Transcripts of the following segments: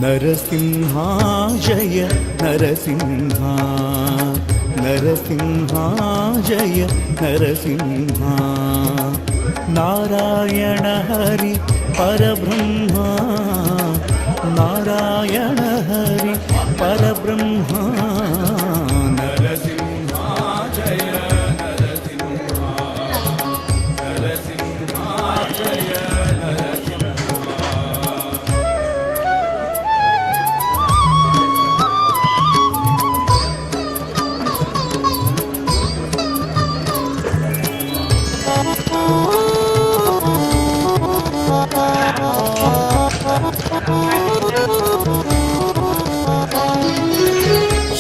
नरसिंह जय नरसिंह, नरसिंह जय नरसिंह। नारायण हरि परब्रह्म, नारायण हरि परब्रह्म। नरसिंह जय नरसिंह, नरसिंह जय नरसिंह।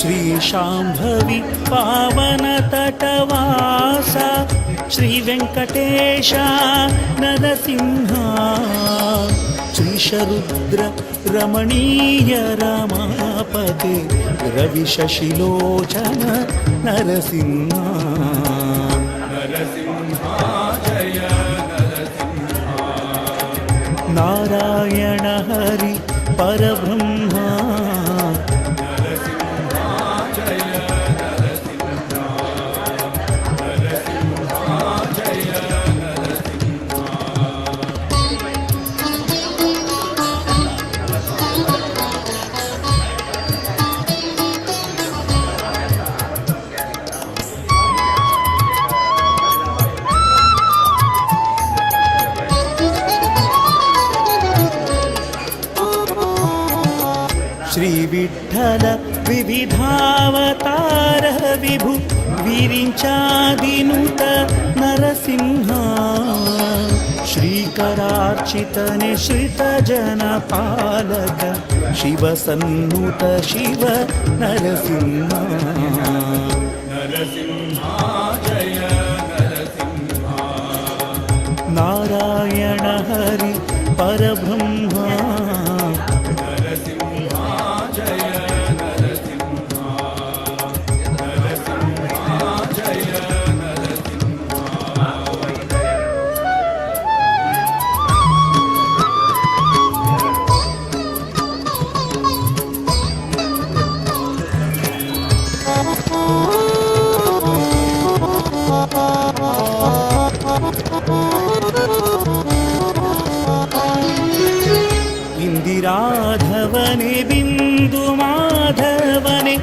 श्री शांभवी पावन तटवास, श्री वेंकटेश नरसिंह। श्रीशरुद्र रमणीय रमापते, रवि शशिलोचन नरसिंह। नरसिंह जय नरसिंह, नारायण हरि परब्रह्म। नरसिंह जय नरसिंह, नरसिंह जय नरसिंह। श्री विठ्ठल विविधावतार विभु विरिंचादिनुत नरसिंह। श्रीकरार्चित निश्रित जन पालक, शिव सन्नुत शिव नरसिंह। नरसिंह जय नरसिंह, नारायण हरि परब्रह्म। नरसिंह जय नरसिंह, नरसिंह जय नरसिंह। इंदिराधवने बिंदु माधवने,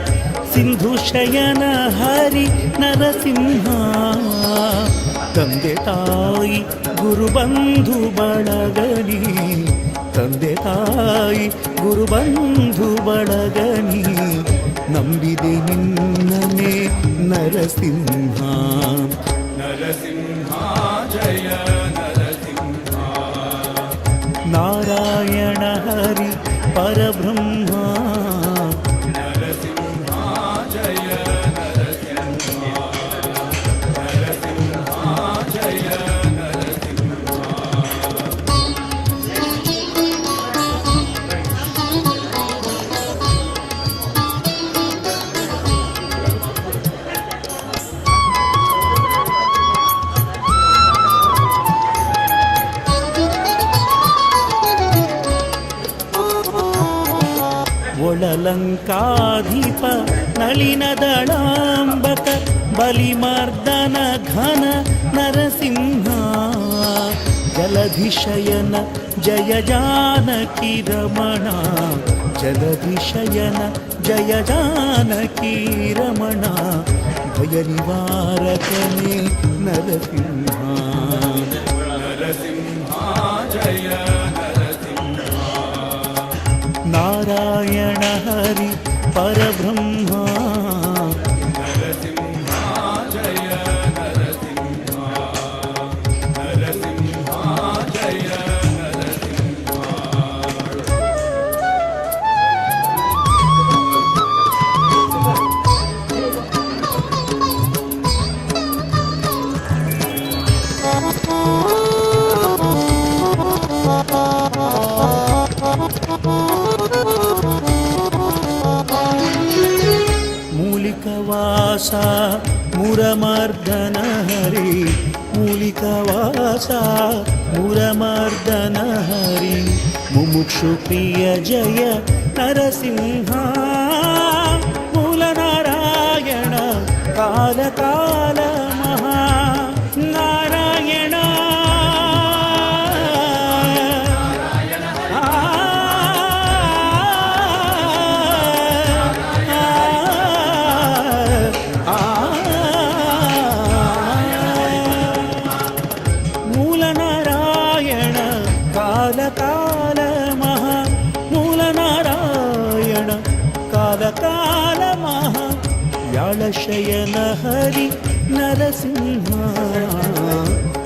सिंधु शयन हरि नरसिंह। ತಂದೆ ತಾಯಿ ಗುರುಬಂಧು ಬಳಗನಿ, ತಂದೆ ತಾಯಿ ಗುರುಬಂಧು ಬಳಗನಿ, ನಂಬಿದೆ ನಿನ್ನನೆ ನರಸಿಂಹ। नरसिंह जय नरसिंह, ನಾರಾಯಣ ಹರಿ ಪರಬ್ರಹ್ಮ। नरसिंह जय नरसिंह, नरसिंह जय नरसिंह। ಒಳಲಂಕಾಧಿಪ ನಳಿನ ದಳಾಂಬಕ, ಬಲಿಮರ್ದನ ಘನ ನರಸಿಂಹ। ಜಲಧಿಶಯನ ಜಯ ಜಾನಕಿ ರಮಣ, ಜಲಧಿಶಯನ ಜಯ ಜಾನಕಿ ರಮಣ, ಭಯ ನಿವಾರಕನೇ ನರಸಿಂಹ। नरसिंह जय नरसिंह, ನಾರಾಯಣ ಹರಿ ಪರಬ್ರಹ್ಮ। नरसिंह जय नरसिंह, नरसिंह जय नरसिंह। ಮೂಲಿಕವಾಸ ಮುರಮರ್ದನ ಹರಿ, ಮೂಲಿಕವಾಸ ಮುರಮರ್ದನ ಹರಿ, मुमुक्षु प्रिय जय नरसिंह मूलनारायण काल काल महा नारायण मूलनारायण काल काल महा मूलनारायण काल काल महा व्याळशयन हरि नरसिंह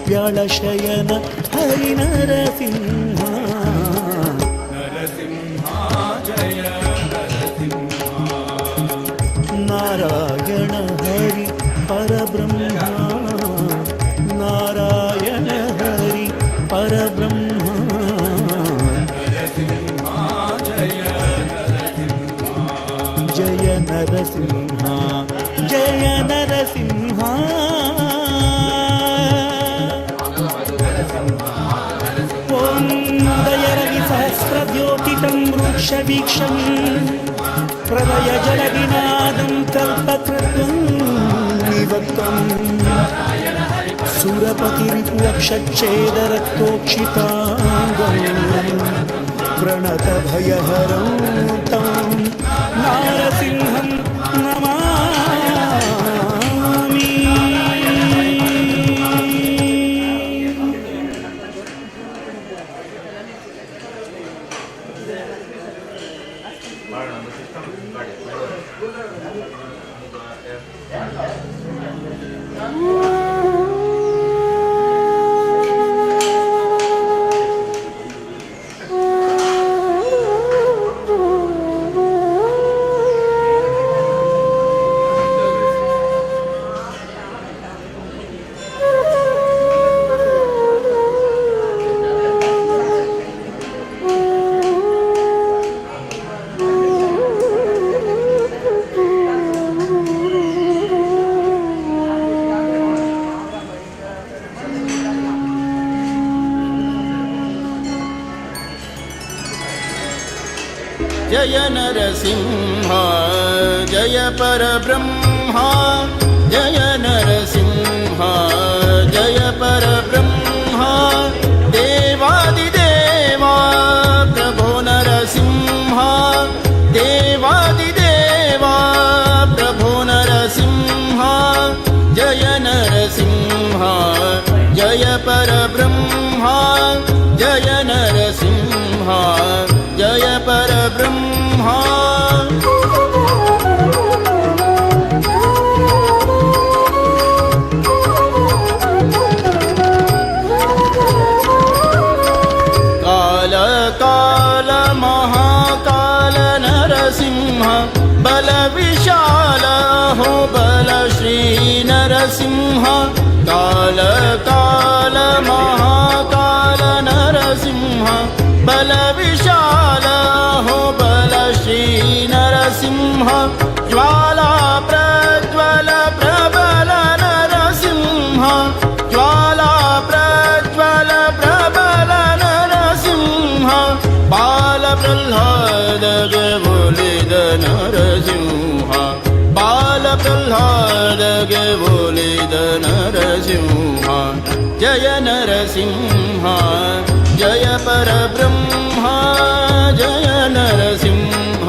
व्याळशयन हरि नरसिंह नरसिंहा जय नरसिंहा नारायण हरि परब्रह्मा नारायण हरि परब्रह्मा नरसिंहा जय नरसिंहा जय नरसिंह जय नरसिंह ॐ दयरविसहस्रद्योतितं वृक्षवीक्षं प्रलयजलविनादं कल्पक्रत्वं निवक्तम् सुरपतिरिपुवक्षच्छेदरक्तोक्षिताङ्गम् प्रणतभयहरं तं नारसिंहं नमामि. जय नरसिंह जय परब्रह्मा जय नरसिंह जय परब्रह्मा देवादिदेवा प्रभो नरसिंह देवादिदेवा प्रभो नरसिंह जय नरसिंह जय परब्रह्मा जय नरसिंह जय परब्रह्मा. काल काल महाकाल नरसिंह बल विशाल हो बल श्री नरसिंह. काल काल महाकाल नरसिंह बल विशाल हो बल श्री नरसिंह. ज्वाला प्रज्वल प्रबल नरसिंह ज्वाला प्रज्वल प्रबल नरसिंह बाल प्रह्लाद बोलिद नरसिंह बाल प्रह्लाद बोलिद नरसिंह जय नरसिंह जय परब्रह्मा जय नरसिंह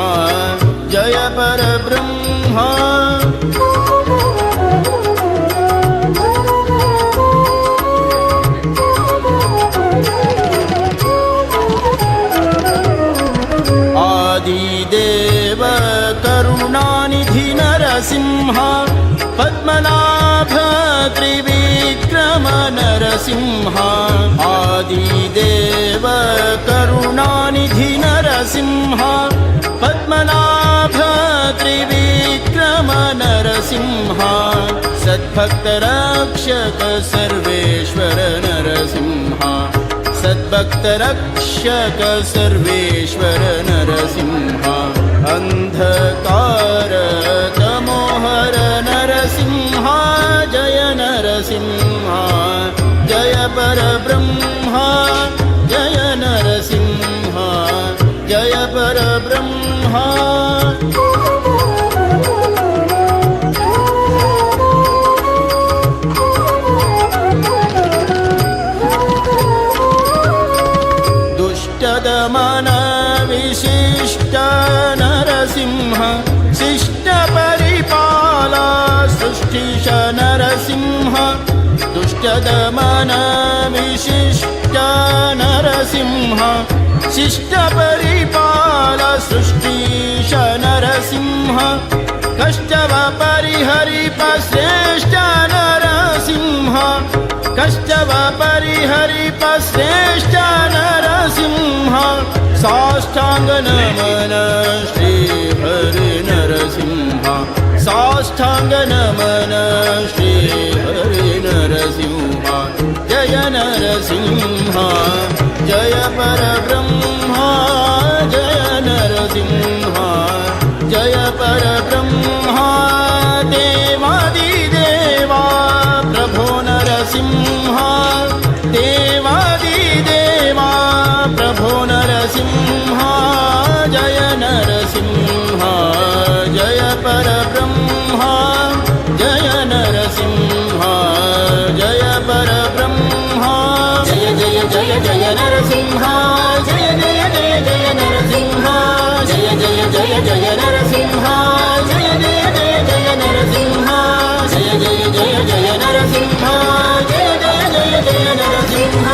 जय परब्रह्मा. आदिदेव करुणानिधि नरसिंह पद्मनाभ त्रिविक्रम नरसिंह. आदिदेव करुणानिधि नरसिंह पद्मनाभ त्रिविक्रम नरसिंह. सद्भक्तरक्षक सर्वेश्वर नरसिंह सद्भक्तरक्षक सर्वेश्वर नरसिंह. अन्धकार तमोहर नरसिंह जय नरसिंह जय परब्रह्मा जय नरसिंह. परब्रह्मा। दुष्टदमन विशिष्ट नरसिंह शिष्ट परिपाला सृष्टिश नरसिंह। दुष्टदमन विशिष्ट नरसिंह शिष्ट परिपाला सृष्टिश नरसिंह। कष्टव परिहरिप श्रेष्ठ नरसिंह कष्टव परिहरिप श्रेष्ठ नरसिंह। साष्टांग नमन श्री हरि नरसिंह साष्टांग नमन श्री हरि नरसिंह। जय नरसिंह जय परब्रह्मा जय नरसिंह जय परब्रह्मा। देवादिदेवा प्रभो नरसिंह देवादिदेवा प्रभो नरसिंह। जय नरसिंह जय परब्रह्मा जय नरसिंह जय परब्रह्मा। जय जय जय जय नरसिंह जय जय जय जय नरसिंह जय जय जय जय नरसिंह जय जय जय जय नरसिंह जय जय जय जय नरसिंह जय जय जय जय नरसिंह।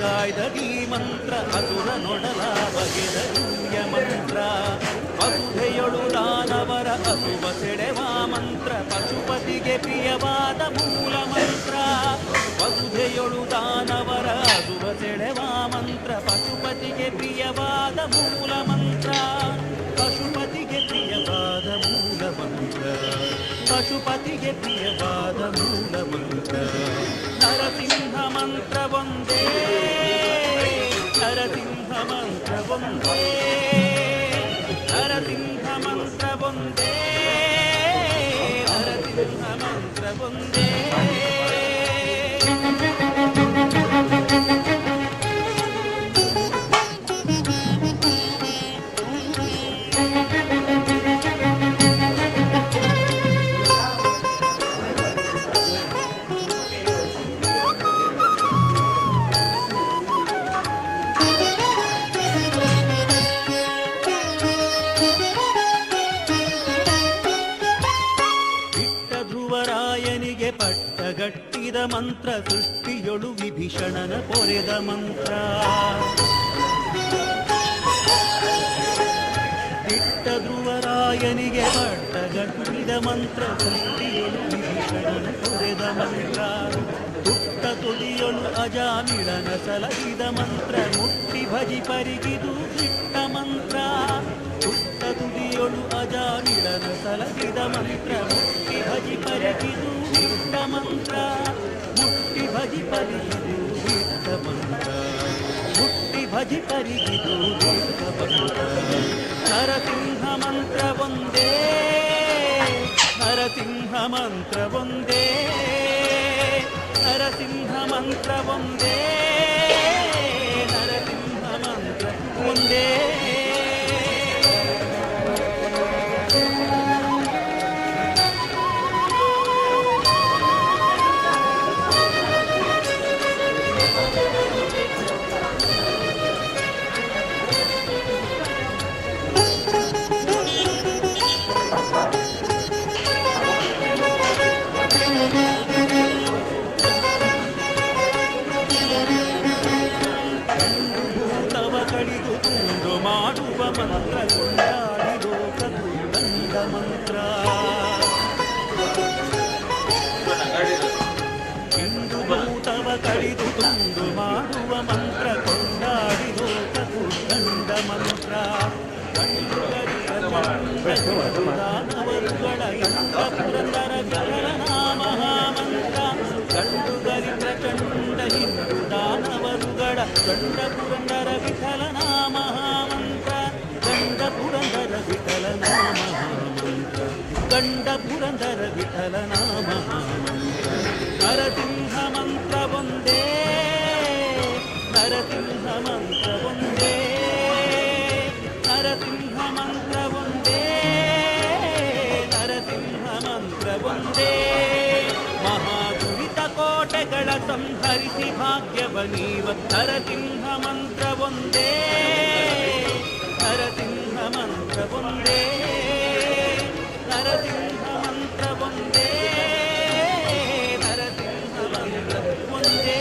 ಕಾಯ್ದದಿ ಮಂತ್ರ ಅಸುರ ನೊಡಲ ಬಗೆದ ದಿವ್ಯ ಮಂತ್ರ ವಸುಧೆಯೊಳು ದಾನವರ ಅಸುವ ಸೆಡೆವ ಮಂತ್ರ ಪಶುಪತಿಗೆ ಪ್ರಿಯವಾದ ಮೂಲ ಮಂತ್ರ ವಸುಧೆಯೊಳು ದಾನವರ ಅಸುವ ಸೆಡೆವ ಮಂತ್ರ ಪಶುಪತಿಗೆ ಪ್ರಿಯವಾದ ಮೂಲ ಮಂತ್ರ ಪಶುಪತಿಗೆ ಪ್ರಿಯವಾದ ಮೂಲ ಮಂತ್ರ ಪಶುಪತಿಗೆ ಪ್ರಿಯವಾದ ಮೂಲ ಮಂತ್ರ ನರಸಿಂಹ ಮಂತ್ರ ಒಂದೇ ನರಸಿಂಹ ಮಂತ್ರ ಒಂದೇ ನರಸಿಂಹ ಮಂತ್ರ ಒಂದೇ ನರಸಿಂಹ ಮಂತ್ರ ಒಂದೇ. ಬಿಟ್ಟ ಧ್ರುವರಾಯನಿಗೆ ಪಟ್ಟಗಟ್ಟಿದ ಮಂತ್ರ ಸೃಷ್ಟಿಯೊಳು ವಿಭೀಷಣನ ಪೊರೆದ ಮಂತ್ರ ಬಿಟ್ಟ ಧ್ರುವರಾಯನಿಗೆ ಪಟ್ಟಗಟ್ಟಿದ ಮಂತ್ರ ಸೃಷ್ಟಿಯೊಳು ವಿಭೀಷಣನ ಪೊರೆದ ಮಂತ್ರ ತುಟ್ಟ ತುದಿಯೊಳು ಅಜಾಮಿಳನ ಸಲಹಿದ ಮಂತ್ರ ಮುಟ್ಟಿ ಭಜಿ ಪರಿಗಿದು ಬಿಟ್ಟ ಮಂತ್ರ ತುಟ್ಟ ತುದಿಯೊಳು ಅಜಾಮಿಳನ ಸಲಹಿದ ಮಂತ್ರ ಮುಟ್ಟಿ ಭಜಿ ಪರಿಗಿದು ಬಿಟ್ಟ ಮಂತ್ರ ಮುಟ್ಟಿ ಭಜಿ ಪರಿಗಿದು ಬಿಟ್ಟ ಮಂತ್ರ ಮುಟ್ಟಿ ಭಜಿ ಪರಿಗಿದು ಬಿಟ್ಟ ಮಂತ್ರ ನರಸಿಂಹ ಮಂತ್ರ ಒಂದೇ ನರಸಿಂಹ ಮಂತ್ರ ಒಂದೇ ನರಸಿಂಹ ಮಂತ್ರ ಒಂದೇ ನರಸಿಂಹ ಮಂತ್ರ ಒಂದೇ. ಭೂತವ ಕಡಿದು ತುಂಡು ಮಾಡುವ ಮಂತ್ರ ಕೊಂಡಾಡಿ ಲೋಕ ದುರ್ಗಂಧ ಮಂತ್ರ ಇಂದು ಭೂತವ ಕಡಿದು ತುಂಡು ಮಾಡುವ ಮಂತ್ರ ಕೊಂಡಾಡಿ ಲೋಕ ದುರ್ಗಂಧ ಮಂತ್ರ ದಾನವರುಗಳ ಗಂಡ ಪುರಂದರ ವಿಠಲನ ಮಹಾಮಂತ್ರ ಗಂಡುಗರಿ ಪ್ರಚಂಡ ಹಿಂದೂ ದಾನವರುಗಳ ಗಂಡ ಪುರಂದರ ವಿಠಲನ ಮಹಾಮಂತ್ರ ಗಂಡ ಪುರಂದರ ವಿಠಲನ ಮಹಾಮಂತ್ರ ಗಂಡ ಪುರಂದರ ವಿಠಲನ ಮಹಾಮಂತ್ರ ನರಸಿಂಹ ಮಂತ್ರ ಒಂದೇ ನರಸಿಂಹ ಮಂತ್ರ ಒಂದೇ ನರಸಿಂಹ ಮಂತ್ರ ಒಂದೇ ನರಸಿಂಹ ಮಂತ್ರ ಒಂದೇ ಮಹಾದುರಿತ ಕೋಟೆಗಳ ಸಂಹರಿಸಿ ಭಾಗ್ಯವ ನೀವ ನರಸಿಂಹ ಮಂತ್ರ ಒಂದೇ ನರಸಿಂಹ ಮಂತ್ರ ಒಂದೇ ನರಸಿಂಹ ಮಂತ್ರ ಒಂದೇ ನರಸಿಂಹ ಮಂತ್ರ ಒಂದೇ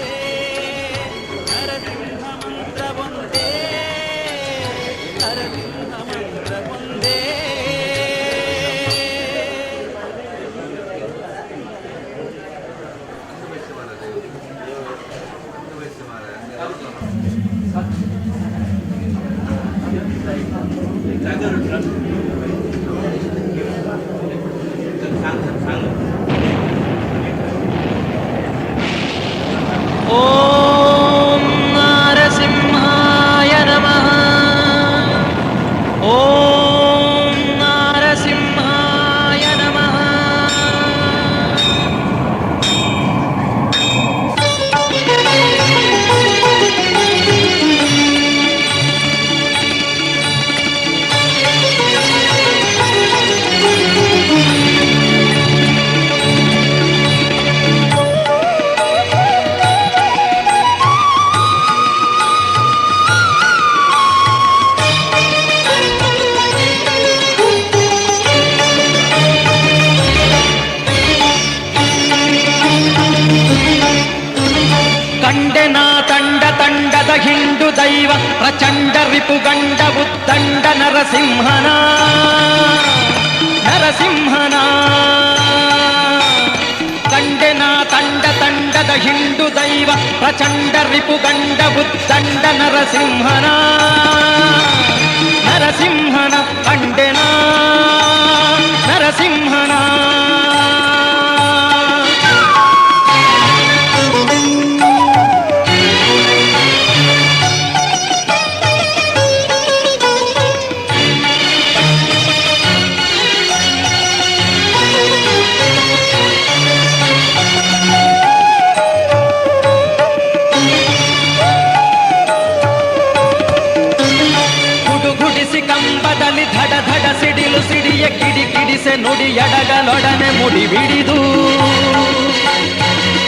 ನರಸಿಂಹ ಮಂತ್ರ ಒಂದೇ ನರಸಿಂಹ ಮಂತ್ರ ಒಂದೇ. ದೈವ ಪ್ರಚಂಡ ರಿಪುಗಂಡ ಉದ್ದಂಡ ನರಸಿಂಹನ ನರಸಿಂಹನ ಕಂಡೆನ ತಂಡ ತಂಡದ ಹಿಂಡು ದೈವ ಪ್ರಚಂಡ ರಿಪುಗಂಡ ಉದ್ದಂಡ ನರಸಿಂಹನ ನರಸಿಂಹನ ಕಂಡೆನ ನರಸಿಂಹನ. ಕಂಬದಲ್ಲಿ ಧಡ ಧಡ ಸಿಡಿಲು ಸಿಡಿಯ ಕಿಡಿ ಕಿಡಿಸೆ ನುಡಿ ಎಡಗಲೊಡನೆ ಮುಡಿ ಬಿಡಿದು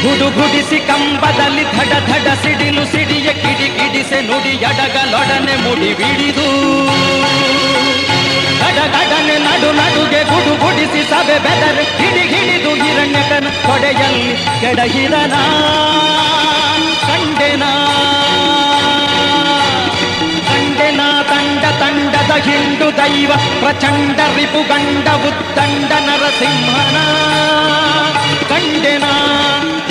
ಗುಡುಗುಡಿಸಿ ಕಂಬದಲ್ಲಿ ಧಡ ಧಡ ಸಿಡಿಲು ಸಿಡಿಯ ಕಿಡಿ ಕಿಡಿಸೆ ನುಡಿ ಎಡಗಲೊಡನೆ ಮುಡಿ ಬಿಡಿದು ಗಡಗಡನೆ ನಡು ನಡುಗೆ ಗುಡುಗುಡಿಸಿ ಸಭೆ ಬೆದರೆ ಹಿಡಿ ಹಿಡಿದು ಹಿರಣ್ಯಕನ ಕೊಡೆಯಲ್ಲಿ ಕೆಡಹಿದನ ಕಂಡೆನ ಕಂಡೆನ ತಂಡ ತಂಡದ ಹಿಂಡು ದೈವ ಪ್ರಚಂಡ ರಿಪುಗಂಡ ಉದ್ದಂಡ ನರಸಿಂಹನ ಕಂಡೆನ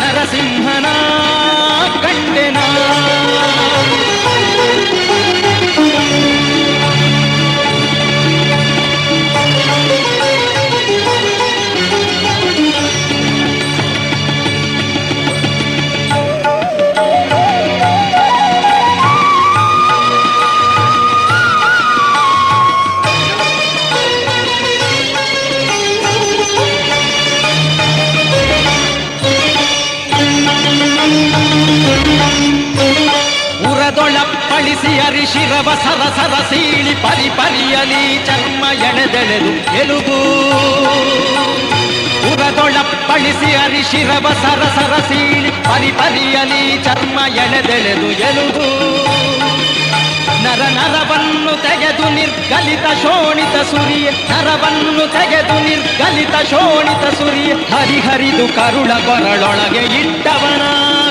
ನರಸಿಂಹನ ಕಂಡೆನ. ಉರದೊಳಪ್ಪಳಿಸಿ ಅರಿಶಿರವ ಸರ ಸರ ಸೀಳಿ ಪರಿ ಪರಿಯಲಿ ಚರ್ಮ ಎಳೆದೆಳೆದು ಎಲುಬು ಉರದೊಳಪ್ಪಳಿಸಿ ಅರಿಶಿರವ ಸರ ಸರ ಸೀಳಿ ಪರಿ ಪರಿಯಲಿ ಚರ್ಮ ಎಳೆದೆಳೆದು ಎಲುಬು ನರ ನರವನ್ನು ತೆಗೆದು ನಿರ್ಗಲಿತ ಶೋಣಿತ ಸುರಿಯ ನರವನ್ನು ತೆಗೆದು ನಿರ್ಗಲಿತ ಶೋಣಿತ ಸುರಿಯ ಹರಿಹರಿದು ಕರುಳ ಕೊರಳೊಳಗೆ ಇಟ್ಟವನ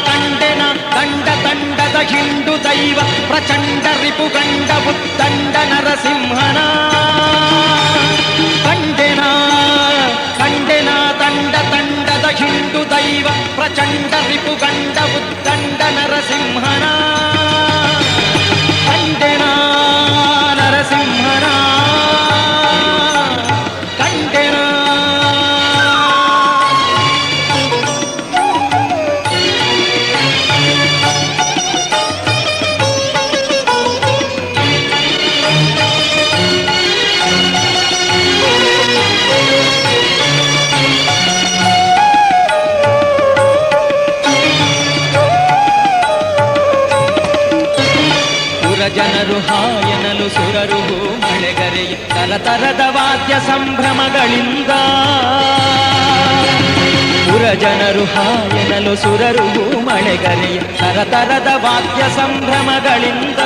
ಕಂಡೆನ ತಂಡ ತಂಡದ ಹಿಂಡು ದೈವ ಪ್ರಚಂಡ ರಿಪುಗಂಡ ಉದ್ದಂಡ ನರಸಿಂಹನ ಕಂಡೆನ ಕಂಡೆನ ತಂಡ ತಂಡದ ಹಿಂಡು ದೈವ ಪ್ರಚಂಡ ರಿಪುಗಂಡ ಉದ್ದಂಡ ನರಸಿಂಹನ ಕಂಡೆನ ನರಸಿಂಹನ ಕಂಡೆನ. ಜನರು ಹಾಯನಲು ಸುರರು ಮಳೆಗರೆಯ ತರತರದ ವಾದ್ಯ ಸಂಭ್ರಮಗಳಿಂದ ಪುರ ಜನರು ಹಾಯನಲು ಸುರರು ಮಳೆಗರೆಯ ತರತರದ ವಾದ್ಯ ಸಂಭ್ರಮಗಳಿಂದ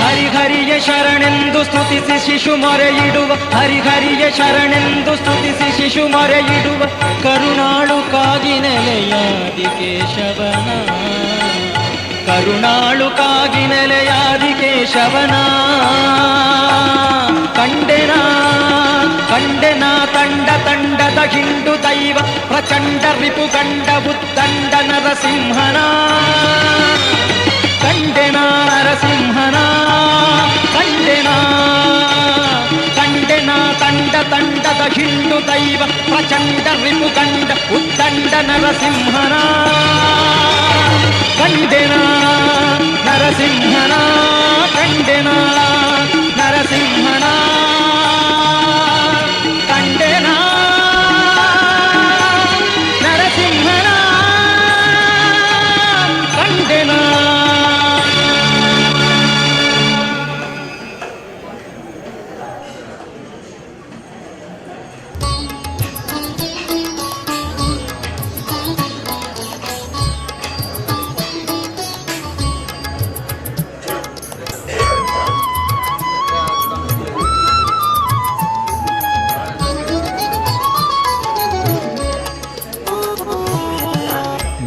ಹರಿಹರಿಯ ಶರಣೆಂದು ಸ್ತುತಿಸಿ ಶಿಶು ಮೊರೆಯಿಡುವ ಹರಿಹರಿಯ ಶರಣೆಂದು ಸ್ತುತಿಸಿ ಶಿಶು ಮೊರೆಯಿಡುವ ಕರುಣಾಳು ಕಾಗಿ ನೆಲೆಯಾದಿ ಕೇಶವನ ಕರುಣಾಳು ಕಾಗಿ ನೆಲೆಯಾದಿ ಕೇಶವನ ಕಂಡೆನ ಕಂಡೆನ ತಂಡ ತಂಡದ ಹಿಂಡು ದೈವ ಪ್ರಚಂಡ ರಿಪುಗಂಡ ಉದ್ದಂಡ ನರಸಿಂಹನ ಕಂಡೆನ ನರಸಿಂಹನ ಕಂಡೆನ ಕಂಡೆನ ತಂಡ ತಂಡದ ಹಿಂಡು ದೈವ ಪ್ರಚಂಡ ರಿಪುಗಂಡ ಉದ್ದಂಡ ನರಸಿಂಹನ ಕಂಡೆನ ನರಸಿಂಹನ ಕಂಡೆನ ನರಸಿಂಹನ ಕಂಡೆನ ನರಸಿಂಹನ ಕಂಡೆನ.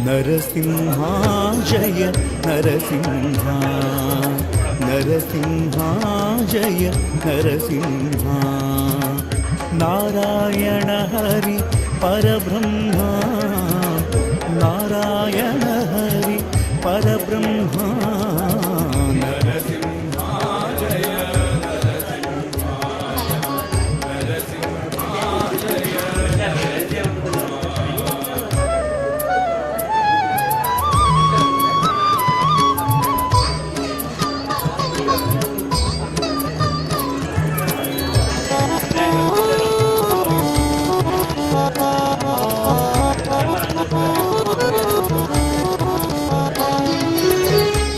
ನರಸಿಂಹ జయ నరసింహ, నరసింహ జయ నరసింహ. నారాయణ హరి పరబ్రహ్మ, నారాయణ హరి పరబ్రహ్మ. నరసింహ జయ నరసింహ, నరసింహ జయ నరసింహ.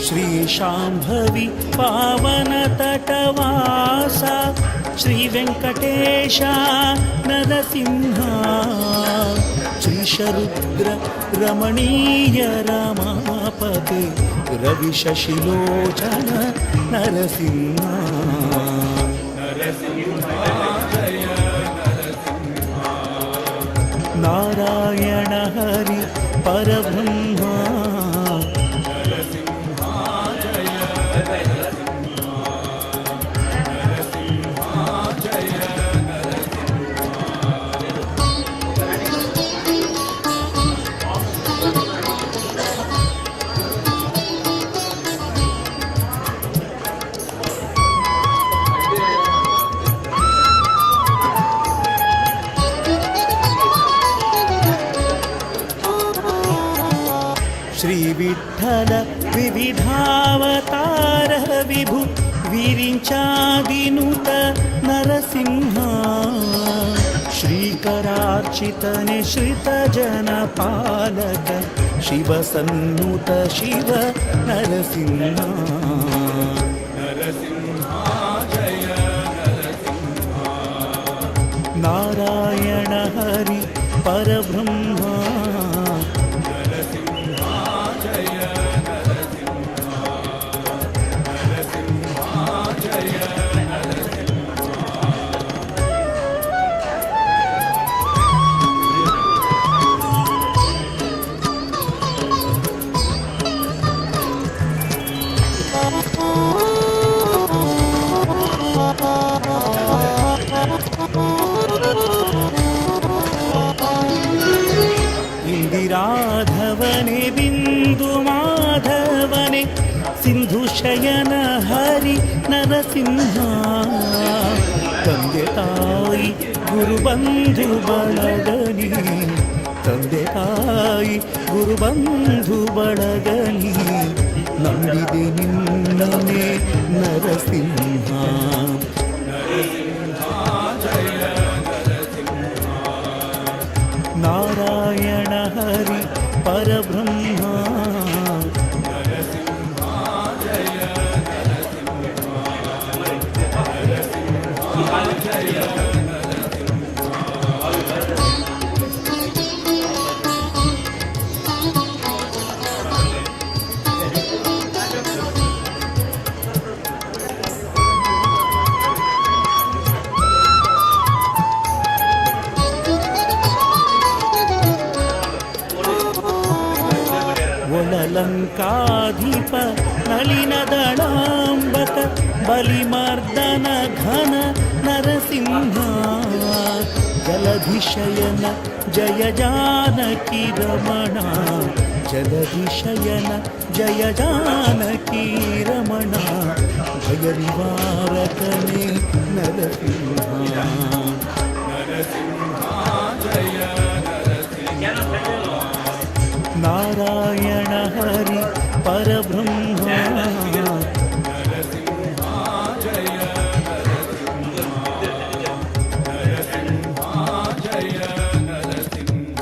శ్రీ శాంభవి పావన తటవాస, శ్రీ వెంకటేశ నరసింహ. శ్రీ శరుద్ర రమణీయ రమాపతే, రవి శశిలోచన నరసింహ. నరసింహ జయ నరసింహ, నారాయణ హరి పరబ్రహ్మ. నరసింహ జయ నరసింహ, నరసింహ జయ నరసింహ. శ్రీ విఠల వివిధావతార విభు విరించాదినుత నరసింహ. శ్రీకరార్చిత నిశ్రిత జన పాలక శివ సన్నుత శివ నరసింహ. నరసింహ జయ నరసింహ, నారాయణ హరి పరబ్రహ్మ. నరసింహ జయ నరసింహ, నరసింహ జయ నరసింహ. ఇందిరాధవనే బిందు మాధవనే సింధు శయన హరి నరసింహ. ತಂದೆ ತಾಯಿ ಗುರುಬಂಧು ಬಳಗನಿ, ತಂದೆ ತಾಯಿ ಗುರುಬಂಧು ಬಳಗನಿ, ನಂಬಿದೆ ನಿನ್ನನೆ ನರಸಿಂಹ. నరసింహ జయ నరసింహ, ನಾರಾಯಣ ಹರಿ ಪರಬ್ರಹ್ಮ. నరసింహ జయ నరసింహ, నరసింహ జయ నరసింహ. ಒಳಲಂಕಾಧಿಪ ನಳಿನ ದಳಾಂಬಕ ಬಲಿಮರ್ದನ ಘನ ನರಸಿಂಹ. ಜಲಧಿಶಯನ ಜಯ ಜಾನಕಿ ರಮಣ, ಜಲಧಿಶಯನ ಜಯ ಜಾನಕಿ ರಮಣ, ಭಯ ನಿವಾರಕನೇ ನರಸಿಂಹ. నరసింహ జయ నరసింహ, ನಾರಾಯಣ ಹರಿ ಪರಬ್ರಹ್ಮ. నరసింహ జయ నరసింహ, నరసింహ జయ నరసింహ.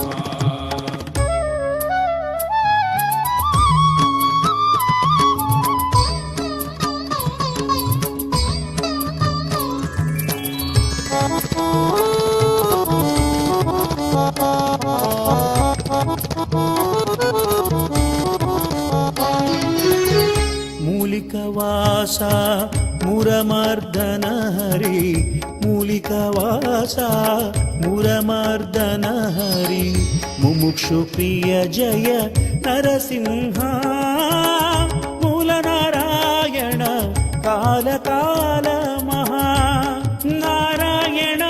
ಮೂಲಿಕವಾಸ ಮುರಮರ್ದನ ಹರಿ, ಮೂಲಿಕವಾಸ ಮುರಮರ್ದನ ಹರಿ ಮುಮುಕ್ಷು ಪ್ರಿಯ ಜಯ ನರಸಿಂಹ ಮೂಲನಾರಾಯಣ ಕಾಲ ಕಾಲ ಮಹಾ ನಾರಾಯಣ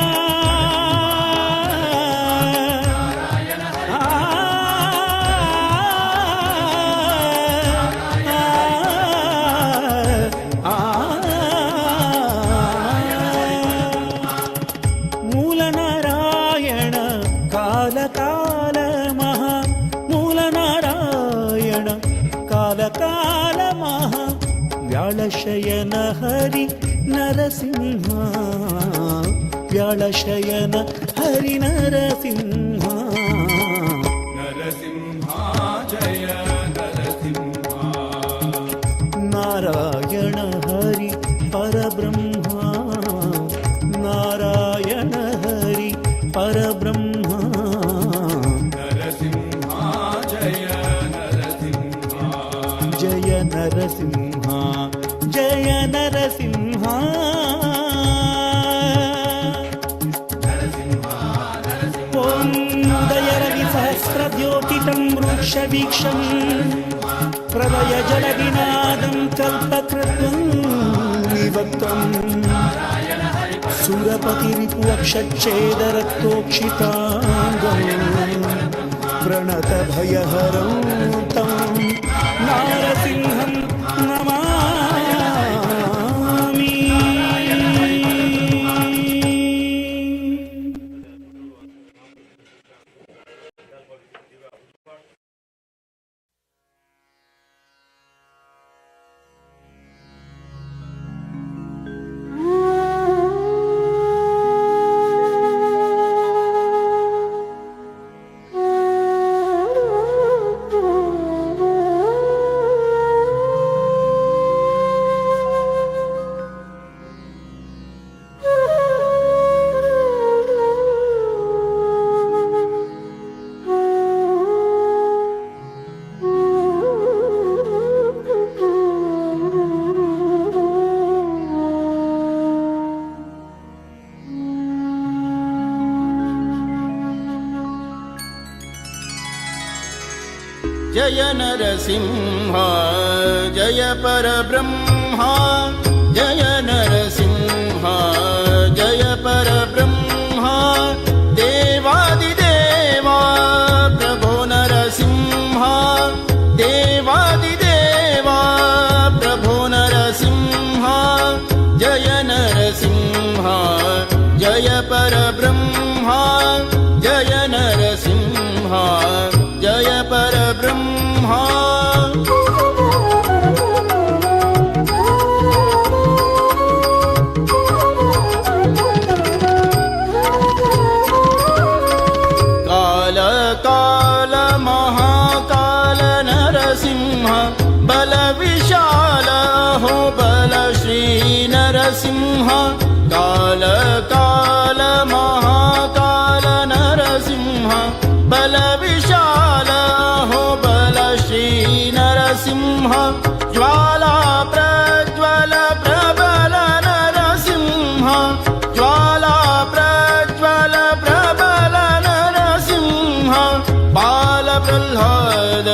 ಮೂಲನಾರಾಯಣ ಕಾಲ ಕಾಲ ಮಹಾ ಮೂಲನಾರಾಯಣ ಕಾಲ ಕಾಲ ಮಹಾ ವ್ಯಾಳಶಯನ ಹರಿ ನರಸಿಂಹ ವ್ಯಾಳಶಯನ ಹರಿ ನರಸಿಂಹ ನರಸಿಂಹ ಜಯ ನರಸಿಂಹ ನಾರಾಯಣ ಹರಿ ಪರಬ್ರಹ್ಮ ನಾರಾಯಣ ಹರಿ ಪರಬ್ರಹ್ಮ ನರಸಿಂಹ ಜಯ ನರಸಿಂಹ ಜಯ ನರಸಿಂಹ ಜಯ ನರಸಿಂಹ ಓಂ ದಯರವಿ ಸಹಸ್ರದ್ಯೋತಿತಂ ವೃಕ್ಷವೀಕ್ಷಂ ಪ್ರಳಯ ಜಲವಿನಾದಂ ಕಲ್ಪಕೃತ್ವಂ ವಿವಕ್ತಂ ಸುರಪತಿರಿಪುವಕ್ಷೇದರಕ್ತೋಕ್ಷಿತಾಂಗಂ ಪ್ರಣತಭಯಹರಂ तं ನಾರಸಿಂಹಂ ನಮಾಮಿ. जय नरसिंह जय परब्रह्मा जय नरसिंह जय परब्रह्मा देवादिदेवा प्रभो नरसिंह देवादिदेवा प्रभो नरसिंह जय नरसिंह जय परब्रह्मा जय नरसिंह जय परब्रह्मा. काल काल महाकाल नरसिंह बल विशाल हो बल श्री नरसिंह. काल काल महाकाल नरसिंह बल विशाल हो बल श्री नरसिंह. ज्वाला प्रज्वल प्रबल नरसिंह ज्वाला प्रज्वल प्रबल नरसिंह बाल प्रह्लाद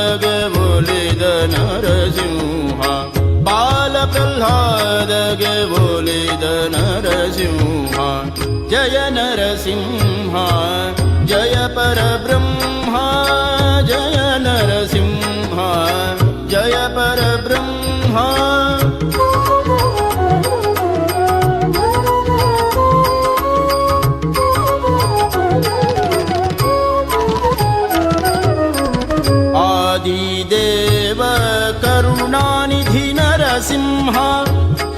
ಒಲಿದ ನರಸಿಂಹ ಬಾಲ ಪ್ರಹ್ಲಾದಗೆ ಒಲಿದ ನರಸಿಂಹ ಜಯ ನರಸಿಂಹ ಜಯ ಪರಬ್ರಹ್ಮ ಜಯ ನರಸಿಂಹ ಜಯ ಪರಬ್ರಹ್ಮ. आदिदेव करुणानिधि नरसिंह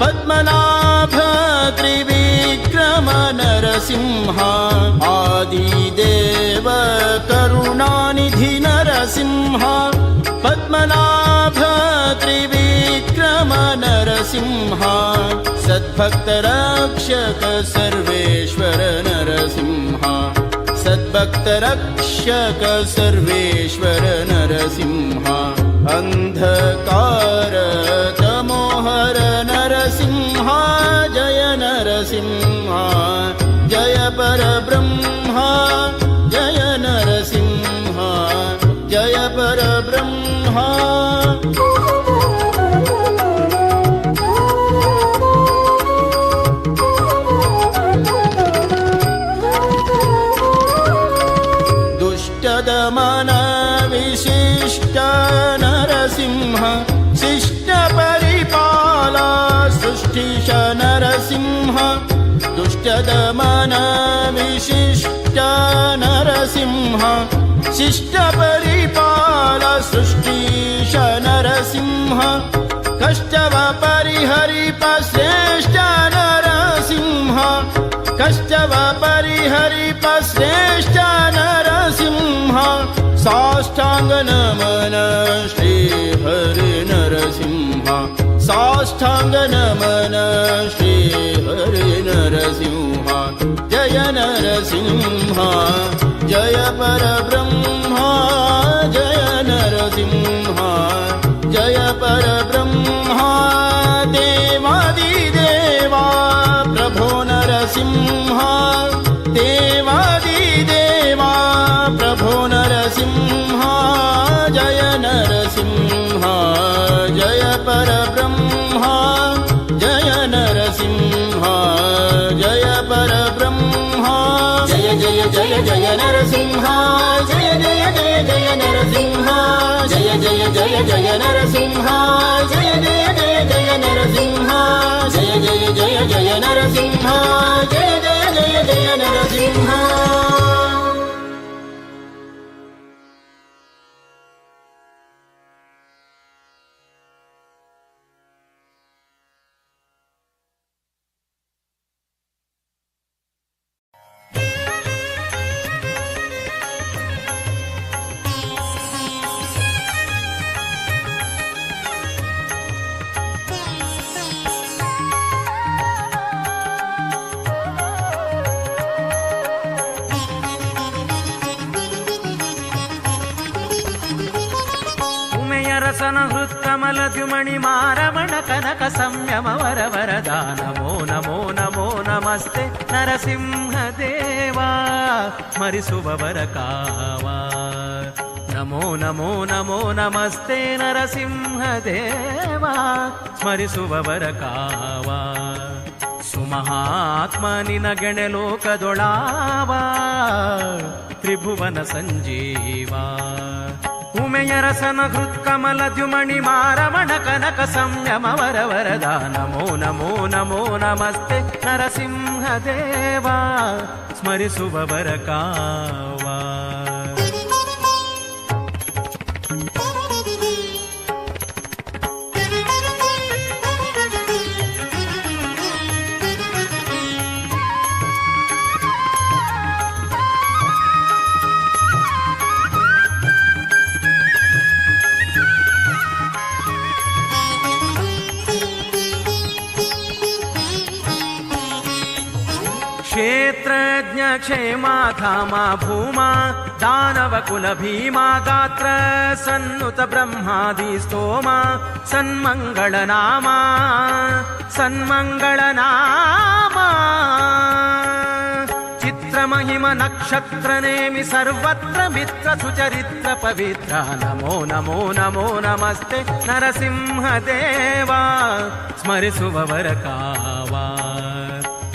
पद्मनाभ त्रिविक्रम नरसिंह. आदिदेव करुणानिधि नरसिंह पद्मनाभ त्रिविक्रम नरसिंह. सद्भक्त रक्षक सर्वेश्वर नरसिंह सद्भक्त रक्षक सर्वेश्वर नरसिंह. अंधकार तमोहर नरसिंह जय नरसिंह. परब्रह्म जय नरसिंह जय परब्रह्म. दुष्टदमन विशिष्ट नरसिंह शिष्ट परिपाला सृष्टिश नरसिंह. दुष्टदमन विशिष्ट नरसिंह शिष्ट परिपाला सृष्टिश नरसिंह. कष्टव परिहरिप श्रेष्ठ नरसिंह कष्टव परिहरिप श्रेष्ठ नरसिंह. साष्टांग नमन श्री हरि नरसिंह साष्टांग नमन श्री हरि नरसिंह. जय नरसिंह जय परब्रह्म जय नरसिंह जय परब्रह्म. देवादिदेवा प्रभो नरसिंह देवादिदेवा प्रभो नरसिंह. जय नरसिंह जय परब्रह्म जय नरसिंह जय परब्रह्म. जय जय जय जय नरसिंह जय जय जय जय नरसिंह जय जय जय जय नरसिंह जय जय जय जय नरसिंह जय जय जय जय नरसिंह जय जय जय जय नरसिंह. ಉಮೆಯರಸನ ಹೃತ್ಕಮಲ ದ್ಯುಮಣಿ ಮಾರಮಣ ಕನಕ ಸಂಯಮ ವರ ವರದಾ ನಮೋ ನಮೋ ನಮೋ ನಮಸ್ತೆ ನರಸಿಂಹ ದೇವಾ ಸ್ಮರಿಸುವವರ ಕಾವ. ನಮೋ ನಮೋ ನಮೋ ನಮಸ್ತೆ ನರಸಿಂಹ ದೇವಾ ಸ್ಮರಿಸುವವರ ಕಾವ. ಸುಮಹಾತ್ಮ ನಿನಗೆಣೆ ಲೋಕದೊಳಾವ ತ್ರಿಭುವನ ಸಂಜೀವ. ಉಮೆಯರಸನ ಹೃತ್ಕಮಲ ದ್ಯುಮಣಿ ಮಾರಮಣ ಕನಕ ಸಂಯಮ ವರ ವರದಾ ನಮೋ ನಮೋ ನಮೋ ನಮಸ್ತೆ ನರಸಿಂಹ ದೇವಾ ಸ್ಮರಿಸುವವರ ಕಾವ. क्षेत्रज्ञ क्षेमा धामा भूमा दानव कुल भीमा गात्र सन्नुत ब्रह्मादि स्तोमा सन्मंगल नामा सन्मंगल नामा. चित्र महिम नक्षत्र नेमि सर्वत्र मित्र सुचरित्र पवित्र नमो नमो नमो नमस्ते नरसिंह देवा स्मरिಸುವವರ ಕಾವ.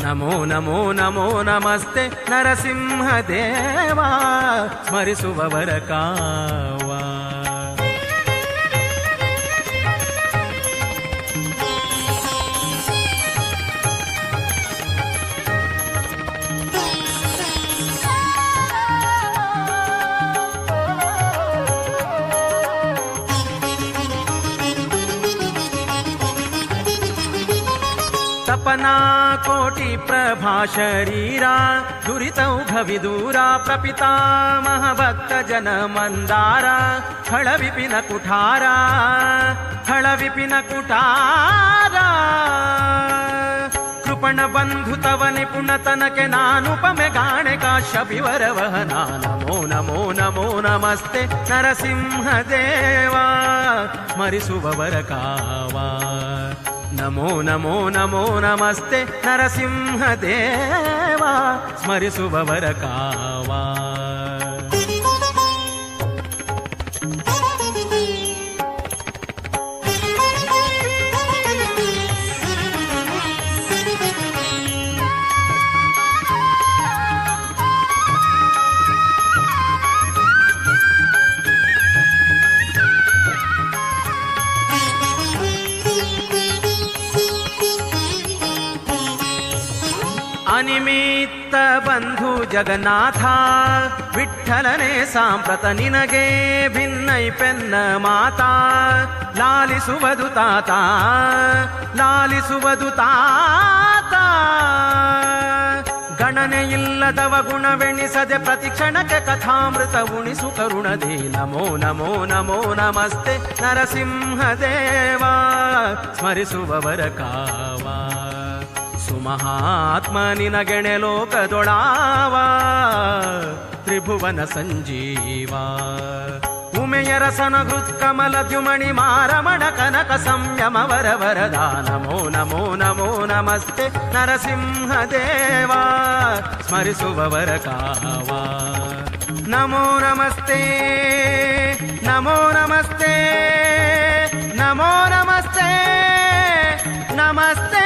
ನಮೋ ನಮೋ ನಮೋ ನಮಸ್ತೆ ನರಸಿಂಹ ದೇವಾ ಸ್ಮರಿಸುವವರ ಕಾವ. तपना कोटि प्रभा शरीरा दुरितौघ विदूरा प्रपितामह भक्त जन मंदारा खळ विपिन कुठारा खळ विपिन कुठारा. कृपण बंधु तव निपुण तनके नानुपमे गाणे काश्यपिवर वहना नमो नमो नमो नमस्ते नरसिंह देवा स्मरिಸುವವರ ಕಾವ. ನಮೋ ನಮೋ ನಮೋ ನಮಸ್ತೆ ನರಸಿಂಹ ದೇವ ಸ್ಮರಿಸುವವರ ಕಾವಾ. ಅನಿಮಿತ್ತ ಬಂಧು ಜಗನ್ನಾಥ ವಿಠಲನೆ ಸಾಂಪ್ರತ ನಿನಗೆ ಭಿನ್ನೈ ಪೆನ್ನ ಮಾತಾ ಲಾಲಿಸುವುದು ತಾತ ಲಾಲಿಸುವುದು ತಾತ. ಗಣನೆಯಿಲ್ಲದವ ಗುಣವೆಣಿಸದೆ ಪ್ರತಿಕ್ಷಣಕ್ಕೆ ಕಥಾಮೃತ ಉಣಿಸು ಕರುಣದೆ ನಮೋ ನಮೋ ನಮೋ ನಮಸ್ತೆ ನರಸಿಂಹ ದೇವ ಸ್ಮರಿಸುವವರ ಕಾವಾ. ಸುಮಹಾತ್ಮ ನಿನಗೆಣೆ ಲೋಕದೊಳಾವ ತ್ರಿಭುವನ ಸಂಜೀವ. ಉಮೆಯರಸನ ಹೃತ್ಕಮಲ ದ್ಯುಮಣಿ ಮಾರಮಣ ಕನಕ ಸಂಯಮ ವರ ವರದ ನಮೋ ನಮೋ ನಮೋ ನಮಸ್ತೆ ನರಸಿಂಹ ದೇವ ಸ್ಮರಿಸುವವರ ಕಾವಾ. ನಮೋ ನಮಸ್ತೆ ನಮೋ ನಮಸ್ತೆ ನಮೋ ನಮಸ್ತೆ ನಮಸ್ತೆ.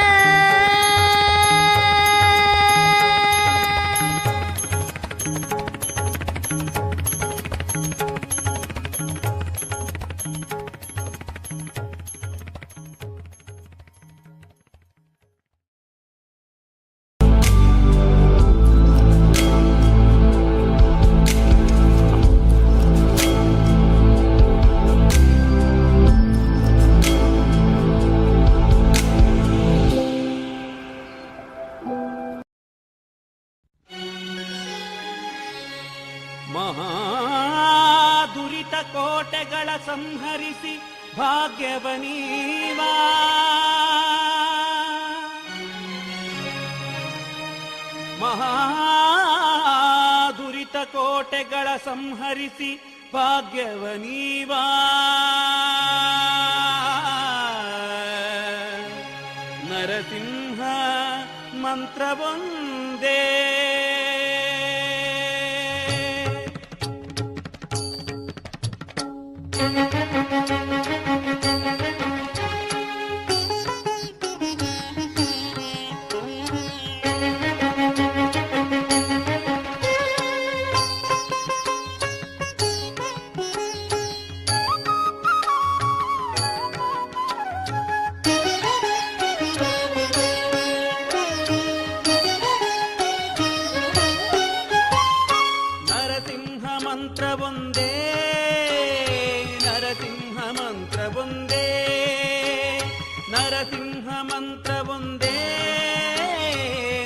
ಮಹಾದುರಿತ ಕೋಟೆಗಳ ಸಂಹರಿಸಿ ಭಾಗ್ಯವನೀವಾ. ಮಹಾದುರಿತ ಕೋಟೆಗಳ ಸಂಹರಿಸಿ ಭಾಗ್ಯವನೀವಾ. ನರಸಿಂಹ ಮಂತ್ರವೊಂದೇ. ನರಸಿಂಹ ಮಂತ್ರವೊಂದೇ, ನರಸಿಂಹ ಮಂತ್ರವೊಂದೇ, ನರಸಿಂಹ ಮಂತ್ರವೊಂದೇ,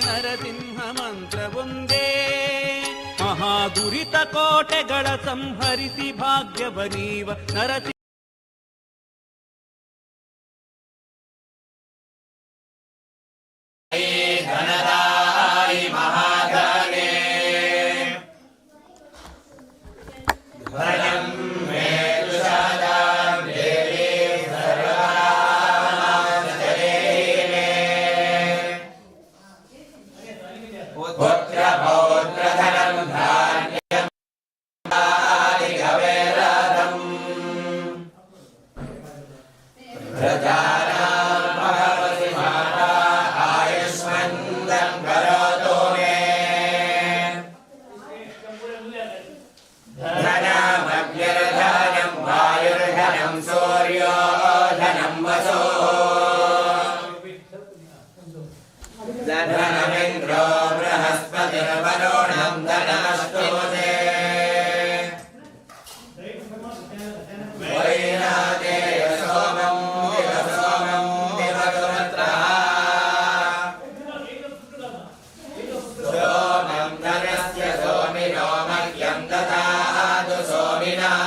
ನರಸಿಂಹ ಮಂತ್ರವೊಂದೇ. ಮಹಾದುರಿತ ಕೋಟೆಗಳ ಸಂಹರಿಸಿ ಭಾಗ್ಯವನೀವ ನರಸಿಂಹ. धनमिन्द्रो बृहस्पतिर्वरुणं धनमस्तुते वैनादेय सोमं दिव सोमं दिवगुरुत्रः सोमं धनस्य सोमिनो मह्यं ददातु सोमिनः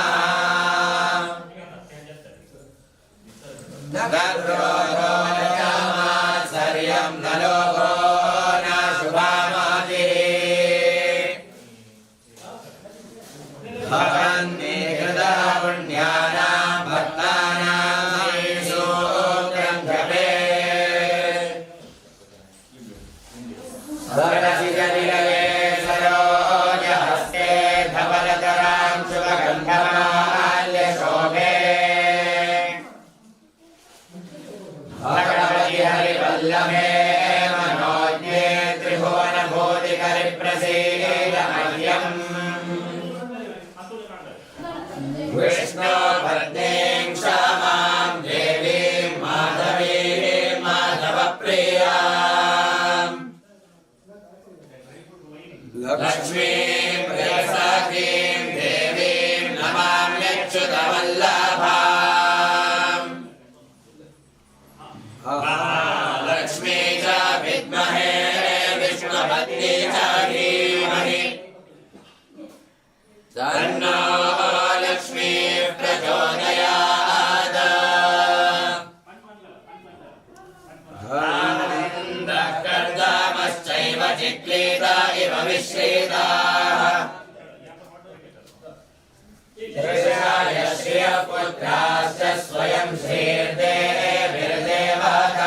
न क्रोधो न चामात्सर्यं न लोभो न शुभामतिः भवन्ति हृदा पुण्यानां भक्तानां सूत्रं जपेत्। हरिवल्लभे मनोज्ञे त्रिभुवनभूतिकरि प्रसीद मह्यम्। विष्णुपत्नीं क्षमां देवीं माधवीं माधवप्रियाम् लक्ष्मीं प्रियसखीं देवीं नमाम्यच्युतवल्लभाम्। लक्ष्मी च विद्महे विष्णुपत्नी च धीमहि तन्नो लक्ष्मीः प्रचोदयात्। आनन्दकर्दमश्चैव चिक्लीता इव विश्रीताः कृशाय श्रियः पुत्राश्च स्वयं श्रीर्देविर्देवताः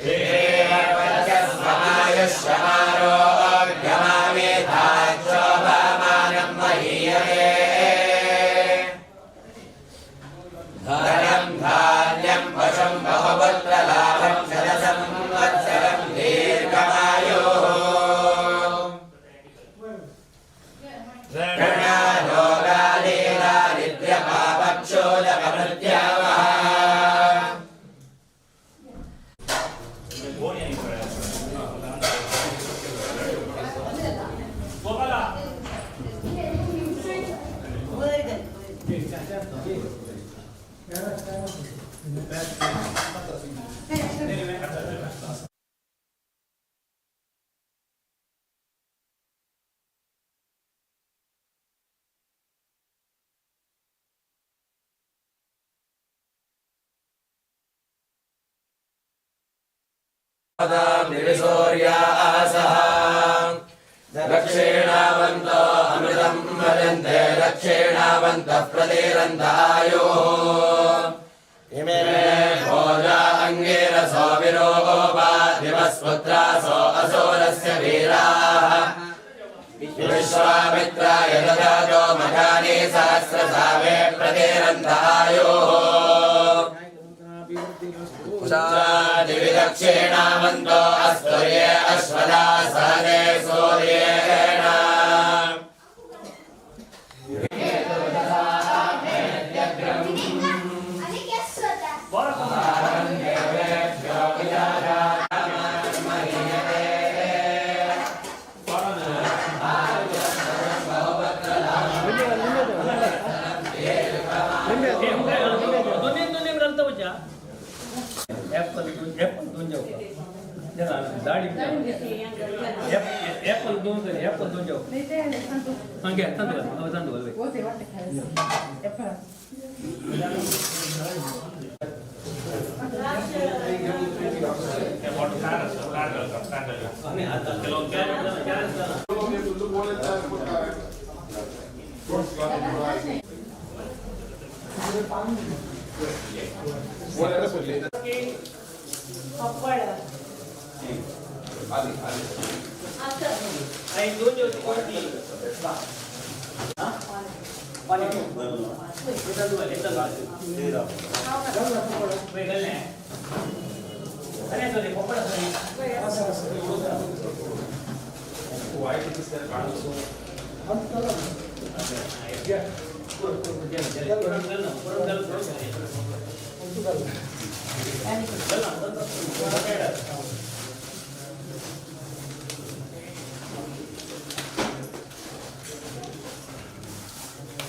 श्रीर्वर्चस्वमायुष्यमारोग्यमामेधाच्छोभमानं महीयते। धनं धान्यं पशुं बहुपुत्रलाभं शतसंवत्सरं दीर्घमायुः। ऋणारोगादिदारिद्र्यपापक्षोदकमृत्यवः। सूर्यासः दक्षिणावन्तो अमृतं भजन्ते दक्षिणावन्तः प्रतिरन्तायोः। इमे भोजा अङ्गिरसो विरोपा दिवस्पुत्रासो असुरस्य वीराः। विश्वामित्राय ददातो मघानि सहस्रसावे प्रतिरन्तायोः। दक्षिणावन्तो अस्तुर्ये अश्वदा सहने सूर्येण। ऍपल दोन जेव दाळी ऍपल दोन ऍपल दोन जेव घे तांदूळ तांदूळ.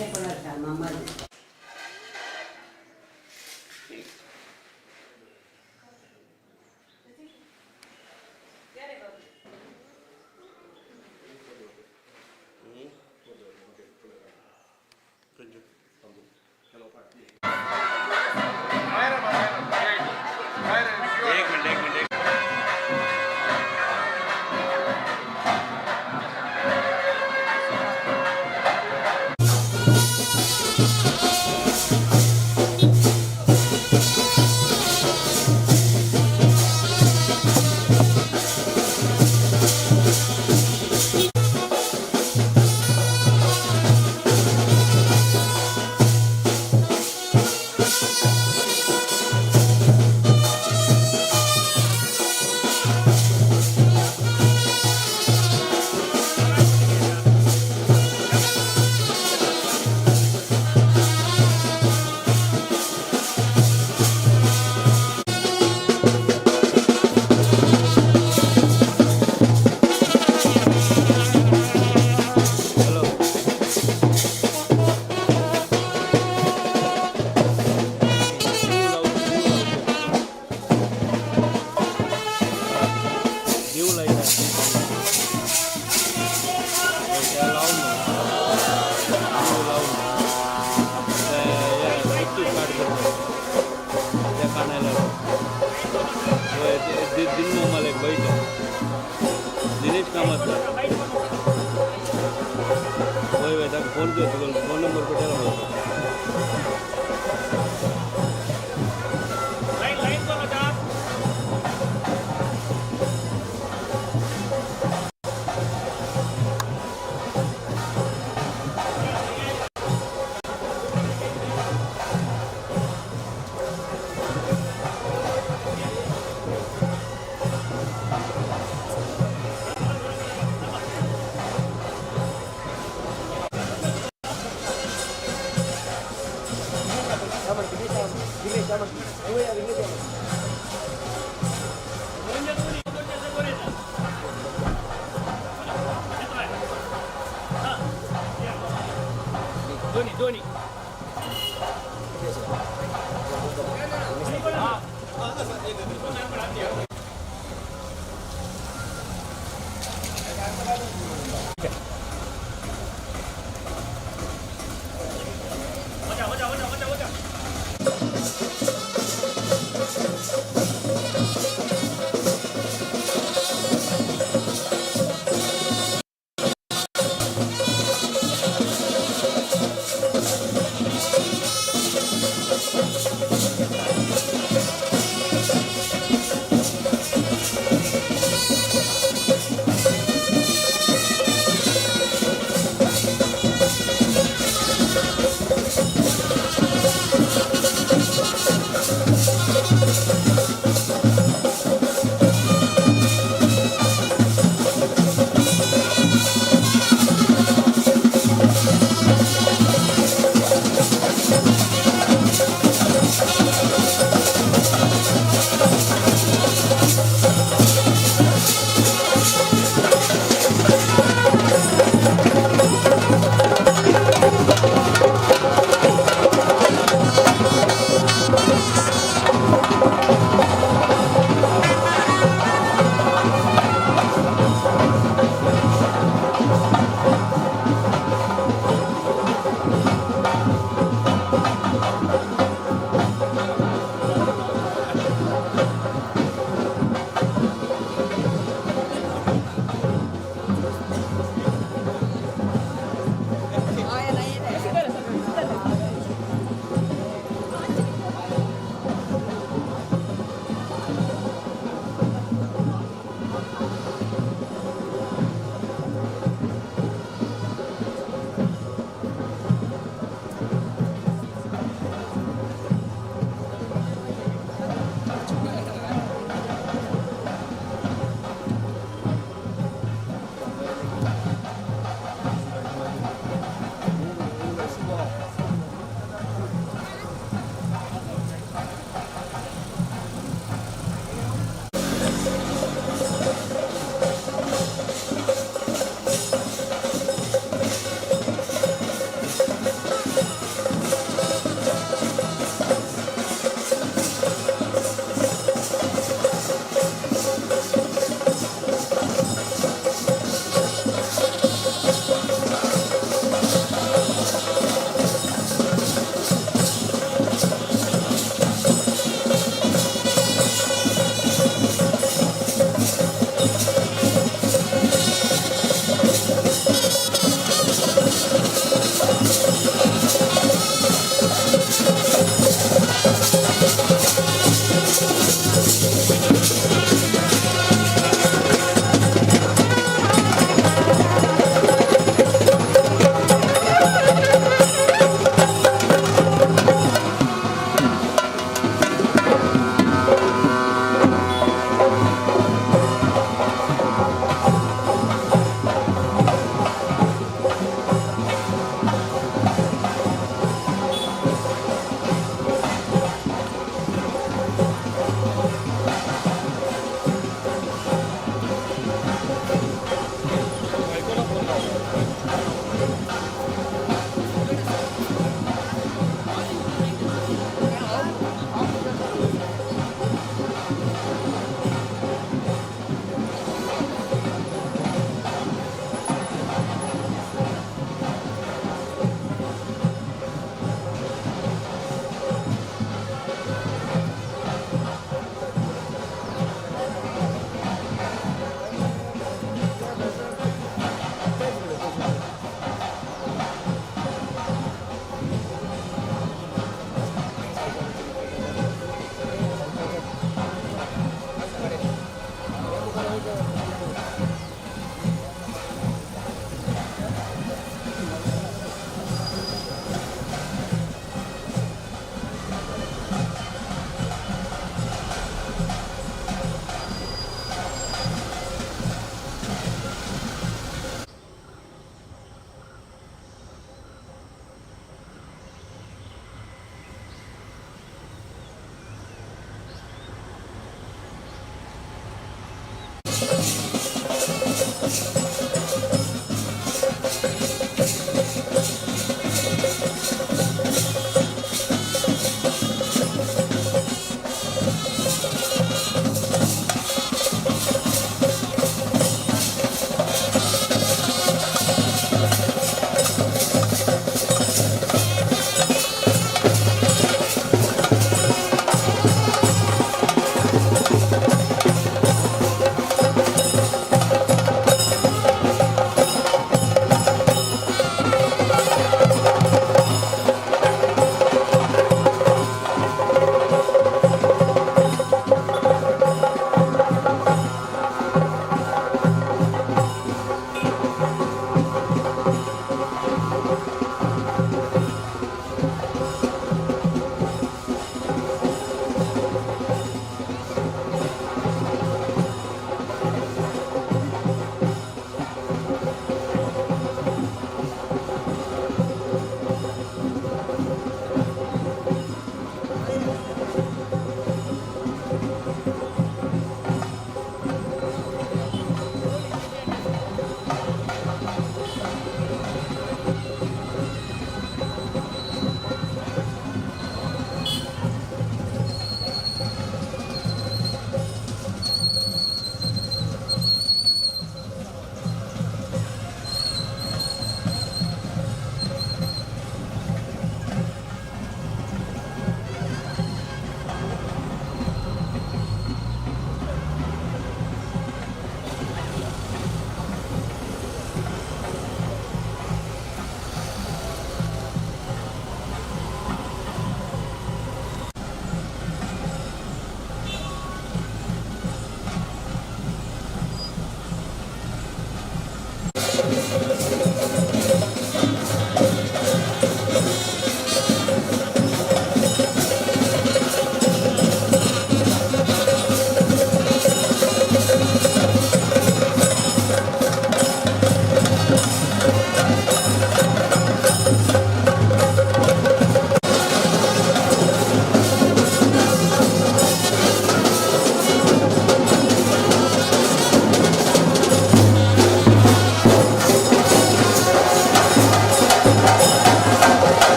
एक मिनट.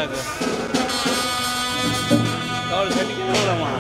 कित्याक सेट केला मा.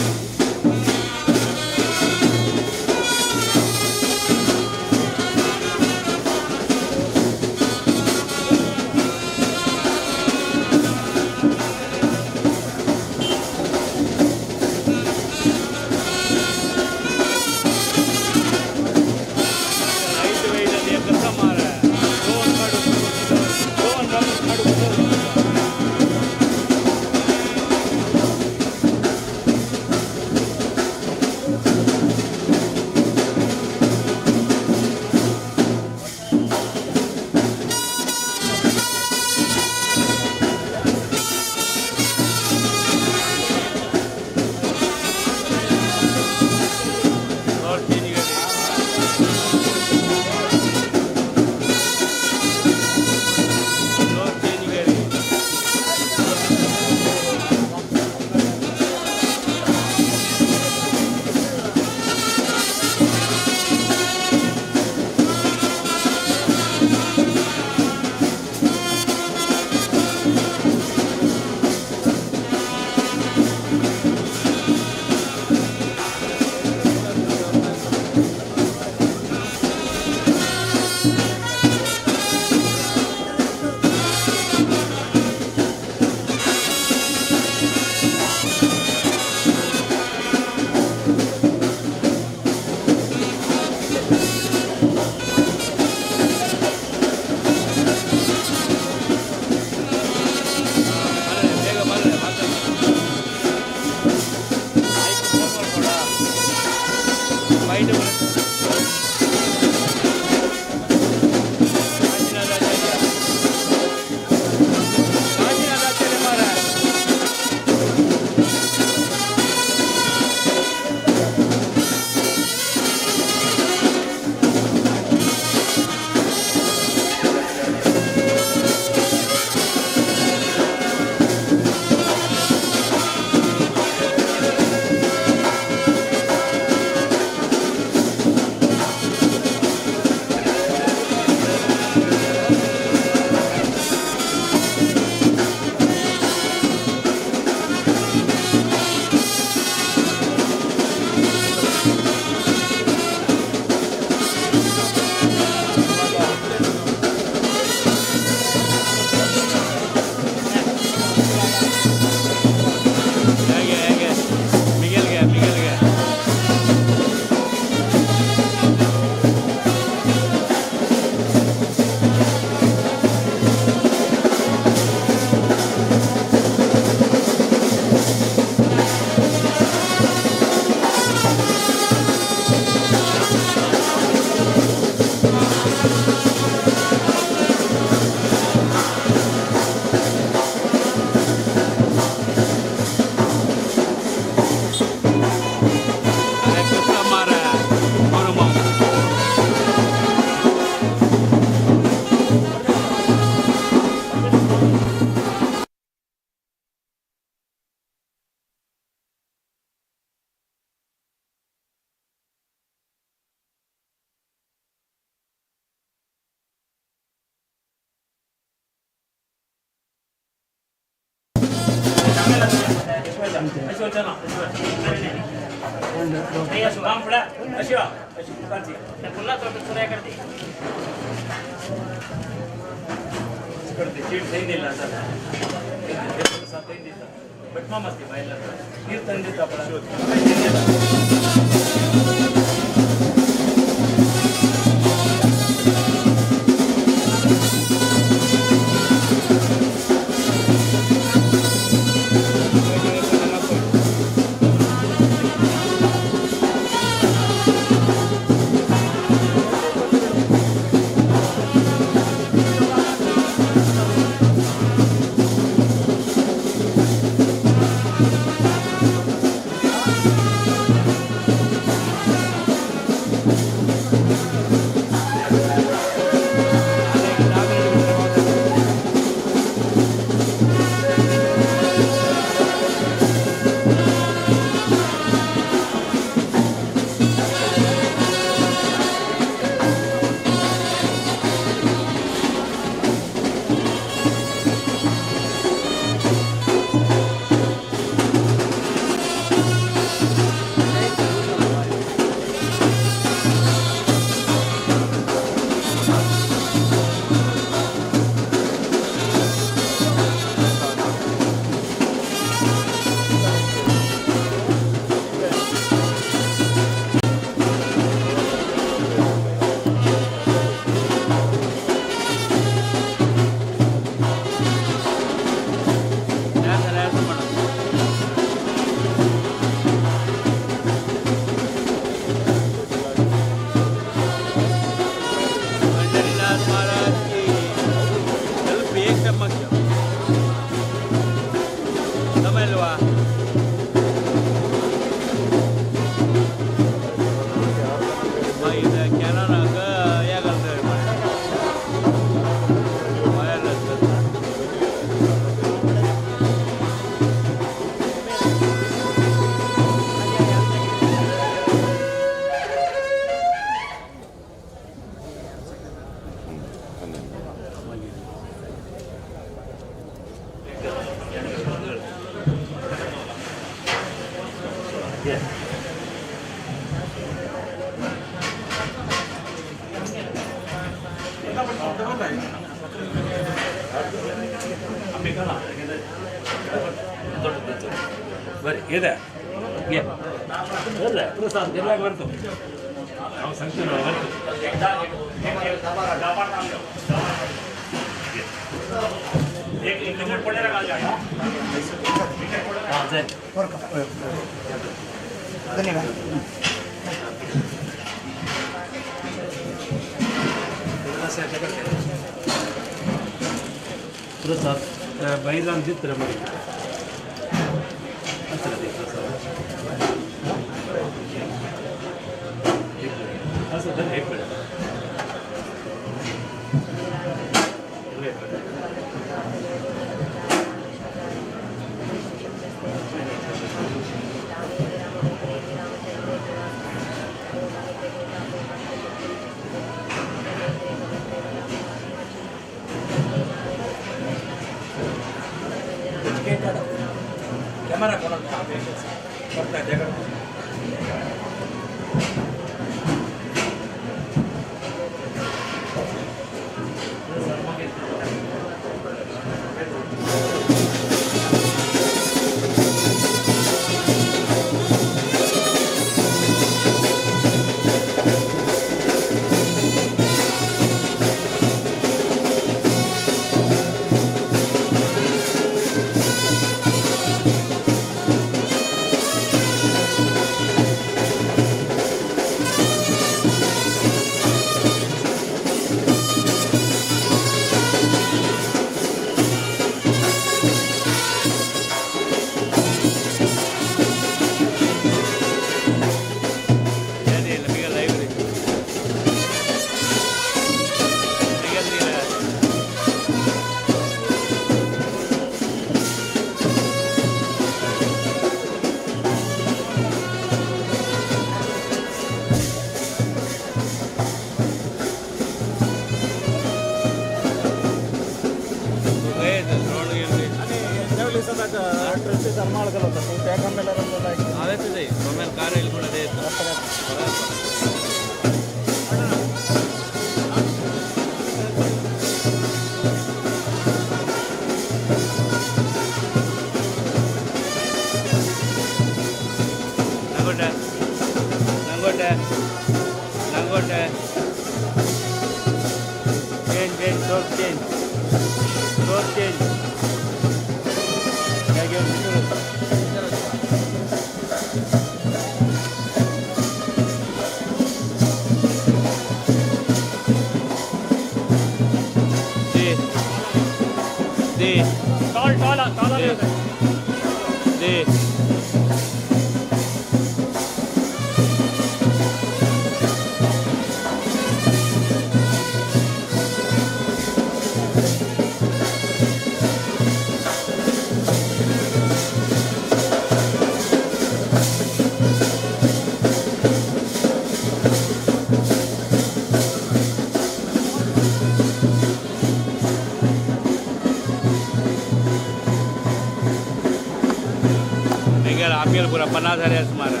पुरा 50 हजार सुमार.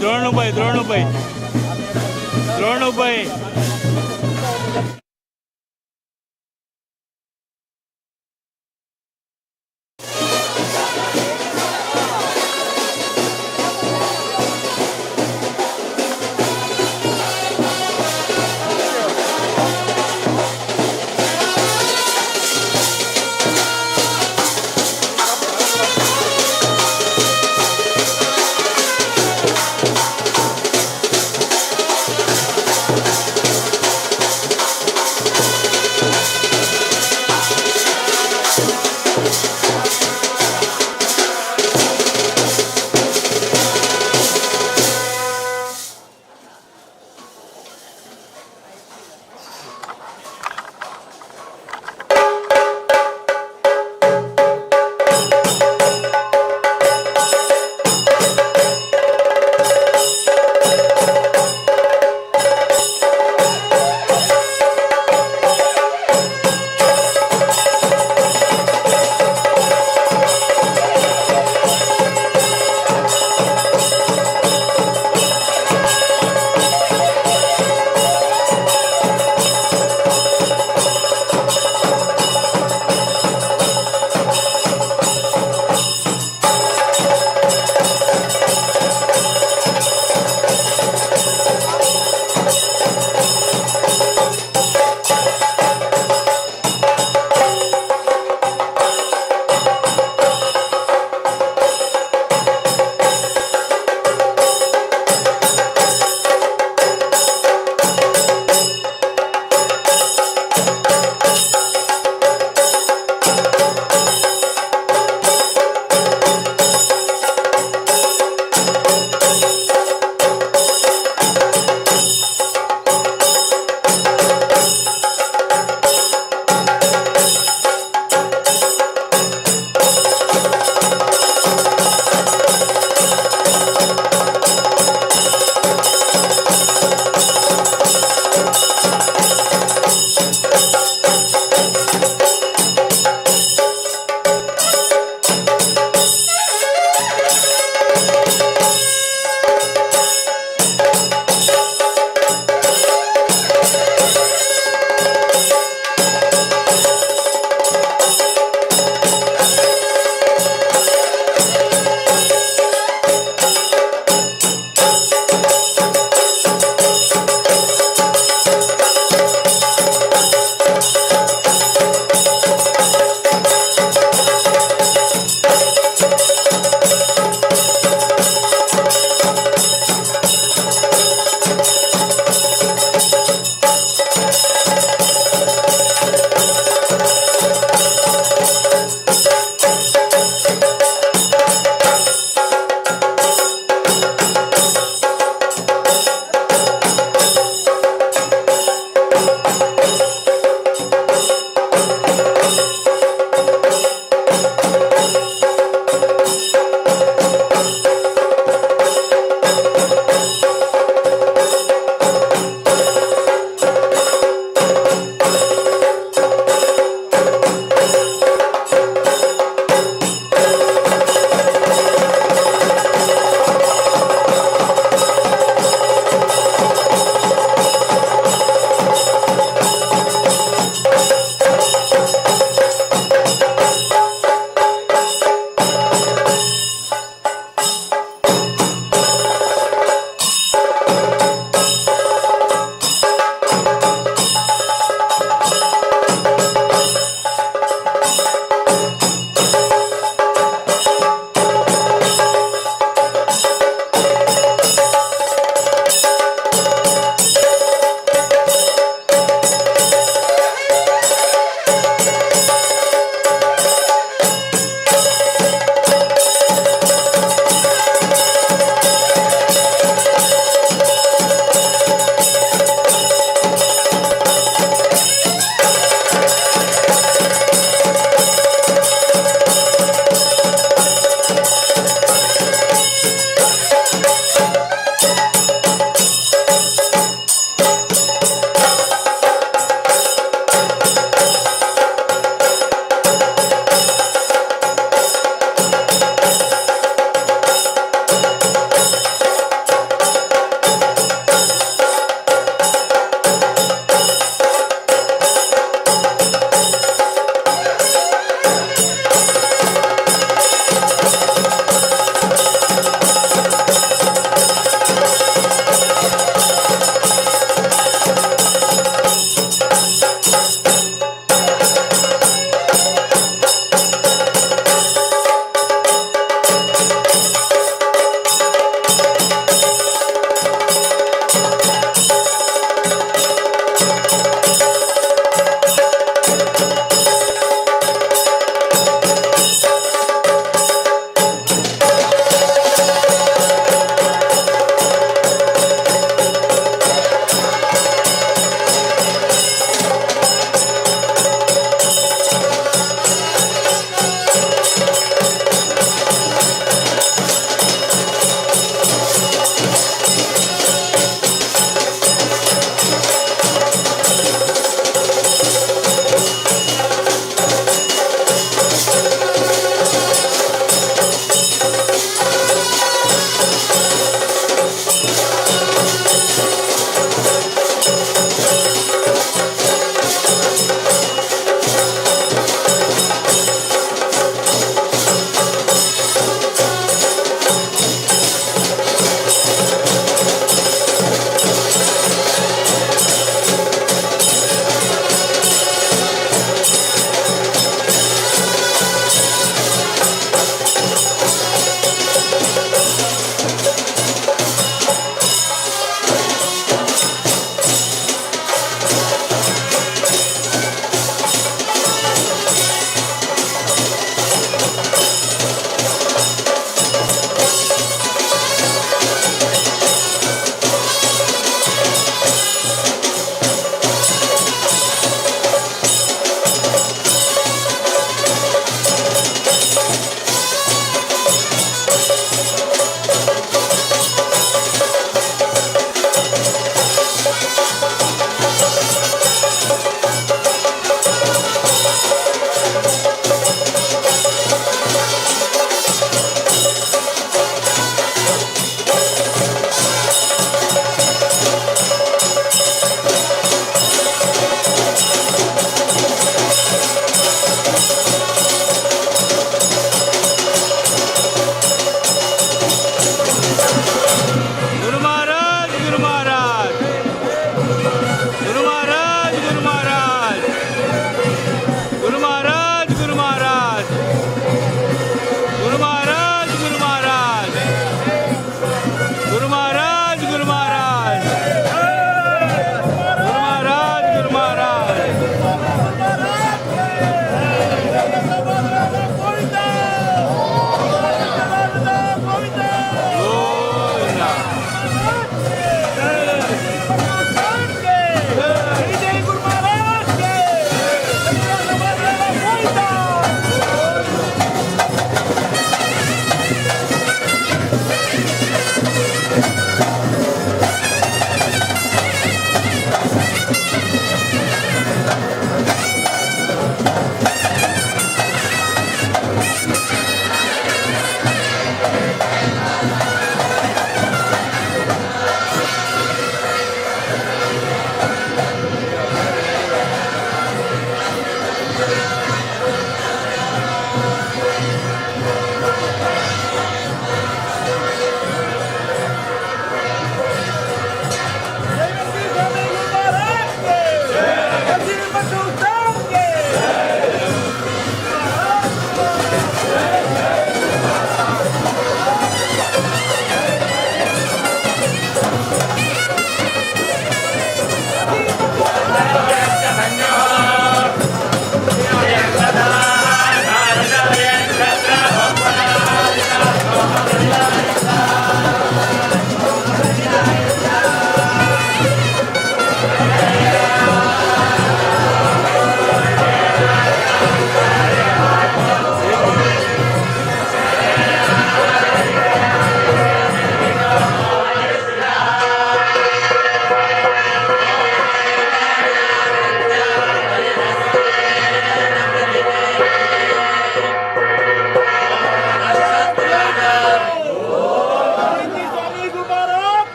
द्रोणुभाई द्रोणुभाई द्रोणुभाई.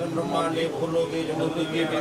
ब्रह्मांडे भूलोके जम्बूद्वीपे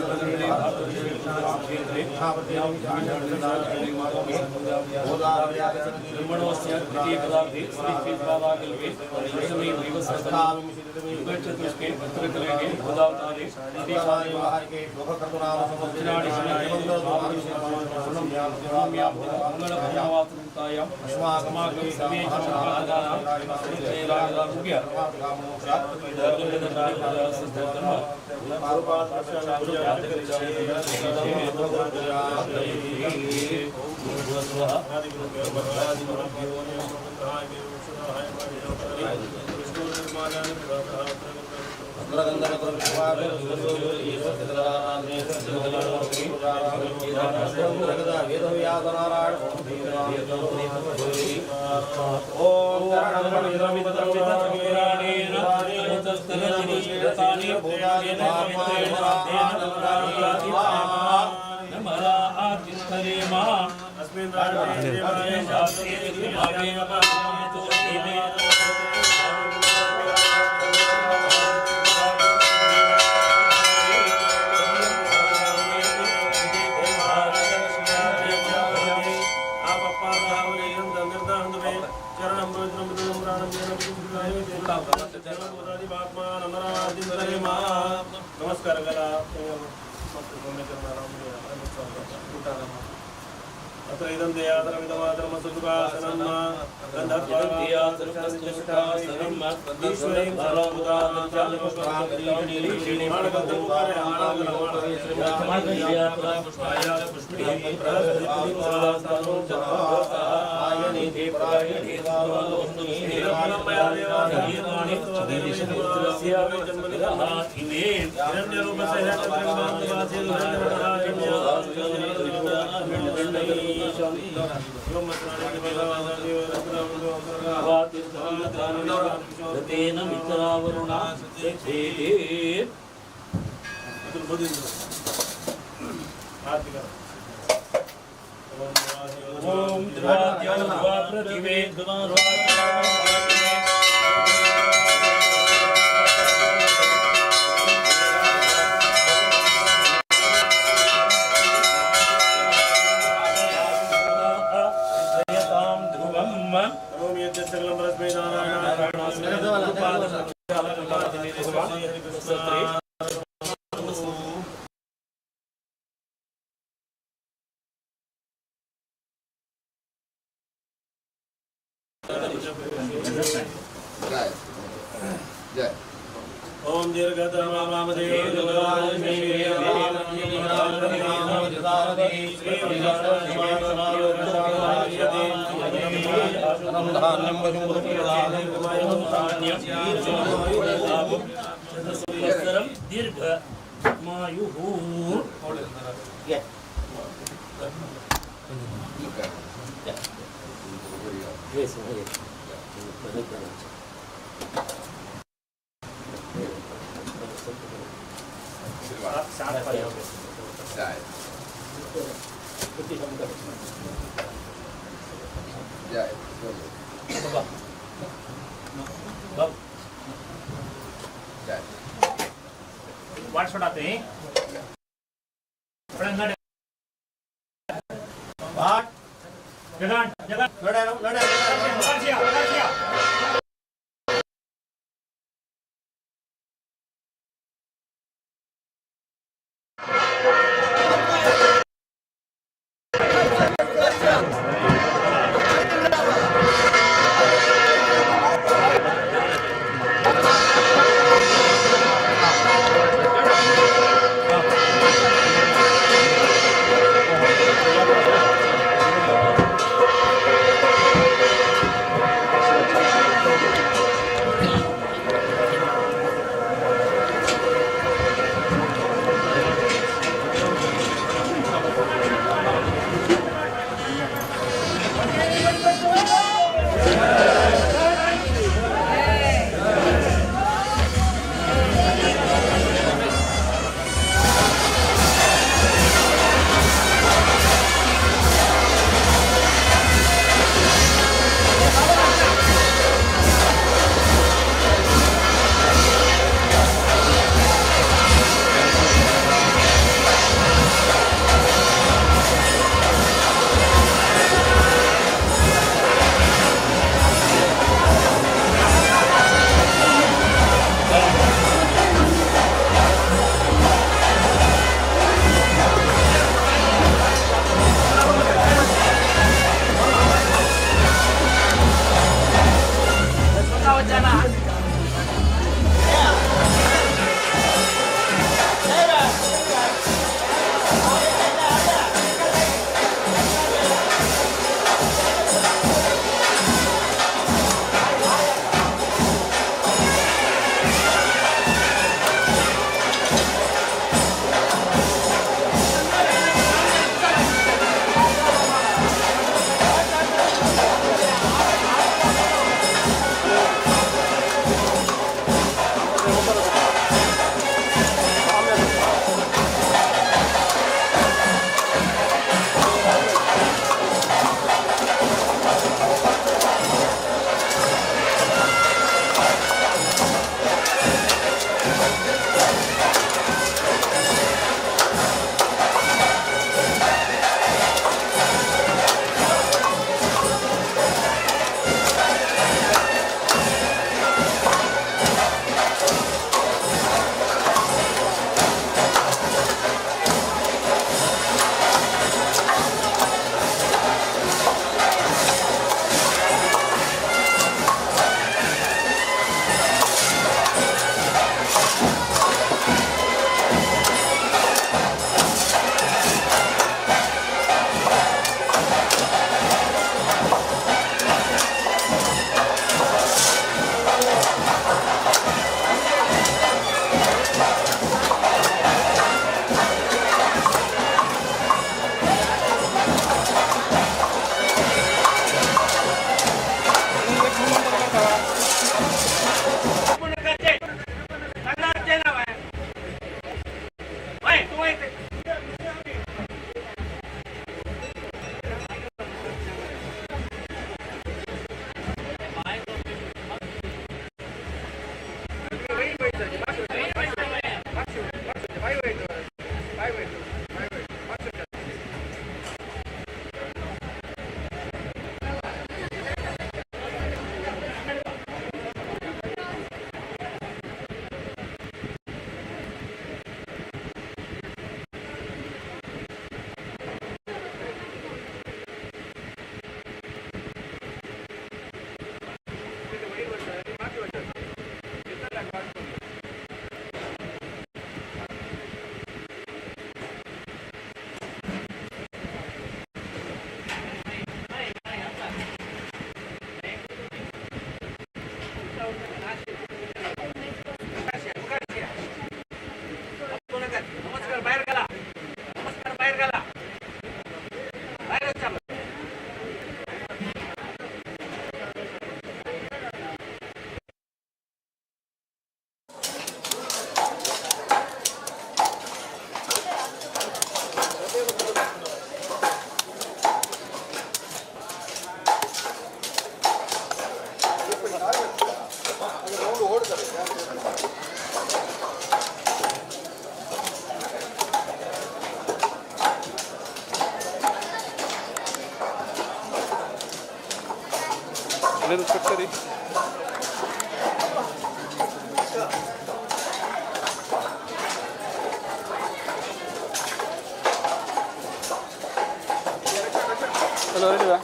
Hello, ready ba?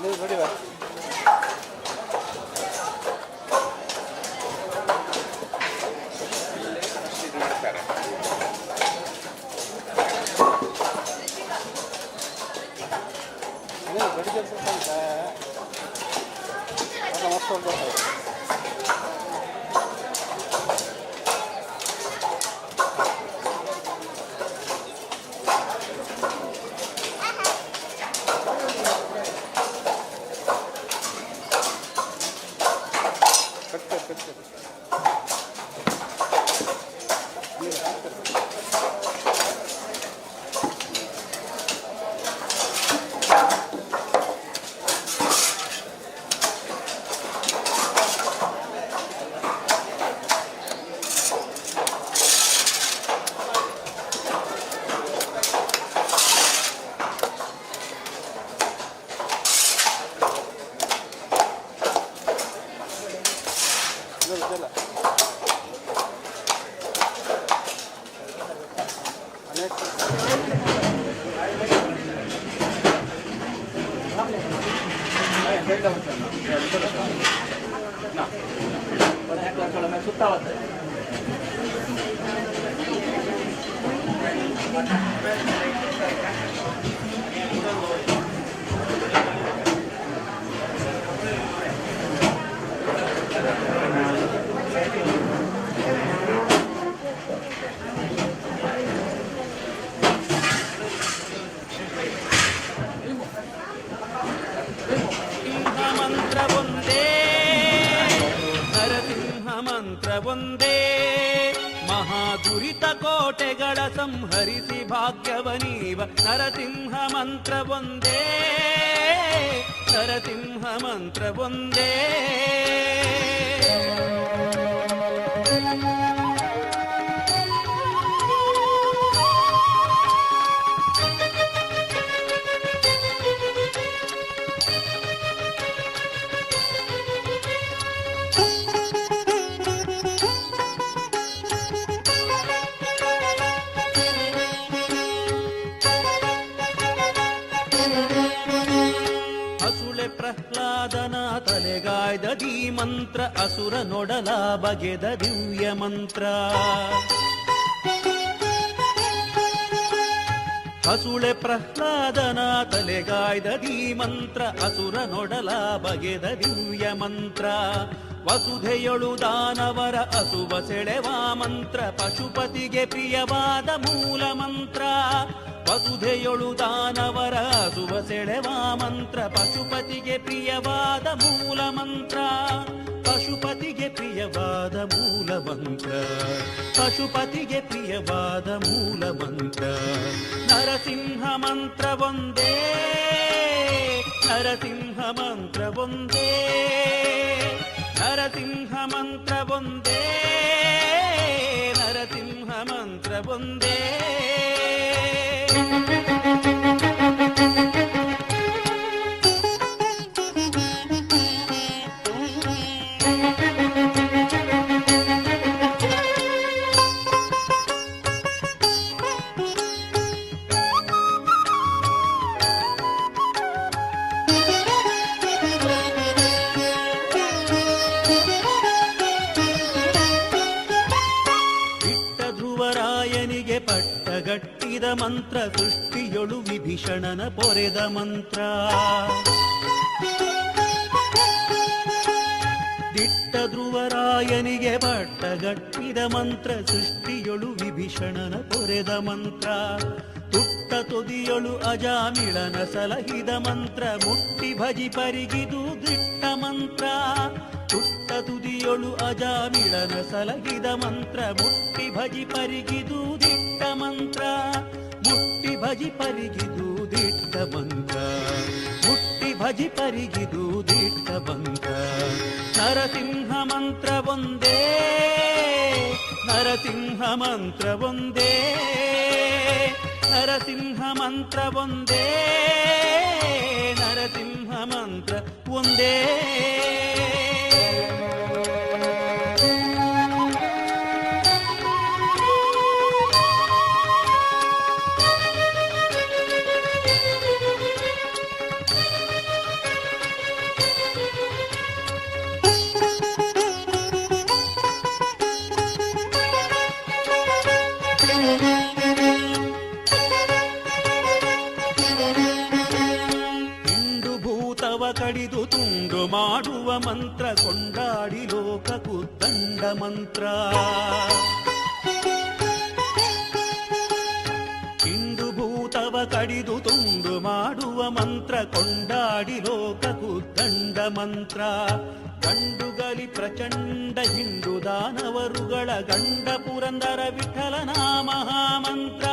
Ready ba? ಮಂತ್ರವೊಂದೇ ಮಹಾದುರಿತ ಕೋಟೆಗಳ ಸಂಹರಿಸಿ ಭಾಗ್ಯವನೀವ ನರಸಿಂಹ ಮಂತ್ರವೊಂದೇ ನರಸಿಂಹ ಮಂತ್ರವೊಂದೇ. ಪ್ರಹ್ಲಾದನ ತಲೆಗಾಯ್ದ ದೀ ಮಂತ್ರ ಅಸುರ ನೊಡಲ ಬಗೆದ ದಿವ್ಯ ಮಂತ್ರ ಹಸುಳೆ ಪ್ರಹ್ಲಾದನ ತಲೆಗಾಯ್ದ ದೀ ಮಂತ್ರ ಅಸುರ ನೊಡಲ ಬಗೆದ ದಿವ್ಯ ಮಂತ್ರ ವಸುಧೆಯೊಳು ದಾನವರ ಅಸುವ ಸೆಳೆವ ಮಂತ್ರ ಪಶುಪತಿಗೆ ಪ್ರಿಯವಾದ ಮೂಲ ಮಂತ್ರ ವಸುಧೆಯೊಳು ದಾನವರ ಅಸುವ ಸೆಳೆವ ಮಂತ್ರ ಪಶುಪತಿಗೆ ಪ್ರಿಯವಾದ ಮೂಲ ಮಂತ್ರ ಪಶುಪತಿಗೆ ಪ್ರಿಯವಾದ ಮೂಲ ಮಂತ್ರ ಪಶುಪತಿಗೆ ಪ್ರಿಯವಾದ ಮೂಲ ಮಂತ್ರ ನರಸಿಂಹ ಮಂತ್ರವೊಂದೇ ನರಸಿಂಹ ಮಂತ್ರವೊಂದೇ ನರಸಿಂಹ ಮಂತ್ರವೊಂದೇ ನರಸಿಂಹ ಮಂತ್ರವೊಂದೇ. ಪಟ್ಟಗಟ್ಟಿದ ಮಂತ್ರ ಸೃಷ್ಟಿಯೊಳು ವಿಭೀಷಣನ ಪೊರೆದ ಮಂತ್ರ ದಿಟ್ಟ ಧ್ರುವರಾಯನಿಗೆ ಪಟ್ಟಗಟ್ಟಿದ ಮಂತ್ರ ಸೃಷ್ಟಿಯೊಳು ವಿಭೀಷಣನ ಪೊರೆದ ಮಂತ್ರ ತುಟ್ಟ ತುದಿಯೊಳು ಅಜಾಮಿಳನ ಸಲಹಿದ ಮಂತ್ರ ಮುಟ್ಟಿ ಭಜಿ ಪರಿಗಿದು ದಿಟ್ಟ ಮಂತ್ರ ತುಟ್ಟ ತುದಿಯೊಳು ಅಜಾಮಿಳನ ಸಲಹಿದ ಮಂತ್ರ ಮುಟ್ಟಿ ಭಜಿ ಪರಿಗಿದು ದಿಟ್ಟ ಮಂತ್ರ ಮುಟ್ಟಿ ಭಜಿ ಪರಿಗಿದು ದಿಟ್ಟ ಮಂತ್ರ ಮುಟ್ಟಿ ಭಜಿ ಪರಿಗಿದು ದಿಟ್ಟ ಮಂತ್ರ ನರಸಿಂಹ ಮಂತ್ರವೊಂದೇ ನರಸಿಂಹ ಮಂತ್ರವೊಂದೇ ನರಸಿಂಹ ಮಂತ್ರ ಒಂದೇ, ನರಸಿಂಹ ಮಂತ್ರ ಒಂದೇ. ಕಡಿದು ತುಂಡು ಮಾಡುವ ಮಂತ್ರ ಕೊಂಡಾಡಿ ಲೋಕ ಕುದ್ದಂಡ ಮಂತ್ರ. ಹಿಂಡು ಭೂತವ ಕಡಿದು ತುಂಡು ಮಾಡುವ ಮಂತ್ರ ಕೊಂಡಾಡಿ ಲೋಕ ಕುದ್ದಂಡ ಮಂತ್ರ. ಗಂಡುಗಲಿ ಪ್ರಚಂಡ ಹಿಂಡು ದಾನವರುಗಳ ಗಂಡ ಪುರಂದರ ವಿಠಲನ ಮಹಾಮಂತ್ರ.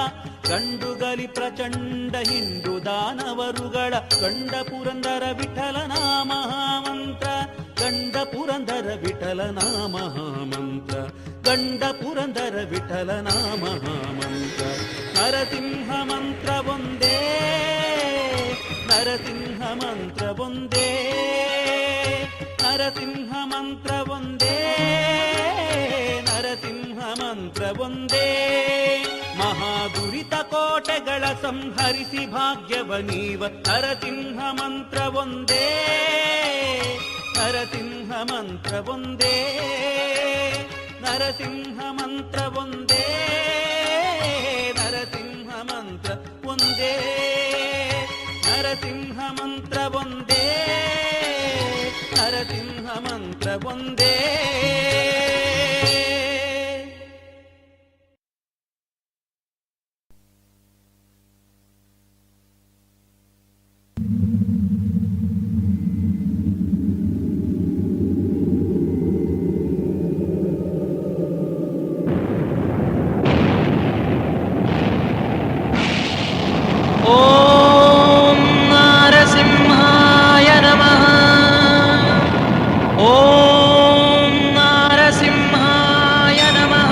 ಗಂಡುಗಲಿ ಪ್ರಚಂಡ ಹಿಂಡು ದಾನವರುಗಳ ಗಂಡ ಪುರಂದರ ವಿಠಲನ ಮಹಾಮಂತ್ರ. ಗಂಡ ಪುರಂದರ ವಿಠಲನ ಮಹಾಮಂತ್ರ, ಗಂಡ ಪುರಂದರ ವಿಠಲನ ಮಹಾಮಂತ್ರ. ನರಸಿಂಹ ಮಂತ್ರ ಒಂದೇ, ನರಸಿಂಹ ಮಂತ್ರ ಒಂದೇ, ನರಸಿಂಹ ಮಂತ್ರ ಒಂದೇ, ನರಸಿಂಹ ಮಂತ್ರ ಒಂದೇ. ಮಹಾದುರಿತ ಕೋಟೆಗಳ ಸಂಹರಿಸಿ ಭಾಗ್ಯವ ನೀವ ನರಸಿಂಹ ಮಂತ್ರ ಒಂದೇ, ನರಸಿಂಹ ಮಂತ್ರ ಒಂದೇ, ನರಸಿಂಹ ಮಂತ್ರ ಒಂದೇ, ನರಸಿಂಹ ಮಂತ್ರ ಒಂದೇ, ನರಸಿಂಹ ಮಂತ್ರ ಒಂದೇ, ನರಸಿಂಹ ಮಂತ್ರ ಒಂದೇ. ಓಂ ನಾರಸಿಂಹಾಯ ನಮಃ. ಓಂ ನಾರಸಿಂಹಾಯ ನಮಃ.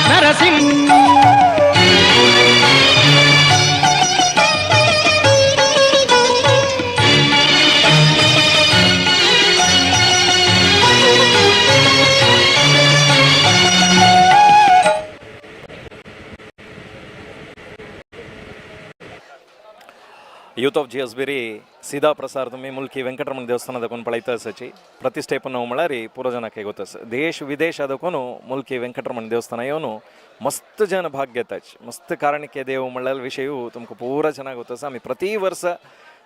Narasimha youth of G S Beri सीधा प्रसार तुमी मुल्की वेंकटरमण देवस्थान दाखोवन पळयता आसाची प्रतिष्ठेपन म्हळ्यार पुरो जनाक गोत देश विदेश दाखोवन मुल्की वेंकटरमण देवस्थान येवन मस्त जन भाग घेताच. मस्त कारणिके देव म्हणल्यार विशय तुमकां पुरो जनाक गोत. आमी प्रति वर्स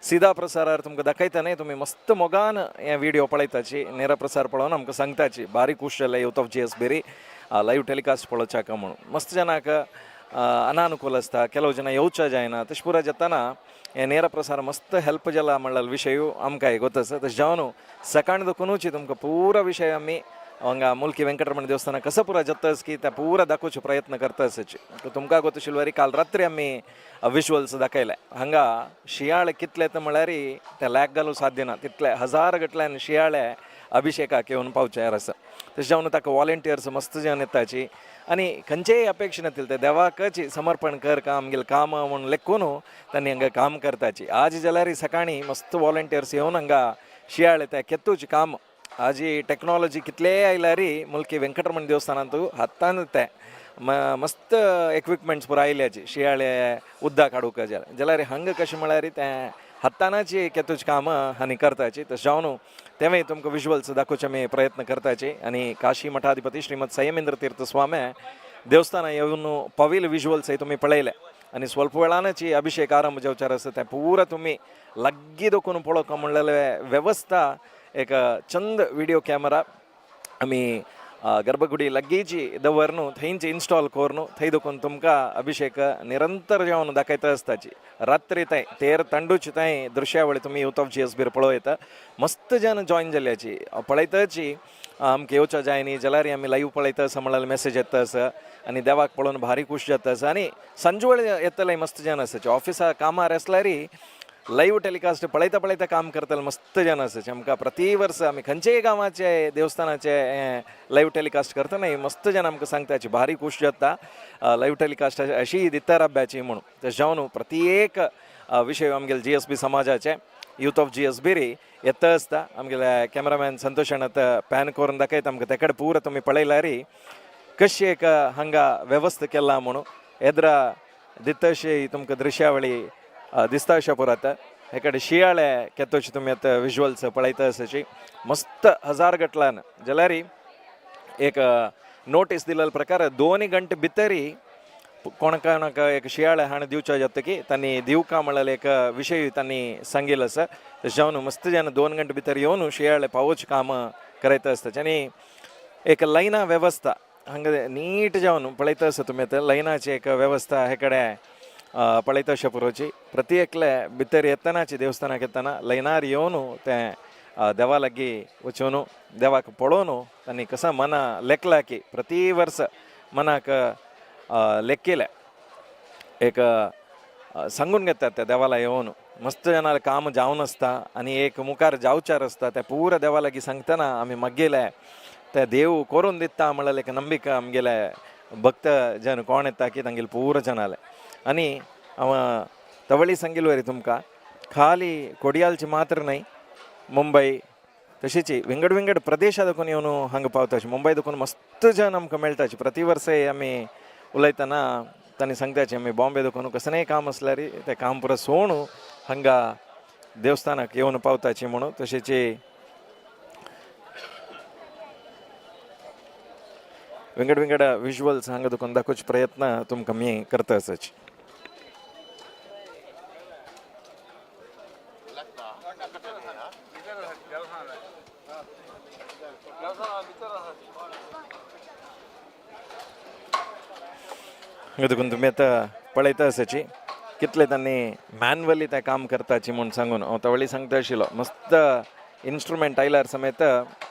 सीधा प्रसारार तुमकां दाखयता न्ही, तुमी मस्त मोगान हे व्हिडिओ पळयताची, नेरा प्रसार पळोवन आमकां सांगताची बारीक खूश जाले youth of G S Beri live telecast पळोवच्याक म्हणून. मस्त जनाक अनानुकूल आसता, ಕೆಲವು ಜನ येवच्या जायना, तशें पुरो जाताना हे ನೇರ ಪ್ರಸಾರ मस्त हेल्प जाला म्हणल्यार विशय आमकां गोत आसा. तशें जावन सकाळ दखुनूच तुमकां पुरो विशय आमी हांगा मुल्की वेंकटरमण देवस्थान कसं पुरा जातास की त्या पुरा दाखोवचो प्रयत्न करता आसाची. तुमकां गोत शिलवारी काल रात्री आमी विज्युअल्स दाखयले. हांगा शियाळे कितले येता म्हळ्यार ते लॅक घालूं साध्य ना, तितले हजार गटल्यान शियाळे अभिषेकाक येवन पावचे आसा. तशें जावन ताका वॉलंटियर्स मस्त जेवन येताची आनी खंयचेय अपेक्षा नातिल्लें ते देवाकच समर्पण कर काम आमगेलें काम म्हूण लेखून तांणी हांगा काम करताची. आज जाल्यार सकाळीं मस्त वॉलंटियर्स येवन हांगा शियाळे त्या केतूचें काम. आजी टॅक्नॉलॉजी कितलेय आयल्यार मुल्की वेंकटरमण देवस्थानांत हातान ते मस्त इक्विपमेंट्स पुरो आयल्याची शियाळे उदक काडूंक जाल्यार जाल्यार हांगा कशें म्हळ्यार तें हातानाची केतूच काम हांणी करताची. तशें जावन तेंवूय तुमकां विज्युअल्स दाखोवचे आमी प्रयत्न करताची. आनी काशी मठाधिपती श्रीमद संयमेंद्र तीर्थ स्वामी देवस्थाना येवन पविल विज्युअल्स तुमी पळयले आनी स्वल्प वेळानच अभिषेक आरंभ जावचार आसा तें पुरा तुमी लागीं दोखून पळोवंक म्हणलेले वेवस्था एक चंद व्हिडिओ कॅमेरा आमी गर्भगुडी लागींची दवरनु थंयच इन्स्टॉल करून थंय देखून तुमकां अभिषेक निरंतर जेवन दाखयता आसताची. रात्री थंय तेर तांडूची थंय दृश्यावळी तुमी यूथ ऑफ जीएसबीर पळोवं येता. मस्त जन जॉयन जाल्ल्याची पळयताची. आमकां येवच्या जाय न्ही जाल्यार आमी लायव्ह पळयता आसा म्हणल्यार मेसेज येता आसा आनी देवाक पळोवन भारी खूश जाता आसा. आनी सांजवेळ येतले मस्त जन आसाचे ऑफिसा कामार आसल्यार लायव्ह टेलिकास्ट पळयता पळयता काम करतले मस्त जन आसाचे. आमकां प्रति वर्स आमी खंयचेय गांवाचे देवस्थानाचे लायव्ह टेलिकास्ट करतना मस्त जन आमकां सांगताची भारी खूश जाता लायव्ह टेलिकास्ट अशी दिता रब्याची म्हणून. तशें जावन प्रत्येक विशय आमगेले जीएसबी समाजाचे यूथ ऑफ जीएसबी री येता आसता. आमगेले कॅमेरामॅन संतोषान आतां पॅन करून दाखयता आमकां तेकडे पुरो तुमी पळयल्यार कशी एक हांगा वेवस्था केला म्हणून एद्रा दितशी तुमकां दृश्यावळी दिसता अशें पुरो. आतां हेकडे शियाळे केतोची तुमी आतां विज्युअल्स पळयता आसाची. मस्त हजार गटलान जाल्यार एक नोटीस दिलेल्या प्रकार 2 घंटे भितरी कोणाक कोणाक एक शियाळे हाण दिवच्या जाता की तांणी दिवका म्हणल्यार एक विशय तांणी सांगिल्लो आसा. तशें जावन मस्त जन 2 घंटे भितर येवन शियाळे पावोवचें काम करयता आसता. आनी एक लायना वेवस्था हांगा नीट जावन पळयता आसा तुमी आतां लायनाची एक वेवस्था हे कडेन पळयता अशें पुरोची. प्रति एकले भितर येतनाची देवस्थानाक येतना लायनार येवन तें देवा लागीं वचून देवाक पळोवन तांणी कसा मना लेखला की प्रति वर्स मनाक लेखिलें एक सांगून घेतात त्या देवाला येवन. मस्त जनाले काम जावन आसता आनी एक मुखार जावचार आसता त्या पुरा देवा लागीं सांगतना आमी मागयले ते देव करून दिता म्हणल्यार एक नंबिका आमगेले भक्त जन कोण येता की तांगेले पुरा जनाले. आनी हांव तवळी सांगिल्ले वरी तुमकां खाली कोडियालची मात्र न्हय मुंबय तशीच विंगड विंगड प्रदेशा देखून येवन हांगा पावताची. मुंबय देखून मस्त जन आमकां मेळटाची. प्रति वर्सय आमी उलयतना तांणी सांगताची आमी बॉम्बे देखून कसलेंय काम आसल्यार तें काम पुरो सोण हांगा देवस्थानाक येवन पावताची म्हणून. तशेंच विंगड विंगड विज्युअल्स हांगा देखून दाखोवचे प्रयत्न तुमकां मी करता आसाची. हांगा देखून तुमी आतां पळयता आसाची कितले तांणी मॅन्युअली तें काम करताची म्हूण सांगून हांव तवळी सांगता आशिल्लो. मस्त इन्स्ट्रुमेंट आयल्यार समेत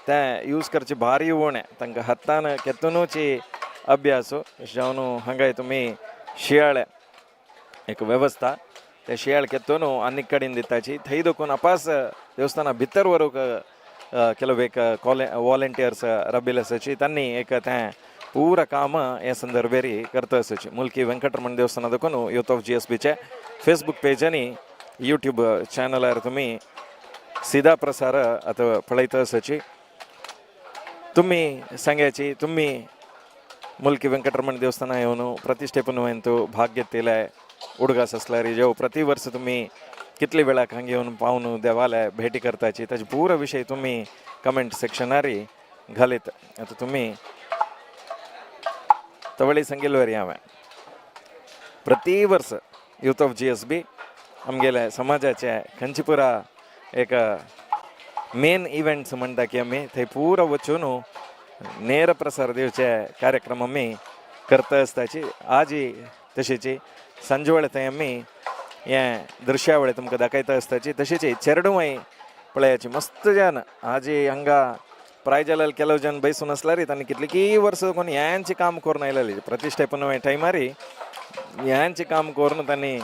तें यूज करचे भारी उणें तांकां हातान केतुनूची अभ्यास जावन हांगाय तुमी शियाळे एक वेवस्था ते शियाळ केतून आनीक कडेन दिताची. थंय देखून अपास देवस्थाना भितर व्हरूंक ಕೆಲವು एक वॉलंटियर्स रबिल आसाची तांणी एक तें पुरा काम हे संदर्भेरी करता आसाची. मुल्की वेंकटरमण देवस्थाना देखून यूथ ऑफ जीएसबीचे फेसबूक पेज आनी यूट्यूब चॅनलार तुमी सीधा प्रसार आतां पळयता आसाची. तुमी सांगायची तुमी मुल्की वेंकटरमण देवस्थाना येवन प्रतिष्ठेपन भाग घेतिल्ले उडगास आसल्यार जेव प्रति वर्स तुमी कितले वेळाक हांगा येवन पावन देवाले भेटी करताची ताचे पुरो विशय तुमी कमेंट सेक्शनारी घालीत. आतां तुमी तवळी सांगिल्ले वरी हांवें प्रति वर्स यूथ ऑफ जीएसबी आमगेले समाजाचे खंयचे एक मेन इव्हेंट्स म्हणटा की आमी थंय पुरो वचून नेर प्रसार दिवचे कार्यक्रम आमी करता आसताची. आजय तशीची सांजवेळ थंय आमी हें दृश्यावळी तुमकां दाखयता आसताची. तशीच चेरडुवय पळयाची मस्त जन आजी हांगा प्राय जाल्यार ಕೆಲವು जन बैसून आसल्यार तांणी कितलीं वर्सां कोण ह्यांचें काम करून आयलेली प्रतिष्ठापन टायमारी ह्यांचें काम करून तांणी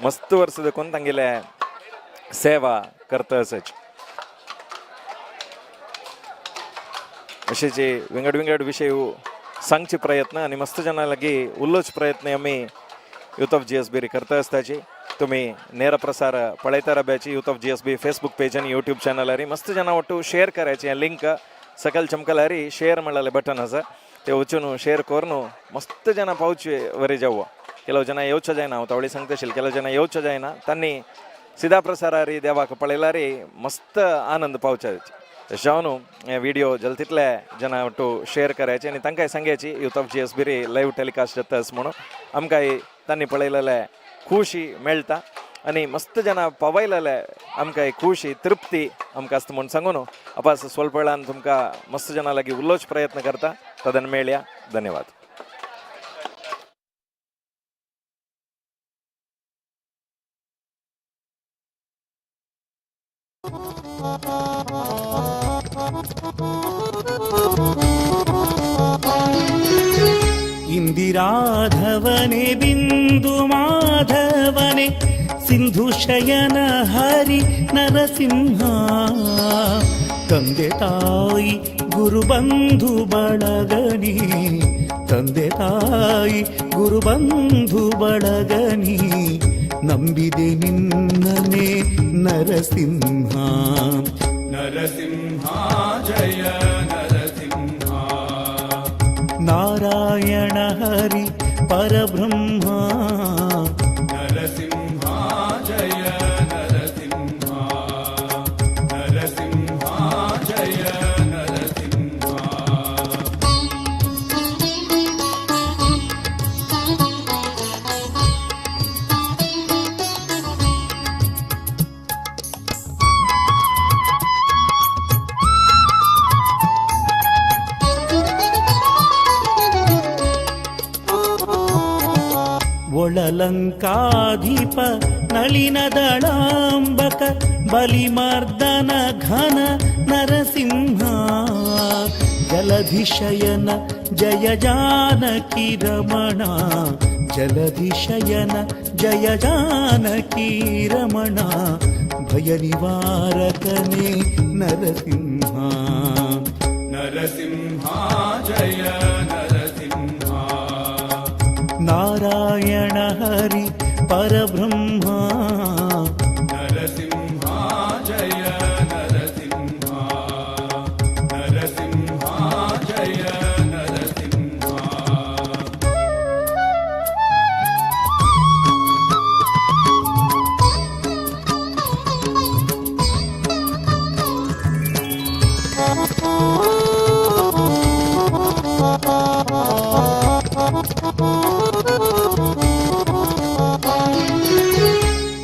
मस्त वर्सां देखून तांगेले सेवा करता आसाची. अशें जे विंगड विंगड विशय सांगचे प्रयत्न आनी मस्त जनां लागीं उलोवचे प्रयत्न आमी यूथ ऑफ जीएसबी करता आसताची. तुमी नेर प्रसार पळयता रब्याची youth of GSB Facebook page आनी यूट्यूब चॅनलारी मस्त जनां ಒಟ್ಟು शेअर करायची लिंक सकल चमकलारी शेअर म्हणलेलें बटन आसा ते वचून शेअर करून मस्त जनां पावचे वरी जावं. ಕೆಲವು ಜನ येवचो जायना हांव तवळी सांगता आशिल्लें ಕೆಲವು ಜನ येवचो जायना तांणी सिधा प्रसारारी देवाक पळयल्यार मस्त आनंद पावचे. तशें जावन हे व्हिडिओ जल तितले जनां ಒಟ್ಟು शेअर करायचे आनी तांकांय सांगायची youth of GSB live telecast जाता म्हणून आमकांय तांणी पळयलेले खुशी मेळटा. आनी मस्त जाणां पवयलेले आमकां एक खुशी तृप्ती आमकां आसता म्हूण सांगून अपास स्वल्प वेळान तुमकां मस्त जाणां लागीं उलोवचो प्रयत्न करता. तदन मेळया. धन्यवाद. ಇಂದಿರಾಧವನೆ ಬಿಂದು ಮಾಧವನೆ ಸಿಂಧು ಶಯನ ಹರಿ ನರಸಿಂಹ ತಂದೆ ತಾಯಿ ಗುರುಬಂಧು ಬಳಗನಿ ತಂದೆ ತಾಯಿ ಗುರುಬಂಧು ಬಳಗನಿ ನಂಬಿದೆ ನಿನ್ನನೆ ನರಸಿಂಹ. ನರಸಿಂಹ ಜಯ ನರಸಿಂಹ. ನಾರಾಯಣ ಹರಿ ಪರಬ್ರಹ್ಮ. ನರಸಿಂಹ ಜಯ ನರಸಿಂಹ. ನರಸಿಂಹ ಜಯ ನರಸಿಂಹ. ಒಳಲಂಕಾಧಿಪ ನಳಿನ ದಳಾಂಬಕ ಬಲಿಮರ್ದನ ಘನ ನರಸಿಂಹ ಜಲಧಿಶಯನ ಜಯ ಜಾನಕಿ ರಮಣ ಜಲಧಿಶಯನ ಜಯ ಜಾನಕಿ ರಮಣ ಭಯ ನಿವಾರಕನೇ ನರಸಿಂಹ. ನರಸಿಂಹ ಜಯ ನರಸಿಂಹ. ನಾರಾಯಣ ಹರಿ ಪರಬ್ರಹ್ಮ. ನರಸಿಂಹ ಜಯ ನರಸಿಂಹ. ನರಸಿಂಹ ಜಯ ನರಸಿಂಹ.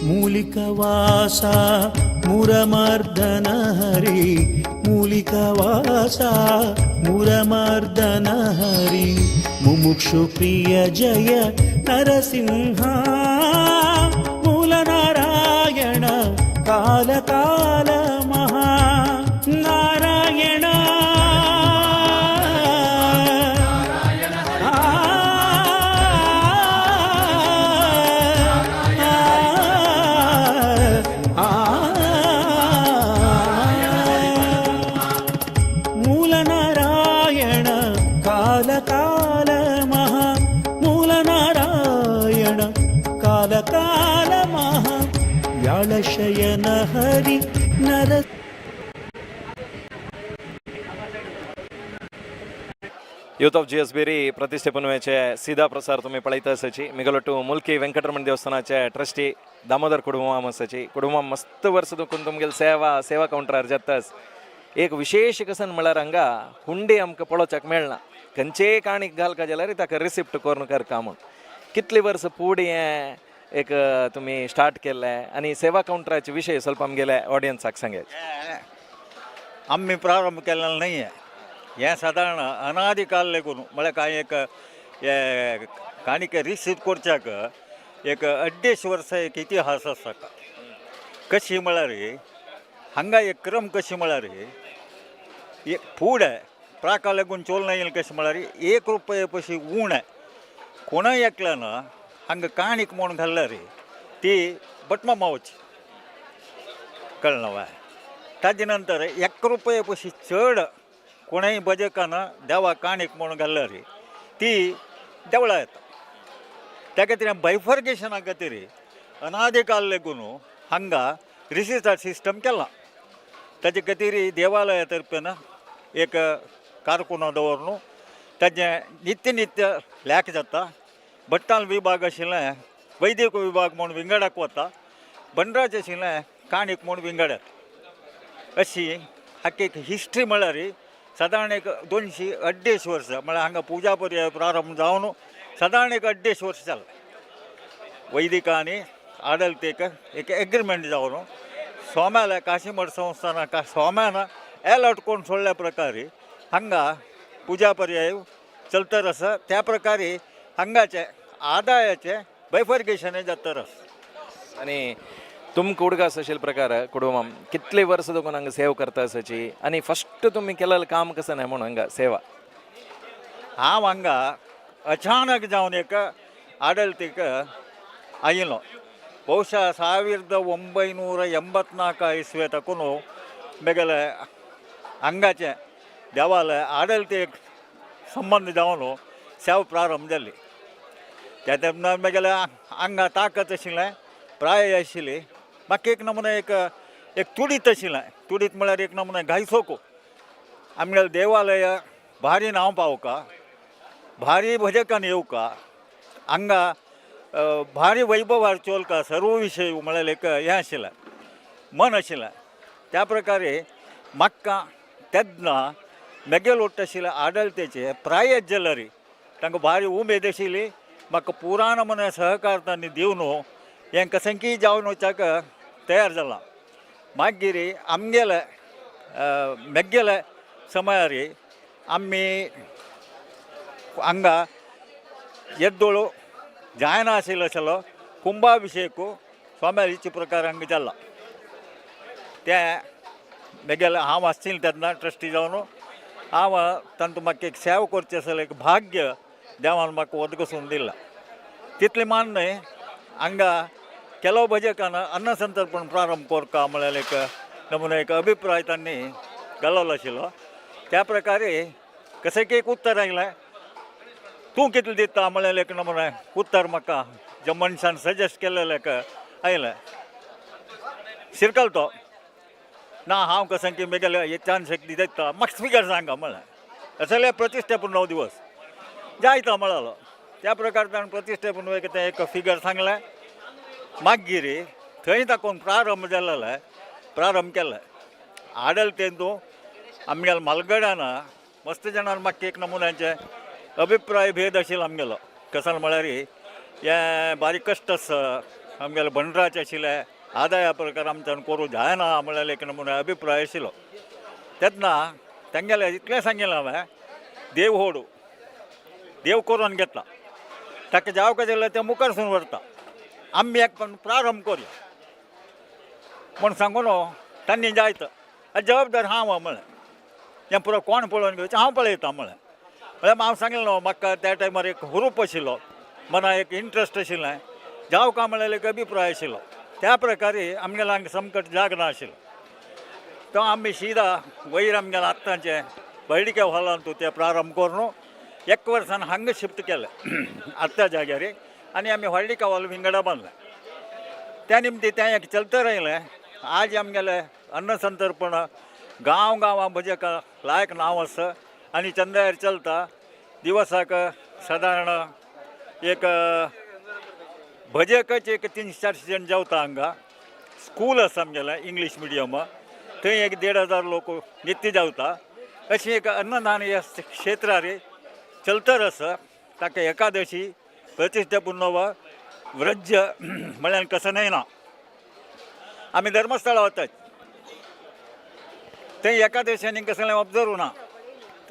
ಮೂಲಿಕವಾಸ ಮುರಮರ್ದನ ಹರಿ ಮೂಲಿಕವಾಸ ಮುರಮರ್ದನ ಹರಿ ಮುಮುಕ್ಷು ಪ್ರಿಯ ಜಯ ನರಸಿಂಹ ಮೂಲನಾರಾಯಣ ಕಾಲ ಕಾಲ ಮಹಾ ನಾರಾಯಣ. ಮೂಲನಾರಾಯಣ ಕಾಲ ಕಾಲ ಮಹಾ ಮೂಲನಾರಾಯಣ ಕಾಲ ಕಾಲ ಮಹಾ ವ್ಯಾಳಶಯನ ಹರಿ ನರ. ಯೂತ್ ಆಫ್ GS ಬೇರಿ प्रतिष्ठे पुनवेचे सीधा प्रसार तुम्ही पळयता आसाची. मिगलोटू मुल्की वेंकटरमण देवस्थानाचे ट्रस्टी दामोदर कुडुमाम आसाची. कुडुमाम मस्त वर्स दुखून तुमगेले सेवा सेवा कावंटरार जातास. एक विशेष कसन म्हळ्यार हांगा हुंडी आमकां पळोवच्याक मेळना. खंयचेय काणीक घालका जाल्यार ताका रिसिप्ट करून करका म्हूण. कितली वर्स फुडें हें एक तुमी स्टार्ट केल्लें आनी सेवा कावंटराचे विशय ಸ್ವಲ್ಪ आमगेले ऑडियन्साक सांगात. आम्ही प्रारंभ केलेला नाही आहे. हें सादारण अनादी काल लेगून म्हळ्यार कांय एक हे काणिके रिसीव करच्याक एक अड्डेश वर्सां एक इतिहास आसा. कशी म्हळ्यार हांगा एक क्रम कशी म्हळ्यार एक फुडें प्राका लागून चोलना येयल कशें म्हळ्यार एक रुपये पशी उणें कोणय एकल्यान हांगा काणीक म्हूण घाल्यार ती बटमा मावची कळना वय. ताजे नंतर एक रुपये पशी चड कोणय भजकान देवा काणीक म्हूण घाल्यार ती देवळा येता. त्या खातीर बायफर्गेशना खातीर अनादी काल लेगून हांगा रिसिस्टार सिस्टम केला. ताजे खातीर देवालया तर्फेन एक कारकुना दवरून ताजें नित्य नित्य लेख जाता. भट्टाल विभाग आशिल्लें वैद्यक विभाग म्हूण विंगडाक वता, बंडराज आशिल्लें काणीक म्हूण विंगड येता. अशी हाका एक हिस्ट्री म्हळ्यार सादारण एक 200-250 वर्सां म्हळ्यार हांगा पुजा पर्याय प्रारंभ जावन सादारण एक 250 वर्सां जालें. वैदिक आनी आडळतेक एक एग्रीमेंट जावन स्वाम्याला काशीमठ संस्थान का स्वाम्यान एलॉट करून सोडल्या प्रकारे हांगा पुजा पर्याय चलतर आसा. त्या प्रकारे हांगाचे आदायाचे बैफर्गेशन जातर आसा. आनी तुमकां उडगास अशेल प्रकार कुटुंबाम कितले वर्स दोगून हांगा सेवा करता आसाची आनी फस्ट तुमी केलेलें काम कसं न्हय म्हणून हांगा सेवा? हांव हांगा अचानक जावन एक आडळतीक आयिल्लो. ಬಹುಶಃ 1984 ಇಸ್ವೆ ತಕ್ಕೂ मेगेले हांगाचे देवालय आडळतेक संबंद जावन सेवा प्रारंभ जाली. त्या तेन्ना मेगेले आंगा ताकत आशिल्लें, प्राय आशिल्ली. म्हाका एक नमुना एक एक तुडीत आशिल्लें. तुडीत म्हळ्यार एक नमुना घायसोको आमगेलें देवालय भारी नांव पावका, भारी भजकान येवका, हांगा भारी वैभवार चोलका सर्व विशय म्हळ्यार एक हें आशिल्लें, मन आशिल्लें. त्या प्रकारे म्हाका तेन्ना मेगेल वट्ट आशिल्ले आडळतेचे प्राय ज्वेलरी तांकां भारी उमेद आशिल्ली. म्हाका पुराण म्हण सहकार तांणी दिवन हें कसंकी जावन वचाक तयार जाला. मागीर आमगेले मेगेले समयार आमी हांगा येद्दोळू जायना आशिल्लो आशिल्लो कुंभाभिशेक स्वाम्याची प्रकार हांगा जाला. तें मेगेले हांव आशिल्लें तेन्ना ट्रस्टी जावन हांव तांतूं म्हाका एक सेवा करचें आसलें, एक भाग्य देवान म्हाका वदगसून दिलां. तितलें मान न्हय, हांगा ಕೆಲವು भजकान अन्नसंतर्पण प्रारंभ करका म्हळ्यार एक नमुना एक अभिप्राय तांणी घालवलो आशिल्लो. त्या प्रकारे कशें की एक उत्तर आयलें, तूं कितलें दिता म्हळ्यार एक नमुना उत्तर म्हाका ज्या मनशान सजेस्ट केलेलें एक आयलें. शिरकल तो ना हांव कसं की मेगेले इच्छान शक्ती दिता म्हाका स्पिकर सांगा म्हळ्यार असले प्रतिश्ठेपूर्ण 9 दिवस जायता म्हळालो. त्या प्रकार ताणें प्रतिश्ठेपूर्ण एक तें एक फिगर सांगलें. मागीर थंय ताकून प्रारंभ जालेले प्रारंभ केले आडलतेंतू आमगेले मालगड्यान मस्त जाणान म्हाका एक नमुन्याचे अभिप्राय भेद आशिल्लो आमगेलो. कसो म्हळ्यार हें बारीक कश्ट आसा आमगेले बंडराचे आशिल्ले आदाया प्रकार आमच्यान करूं जायना म्हळ्यार एक नमुना अभिप्राय आशिल्लो. तेन्ना तेंगेलें इतलें सांगिल्लें हांवें, देव होडू देव करून घेतला ताका जावं जाल्यार तें मुखार व्हरता, आमी एक पण प्रारंभ करूया म्हूण सांगून तांणी जायत जबाबदार हांव म्हळें हें पुरो कोण पळोवन घेवचें हांव पळयता म्हळें. म्हळ्यार हांव सांगलें न्हू म्हाका त्या टायमार एक हुरूप आशिल्लो, मना एक इंट्रस्ट आशिल्लें, जावं काय म्हळ्यार एक अभिप्राय आशिल्लो. त्या प्रकारे आमगेल्या हांगा संकट जागना आशिल्लो. तो आमी शिदा वयर आमगेल्या आत्तांचें बैडिके हॉलांत तें प्रारंभ करून एक वर्सान हांगा शिफ्ट केलें आत्तां जाग्यार आनी आमी व्हडली हॉल विंगडा बांदलें. त्या निमती तें एक चलत रायलें. आज आमगेलें अन्नसंतर्पण गांव गांवां भजक लायक नांव आसा आनी चंद्रायर चलता. दिवसाक सादारण एक भजकच एक 300-400 जण जेवता हांगा. स्कूल आसा आमगेलें इंग्लीश मिडियम, थंय एक 1500 लोक नित्य जेवता. अशें एक अन्नदान ह्या क्षेत्रार चलतर आसा. ताका एकादशी प्रतिश्ठा पुनव व्रज म्हळ्यार कसं न्हय ना आमी धर्मस्थळा वतात थंय एकादशी आनी कसलें ऑब्जर्व ना.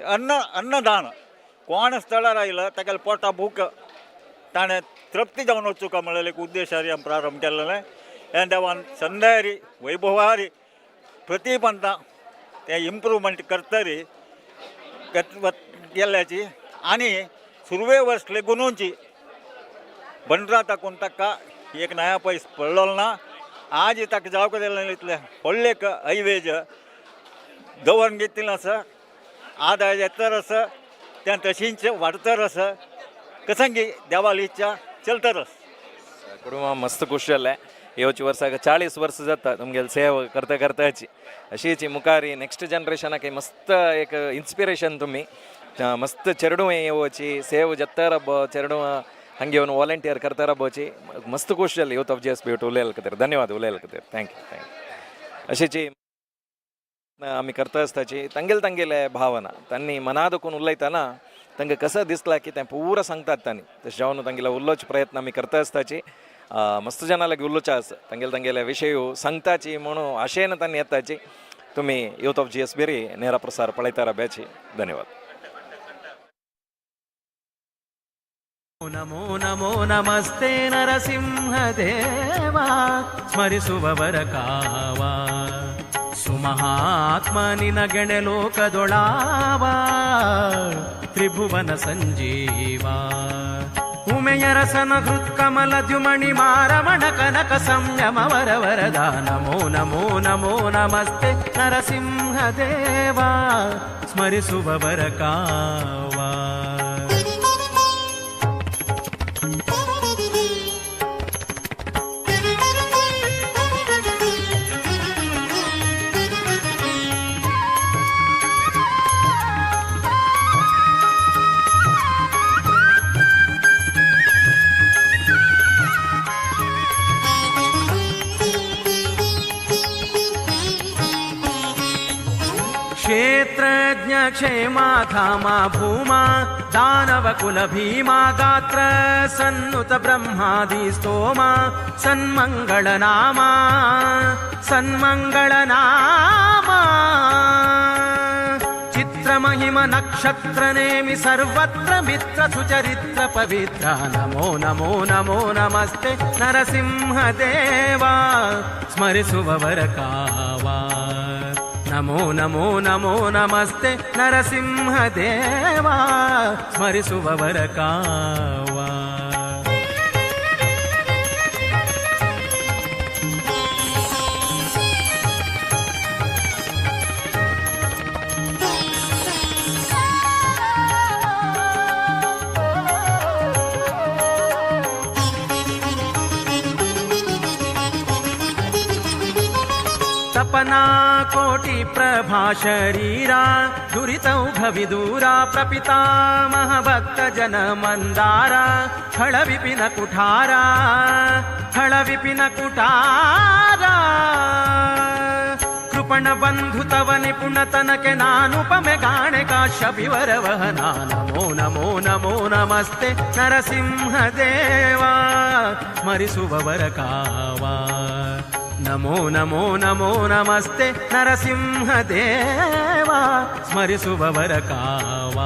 अन्नदान कोण स्थळार आयलो ताका पोटा भूक ताणें तृप्ती जावन वचूं म्हळ्यार एक उद्देशारी आमी प्रारंभ केल्लें. हें देवान संदारी वैभवारी प्रतिपंता तें इम्प्रूवमेंट करतरी केल्ल्याची आनी सुरवे वर्स लेगुनूची बंडरा ताकून ताका एक नया पयस पडलो ना. आज ताका जावंक जालें इतलें व्हडलें एक ऐवेज दवरून घेतिल्लें आसा. आदाय येतर आसा तें तशींच वाडतर आसा. कसंगी देवाली इच्छा चलतर आसा. कुटुंबा मस्त खुश जालें. येवचे वर्साक 40 वर्स जाता तुमगेले सेवा करता करताची. अशीच मुखार नेक्स्ट जनरेशनाक मस्त एक इन्स्पिरेशन तुमी मस्त चेरडूं येवची सेव जाता रबो चेरडूं हांगे येवन वॉलंटियर करता रबोची मस्त खुश जाली युथ ऑफ GSB उलयल खातीर. धन्यवाद उलयल खातीर. Thank you thank you. अशीची आमी करता आसताची तांगेले तांगेले भावना तांणी मना दुखून उलयतना तांकां कसं दिसलां की तें पुरा सांगतात तांणी. तशें जावन तांगेलो उलोवचो प्रयत्न आमी करता आसताची. मस्त जनां उलोवचे आसा तांगेले तांगेले विशय सांगताची म्हणून आशेन तांणी येताची. तुम्ही यूथ ऑफ जीएस बेरी नेरा प्रसार पळयता राब्याची. धन्यवाद. ನಮೋ ನಮೋ ನಮಸ್ತೆ ನರಸಿಂಹ ದೇವಾ ಸ್ಮರಿಸುವವರ ಕಾವ ಸುಮಹಾತ್ಮ ನಿನಗೆಣೆ ಲೋಕದೊಳಾವ ತ್ರಿಭುವನ ಸಂಜೀವ ಉಮೆಯರಸನ ಹೃತ್ಕಮಲ ದ್ಯುಮಣಿ ಮಾರಮಣ ಕನಕ ಸಂಯಮ ವರ ವರದ ನಮೋ ನಮೋ ನಮೋ ನಮಸ್ತೆ ನರಸಿಂಹ ದೇವಾ ಸ್ಮರಿಸುವವರ ಕಾವ. क्षेत्रज्ञ क्षेमा धामा भूमा दानव कुल भीमा गात्र सन्नुत ब्रह्मादि स्तोमा सन्मंगल नामा सन्मंगल नामा चित्र महिम नक्षत्र नेमि सर्वत्र मित्र सुचरित्र पवित्र नमो नमो नमो नमस्ते नरसिंह देवा स्मरिसुववर कावा. ನಮೋ ನಮೋ ನಮೋ ನಮಸ್ತೆ ನರಸಿಂಹ ದೇವಾ ಸ್ಮರಿಸುವವರ ಕಾವ. ತಪನಾ ಕೋಟಿ ಪ್ರಭಾ ಶರೀರ ದುರಿತೌಘ ವಿದೂರ ಪ್ರಪಿತಾಮಹ ಭಕ್ತ ಜನ ಮಂದಾರ ಖಳ ವಿಪಿನ ಕುಠಾರ ಖಳ ವಿಪಿನ ಕುಠಾರ ಕೃಪಣ ಬಂಧು ತವ ನಿಪುಣತನಕ್ಕೆ ನಾನುಪಮೆ ಗಾಣೆ ಕಾಶ್ಯಪಿವರವಹನ ನಮೋ ನಮೋ ನಮೋ ನಮಸ್ತೆ ನರಸಿಂಹ ದೇವಾ ಸ್ಮರಿಸುವವರ ಕಾವ. ನಮೋ ನಮೋ ನಮೋ ನಮಸ್ತೆ ನರಸಿಂಹ ದೇವಾ ಸ್ಮರಿಸುವವರ ಕಾವ.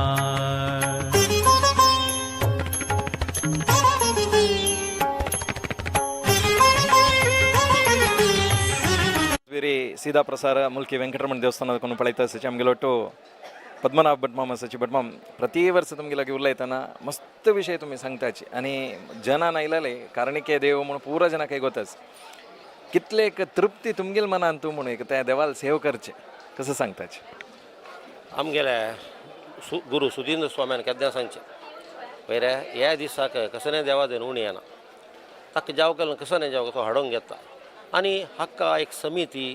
ಸೀದಾ ಪ್ರಸಾರ ಮುಲ್ಕಿ ವೆಂಕಟರಮಣ ದೇವಸ್ಥಾನದ ಕೊನು ಪಳೈತ ಸಚಿ ಆಮಗೆಲೊಟ್ಟು ಪದ್ಮನಾಭ ಭಟ್ಮಾಮ ಸಚಿ ಭಟ್ಮಾಮ್ ಪ್ರತಿ ವರ್ಷ तुमगे उलयतना मस्त विषय तुमी सांगताची आनी जनान आयलेले कारणिके देव म्हणून पुरा जनाक गोताच कितले एक तृप्ती तुमगेल मनान तूं म्हणून एक त्या देवाल सेव करचे कसं सांगताचे. आमगेले गुरु सुधींद्र स्वाम्यान केन्ना सांगचें पयर ह्या दिसाक कसलें देवा देन उणी येना ताका जाव केलो कसं जावं तो हाडूंक घेता आनी हाका एक समिती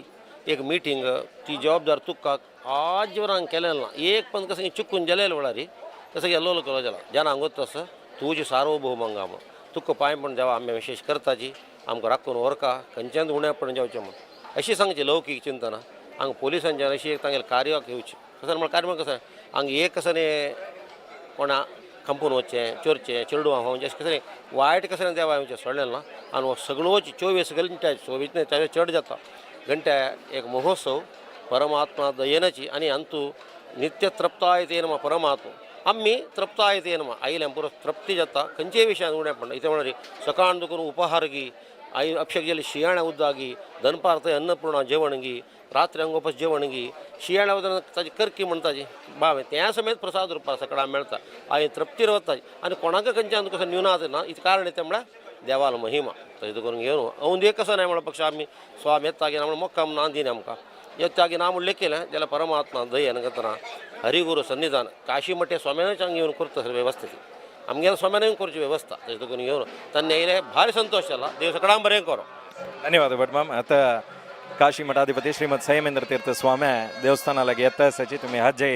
एक मिटींग ती जबाबदार तुका आजवर हांगा केलें ना एक पण कसं चुकून जालें वेळार तसं गेल्लो केलो जाला जेन्ना हांगा तसो तुजी सार्वभौम हांगा म्हूण तुका पांय पण देवा आमी विशेष करताची आमकां राखून व्हरका खंयच्यान उणें पण जावचें म्हूण अशी सांगची लौकीक चिंतना हांगा पोलिसांच्यान अशी एक तांगेलें कार्याक येवचें कसं म्हळ्यार कार्य कसं हांगा एक कसं कोणा खंपून वचचें चोरचें चेडवां म्हणजे अशें कसं वायट कसं देवा येवचें सोडलें ना आनी हो सगळोच 24 घंटे 24 न्हय ताजे चड जाता घंटे एक महोत्सव परमात्मा दयेनाची आनी अंतू नित्य तृप्ताय ते नमा परमात्मा आमी तृप्ताय ते नमा आयल्यान पुरो तृप्ती जाता खंयचेय विशयान उणें पडना इतें म्हणल्यार सकाळ दुखून उपहार गी आई अभिषेक जाली शियाळ्या उदक गी दनपार थंय अन्नपूर्णा जेवण गी रात्री हांगा जेवण गी शियाळ्या उदक ताजी करकी म्हणटाजी बावे त्या समेत प्रसाद रुपार सकाळ मेळटा आई तृप्तीर वता आनी कोणाक खंयच्यान कसो न्यूनात ना इतकें कारण येता म्हळ्यार देवालो महिमा तशें करून घेवन औंद एक कसो न्हय म्हणल्यार पक्ष आमी स्वामी येता ना म्हणून मोक्का ना दिना आमकां येता ना म्हूण लेखिलें जाल्यार परमात्मा दयेन करतना हरिगुरू सन्निधान काशी मठे स्वाम्यानूच हांगा येवन करता वेवस्थेत आमगेल्या स्वाम्यानूय करची वेवस्था तशें करून घेवन तांणी येयले भारी संतोष जाला देव सगळ्यांक बरें करो. धन्यवाद भटमाम. आता काशी मठाधिपती श्रीमद संयमेंद्र तीर्थ स्वामी देवस्थानाला येता आसाची तुम्ही हाजे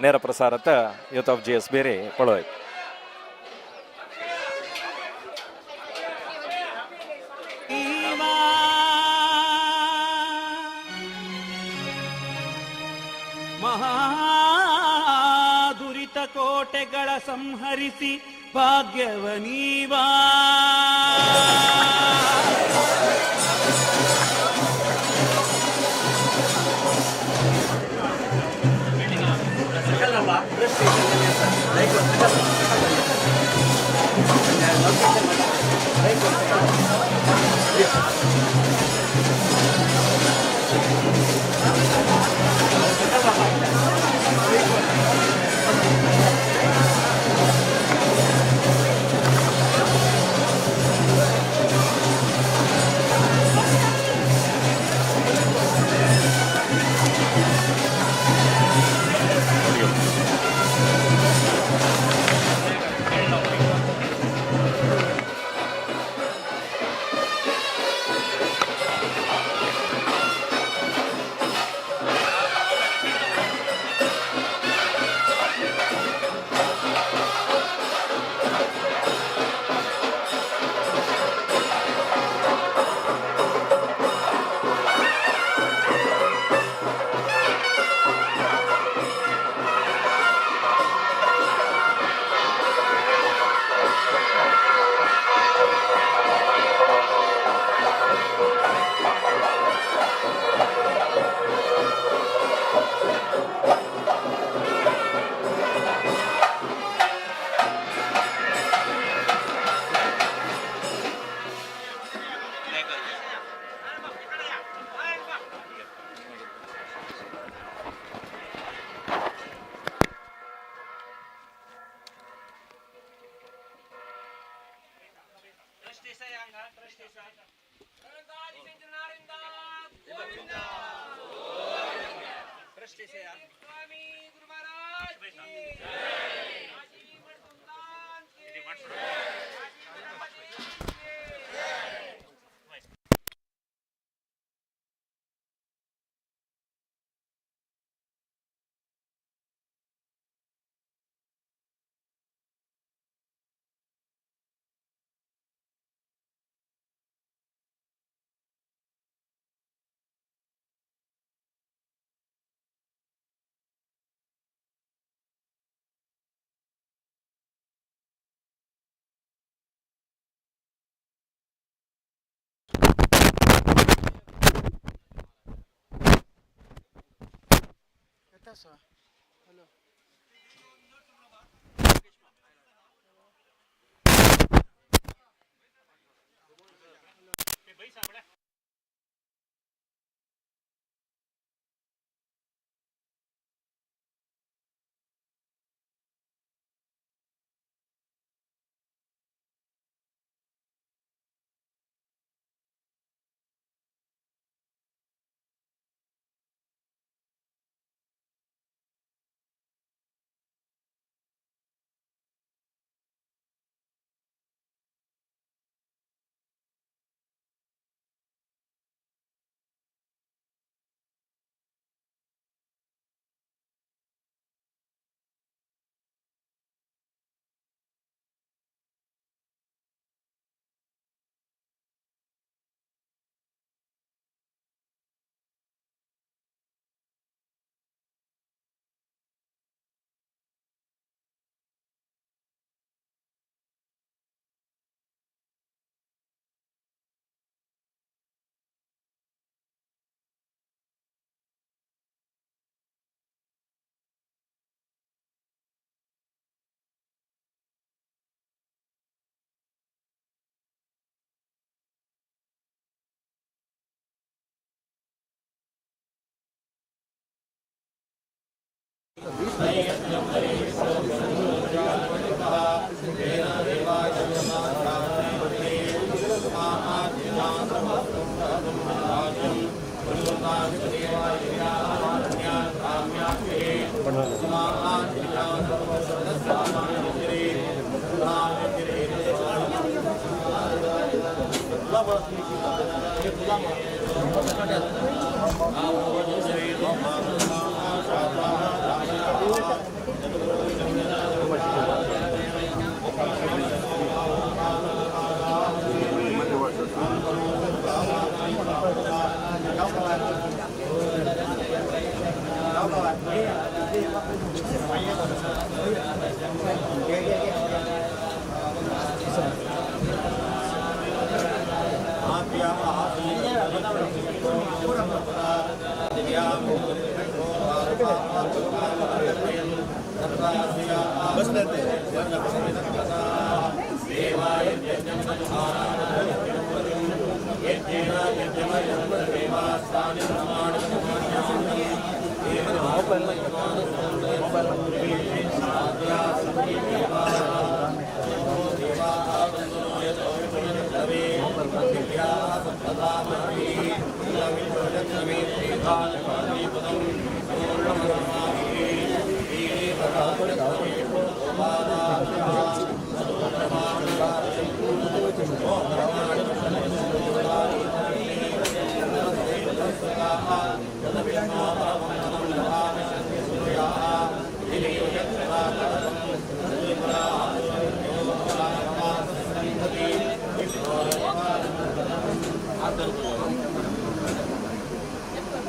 ನೇರ ಪ್ರಸಾರತ ಯೂತ್ ಆಫ್ ಜಿ ಎಸ್ ಬೇರೆ ಪಳೋಯ್. ಮಹಾದುರಿತ ಕೋಟೆಗಳ ಸಂಹರಿಸಿ ಭಾಗ್ಯವನೀವಾ.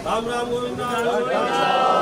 राम राम गोविंदा।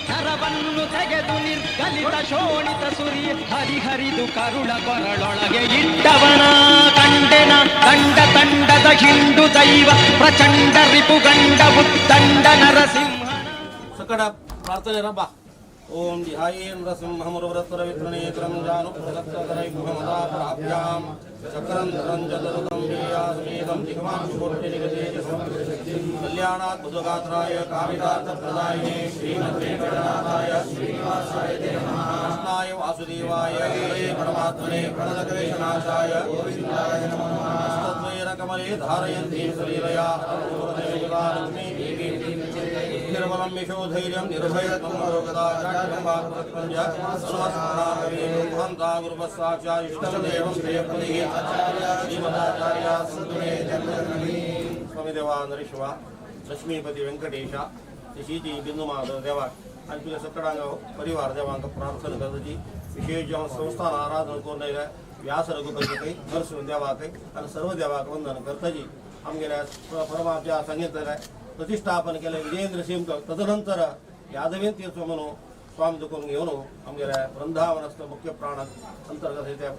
ನರವನ್ನು ತೆಗೆದು ನಿರ್ಗಲಿತ ಶೋಣಿತ ಸುರಿಯ ಹರಿಹರಿದು ಕರುಳ ಕೊರಳೊಳಗೆ ಇಟ್ಟವನ ಕಂಡೆನ ತಂಡ ತಂಡದ ಹಿಂಡು ದೈವ ಪ್ರಚಂಡ ರಿಪುಗಂಡ ಉತ್ತಂಡ ನರಸಿಂಹ. ಸಕಡ ಪ್ರಾರ್ಥನೆ ರಂಬ. ಓಂ ಧ್ಯಾಯೇ ನರಸಿಂಹಮುರವರತ್ವರವಿತ್ರಣೇತ್ರಂ ಜಾನುಪ್ರದತ್ತರೈಗುಹಮದಾಪರಾಭ್ಯಾಂ ಚಕ್ರಂ ಧರಂಜತರುತಂ ವೀರ್ಯಾಸಮೇತಂ ದಿಗ್ವಾಂಶುಕೋಟಿನಿಗತೇಜಸಂ ಕಲ್ಯಾಣಾದ್ಭುತಗಾತ್ರಾಯ ಕಾಮಿತಾರ್ಥಪ್ರದಾಯಿನೇ ಶ್ರೀಮದ್ವೇಂಕಟನಾಥಾಯ ಶ್ರೀನಿವಾಸಾಯ ತೇ ನಮಃ. ಕೃಷ್ಣಾಯ ವಾಸುದೇವಾಯ ಹರೇ ಪರಮಾತ್ಮನೆ ಪ್ರಣತಕ್ಲೇಶನಾಶಾಯ ಗೋವಿಂದಾಯ ನಮಃ. ಹಸ್ತದ್ವಯನ ಕಮಲೇ ಧಾರಯಂತೀಂ ಸಲೀಲಯಾ ಲಕ್ಷ್ಮೀ ದೇವೀಂ ನಿರ್ಬಲಂ ಯಶೋಧೈರ್ಯಂ ನಿರ್ಭಯತ್ವಂ ಅರೋಗತಾ ಸ್ವಾಮಿ ದೇವ ನರೇಶ್ವ लक्ष्मीपती वेंकटेशा तशीची बिंदुमाधव देवा आनी तुज्या सकडांग परिवार देवांक प्रार्थना करता. विशेष जावन संस्थान आराधना करून आयल्या व्यास रघुपतीकय नरसिंह देवाकय आनी सर्व देवाक वंदन करताजी. आमगेल्या परमात्म्या सांगितलें प्रतिष्ठापन केलें विजयेंद्र सिंह. तदनंतर यादवेंद्र तीर्थ म्हणून स्वामी दुखून घेवन आमगेल्या वृंदावनस्थ मुख्य प्राण अंतर्गत त्या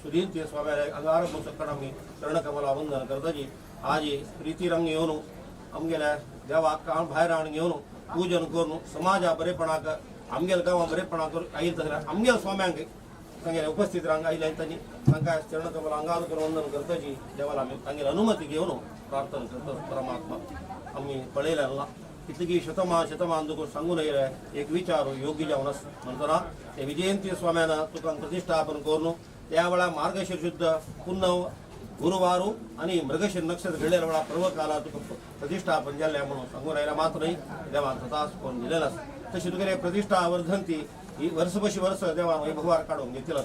सुधीर तीर्थ स्वाम्याले अंगार सकड आमी चरणकमला वंदन करताजी. आजी प्रितीरंग येवन आमगेल्या देवाक काम भायर हाडून घेवन पूजन करून समाजा बरेपणाक आमगेल्या गांवा बरेपणाक आयल तसलें आमगेल्या स्वाम्यांक तांगेले उपस्थित रांग आयले तांणी तांकां चरणकमला अंगार करून वंदन करताजी. देवाला आमी तांगेली अनुमती घेवन प्रार्थना करता. परमात्मा आमी पळयलें ना इतली शतमान शतमान तुका सांगून येयले एक विचार योग्य जावन आसा. म्हणटना ते विजयंती स्वाम्यान तुका प्रतिष्ठापन करून त्या वेळार मार्गशीर शुद्ध पुन्नव गुरुवार आणि मृगशीर नक्षत्र घडलेल्या वेळा पर्वकाला तुका प्रतिष्ठापन जाल्लें म्हणून सांगून राहिला मात्र न्ही देवान तथाच करून दिलेलं आसा. तशी तुगेले प्रतिष्ठा वर्धंती ही वर्सपशी वर्स देवान वैभवार काडून घेतला.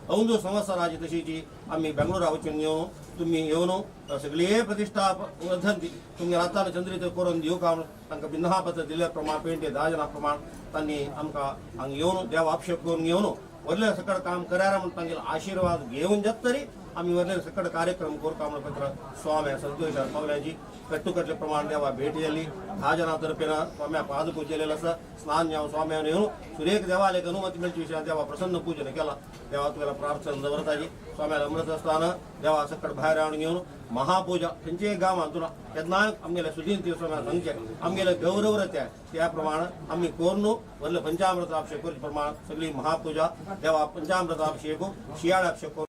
अंदू संवत्सराची तशीची आमी बेंगळुरा वचून येवन तुमी येवन सगळी प्रतिष्ठा वर्धंती तुमगे रातान चंद्रित करून दिवका म्हणून तांकां बिन्हापत्र दिल्ल्या प्रमाण पेंटे 10 जाणां प्रमाण तांणी आमकां हांगा येवन देव अभिषेक करून घेवन वरले सकड काम करार म्हणून तांगेले आशीर्वाद घेवन जात तरी आमी वरले सकड कार्यक्रम करता म्हणून पत्र स्वाम्या संतोष पावल्यांची कट्टुकटले प्रमाण देवा भेट जाली. 10 जाणां तर्फेन स्वाम्या पाद पूजेलेलं आसा. स्नान जावन स्वाम्यान येवन सुरेख देवालेक अनुमती मेळची विशयान देवा प्रसन्न पूजन केला. देवा तुगेला प्रार्थना दवरताजी. स्वाम्याला अमृत स्थान देवा सकड भायर हाडून घेवन महापूजा खंयच्याय गांवांत तुला केन्नाय आमगेल्या सुदीन तीर्थ स्वाम्यान सांगचें आमगेले गौरव त्या त्या प्रमाण आमी करून वरले पंचामृताभिषेक करचे प्रमाण सगळी महापूजा देवा पंचामृताभिषेक शियाळाभिषेक करून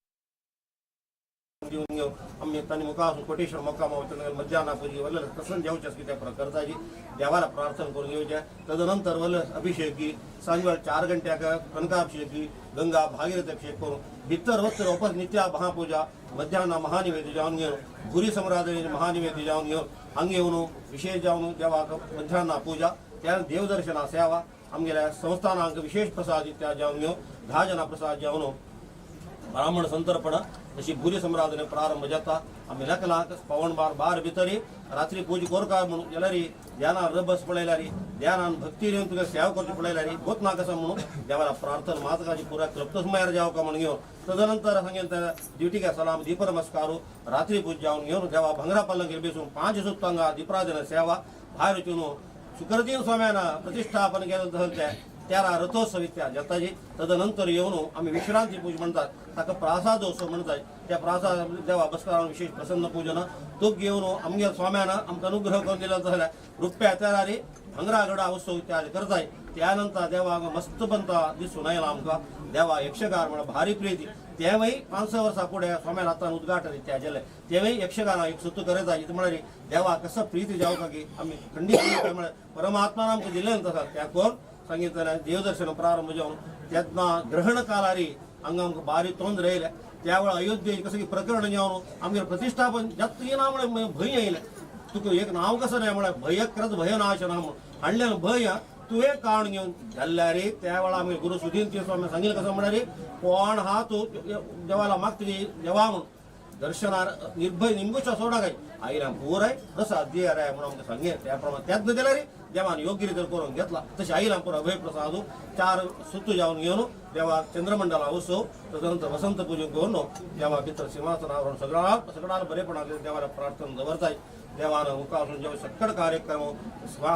दिवन घेवन आमी तांणी मुखार कोटेश्वर मुक्काम मध्यान्ह पूजा वरले प्रसन्न जेवचें आसा कितें करताजी. देवाला प्रार्थना करून घेवचें. तदनंतर वरले अभिषेक सांजवेळ 4 घंट्याक कनकाभिषेक गंगा भागीरथ अभिषेक करून भितर वत्तर वापस नित्या महापूजा मध्यान्ह महानिवेद्य जावन घेवन भुरी सम्राजने महानिवेद्य जावन घेवन हांगा येवन विशेष जावन देवाक मध्यान्ह पूजा त्या देवदर्शना सेवा आमगेल्या संस्थानांक विशेष प्रसाद इत्यादी जावन घेवन 10 जाणां प्रसाद जावन ब्राह्मण संतर्पण तशी भुरी सम्राजने प्रारंभ जाता. आमी लकलाक पवण बार बार भितरी रात्री पूजा कोरका म्हणून जाल्यार ध्यानान रबस पळयल्यार ध्यानान भक्ती येवन तुका सेवा करची पळयल्यार गोत ना कसं म्हणून देवाला प्रार्थना मातकाची पुरा तृप्तच मयार जावका म्हणून घेवन तदनंतर सांगेल ड्युटीका सलाम दीपनमस्कार रात्री पूजा जावन घेवन देवा भांगरा पल्लंगेर बेसून 5 सुत्तांगा दीपराजन सेवा भायर वचून सुकरदीन स्वाम्यान प्रतिष्ठापन केलं तसं त्याला रथोत्सव इत्यादी जाताजी. तदनंतर येवन आमी विश्रांती पूजा म्हणतात ताका प्रासादोत्सव म्हणतात. त्या प्रासाद देवा बसकारान विशेष प्रसन्न पूजन तो घेवन आमगे स्वाम्यान आमकां अनुग्रह करून दिलो जाल्यार रुप्या तेरारी भांगरा गडा उत्सव इत्यादी करताय. त्यानंतर देवा मस्त बनता दिसून आयला आमकां देवा यक्षगान म्हळ्यार भारी प्रिती. तेवूय 500 वर्सां फुडें स्वाम्यान हातान उद्घाटन इत्यादी जालें. तेवूय यक्षगान एक सुत्त करता म्हळ्यार देवा कसो प्रिती जावका की आमी खंडीत म्हळ्यार परमात्मान आमकां दिलें तसा त्या कोण सांगितलें देवदर्शन प्रारंभ जावन तेन्ना ग्रहण कालारी हांगा आमकां बारी तोंड येयलें. त्या वेळार अयोध्ये कसं की प्रकरण जावन आमगेर प्रतिष्ठापन जाता ना म्हळ्यार भंय येयलें. तुका एक नांव कसं नाही म्हळ्यार भय करत भयनाश ना म्हणून हाडलें भंय तुवें काण घेवन जाल्यार त्या वेळार आमगे गुरु सुधीन स्वामी सांगितलें कसं म्हळ्यार कोण हा तूं देवाला मागतली देवा म्हणून दर्शनार निर्भय निमगुच्या सोडा काय आईला पुराय प्रसाद दिया राय म्हणून आमकां सांगें. त्या प्रमाण त्याच जाल्यार देवान योग्य रितीन करून घेतला. तशें आईला पुरो अभय प्रसाद 4 सुत्तू जावन घेवन देवा चंद्रमंडला उत्सव तदनंतर वसंत पूजन करून देवा भितर सिंहासनावर सगळा सगळ्या बरेपणाक देवाला प्रार्थना दवरताय. देवान मुखार जेव्हा सकड कार्यक्रम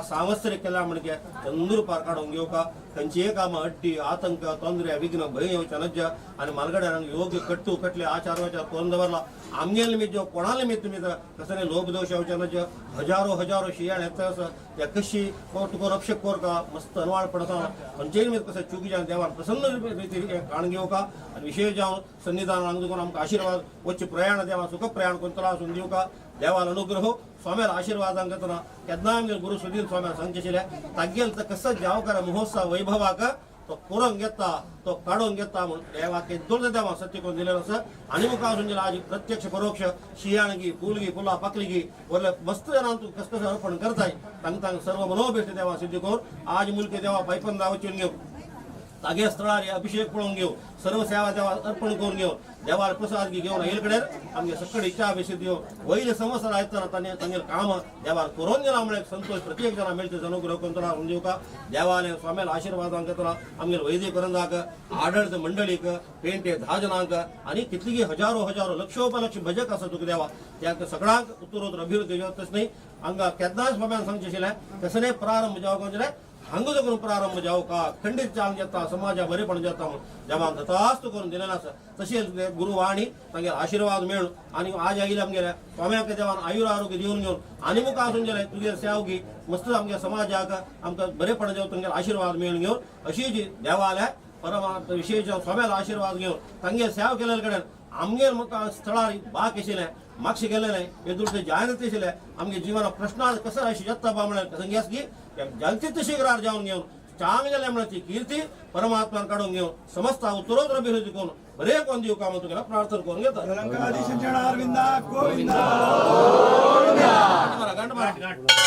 सांवत्सरीक केला म्हणजे चंदूर पार काडून घेवका खंयचीय कामां अड्डी आतंक तोंदरे विघ्न भंय येवच्या नज्ज आनी मालगड्यांक योग्य कट्टू कटले आचार विचार करून दवरला. आमगेले निमित्त जो कोणाले निमित्त निमित्त कसले लोभ दोश येवच्या नज्ज हजारो हजारो शियाळ येता आसा त्या कशी तुका रक्षक कोरका मस्त अनवाळ पडता खंयचेय निमित्त कसं चुकी जावन देवान प्रसन्न रितीन काण घेवका आनी विशेष जावन सन्निधान हांगा तुका आमकां आशिर्वाद वच्चे प्रयाण देवा सुख प्रयाण करून त्रास दिवका देवान अनुग्रह स्वाम्याला आशीर्वादान करतना केन्ना आमगे गुरु सुधीर स्वाम्या सांगचे आशिल्लें तागेल तर कसो जावकार महोत्सव वैभवाक तो करून घेता तो काडून घेता म्हणून देवाक दोन देवा सत्य करून दिलेलो आसा. आनी मुखार वचून आज प्रत्यक्ष परोक्ष शियाणगी फुलगी फुलां पाकलीगी वरले मस्त जाणां तूं कस कसं अर्पण करताय तांकां तांकां सर्व मनोभीष्ट देवा सिद्धी करून आज मुलके देवा पायपंदा वचून घेवन तागे स्थळार अभिषेक पळोवन घेवन सर्व सेवा देवाक अर्पण करून घेवन देवार प्रसाद घेवन येयले कडेन आमगे सकड इच्छा अभिषेक दिवन वयले संवसार आयतना तांणे तांगेले काम देवार करून दिला म्हळ्यार संतोष प्रत्येक जना मेळचे अनुग्रह करून करून दिवका देवाले स्वाम्याला आशीर्वाद घेतला आमगेले वैदिक करंदाक आडळत मंडळीक पेंटे 10 जणांक आनी कितलीगी हजारो हजारो लक्षोपलक्ष भजक आसा तुका देवा त्या सगळ्यांक उत्तरोत्तर अभिवृद्धी तशें न्ही हांगा केन्नाच स्वाम्यान सांगचें आशिल्लें तसले प्रारंभ जावंक जाल्यार हांगा करून प्रारंभ जावका खंडीत जावन जाता समाजा बरेपण जाता म्हूण देवान तथास्तु करून दिलेलें आसा तशेंच गुरुवाणी तांगेले आशिर्वाद मेळून आनी आज आयिल्ले आमगेले स्वाम्याक देवान आयुर आरोग्य दिवन घेवन आनी मुखार आसून जाल्यार तुगे सेवगी मस्त आमगे समाजाक आमकां बरेपण जावन तांगेले आशिर्वाद मेळून घेवन अशी जी देवाल्या परमा विशेष स्वाम्याला आशिर्वाद घेवन तांगेर सेवा केल्ले कडेन आमगेर मुखार स्थळार बाक आशिल्लें मागशें गेलेलें येदुळते जायना आशिल्लें आमगे जिवना प्रश्न कसो अशें येता बा म्हळ्यार कसंगी की जनतेत शिखरार जावन घेवन चांग जालें म्हळ्यार ती कीर्ती परमात्मान काडून घेवन समस्त उत्तरोत्तर अभिवृद्धी करून बरें कोण दिवका म्हूण तुगेलो प्रार्थना करून घेता. गंट मारा गंट मारा.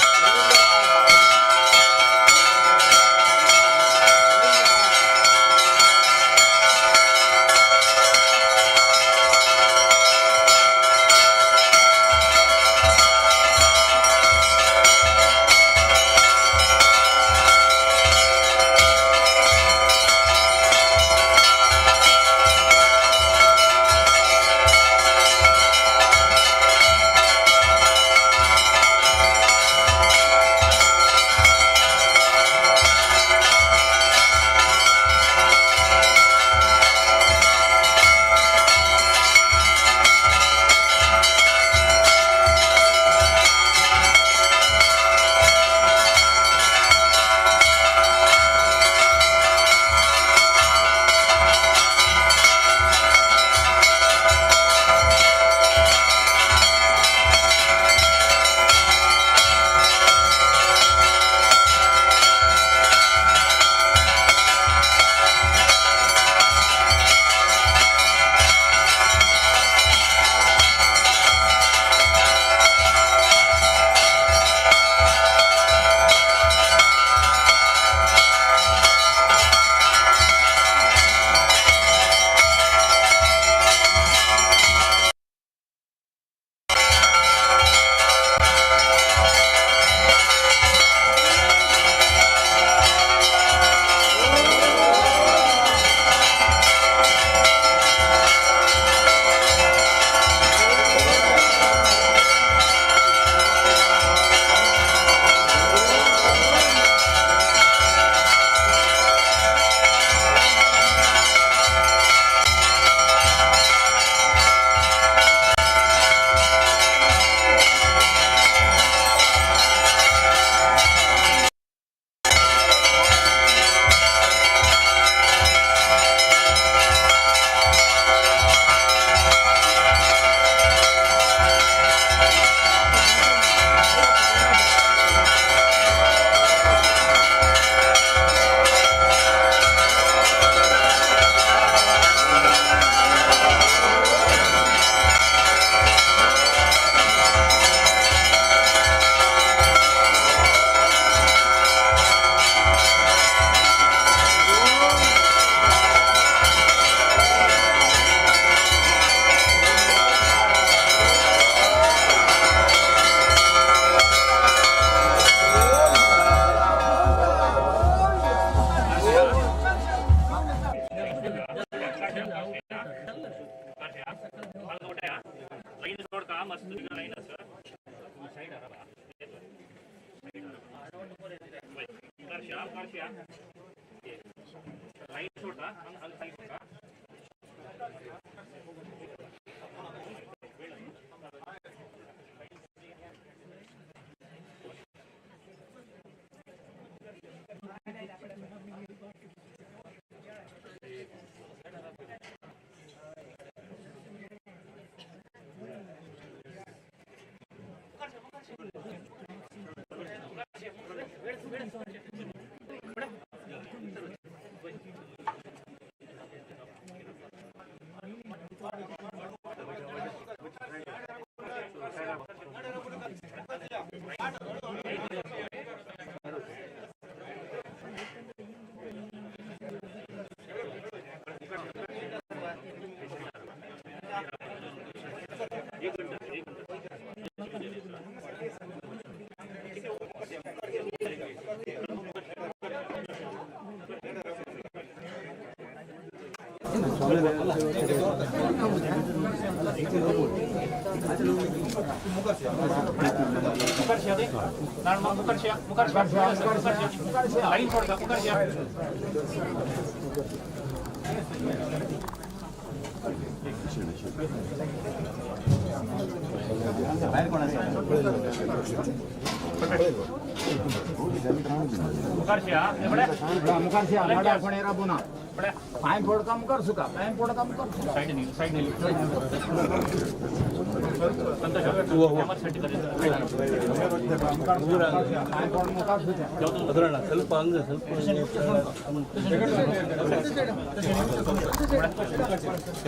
ಸ್ವಲ್ಪ ಹಂಗ ಸ್ವಲ್ಪ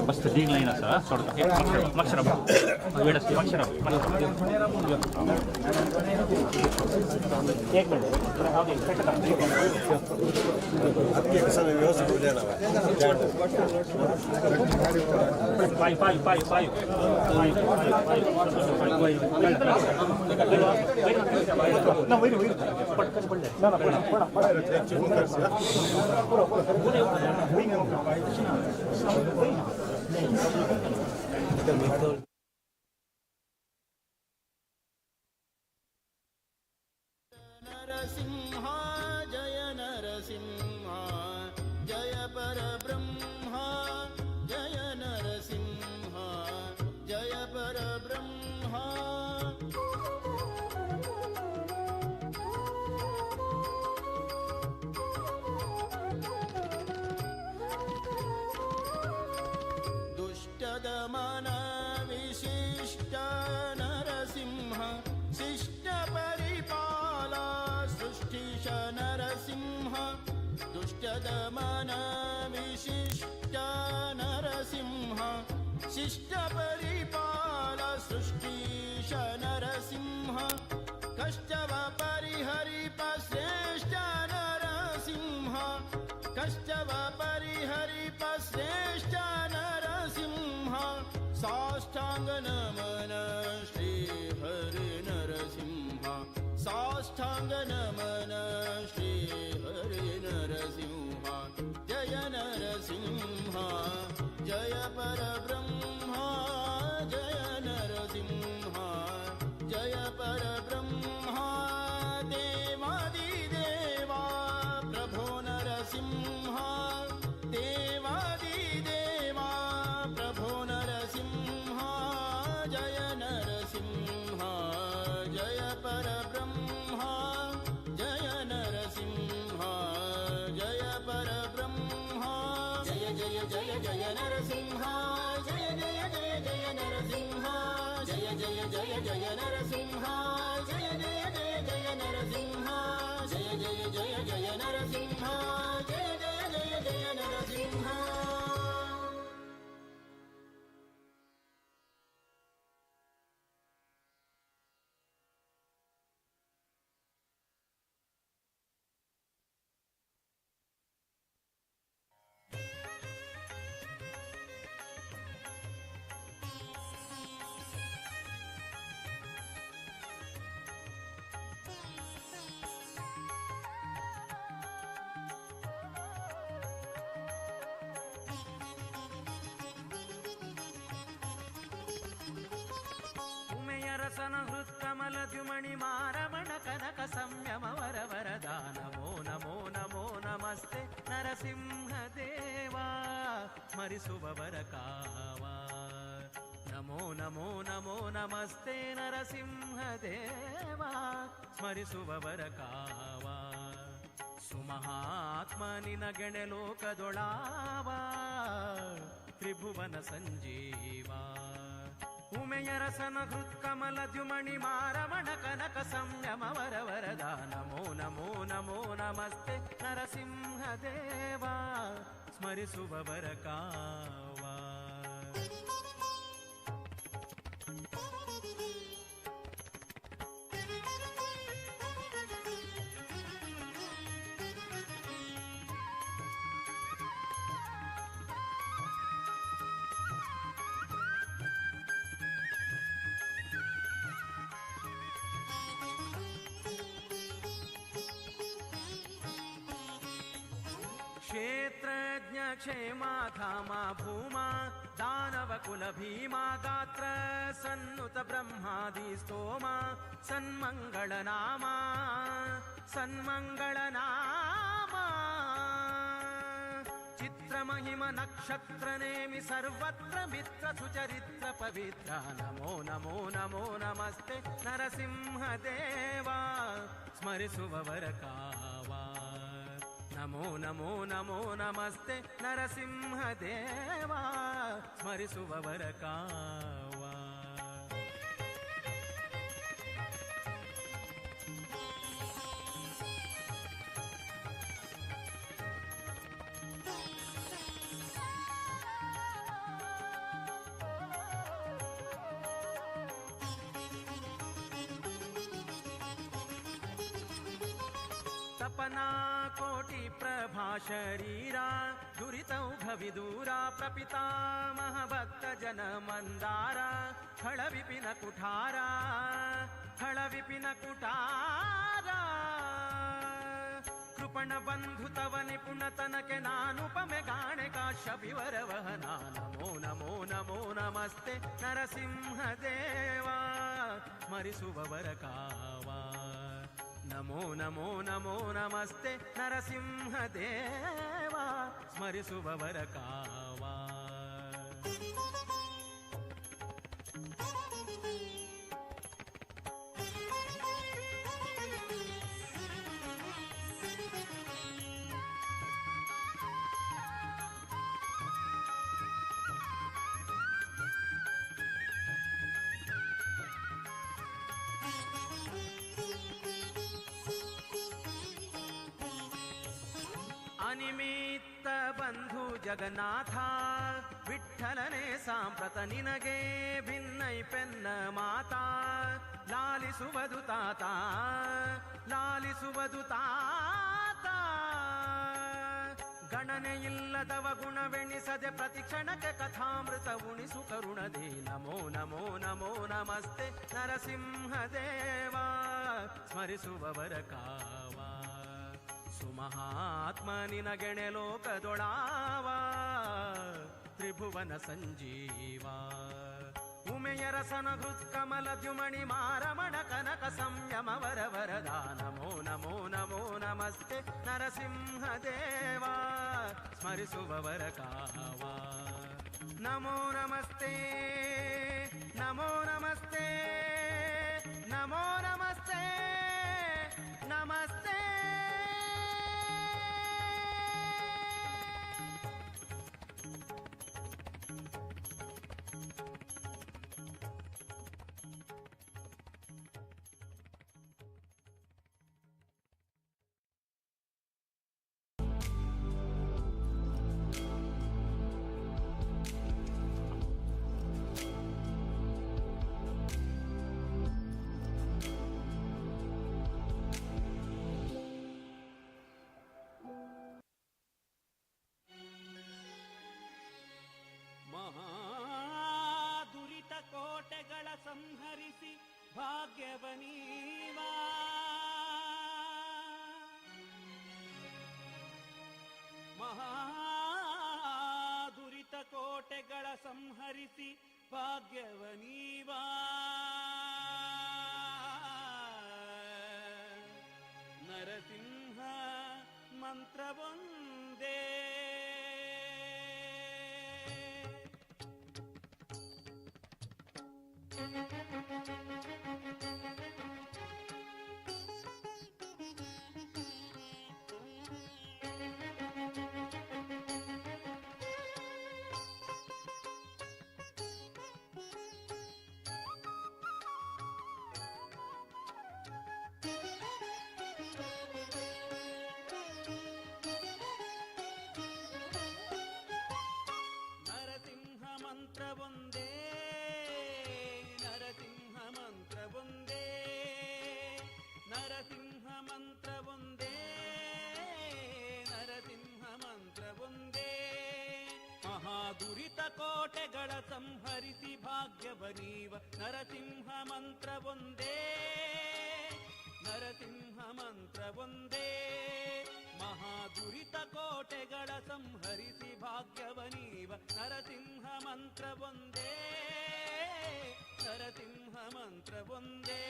बस दीग लाईन आसा सोडता मातशें राव वेळ आसता मातशें राव एक मिनिट पाय पाय पाय पाय नरसिंह जय नरसिंह जय परब्रह्म जय नरसिंह जय परब्रह्म। दुष्टदमन विशिष्ट नरसिंह शिष्ट परिपाल सृष्टिश नरसिंह। दुष्टदमन विशिष्ट नरसिंह शिष्ट परिपाल सृष्टिश नरसिंह। कष्टव परिहरिप श्रेष्ठ नरसिंह कष्टव परिहरिप श्रेष्ठ नरसिंह। साष्टांग नमन श्री हरि नरसिंह साष्टांग नमन श्री हरि नरसिंह। जय नरसिंह जय परब्रह्म जय नरसिंह जय परब्रह्म। देवादिदेवा प्रभो नरसिंह देवादिदेवा प्रभो नरसिंह। जय नरसिंह जय परब्रह्म जय नरसिंह जय परब्रह्म। जय जय जय जय नरसिंह जय जय जय जय नरसिंह जय जय जय जय नरसिंह जय जय जय जय नरसिंह जय जय जय जय नरसिंह जय जय जय जय नरसिंह। ಉಮೆಯರಸನ ಹೃತ್ಕಮಲ ದ್ಯುಮಣಿ ಮಾರಮಣ ಕನಕ ಸಂಯಮ ವರ ವರದಾ ನಮೋ ನಮೋ ನಮೋ ನಮಸ್ತೆ ನರಸಿಂಹ ದೇವಾ ಸ್ಮರಿಸುವವರ ಕಾವ. ನಮೋ ನಮೋ ನಮೋ ನಮಸ್ತೆ ನರಸಿಂಹ ದೇವಾ ಸ್ಮರಿಸುವವರ ಕಾವ. ಸುಮಹಾತ್ಮ ನಿನಗೆಣೆ ಲೋಕದೊಳಾವ ತ್ರಿಭುವನ ಸಂಜೀವ. ಉಮೆಯರಸನ ಹೃತ್ಕಮಲ ದ್ಯುಮಣಿ ಮಾರಮಣ ಕನಕ ಸಂಯಮ ವರ ವರದಾ ನಮೋ ನಮೋ ನಮೋ ನಮಸ್ತೆ ನರಸಿಂಹ ದೇವಾ ಸ್ಮರಿಸುವವರ ಕಾವ. ಕ್ಷೇತ್ರಜ್ಞ ಕ್ಷೇಮ ಧಾಮ ಭೂಮಾ ದಾನವ ಕುಲ ಭೀಮಾ ಗಾತ್ರ ಸನ್ನುತ ಬ್ರಹ್ಮಾದಿ ಸ್ತೋಮ ಸನ್ಮಂಗಳ ನಾಮ ಸನ್ಮಂಗಳ ನಾಮ ಚಿತ್ರಮಹಿಮ ನಕ್ಷತ್ರ ನೇಮಿ ಸರ್ವತ್ರ ಮಿತ್ರ ಸುಚರಿತ್ರ ಪವಿತ್ರ ನಮೋ ನಮೋ ನಮೋ ನಮಸ್ತೆ ನರಸಿಂಹ ದೇವಾ ಸ್ಮರಿಸುವವರ ಕಾವಾ ನಮೋ ನಮೋ ನಮೋ ನಮಸ್ತೆ ನರಸಿಂಹ ದೇವಾ ಸ್ಮರಿಸುವವರ ಕಾವಾ. ತಪನಾ ಕೋಟಿ ಪ್ರಭಾ ಶರೀರ ದುರಿತೌಘ ವಿದೂರ ಪ್ರಪಿತಾಮಹ ಭಕ್ತ ಜನ ಮಂದಾರ ಖಳ ವಿಪಿನ ಕುಠಾರ ಖಳ ವಿಪಿನ ಕುಠಾರ ಕೃಪಣ ಬಂಧು ತವ ನಿಪುಣ ತನಕೆ ನಾನುಪಮೆ ಗಾಣೆ ಕಾಶ್ಯಪಿವರವಹನ ನಮೋ ನಮೋ ನಮೋ ನಮಸ್ತೆ ನರಸಿಂಹ ದೇವಾ ಸ್ಮರಿಸುವವರ ಕಾವಾ ನಮೋ ನಮೋ ನಮೋ ನಮಸ್ತೆ ನರಸಿಂಹ ದೇವಾ ಸ್ಮರಿಸುವವರ ಕಾವಾ. ಅನಿಮಿತ್ತ ಬಂಧು ಜಗನ್ನಾಥ ವಿಠಲನೆ ಸಾಂಪ್ರತ ನಿನಗೆ ಭಿನ್ನೈ ಪೆನ್ನ ಮಾತಾ ಲಾಲಿಸುವುದು ತಾತ ಲಾಲಿಸುವುದು ತಾತ ಗಣನೆಯಿಲ್ಲದವ ಗುಣವೆಣಿಸದೆ ಪ್ರತಿಕ್ಷಣಕ್ಕೆ ಕಥಾಮೃತ ಉಣಿಸು ಕರುಣದಿ ನಮೋ ನಮೋ ನಮೋ ನಮಸ್ತೆ ನರಸಿಂಹ ದೇವಾ ಸ್ಮರಿಸುವವರ ಕಾವಾ ಸುಮಹಾತ್ಮ ನಿನಗೆಣೆ ಲೋಕದೊಳಾವ ತ್ರಿಭುವನ ಸಂಜೀವ ಉಮೆಯ ರಸನ ಹೃತ್ಕಮಲ ದ್ಯುಮಣಿ ಮಾರಮಣ ಕನಕ ಸಂಯಮ ವರ ವರದಾ ನಮೋ ನಮೋ ನಮೋ ನಮಸ್ತೆ ನರಸಿಂಹ ದೇವಾ ಸ್ಮರಿಸುವವರ ಕಾವಾ ನಮೋ ನಮಸ್ತೆ ನಮೋ ನಮಸ್ತೆ ನಮೋ ನಮಸ್ತೆ ನಮಸ್ತೆ. ಮಹಾದುರಿತ ಕೋಟೆಗಳ ಸಂಹರಿಸಿ ಭಾಗ್ಯವನೀವಾ ಮಹಾದುರಿತ ಕೋಟೆಗಳ ಸಂಹರಿಸಿ ಭಾಗ್ಯವನೀವಾ ನರಸಿಂಹ ಮಂತ್ರವೊಂದೇ. ನರಸಿಂಹ ಮಂತ್ರವೊಂದೇ ನರಸಿಂಹ ಮಂತ್ರವೊಂದೇ ನರಸಿಂಹ ಮಂತ್ರವೊಂದೇ ನರಸಿಂಹ ಮಂತ್ರವೊಂದೇ ಮಹಾದುರಿತ ಕೋಟೆಗಳ ಸಂಹರಿಸಿ ಭಾಗ್ಯವನೀವ ನರಸಿಂಹ ಮಂತ್ರವೊಂದೇ ನರಸಿಂಹ ಮಂತ್ರವೊಂದೇ ಮಹಾದುರಿತ ಕೋಟೆಗಳ ಸಂಹರಿಸಿ ಭಾಗ್ಯವನೀವ ನರಸಿಂಹ ಮಂತ್ರ ಒಂದೇ, ನರಸಿಂಹ ಮಂತ್ರ ಒಂದೇ.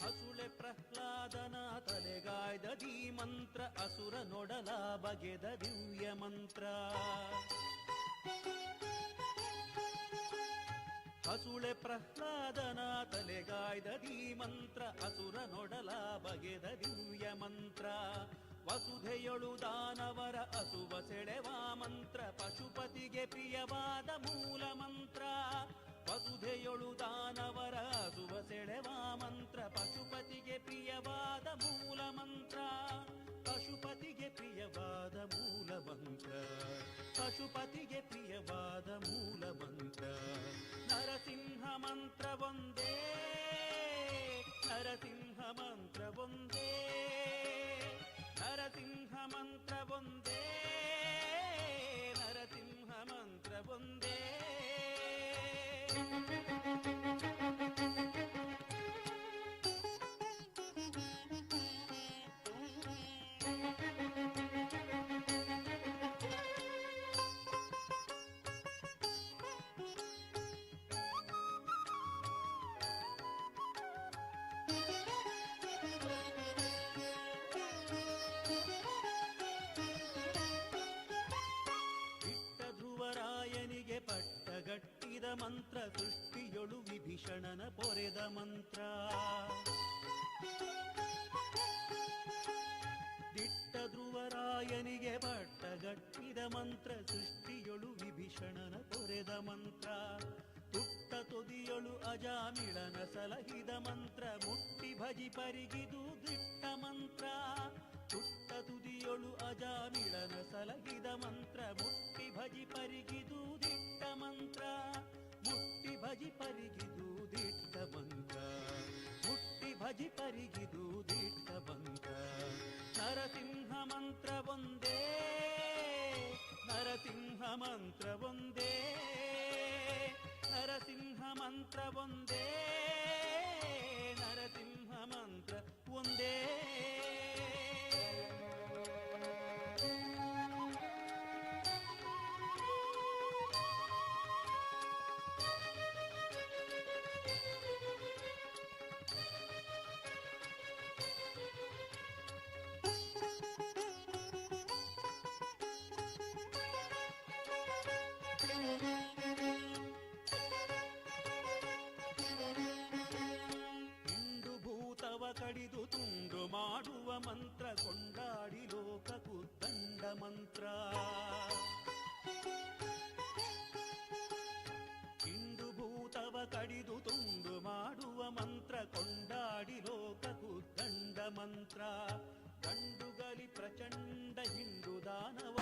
ಹಸುಳೆ ಪ್ರಹ್ಲಾದನ ತಲೆಗಾಯ್ದ ದೀ ಮಂತ್ರ, ಅಸುರ ನೊಡಲ ಬಗೆದ ದಿವ್ಯ ಮಂತ್ರ. ಹಸುಳೆ ಪ್ರಹ್ಲಾದನ ತಲೆಗಾಯ್ದ ದೀ ಮಂತ್ರ, ಅಸುರ ನೊಡಲ ಬಗೆದ ದಿವ್ಯ ಮಂತ್ರ. ವಸುಧೆಯೊಳು ದಾನವರ ಅಸುವ ಸೆಳೆವ ಮಂತ್ರ, ಪಶುಪತಿಗೆ ಪ್ರಿಯವಾದ ಮೂಲ ಮಂತ್ರ. ವಸುಧೆಯೊಳು ದಾನವರ ಅಸುವ ಸೆಳೆವ ಮಂತ್ರ, ಪಶುಪತಿಗೆ ಪ್ರಿಯವಾದ ಮೂಲ ಮಂತ್ರ. ಪಶುಪತಿಗೆ ಪ್ರಿಯವಾದ ಮೂಲ ಮಂತ್ರ, ಪಶುಪತಿಗೆ ಪ್ರಿಯವಾದ ಮೂಲ ಮಂತ್ರ. ನರಸಿಂಹ ಮಂತ್ರ ಒಂದೇ, ನರಸಿಂಹ ಮಂತ್ರ ಒಂದೇ, ನರಸಿಂಹ ಮಂತ್ರ ಒಂದೇ, ನರಸಿಂಹ ಮಂತ್ರ ಒಂದೇ. ಧ್ರುವರಾಯನಿಗೆ ಪಟ್ಟಗಟ್ಟಿದ ಮಂತ್ರ, ಸೃಷ್ಟಿಯೊಳು ವಿಭೀಷಣನ ಪೊರೆದ ಮಂತ್ರ. ದಿಟ್ಟ ಧ್ರುವರಾಯನಿಗೆ ಪಟ್ಟಗಟ್ಟಿದ ಮಂತ್ರ, ಸೃಷ್ಟಿಯೊಳು ವಿಭೀಷಣನ ಪೊರೆದ ಮಂತ್ರ. ತುಟ್ಟ ತುದಿಯೊಳು ಅಜಾಮಿಳನ ಸಲಹಿದ ಮಂತ್ರ, ಮುಟ್ಟಿ ಭಜಿ ಪರಿಗಿದು ದಿಟ್ಟ ಮಂತ್ರ. ತುಟ್ಟ ತುದಿಯೊಳು ಅಜಾಮಿಳನ ಸಲಹಿದ ಮಂತ್ರ, ಮುಟ್ಟಿ ಭಜಿ ಪರಿಗಿದು ದಿಟ್ಟ ಮಂತ್ರ. ಮುಟ್ಟಿ ಭಜಿ ಪರಿಗಿದು ದಿಟ್ಟ ಮಂತ್ರ, ಮುಟ್ಟಿ ಭಜಿ ಪರಿಗಿದು ದಿಟ್ಟ ಮಂತ್ರ. ನರಸಿಂಹ ಮಂತ್ರ ಒಂದೇ, ನರಸಿಂಹ ಮಂತ್ರ ಒಂದೇ, ನರಸಿಂಹ ಮಂತ್ರ ಒಂದೇ, ನರಸಿಂಹ ಮಂತ್ರ ಒಂದೇ. ಹಿಂಡು ಭೂತವ ಕಡಿದು ತುಂಡು ಮಾಡುವ ಮಂತ್ರ, ಕೊಂಡಾಡಿ ಲೋಕ ಕುದ್ದಂಡ ಮಂತ್ರ. ಹಿಂಡು ಭೂತವ ಕಡಿದು ತುಂಡು ಮಾಡುವ ಮಂತ್ರ, ಕೊಂಡಾಡಿ ಲೋಕ ಕುದ್ದಂಡ ಮಂತ್ರ. ಗಂಡುಗಲಿ ಪ್ರಚಂಡ ಹಿಂಡು ದಾನವ.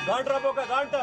गांठ राबो का गांठ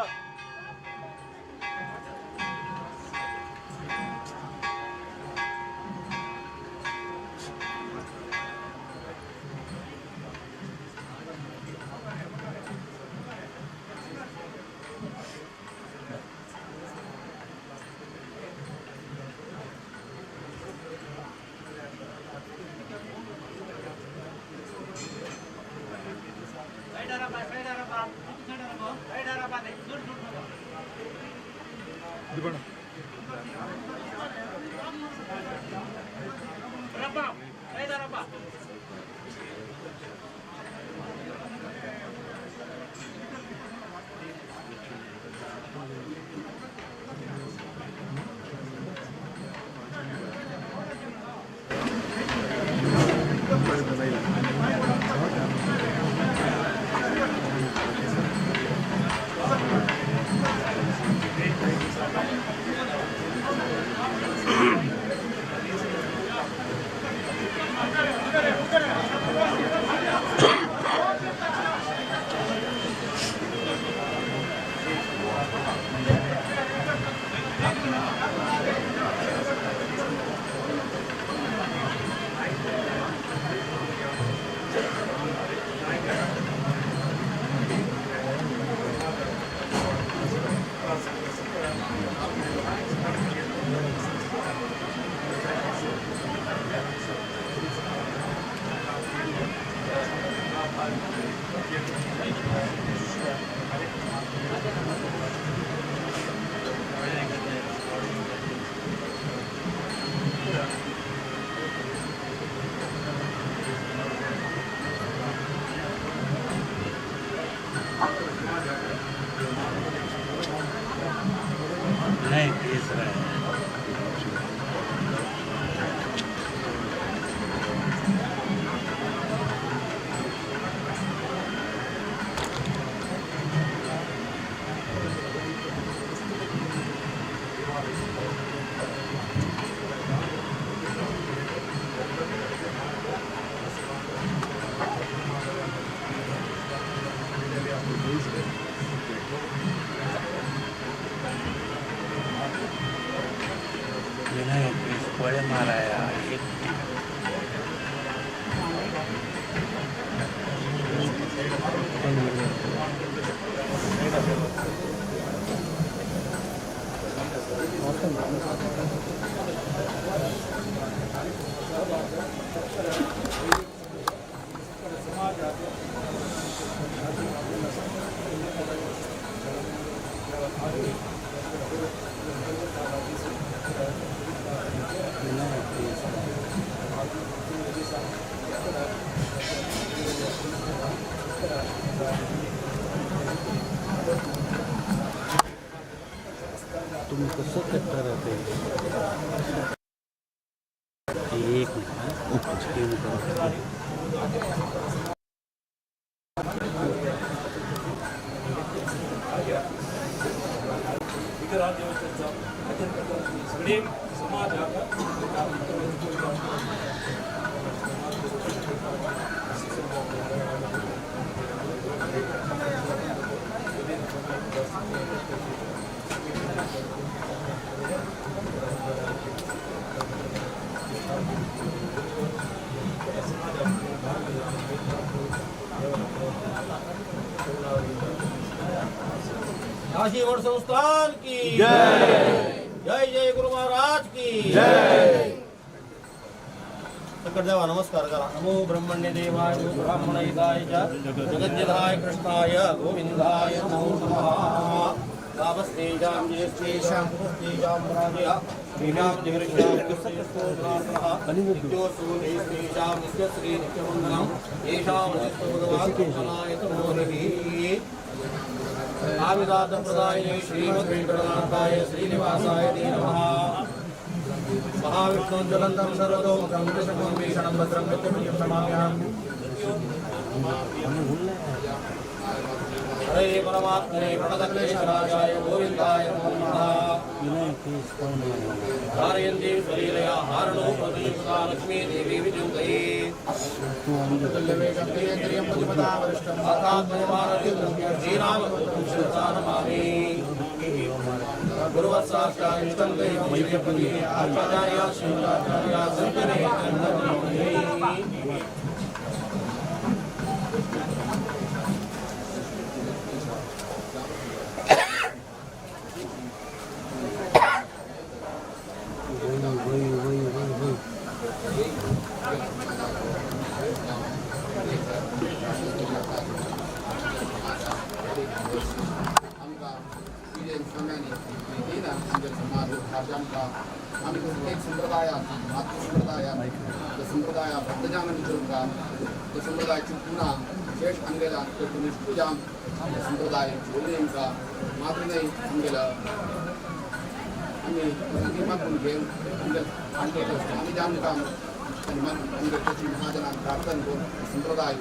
नहीं तीसरा है। विनायक पळे माराया एक तुम कसं करता राहते एक मिनिट काशी मठ संस्थान की जय, जय जय गुरु महाराज की जय। देवा नमस्कार करा। नमो ब्रह्मण्य देवाय ब्राह्मण हिताय च जगज्जनाय कृष्णाय गोविंदाय नमो नमः। तापस्तेजां जयस्तेषां पुरस्तेजां पराजया श्रीराम जगृष्णां नित्योऽसु जयस्तेषां नित्यश्री नित्यवन्दनं येषां भगवान् आविदातप्रदायिने श्रीमद्वेङ्कटनाथाय श्रीनिवासाय ते नमः। महाविष्णुज्वलन्तं सर्वतोमुखं दशकोर्वीषणं भद्रं नित्यमयं नमाम्यहम्। हरे परमात्मने प्रणतक्लेशराजाय गोविन्दाय नमो नमः। धारयन्ती स्वलीलया हारणो लक्ष्मी देवी विद्युतये श्रीराम संप्रदाय भक्तजान विचारूंका तो संप्रदाय पुन्हा विशेष आमगेला निष्ठुजाम संप्रदाय चोरनेंका मात्र नाही आमगेला आमी मागून घेवन आमगे आमी जामकां आनी आमगे तशी महाजनान प्रार्थना करून संप्रदाय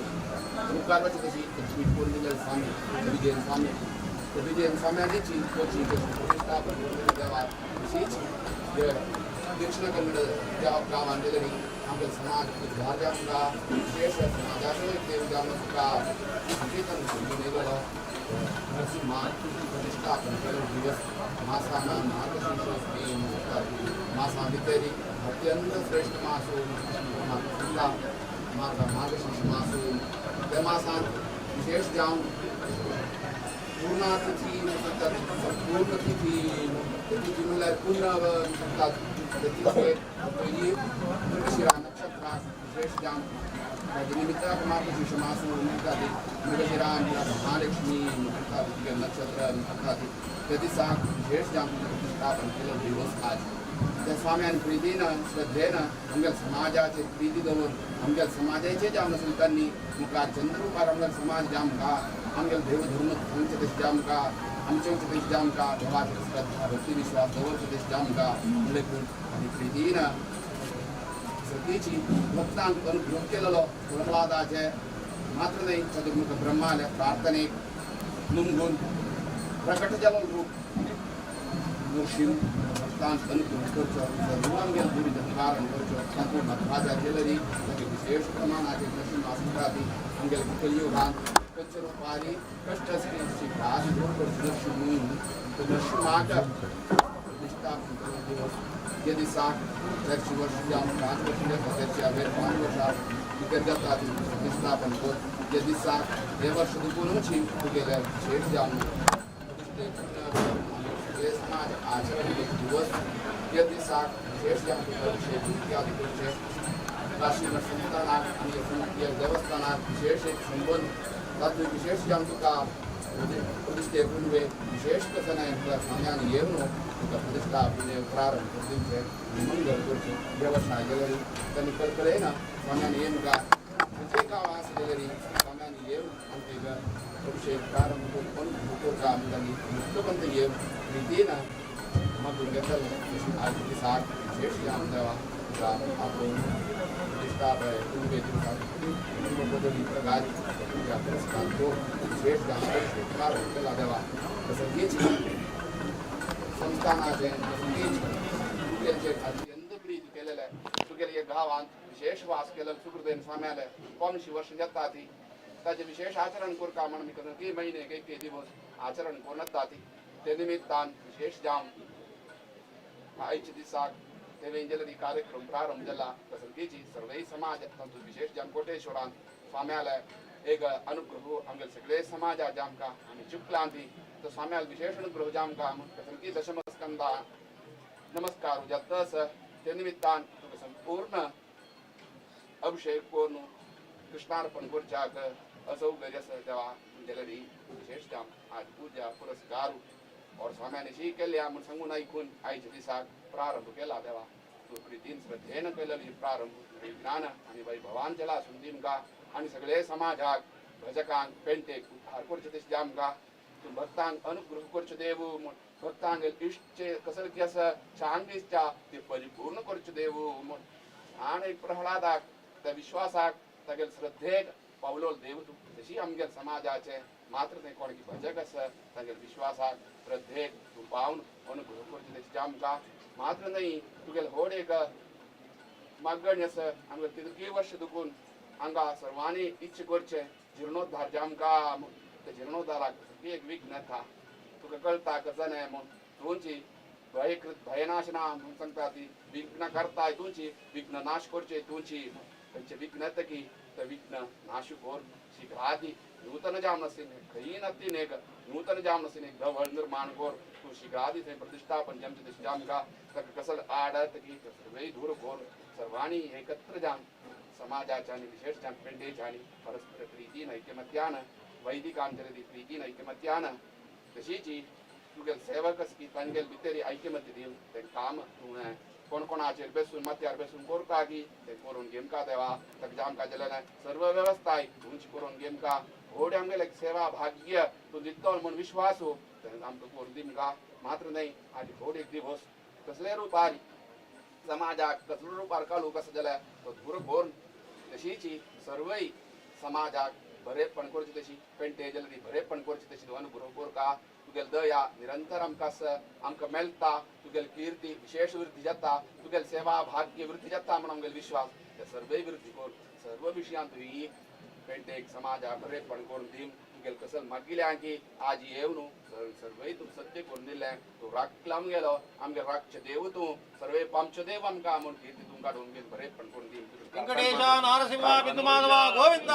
मुखार वचता तशी लक्ष्मी पोरलेले स्वामी विजयन स्वामी विजयन स्वाम्याची कोची प्रतिष्ठापन देवा विशेष दक्षिण कन्नड गांवांत तरी आमच्या समाज उद्धार जावंका विशेष समाजाचो एक देव जावन तुका संकेतन समजून येयलो नरसिंहा प्रतिष्ठापन केलो दिवस मासामा मार्गशीर्ष मासा भितर अत्यंत श्रेष्ठ मासो मार्गशीर्ष मासो त्या मासान विशेष जावन पूर्णातिथी म्हणटात संपूर्ण तिथी तिथी म्हणल्यार पूर्ण म्हणटात पयली मृगशिरा नक्षत्राक विशेष जावन ताजे निमित्ताक मार्गशीर्ष मासो म्हणटात मृगशिरा महालक्ष्मी म्हणटात तिगे नक्षत्र म्हणटात त्या दिसाक विशेष जावन प्रतिष्ठापन केलो दिवस आज त्या स्वाम्यान प्रितीन श्रद्धेन आमगेल्या समाजाचेर प्रिती दवरून आमगेल्या समाजाचे जावन आसले तांणी मुखार चंद्ररूपार आमगेलो समाज जामका आमगेलो देव धर्म सांगचे तशें जामका आमचे तशें जामका देवाचेर श्रद्धा भक्ती विश्वास दवरचे तशें जामका म्हणलेकून आनी प्रितीन श्रद्धेची भक्तांक अनुग्रह केलेलो प्रल्हादाचे मात्र न्हय चतुर्मुख ब्रह्माल्या प्रार्थनेक लुंगून प्रकट जालो रूप नरशिंह भक्तांक अनुग्रह करचो सर्व आमगेले दुरीत निवारण करचो तातूंत महत्वाच्या केलरी ताचे विशेष प्रमाणाचे नरसिंह आसता आमगेले कलियुगांत पंचरूपारी कष्ट त्रास दूर करचो नरसिंह तो नरसिंहाक प्रतिष्ठापन केलो दिवस जे दिसाक चर्च वर्ष जावन 5 वर्ष जाता त्याच्या वयर 5 वर्सां भितर जाता प्रतिष्ठापन कर जे दिसाक हे वर्ष दुकूनच तुगेले विशेष जावन सगळे समाज आचरण दिवस त्या दिसाक विशेष जावन तुका अभिषेक इत्यादी करचे काशी संस्थानाक आनी देवस्थानाक विशेष एक संबंद तातूंत विशेष जावन तुका प्रतिष्ठे पुनवे विशेष कसं नाही तुका स्वाम्यान येवन तुका प्रतिष्ठा पुनवे प्रारंभ करून दिवचें मंगल करचें देवस्थान गेल्यार तांणी कळकळेन स्वाम्यान येवन का खंयचेय गांव आसा जाल्यार स्वाम्यान येवन आमकां अभिषेक प्रारंभ करून करता आमी तांणी मुक्तपंत येवन प्रितीन मागून घेतले तशी आज दिसाक विशेष जावन देवा तुका आपोवन प्रतिष्ठा पुनवे दिवसाक पदवी प्रगारी पूजा पुरस्कार तो विशेष जावन अभिषेक प्रारंभ केला देवा प्रसंगीच संस्थानाचें प्रसंगीच तुगेलचेर अत्यंत प्रीती केलेलें तुगेले गांवांत विशेष वास केलेलो सुकृतेन स्वाम्याले 85 वर्ष जाता ती ताजें विशेष आचरण करता म्हण आमी कसली म्हयने एक एक दिवस आचरण करून येता ती ते निमित्तान विशेष जावन आयच्या दिसाक ते गेलेली कार्यक्रम प्रारंभ जाला प्रसंगीची सर्वय समाज तातूंत विशेष जावन कोटेश्वरान स्वाम्याले एक अनुग्रह आमगेले सगळे समाजा जामकां आमी चुकलां ती तो स्वाम्याल विशेष अनुग्रह जामकां प्रसंगी दशमस्कंदा नमस्कार जातस ते निमित्तान तुका संपूर्ण अभिषेक करून कृष्णार्पण करच्याक असौकर्य आसा देवा गेलेली विशेष जावन आज पूजा पुरस्कार और स्वाम्याने शी केल्या म्हूण सांगून आयकून आयच्या दिसाक प्रारंभ केला देवा तूं प्रितीन श्रद्धेन केलेली प्रारंभ ज्ञान आनी वैभवान केला सुंदीमका आनी सगळे समाजाक भजकांक पेंटेक उद्धार करचे तशें जामका तूं भक्तांक अनुग्रह करचो देव म्हूण भक्तांक इश्टचे कसल की आसा चांग इच्छा ती परिपूर्ण करचो देव म्हूण आनी एक प्रहलादाक त्या विश्वासाक तागेले श्रद्धेक पावलो देव तूं तशी आमगेले समाजाचे मात्र थंय कोण की भजक आसा तांगेले विश्वासाक श्रद्धेक तूं पावन अनुग्रह करचे तशी आमकां मात्र न्हय तुगेले व्हड एक मागणी आसा आमगेले तितके वर्ष दुखून हांगा सर्वांनी इच्छा करचें जिर्णोद्धार जे आमकां त्या जिर्णोद्धाराक सगळी एक विघ्न येता तुका कळटा कसं न्हय म्हूण तुमची भयकृत भयनाशना म्हूण सांगता ती विघ्न करताय तुमची विघ्न नाश करचे तुमची खंयचे विघ्न येता की ते विघ्न नाश कर शीघ्रादी नूतन जावन आशिल्लें खंयी ना एक नूतन जावन आशिल्लें एक धवळ निर्माण कर तूं शीघ्रादी थंय प्रतिष्ठापन जेमचें तशें आमकां ताका कसल आड येता की सर्वय दूर कर सर्वांनी एकत्र जावन समाजाच्या आनी विशेष जावन पेंडेच्या आनी परस्पर प्रितीन ऐकमत्यान वैदिकांचेर प्रितीन ऐकमत्यान तशीच तुगेले सेवक आसा की तांगेले भितर ऐकमत्य दिवन तें काम तूं कोण कोणाचेर बेसून माथ्यार बेसून करता की तें करून घेमका देवा ताका आमकां जाल्यार सर्व वेवस्थाय तुमची करून घेमका व्हड आमगेले सेवा भाग्य तूं दितलो म्हूण विश्वास हो तें आमकां करून दिमका मात्र न्हय आनी व्हड एक दिवस कसले रुपार समाजाक कसलो रुपार काडूंक आसा जाल्यार तो दूर करून तशीच सर्वय समाजाक बरेपण करचें तशी पेंटे जाल्यार ती बरेपण करचें तशी तूं अनुग्रह करका तुगेले दया निरंतर आमकां आसा आमकां मेळटा तुगेले कीर्ती विशेष वृद्धी जाता तुगेले सेवा भाग्य वृद्धी जाता म्हूण आमगेलो विश्वास ते सर्वय वृद्धी कर सर्व विशयांत तुवें पेंटेक समाजाक बरेपण करून दी तुगेले कसल मागिल्लें की आज येवन सर्वय तूं सत्य करून दिलें तूं राखला आमगेलो आमगेलो राखचो देव तूं सर्वे पामचो देव आमकां म्हूण कीर्ती तूं काडून घेवन बरेपण करून दी. वेंकटेಶ ನಾರಸಿಂಹ ಬಿಂದು ಮಾಧವ ಗೋವಿಂದ.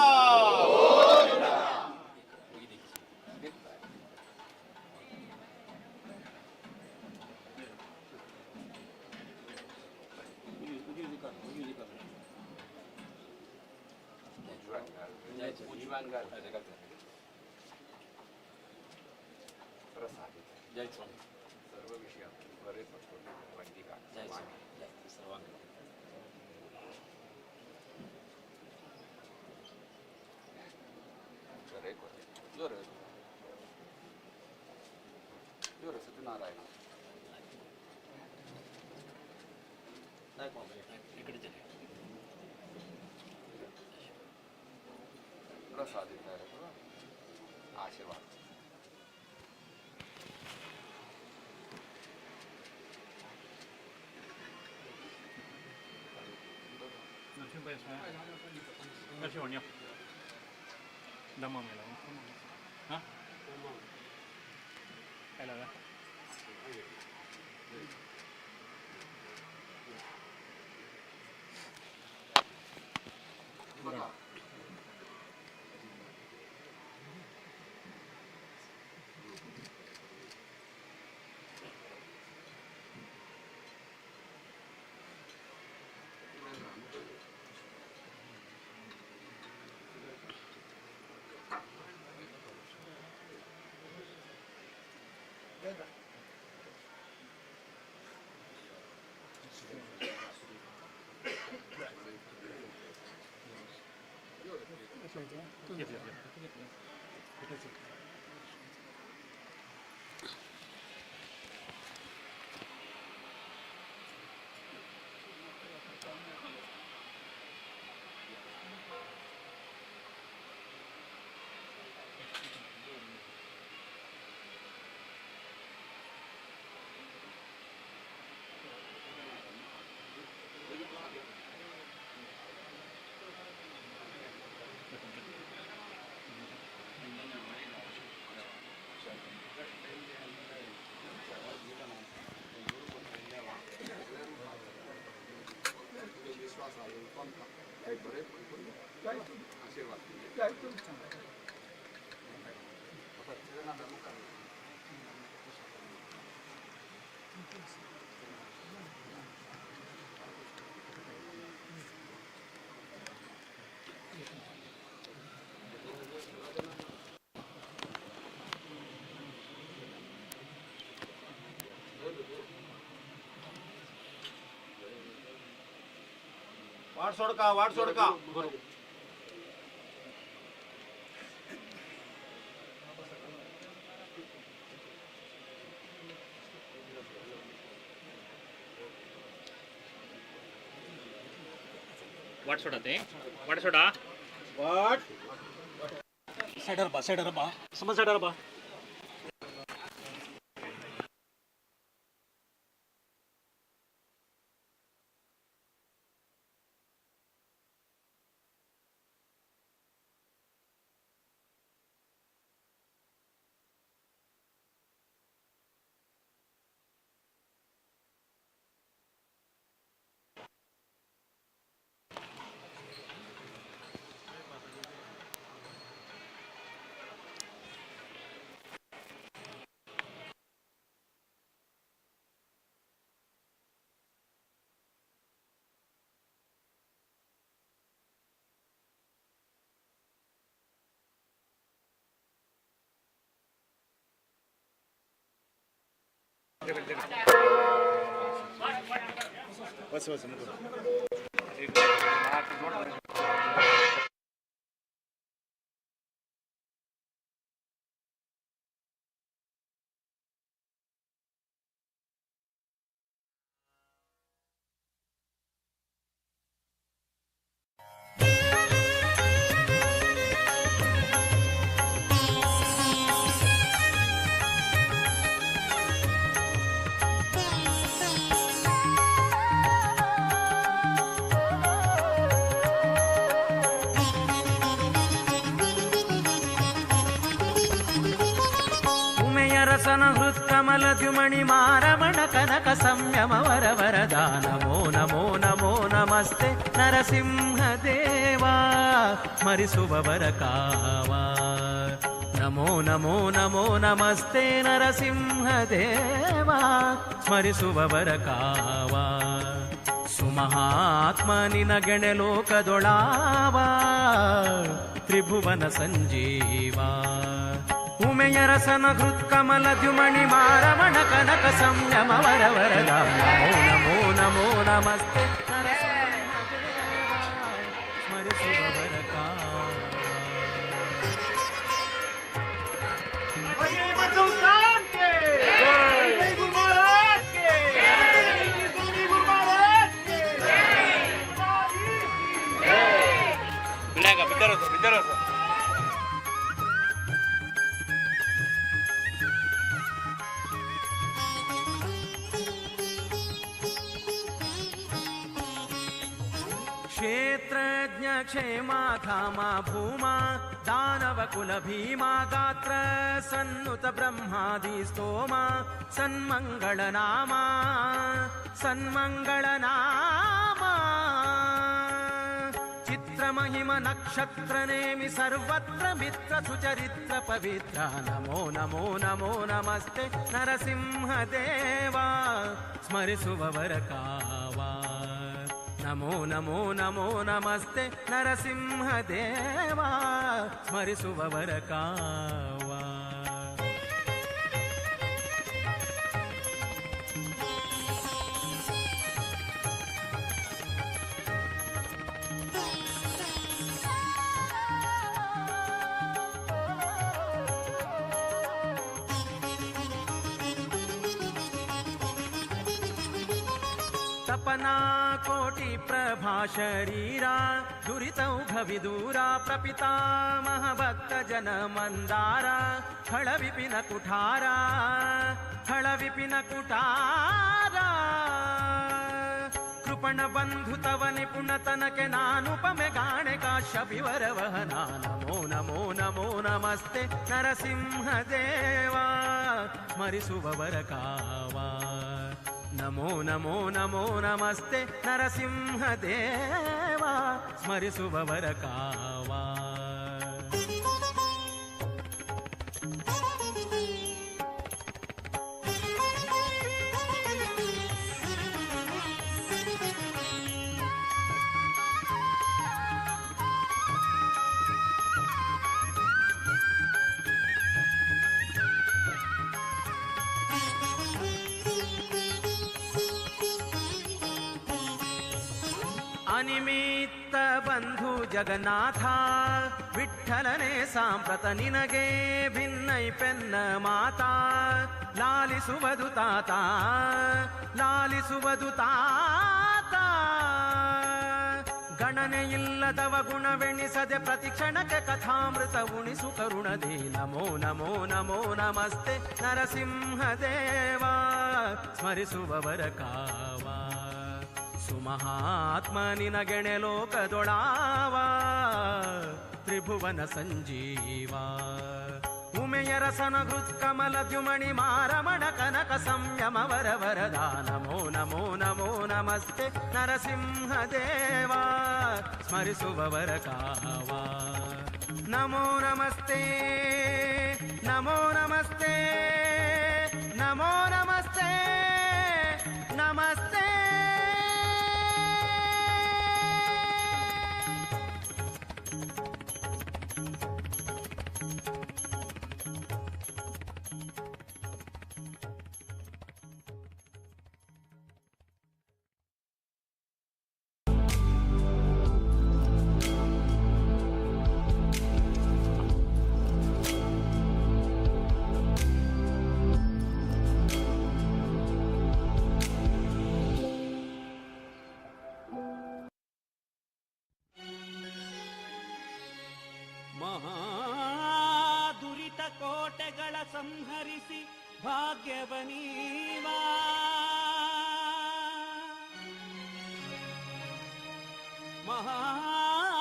सर्व विषयात बरेपण करून वैदिका सत्यनारायण प्रसाद आशीर्वाद. वाट सोडका, वाट सोडका. वाट सोडा ते, वाट सोडा. वाट. सायडार बा, सायडार बा, समज सायडार बा. बस बस. ರಸನ ಹೃತ್ಕಮಲ ದ್ಯುಮಣಿ ಮಾರಮಣ ಕನಕ ಸಂಯಮ ವರ ವರದಾ ನಮೋ ನಮೋ ನಮೋ ನಮಸ್ತೆ ನರಸಿಂಹ ದೇವಾ ಸ್ಮರಿಸುವವರ ಕಾವ. ನಮೋ ನಮೋ ನಮೋ ನಮಸ್ತೆ ನರಸಿಂಹ ದೇವಾ ಸ್ಮರಿಸುವವರ ಕಾವ. ಸುಮಹಾತ್ಮ ನಿನಗೆಣೆ ಲೋಕದೊಳಾವ ತ್ರಿಭುವನ ಸಂಜೀವ. ಉಮೆಯ ರಸನ ಹೃತ್ಕಮಲ ದ್ಯುಮಣಿ ಮಾರಮಣ ಕನಕ ಸಂಯಮ ವರ ವರದ ನಮೋ ನಮೋ ನಮೋ ನಮಸ್ತೆ ನರಸಿಂಹ ದೇವಾ ಸ್ಮರಿಸುವವರ ಕಾವ. क्षेत्रज्ञ क्षेमा धामा भूमा दानव कुल भीमा गात्र सन्नुत ब्रह्मादि स्तोमा सन्मंगल नामा सन्मंगल नामा. चित्र महिम नक्षत्र नेमि सर्वत्र मित्र सुचरित्र पवित्र नमो नमो नमो नमस्ते नरसिंह देवा स्मरिಸುವವರ ಕಾವ. ನಮೋ ನಮೋ ನಮೋ ನಮಸ್ತೆ ನರಸಿಂಹ ದೇವಾ ಸ್ಮರಿಸುವವರ ಕಾವ. ತಪನಾ ಕೋಟಿ ಪ್ರಭಾ ಶರೀರ ದುರಿತೌಘ ವಿದೂರ ಪ್ರಪಿತಾಮಹ ಭಕ್ತ ಜನ ಮಂದಾರ ಖಳ ವಿಪಿನ ಕುಠಾರ ಖಳ ವಿಪಿನ ಕುಠಾರ. ಕೃಪಣ ಬಂಧು ತವ ನಿಪುಣ ತನಕೆ ನಾನುಪಮೆ ಗಾಣೆ ಕಾಶ್ಯಪಿವರ ವಹನ ನಮೋ ನಮೋ ನಮೋ ನಮಸ್ತೆ ನರಸಿಂಹ ದೇವಾ ಸ್ಮರಿಸುವವರ ಕಾವ. ನಮೋ ನಮೋ ನಮೋ ನಮಸ್ತೆ ನರಸಿಂಹ ದೇವಾ ಸ್ಮರಿಸುವವರ ಕಾವ. ಅನಿಮಿತ್ತ ಬಂಧು ಜಗನ್ನಾಥ ವಿಠಲನೆ ಸಾಂಪ್ರತ ನಿನಗೆ ಭಿನ್ನೈ ಪೆನ್ನ ಮಾತಾ ಲಾಲಿಸುವುದು ತಾತ ಲಾಲಿಸುವುದು ತಾತ. ಗಣನೆಯಿಲ್ಲದವ ಗುಣವೆಣಿಸದೆ ಪ್ರತಿಕ್ಷಣಕ್ಕೆ ಕಥಾಮೃತ ಉಣಿಸು ಕರುಣದೆ ನಮೋ ನಮೋ ನಮೋ ನಮಸ್ತೆ ನರಸಿಂಹದೇವ ಸ್ಮರಿಸುವವರ ಕಾವ ಸುಮಹಾತ್ಮ ನಿನಗೆಣೆ ಲೋಕದೊಳಾವ ತ್ರಿಭುವನ ಸಂಜೀವ ಉಮೆಯರಸನ ಹೃತ್ಕಮಲ ದ್ಯುಮಣಿ ಮಾರಮಣ ಕನಕ ಸಂಯಮ ವರ ವರದಾ ನಮೋ ನಮೋ ನಮೋ ನಮಸ್ತೆ ನರಸಿಂಹದೇವ ಸ್ಮರಿಸುವವರ ಕಾವ ನಮೋ ನಮಸ್ತೆ ನಮೋ ನಮಸ್ತೆ ನಮೋ ನಮಸ್ತೆ ನಮಸ್ತೆ. ಮಹಾದುರಿತ ಕೋಟೆಗಳ ಸಂಹರಿಸಿ ಭಾಗ್ಯವನೀವಾ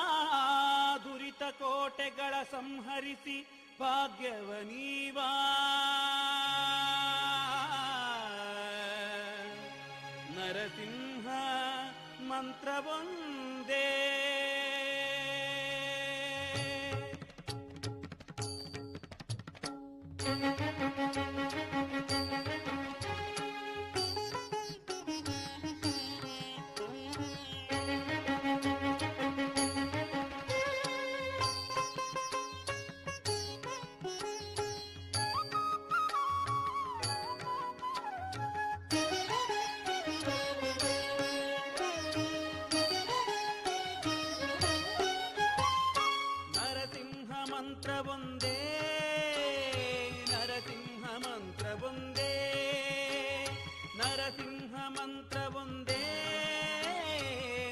ಮಹಾದುರಿತ ಕೋಟೆಗಳ ಸಂಹರಿಸಿ ಭಾಗ್ಯವನೀವಾ ನರಸಿಂಹ ಮಂತ್ರವೊಂದೇ. ನರಸಿಂಹ ಮಂತ್ರವೊಂದೇ ನರಸಿಂಹ ಮಂತ್ರವೊಂದೇ ನರಸಿಂಹ ಮಂತ್ರವೊಂದೇ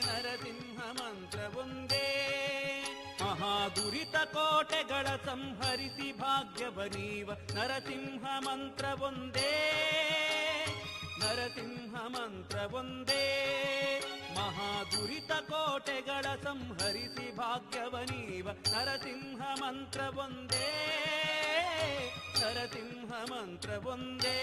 ನರಸಿಂಹ ಮಂತ್ರವೊಂದೇ ಮಹಾದುರಿತ ಕೋಟೆಗಳ ಸಂಹರಿಸಿ ಭಾಗ್ಯವನೀವ ನರಸಿಂಹ ಮಂತ್ರವೊಂದೇ ನರಸಿಂಹ ಮಂತ್ರವೊಂದೇ ಮಹಾದುರಿತ ಕೋಟೆಗಳ ಸಂಹರಿಸಿ ಭಾಗ್ಯವನೀವ ನರಸಿಂಹ ಮಂತ್ರವೊಂದೇ ನರಸಿಂಹ ಮಂತ್ರವೊಂದೇ.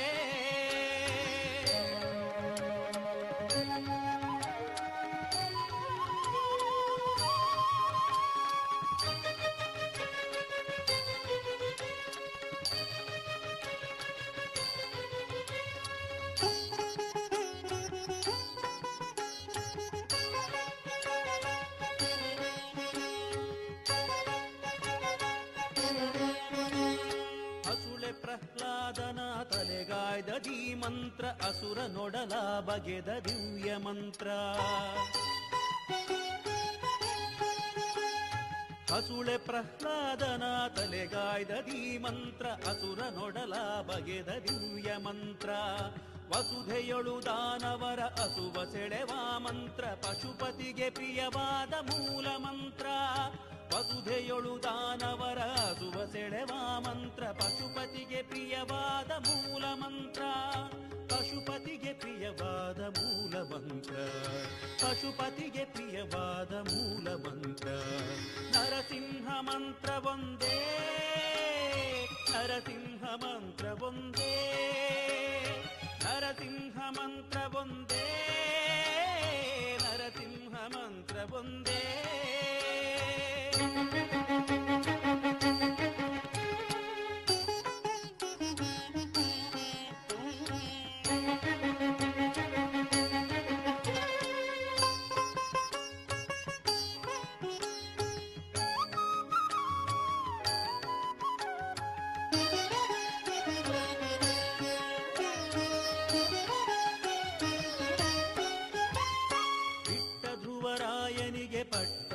ಹಸುಳೆ ಪ್ರಹ್ಲಾದನ ತಲೆಗಾಯ್ದ ಮಂತ್ರ ಅಸುರ ನೊಡಲ ಬಗೆದ ದಿವ್ಯ ಮಂತ್ರ ಹಸುಳೆ ಪ್ರಹ್ಲಾದನ ತಲೆಗಾಯ್ದ ಮಂತ್ರ ಅಸುರ ನೊಡಲ ಬಗೆದ ದಿವ್ಯ ಮಂತ್ರ ವಸುಧೆಯೊಳು ದಾನವರ ಅಸುವ ಸೆಳೆವ ಮಂತ್ರ ಪಶುಪತಿಗೆ ಪ್ರಿಯವಾದ ಮೂಲ ಮಂತ್ರ ವಸುಧೆಯೊಳು ದಾನವರ ಅಸುವ ಸೆಳೆವ ಮಂತ್ರ ಪಶುಪತಿಗೆ ಪ್ರಿಯವಾದ ಮೂಲ ಮಂತ್ರ ಪಶುಪತಿಗೆ ಪ್ರಿಯವಾದ ಮೂಲ ಮಂತ್ರ ಪಶುಪತಿಗೆ ಪ್ರಿಯವಾದ ಮೂಲ ಮಂತ್ರ ನರಸಿಂಹ ಮಂತ್ರವೊಂದೇ ನರಸಿಂಹ ಮಂತ್ರವೊಂದೇ ನರಸಿಂಹ ಮಂತ್ರವೊಂದೇ ನರಸಿಂಹ ಮಂತ್ರವೊಂದೇ. ಇಟ್ಟ ಧ್ರುವರಾಯನಿಗೆ ಪಟ್ಟ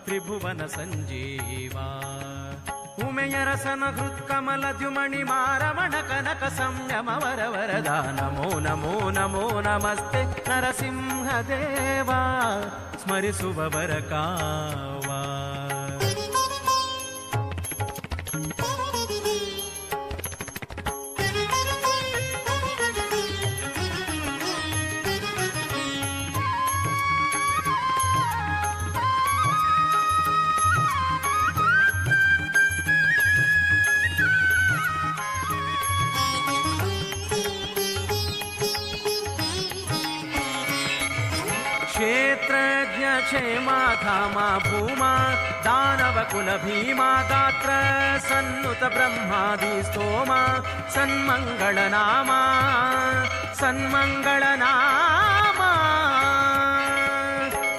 ತ್ರಿಭುವನ ಸಂಜೀವ ಉಮೆಯರಸನ ಹೃತ್ಕಮಲ ದ್ಯುಮಣಿ ಮಾರಮಣ ಕನಕ ಸಂಯಮ ವರ ವರದ ನಮೋ ನಮೋ ನಮೋ ನಮಸ್ತೆ ನರಸಿಂಹ ದೇವ ಸ್ಮರಿಸುವವರ ಕಾವ. क्षेत्रज्ञ क्षेमा धामा भूमा दानव कुल भीमा गात्र सन्नुत ब्रह्मादि स्तोमा सन्मङ्गलनामा सन्मङ्गलनामा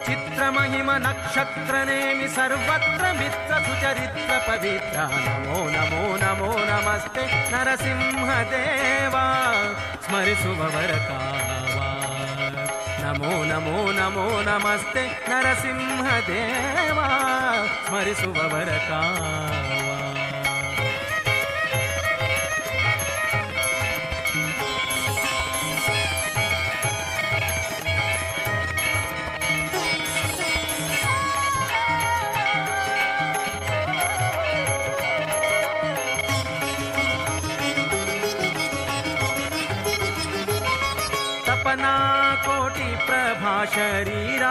चित्रमहिम नक्षत्र नेमि सर्वत्र मित्र सुचरित्र पवित्र नमो नमो नमो नमस्ते नरसिंह देवा स्मरिसुववर कावा. ನಮೋ ನಮೋ ನಮೋ ನಮಸ್ತೆ ನರಸಿಂಹ ದೇವ ಸ್ಮರಿಸುವವರ ಕಾವ. ತಪನಾ ಕೋಟಿ ಪ್ರಭಾ ಶರೀರ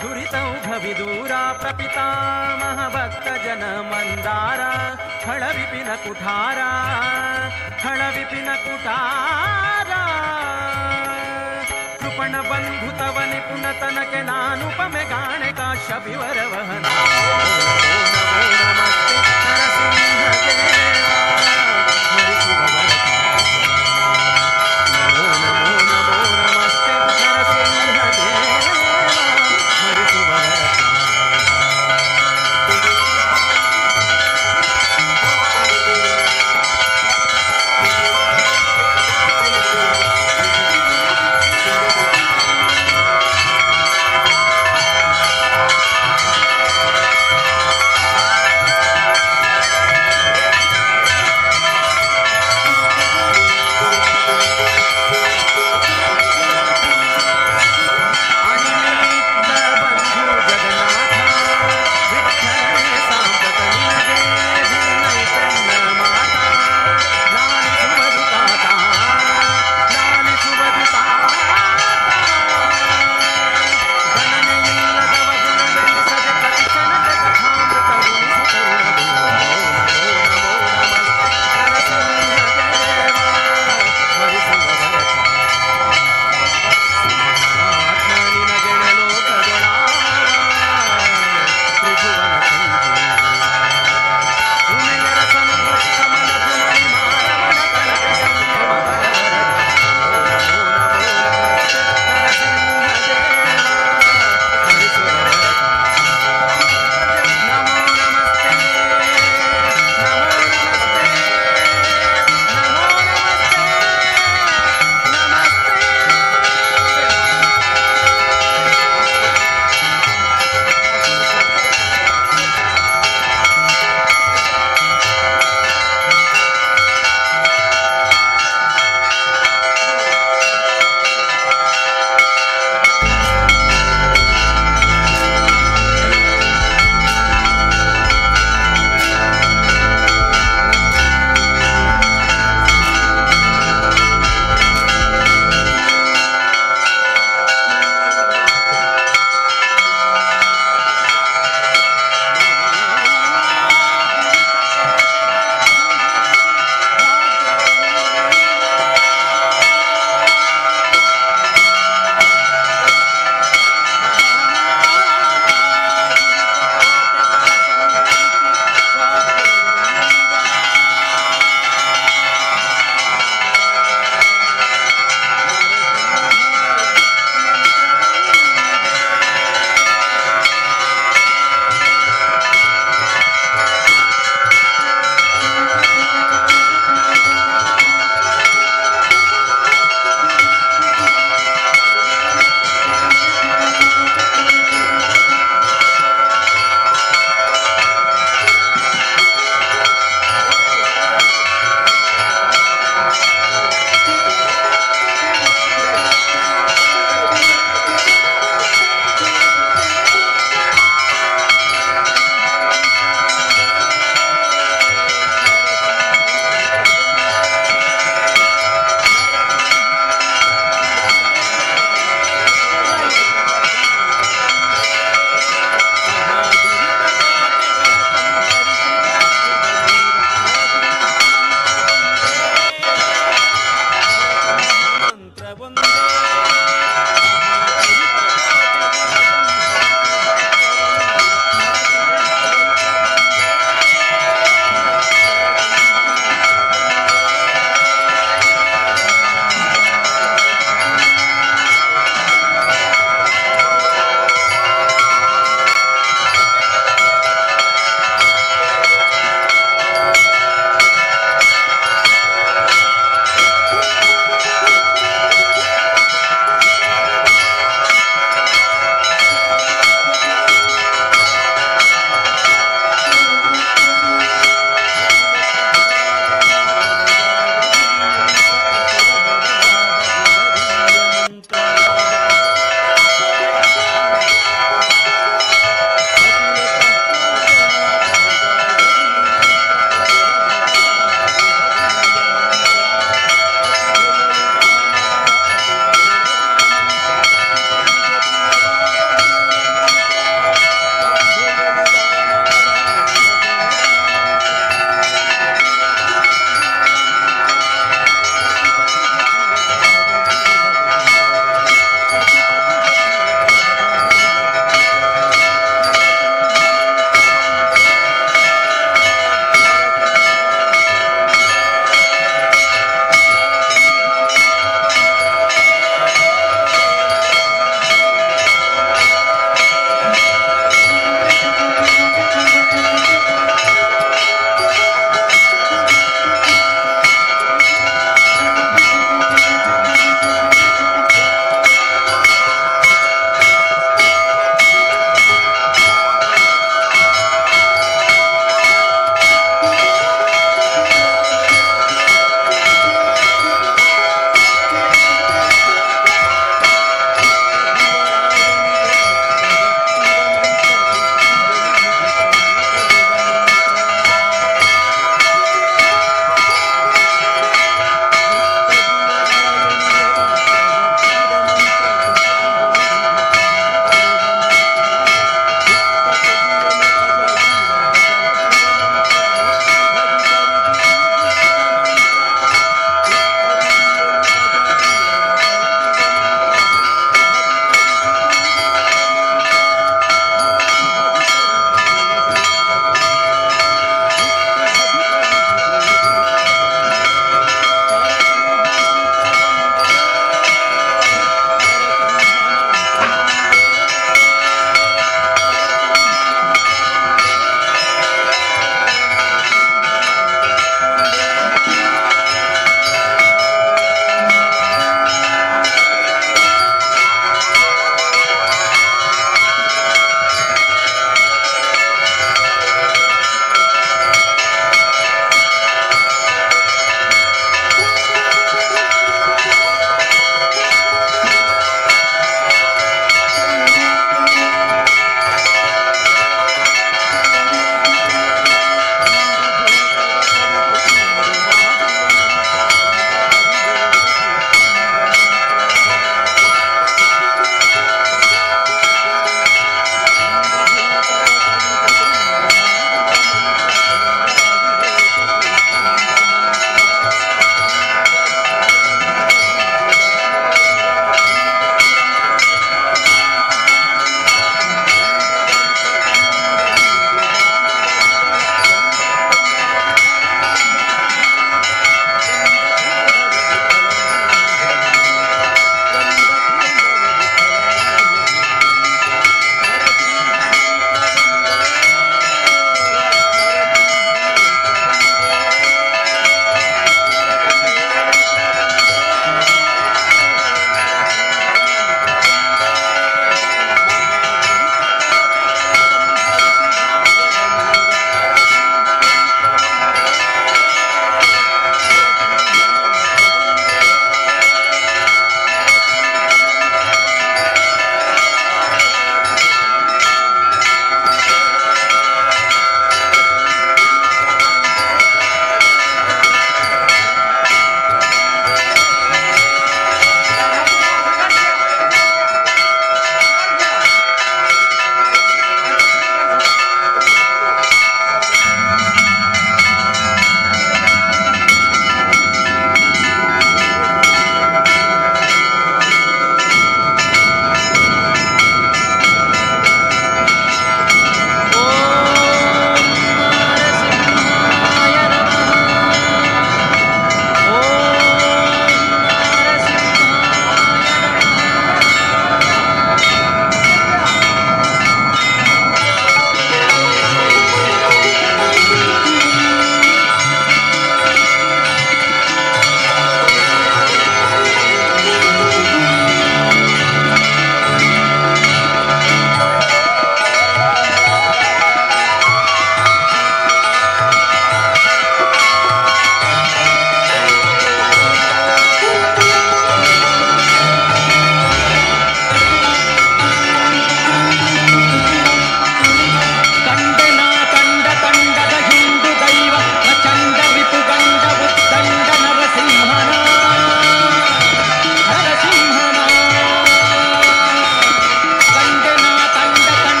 ದುರಿತೌಘ ವಿದೂರ ಪ್ರಪಿತಾಮಹ ಭಕ್ತ ಜನ ಮಂದಾರ ಖಳ ವಿಪಿನ ಕುಠಾರ ಖಳ ವಿಪಿನ ಕುಠಾರ ಕೃಪಣ ಬಂಧು ತವ ನಿಪುಣ ತನಕೆ ನಾನುಪಮೆ ಗಾಣೆ ಕಾಶ್ಯಪಿವರ ವಹನ ನಮಸ್ತೆ ನರಸಿಂಹ ದೇವ ಸ್ಮರಿಸುವವರ ನಮೋ ನಮೋ ನಮೋ ನಮಸ್ತೆ ನರಸಿಂಹ ದೇವ ಸ್ಮರಿಸುವವರ.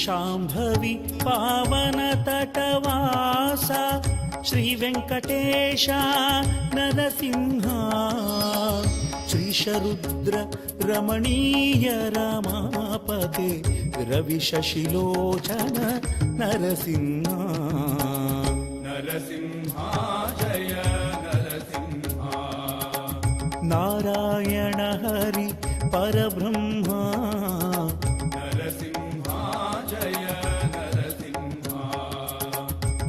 शांभवी पावन तटवासा श्री वेंकटेश नरसिंह श्रीशरुद्र रमणीय रमापते रवि शशिलोचन नरसिंह नरसिंह जय नरसिंह नारायण हरि परब्रह्म नरसिंह जय नरसिंह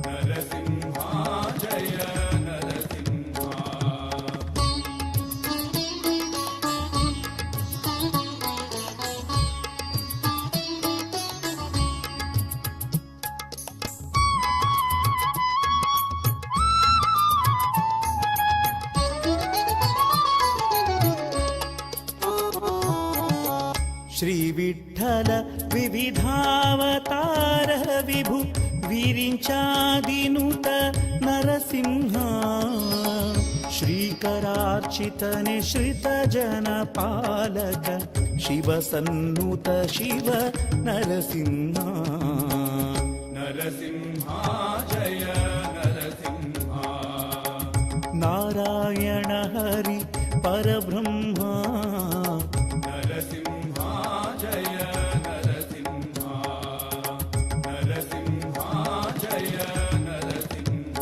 नरसिंह जय नरसिंह। श्री विठ्ठल विविधावतार विभु विरिंचादिनुत नरसिंह श्रीकरार्चित निश्रित जन पालक शिव सन्नुत शिव नरसिंह नरसिंह जय नरसिंह नारायण हरि परब्रह्म नरसिंह जय नरसिंह नरसिंह जय नरसिंह।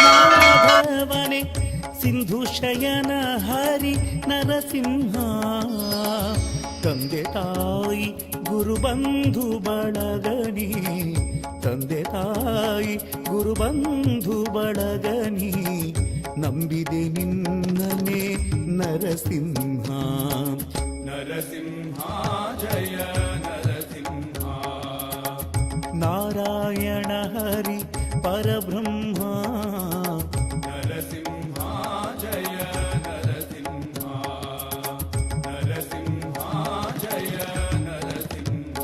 माधवने सिंधु शयन हरि नरसिंह ತಂದೆ ತಾಯಿ ಗುರುಬಂಧು ಬಳಗನಿ ತಂದೆ ತಾಯಿ ಗುರುಬಂಧು ಬಳಗನಿ ನಂಬಿದೆ ನಿನ್ನನೆ ನರಸಿಂಹ नरसिंह जय नरसिंह ನಾರಾಯಣ ಹರಿ ಪರಬ್ರಹ್ಮ नरसिंह जय नरसिंह नरसिंह जय नरसिंह।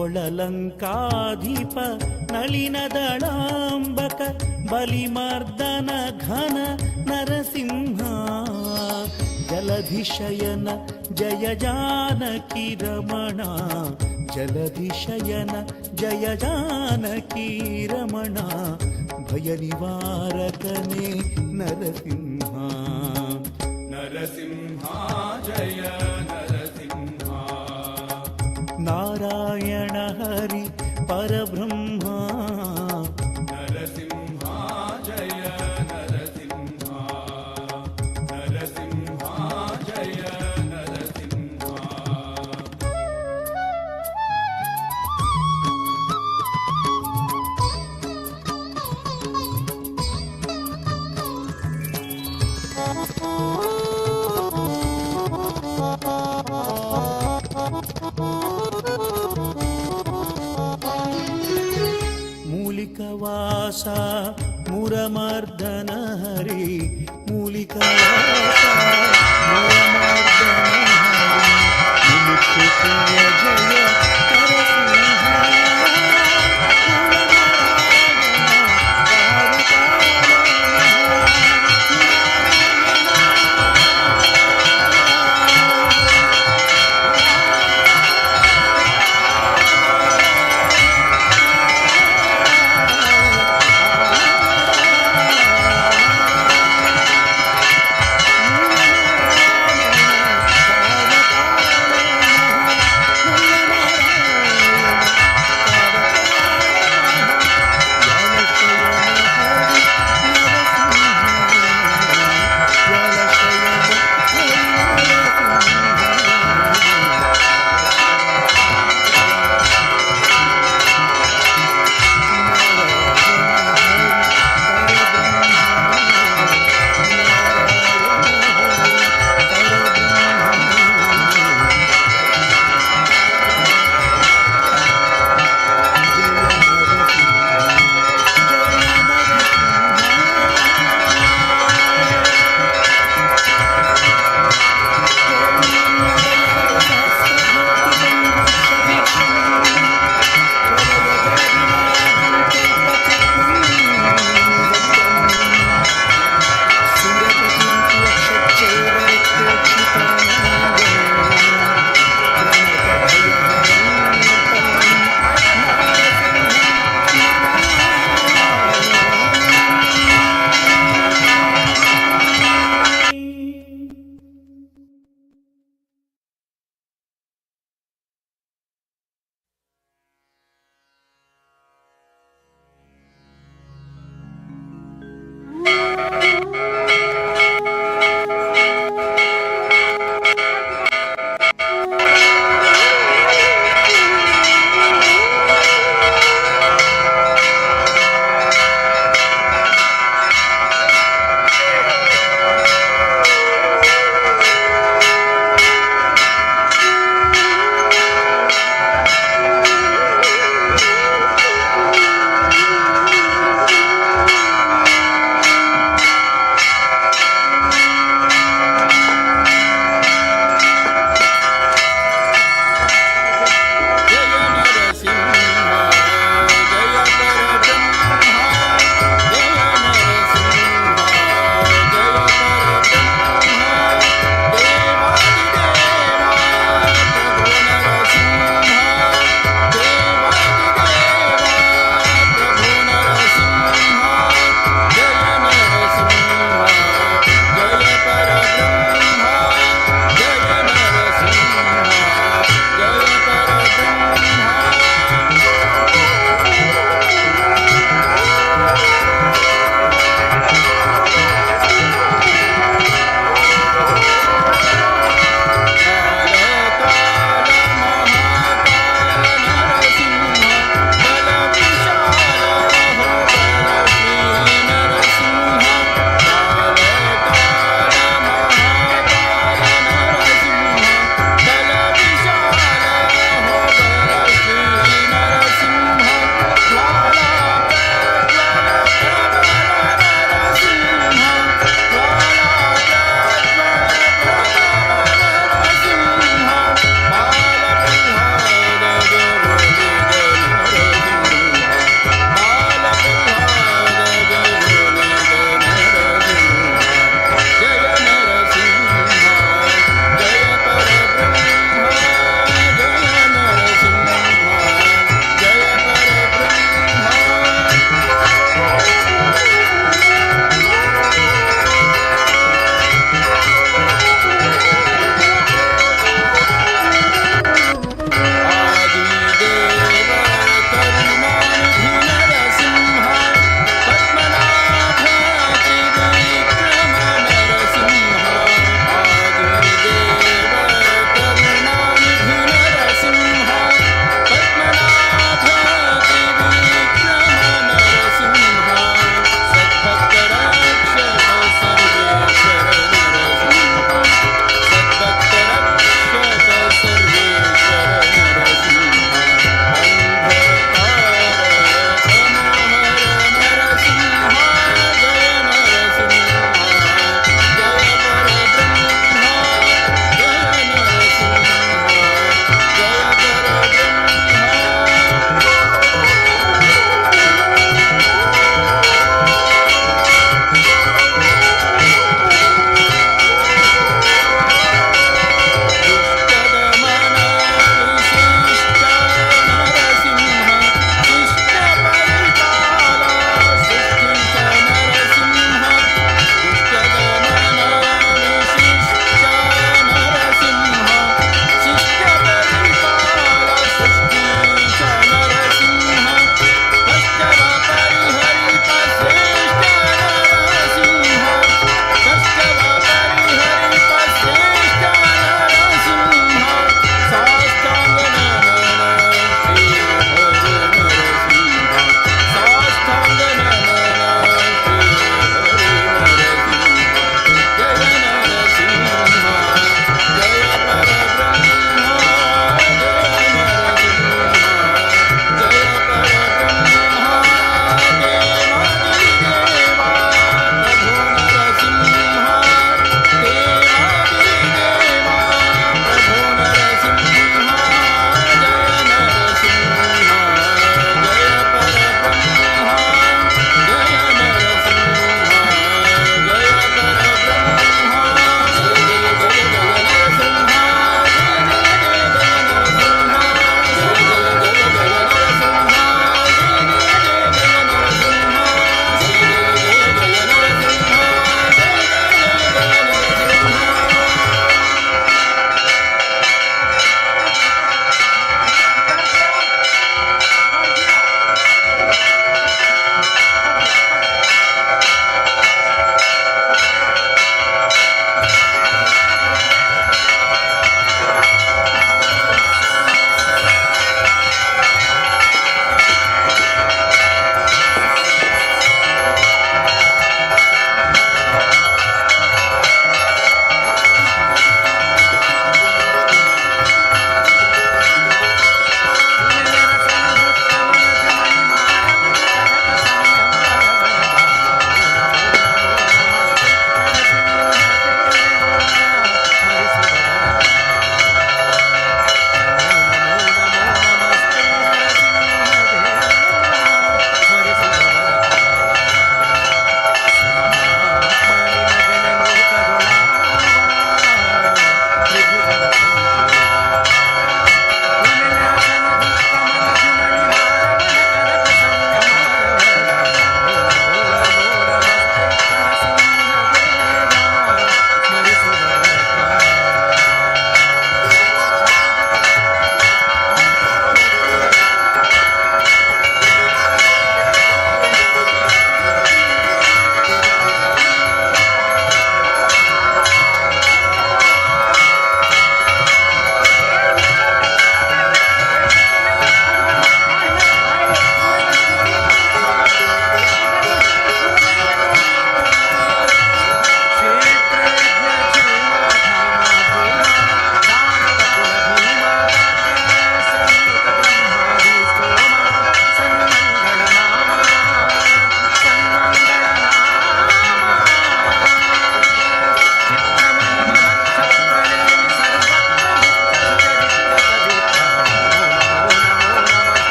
ಒಳಲಂಕಾಧಿಪ ನಳಿನ ದಳಾಂಬಕ ಬಲಿಮರ್ದನ ಘನ ನರಸಿಂಹ ಜಲಧಿಶಯನ ಜಯ ಜಾನಕಿ ರಮಣ ಜಲಧಿಶಯನ ಜಯ ಜಾನಕಿ ರಮಣ ಭಯ ನಿವಾರಕನೇ ನರಸಿಂಹ नरसिंह जय नरसिंह ನಾರಾಯಣ ಹರಿ ಪರಬ್ರಹ್ಮ नरसिंह जय नरसिंह नरसिंह जय नरसिंह। ಮೂಲಿಕವಾಸ ಮುರಮರ್ದನ ಹರಿ ಮೂಲಿಕವಾಸ ಮುರಮರ್ದನ ಹರಿ ಮುಮುಕ್ಷು ಪ್ರಿಯ ಜಯ ನರಸಿಂಹ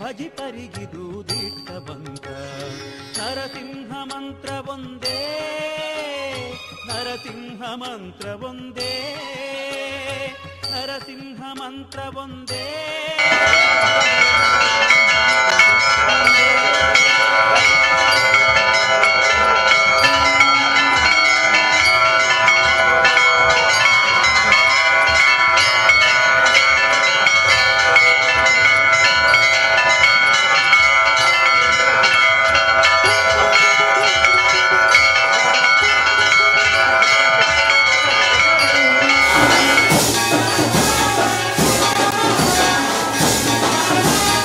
ಭಜಿ ಪರಿಗಿದು ದಿಟ್ಟವಂತ. ನರಸಿಂಹ ಮಂತ್ರ ಒಂದೇ, ನರಸಿಂಹ ಮಂತ್ರ ಒಂದೇ, ನರಸಿಂಹ ಮಂತ್ರ ಒಂದೇ. Thank you.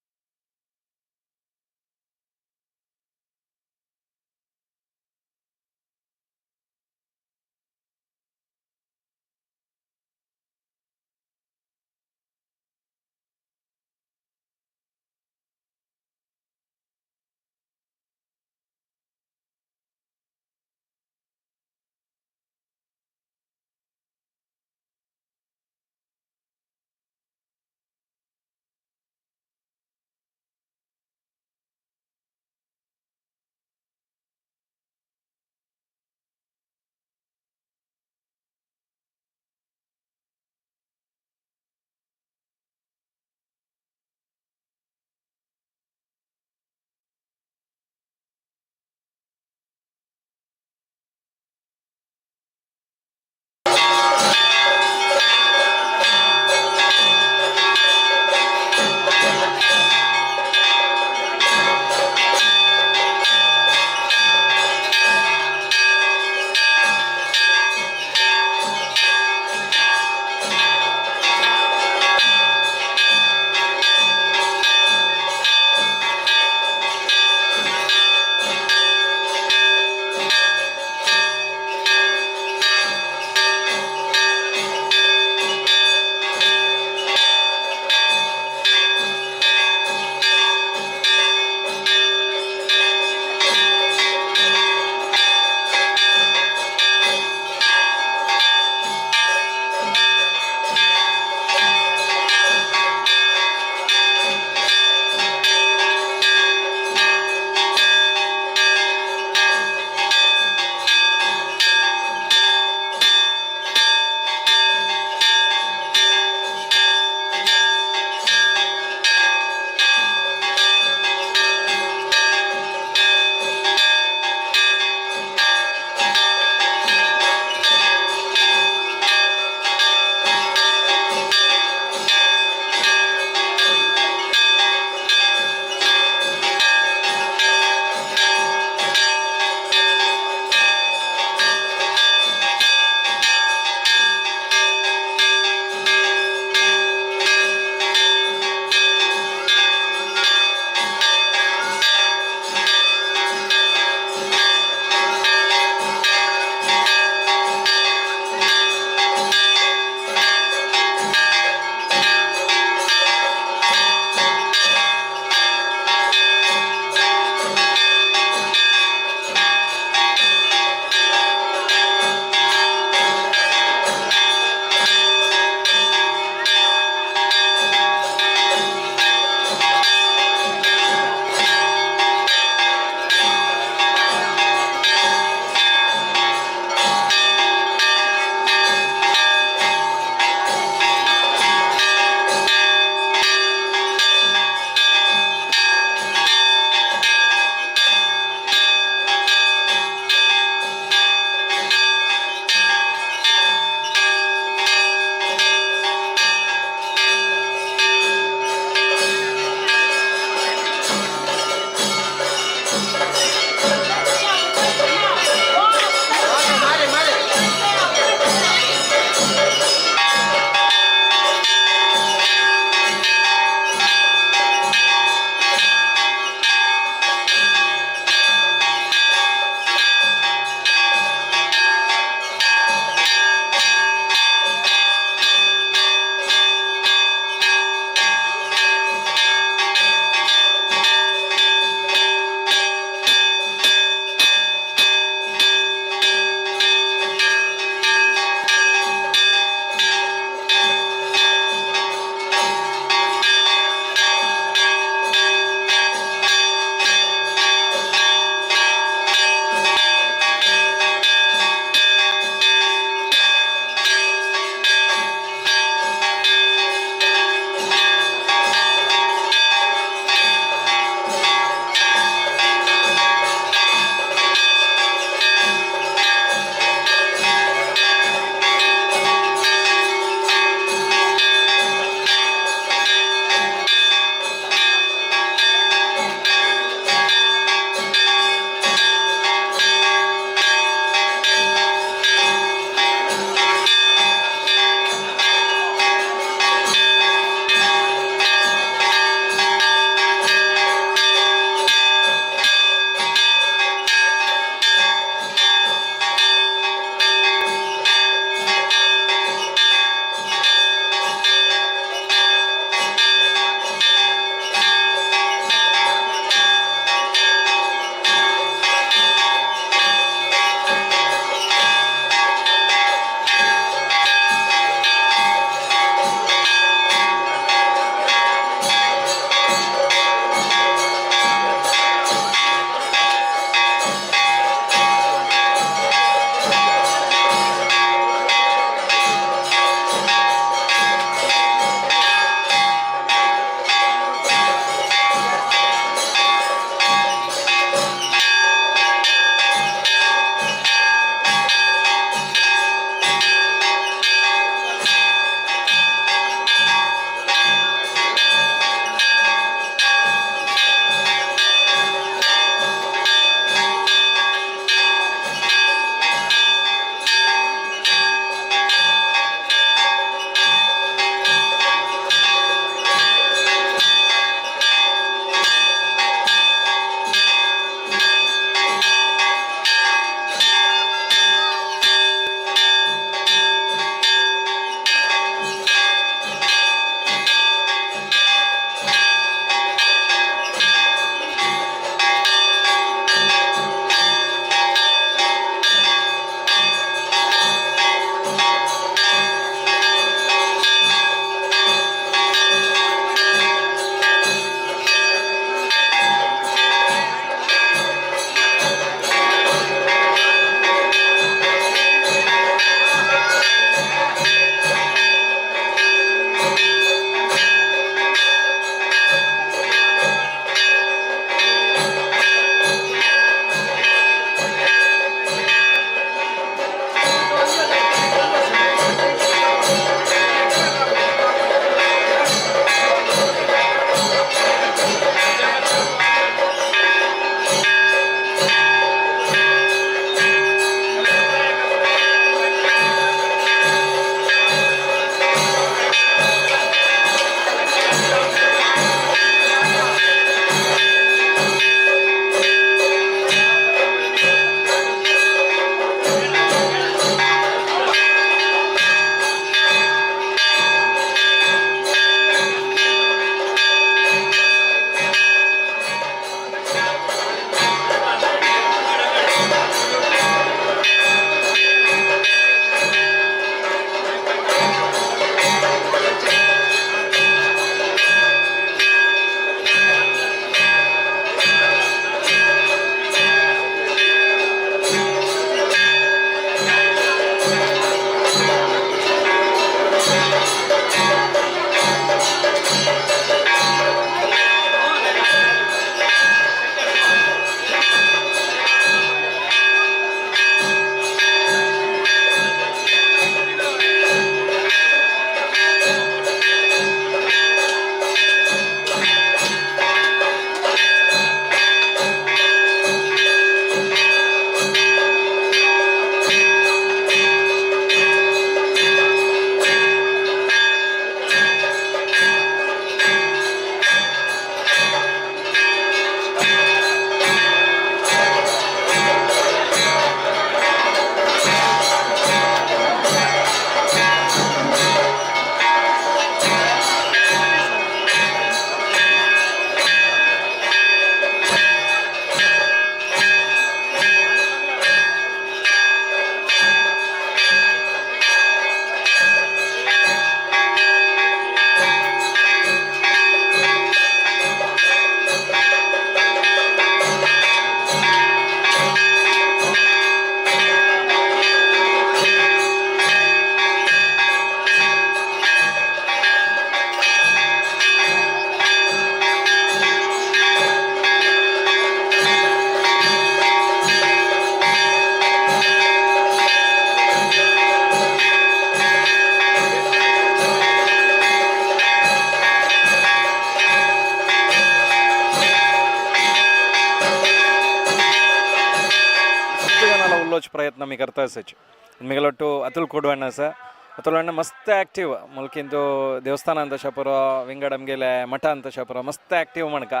तितलोच प्रयत्न आमी करता आसाची. मिगेलो टू अतुल कोडवण आसा. अतुल अण्ण मस्त ॲक्टिव मुल्कींतू देवस्थानान तशें पुरो, विंगड आमगेले मठान तशें पुरो मस्त ॲक्टिव म्हणका.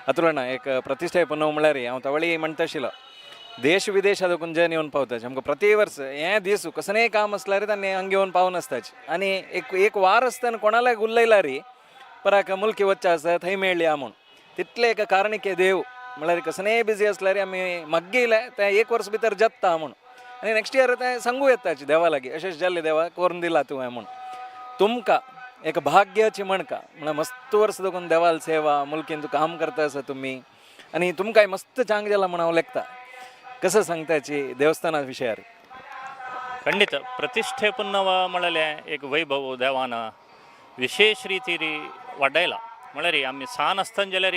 अतुल अण्णा, एक प्रतिश्ठे पुनव म्हळ्यार हांव तवळी म्हणटा आशिल्लो, देश विदेशात जन येवन पावताचे. आमकां प्रति वर्स हे दीस कसलेंय काम आसल्यार तांणी हांगा येवन पावन आसताचे. आनी एक एक वार आसतना कोणालाय उलयल्यार पराक मुल्की वच्चें आसा, थंय मेळया म्हूण. तितले एक कारणीक देव म्हळ्यार कसलेंय बिजी आसल्यार आमी मागीले तें एक वर्स भितर जत्ता म्हूण. आनी नेक्स्ट इयर तें सांगू येताची देवा लागीं, अशें जाल्लें देवा, करून दिला तुवें म्हूण. तुमकां एक भाग्याची म्हणका, म्हळ्यार मस्त वर्स दोगून देवाल सेवा मुल्कीन काम करता आसा तुमी आनी तुमकांय मस्त चांग जाला म्हूण हांव लेखता. कसं सांगताची देवस्थाना विशयार? ಖಂಡಿತ ಪ್ರತಿಷ್ಠೆ ಪುನ್ನವ म्हळ्यार एक वैभव देवान विशेष रितीरी वाडयला. म्हळ्यार आमी सान आसतना जाल्यार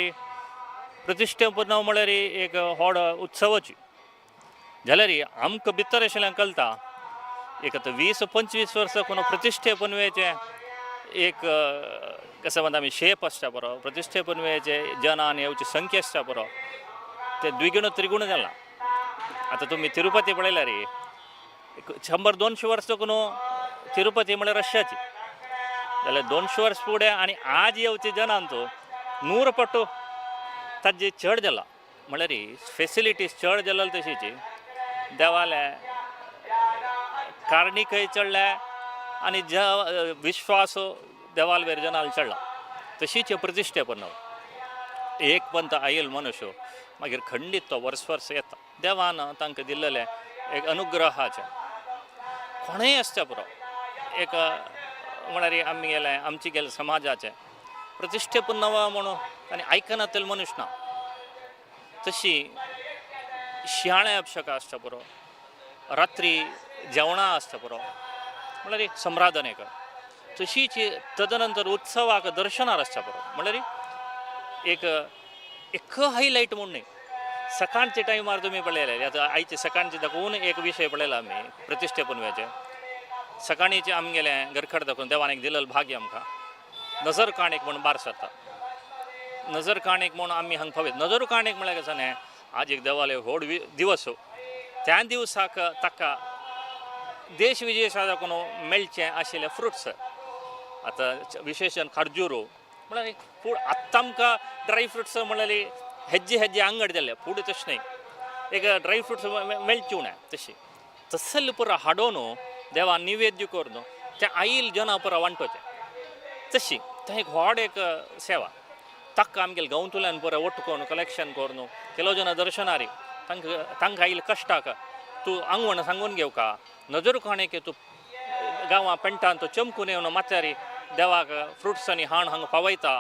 प्रतिश्ठे पुनव म्हळ्यार एक व्हड उत्सवाची. जाल्यार आमकां भितर आशिल्ल्यान कळटा, एक आतां 20-25 वर्सां कोण प्रतिश्ठे पुनवेचें एक कसं म्हणटा आमी शेप आसता बरो, प्रतिश्ठे पुनवेचे जनान येवची संख्या आसता बरो, ते द्विगुण त्रिगुण जाला. आतां तुमी तिरुपती पळयल्यार एक 100-200 वर्सां कोण तिरुपती म्हळ्यार रश्याची जाल्यार 200 वर्स फुडें आनी आज येवचे जनांचो 100 पट्टो ताजे चड जाला. म्हळ्यार फेसिलिटीज चड जाल्या तशीची देवाले कारणीकय चडल्या आनी ज विश्वास देवाल वेर जनाल चडला. तशीच प्रतिश्ठे पुनव एक पंत आयल मनुष्य मागीर खंडीत तो वर्स वर्स येता. देवान तांकां दिल्लेलें एक अनुग्रहाचें कोणूय आसता पुरो एक म्हळ्यार आमी गेले आमची गेले समाजाचें प्रतिश्ठे पुनव म्हणून आनी आयकनातले मनुष्य ना. तशी शियाळे अभिषेक आसता पुरो, रात्री जेवणां आसता पुरो, म्हळ्यार एक सम्रादन एक तशीच. तदनंतर उत्सवाक दर्शनार आसता पुरो, म्हळ्यार एक एक हायलायट म्हूण न्ही. सकाळच्या टायमार तुमी पळयले आतां आयचे सकाळचे दाखोवन एक विशय पळयला आमी प्रतिश्ठे पुनवेचे. सकाळीचे आमगेले घरखड दाखोवन देवान एक दिलेलो भाग्य आमकां नजर काणीक म्हूण बार सरता. नजर काणीक म्हूण आमी हांगा पावयत. नजर काणीक म्हळ्यार कशें न्ही, आज एक देवाले व्हड दिवस, त्या दिवसाक ताका देश विदेशा दाखोवन मेळचें आशिल्ले फ्रुट्स. आतां विशेषण खर्जूर म्हळ्यार फूड. आत्तां आमकां ड्राय फ्रुट्स म्हळ्यार हेज्जे हेज्जे अंगड जाल्ले, फूड तशें न्ही, एक ड्राय फ्रुट्स मेळचे उणें. तशें तसले पुरा हाडून देवा निवेद्य करून त्या आईल जना पुरा वांटोचें. तशी तें एक व्हड एक सेवा. ताका आमगेले गांवतल्यान पुरा ಒಟ್ಟು करून कलेक्शन करून ಕೆಲವು ಜನ दर्शनारी तांकां तांकां आयिल्ले कश्टाक तूं आंगवण सांगून घेवका. नजर काणेक तूं गांवां पेंटान तो चमकून येवन माथ्यारी देवाक फ्रुट्स आनी हाण हांगा पावयता,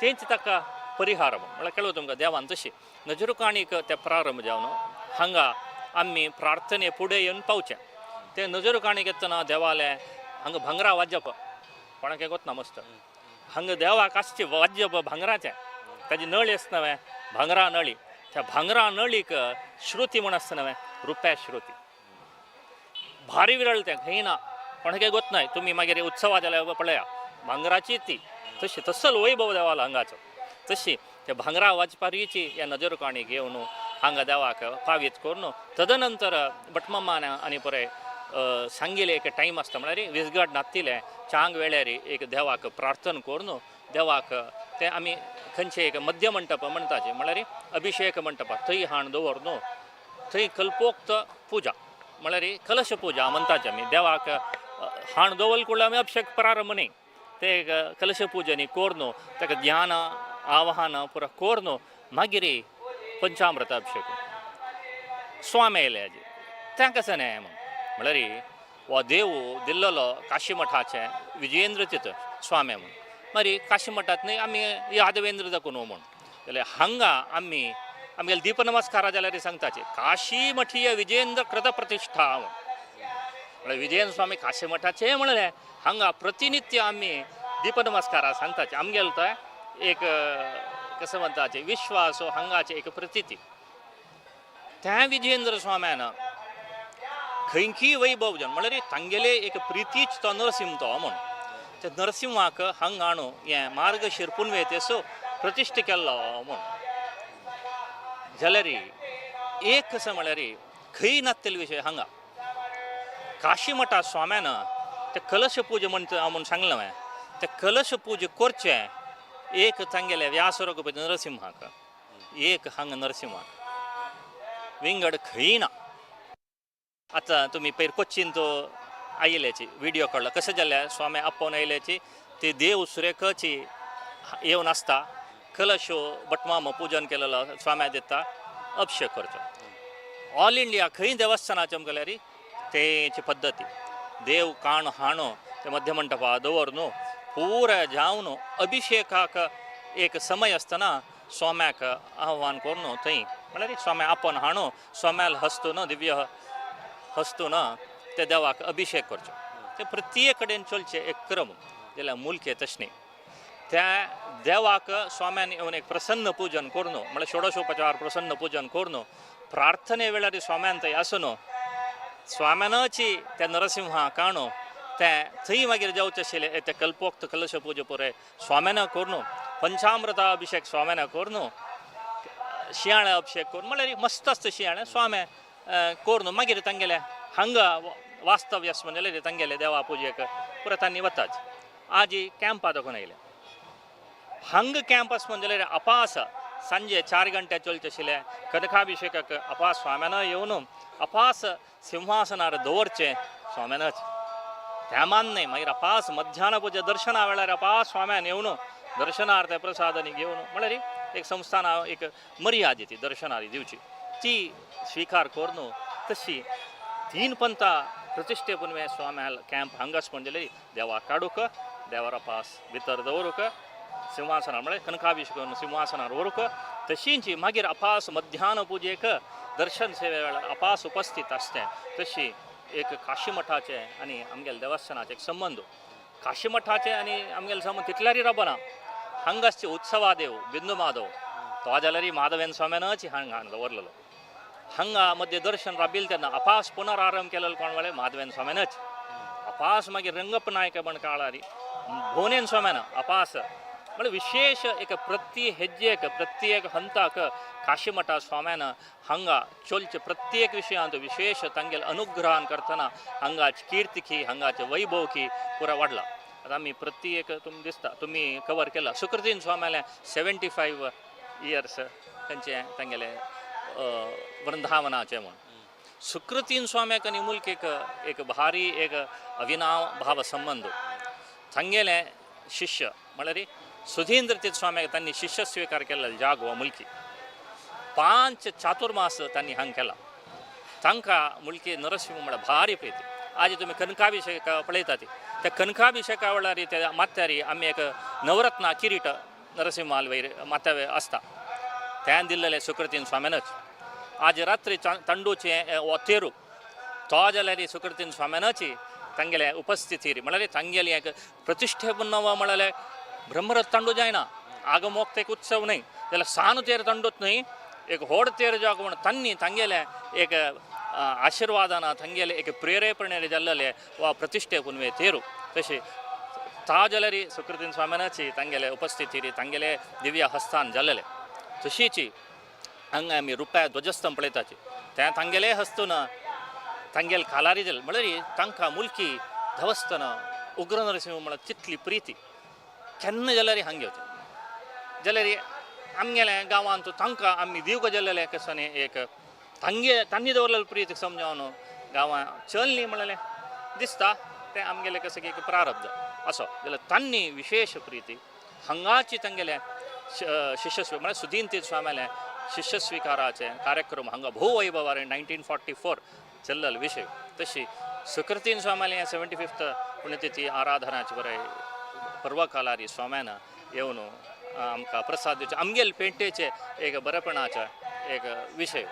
तेंच ताका परिहार म्हळ्यार कळ्ळो तुमकां देवान. तशी नजर काणीक ते प्रारंभ जावन हांगा आमी प्रार्थने फुडें येवन पावचें. ते नजर काणीक येतना देवाले हांगा भांगरा वाजप कोणाक गोतना मस्त हांगा देवाक आसचें वाजप भांगराचें. ताजी नळी आसता नवें भांगरा नळी, त्या भांगरा नळीक श्रुती म्हूण आसता नवें रुप्या श्रुती भारी विरळ तें खंय ना कोणाकय गोत नाय. तुमी मागीर उत्सवा जाल्यार पळया भांगराची ती तशी तसल वैभव देवालो हांगाचो. तशी त्या भांगरा वाजपारीची ह्या नजर काणी घेवन हांगा देवाक पावीत करून तदनंतर भटमामान आनी पळय सांगिल्लें एक टायम आसता म्हळ्यार विसगाड नातिल्लें चांग वेळार एक देवाक प्रार्थना करून देवाक ते आमी खंयचे एक मध्य मंटप म्हणटाचे म्हळ्यार अभिषेक मंटप थंय हाण दवर थंय कल्पोक्त पुजा म्हळ्यार कलश पुजा म्हणटाचे आमी. देवाक हाण दवरले कुडले आमी अभिषेक प्रारंभ न्ही, ते कलश पुजा न्ही करून ताका ध्यान आवाहन पुरा करून मागीर पंचामृत अभिषेक. स्वामी आयले हाजे तें कशें न्हय म्हूण म्हळ्यार हो देव दिल्लेलो काशी मठाचें विजयेंद्र तीर्थ स्वामी म्हूण. मागीर काशी मठांत न्हय आमी यादवेंद्र दाखोवन म्हूण जाल्यार हांगा आमी आमगेले दीपनमस्कारा जाल्यार सांगताचे काशी मठीय विजयेंद्र कृत प्रतिश्ठा म्हूण. म्हळ्यार विजयेंद्र स्वामी काशी मठाचें म्हणलें हांगा प्रतिनित्य आमी दीपनमस्कारा सांगताचे. आमगेलो तो एक कसं म्हणताचे विश्वास हांगाचे एक प्रतिती. त्या विजयेंद्र स्वाम्यान खंयची वैभव जन म्हळ्यार तांगेले एक प्रितीच तो नरसिंह तो म्हूण त्या नरसिंहाक हांगा हाणू हें मार्गशीर पुनवेतेसो प्रतिश्ठा केल्लो म्हूण. जाल्यार एक कसं म्हळ्यार खंय नासतले विशय हांगा काशी मठा स्वाम्यान ते कलश पूजा म्हणटा म्हूण सांगलें हांवें. ते कलश पूजा करचें एक तांगेले व्यास रघुपती नरसिंहाक, एक हांगा नरसिंहाक, विंगड खंय ना. आतां तुमी पयर कोच्चीन तो आयिल्ल्याची व्हिडियो काडलो कशें जाल्यार स्वामी आपोवन आयिल्ल्याची ती देव सुरेखाची येवन आसता कलश भटमाम पूजन केलेलो स्वाम्या दिता अभिषेक करचो. ऑल इंडिया खंय देवस्थानाचे आमकां तेची पद्दती देव काण हाणो ते मध्यमंटपा दवर न्हू पुरा जावन अभिषेकाक एक समय आसतना स्वाम्याक आव्हान करून थंय म्हळ्यार स्वाम्या आपोवन हाणो स्वाम्याल हस्तून दिव्य हस्तून ते देवाक अभिषेक करचो. ते प्रत्येक कडेन चलचे एक क्रम जाल्यार मुलके तशें न्ही. त्या देवाक स्वाम्यान येवन एक प्रसन्न पूजन करून म्हळ्यार षोडशोपचार प्रसन्न पूजन करून प्रार्थने वेळार स्वाम्यान थंय आसून स्वाम्यानची त्या नरसिंहा काणो तें थंय मागीर जावचें आशिल्लें ते कल्पोक्त कलश पूजा पुराय स्वाम्यान करून पंचामृता अभिषेक स्वाम्यान करून शियाळे अभिषेक करून म्हळ्यार मस्त आसता शियाळे स्वामे करून मागीर तांगेले हांगा वास्तव्य आसा म्हणजे तांगेले देवा पुजेक पुरा तांणी वताच. आजी कॅम्पा दाखोवन आयले हांगा कॅम्प आसा म्हणजे अपास सांजे 4 घंटे चलचे आशिल्लें कनकाभिषेकाक अपास स्वाम्यान येवन अपास सिंहासनार दवरचें स्वाम्यानच त्या मान न्हय. मागीर अपास मध्यान पुजा दर्शना वेळार अपास स्वाम्यान येवन दर्शनार्थ प्रसादांनी घेवन म्हळ्यार एक संस्थाना एक मर्याद ती दर्शनारी दिवची ती स्विकार करून तशी 3 पंथा प्रतिश्ठे पुनवे स्वाम्याल कॅम्प हांगास म्हणजे देवा काडूक देवार अपास भितर दवरूक सिंहासनार म्हळ्यार कनकाभिषेक करून सिंहासनार व्हरूक तशींची मागीर अपास मध्यान पुजेक दर्शन सेवे वेळार अपास उपस्थित आसतें. तशी एक काशी मठाचे आनी आमगेले देवस्थानाचे एक संबंद काशी मठाचे आनी आमगेले संबंद तितल्यारी राबना. हांगा आसचे उत्सवादेव बिंदू माधव तो जाल्यार माधवेन स्वाम्यानच हांगा दवरलेलो. हांगा मध्य दर्शन राबिल तेन्ना अपास पुनरारंभ केलेलो कोण म्हळ्यार माधवेन स्वाम्यानच. अपास मागीर रंगप्प नायक म्हण काळारी भुवनेन स्वाम्यान अपास म्हळ्यार विशेष एक प्रति हेज्जेक प्रत्येक हंताक काशीमठा स्वाम्यान हांगा चोलचे प्रत्येक विशयांत विशेष तांगेले अनुग्रहान करतना हांगाच कीर्तिकी हांगाचे वैभवकी पुरा वाडला. आतां आमी प्रत्येक तुमी दिसता तुमी कवर केला सुकृतीन स्वाम्याले 75 इयर्स तांचे तांगेले वृंदावनाचे म्हूण सुकृतीन स्वाम्याक आनी मुलकेक एक भारी एक अविनाव भाव संबंद. तांगेले शिष्य म्हळ्यार सुधींद्र तीर्थ स्वाम्याक तांणी शिष्य स्विकार केल्लो जागो मुलकी 5 चातुर्मास तांणी हांग केला. तांकां मुलकी नरसिंह म्हळ्यार भारी प्रीती. आज तुमी कनकाभिषेक पळयता ती त्या कनकाभिषेका वेळार त्या माथ्यारी आमी एक नवरत्ना किरीट नरसिंहाल वयर माथ्या आसता त्यान दिल्लेलें सुकृतीन स्वाम्यानच. आज रात्री तांडूचें हो तेरू तो जाल्यार सुकृतीन स्वाम्यानच तांगेले उपस्थितीर म्हळ्यार तांगेली एक प्रतिश्ठे पुन्नव म्हळ्यार ब्रह्मरथ तांडू जायना आगमोक्त एक उत्सव न्हय जाल्यार सान तेर तांडूच न्हय एक व्हड तेर जावं म्हण तांणी तांगेले एक आशिर्वादान तांगेले एक प्रेरेपणे जाल्लेले वा प्रतिश्ठे पुनवे तेरू तशें ता जाल्यार सुकृतीन स्वाम्यानाची तांगेले उपस्थितीर तांगेले दिव्य हस्तान जाल्लेले. तशीच हांगा आमी रुप्या ध्वजस्तंभ पळयताची तें तांगेले हस्तून तांगेले कालारी जाले म्हळ्यार तांकां मुलकी देवस्थान उग्र नरसिंह म्हळ्यार तितली प्रिती केन्ना जाल्यार हांगा येवचें जाल्यार आमगेले गांवांत तांकां आमी दिवंक जाल्लेले कशें एक तांगे तांणी दवरलेले प्रीत समजावन गांवां चल न्ही म्हणलें दिसता तें आमगेलें कशें एक प्रारब्ध असो जाल्यार तांणी विशेष प्रिती हांगाची तांगेले शिष्य म्हळ्यार सुदीन तीर्थ स्वाम्याले शिष्य स्विकाराचे कार्यक्रम हांगा भोव वैभवार 1944 चल्लेलो विशय. तशी सुकृतीन स्वाम्याले 75th पुण्यतिथी आराधनाचे बरें पर्वकालारी स्वाम्यान येवन आमकां प्रसाद दिवचे आमगेले पेंटेचे एक बरेपणाचे एक विशय.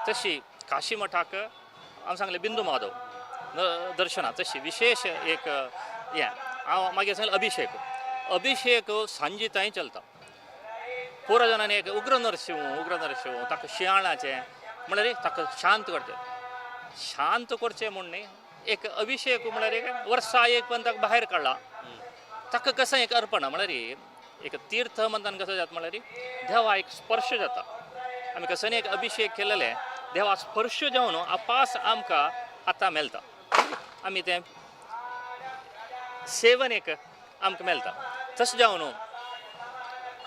तशी काशी मठाक हांव सांगलें बिंदू माधव दर्शना तशी विशेष एक हें हांव मागीर सांगलें अभिषेक अभिषेक सांजे थंय चलता. पुरा जाणांनी एक उग्र नरसिंह उग्र नरसिंह ताका शियाळाचें म्हळ्यार ताका शांत करचें शांत करचें म्हूण न्ही एक अभिषेक म्हळ्यार एक वर्सा एक पण ताका भायर काडला ताका कसं एक अर्पण म्हळ्यार एक तीर्थ म्हणटान कसं जाता म्हळ्यार देवा एक स्पर्श जाता. आमी कसं एक अभिषेक केलेले देवा स्पर्श जावन अपास आमकां आतां मेळटा. आमी तें सेवन एक आमकां मेळटा. तशें जावन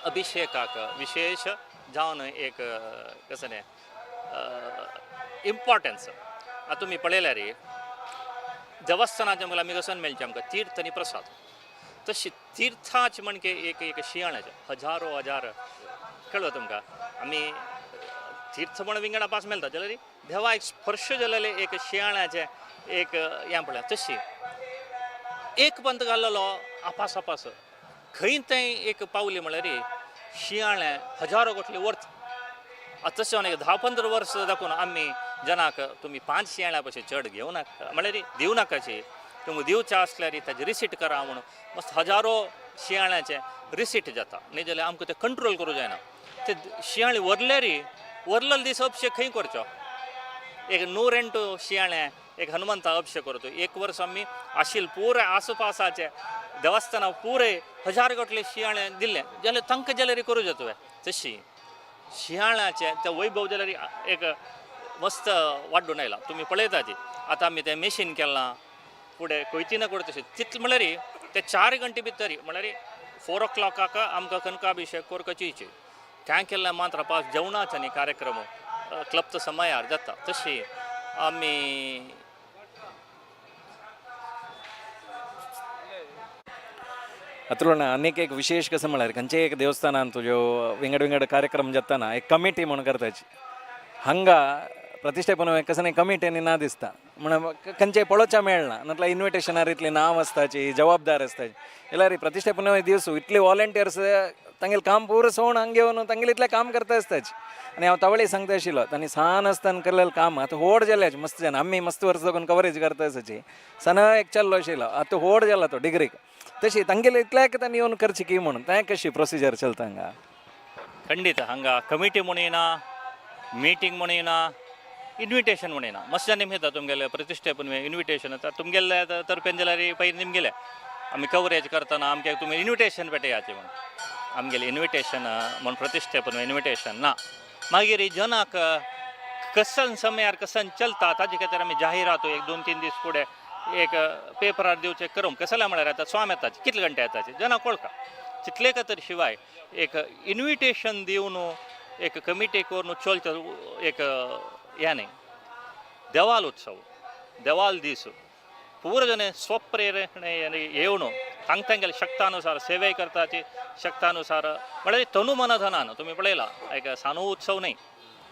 अभिशेकाक विशेश जावन एक कसलें इम्पॉर्टन्स. आतां तुमी पळयल्यार देवस्थानाचें म्हणल्यार आमी कसन मेळचें आमकां तीर्थ आनी प्रसाद. तशी तीर्थाच म्हणके एक एक शियाळाचें हजारो हजार कळ्ळो तुमकां. आमी तीर्थ म्हण विंगड पास मेळटा जाल्यार देवा एक स्पर्श जालेलें एक शियाळाचें एक हें पळय. तशी एक पंत घाल्लो आपास आपास खंय थंय एक पावली म्हळ्यार शियाळें हजारो कोटली वर्थ. आतां तशें एक 10-15 वर्स दाखोवन आमी जनाक तुमी 5 शियाळ्या पयशे चड घेवं नाका म्हळ्यार दिवं नाकाची, तुमकां दिवचें आसल्यार ताजें रिसीट करा म्हणून मस्त हजारो शियाळ्याचें रिसीट जाता. न्ही जाल्यार आमकां तें कंट्रोल करूं जायना. ते शियाळे व्हरल्यार व्हरलेलो दीस अभिशेक खंय करचो? एक 108 शियाळें एक हनुमंता अभिशेक करतो. एक वर्स आमी आशिल पुराय आसपासाचे देवस्थाना पुराय हजार गोटले शियाळे दिल्लें जाल्यार तांकां जाल्यार करूं जाता तुवें. तशी शियाळ्याचें तें वैभव जाल्यार एक मस्त वाड्डून आयला. तुमी पळयता ती आतां आमी तें मेशीन केलां फुडें कोयती ना करता तशें तितलें म्हणल्यार ते 4 घंटे भितर म्हणल्यार 4 o'clock आमकां कनकाभिशेक करपाची. तें केल्लें मात्र पास जेवणाचो न्ही कार्यक्रम क्लब्त समयार जाता. तशी आमी अतुल अनेक एक विशेष कसं म्हळ्यार खंयचे एक देवस्थानान तुज्यो विंगड विंगड कार्यक्रम जाताना एक कमिटी म्हणून करताची. हांगा प्रतिष्ठापन कसं नाही कमिटी आनी ना दिसता म्हण खंयचे पळोवच्या मेळना म्हटल्यार इन्विटेशनार इतली नांव आसताची जबाबदार आसताची. जाल्यार प्रतिष्ठापन दिवस इतले वॉलंटियर्स तांगेलें काम पुरो सोण हांगा घेवन तांगेलें इतलें काम करता आसताची. आनी हांव तवळी सांगता आशिल्लो तांणी सान आसतना केल्लें काम आतां व्हड जालें मस्त जाण आमी मस्त वर्स साकून कवरेज करता आसाची. सान एक चल्लो आशिल्लो आतां व्हड जाला तो डिग्रीक. तशी तांगेलें इतल्याक तांणी येवन करचें की म्हणून तें कशी प्रोसिजर चलता हांगा? खंडीत हांगा कमिटी म्हूण येना, मिटींग म्हूण येना, इन्विटेशन म्हूण येना. मस्त जाण येता तुमगेलें प्रतिष्ठापन इन्विटेशन येता तुमगेले तर्फेन जाल्यार पयलीं निमगेलें आमी कवरेज करतना आमकां तुमी इन्विटेशन पेटयाचे म्हणून आमगेलें इन्विटेशन म्हूण प्रतिष्ठापन इन्विटेशन ना. मागीर जनाक कसन समयार कसन चलता ताजे खातीर आमी जाहिरात एक 2-3 दीस फुडें एक पेपरार दिवचें करूंक कसलें म्हळ्यार आतां स्वाम येताचे कितले घंटे येताचे जनाक वळखा तितले खातीर शिवाय एक इन्विटेशन दिवन एक कमिटी करून चलचो एक हें न्ही. देवाल उत्सव देवाल दीस पुरो जण स्वप्रेरणे येवन तांक तांगेले शक्तानुसार सेवे करताची शक्तानुसार म्हळ्यार तनु मन धनान तुमी पळयला एक सानो उत्सव न्ही.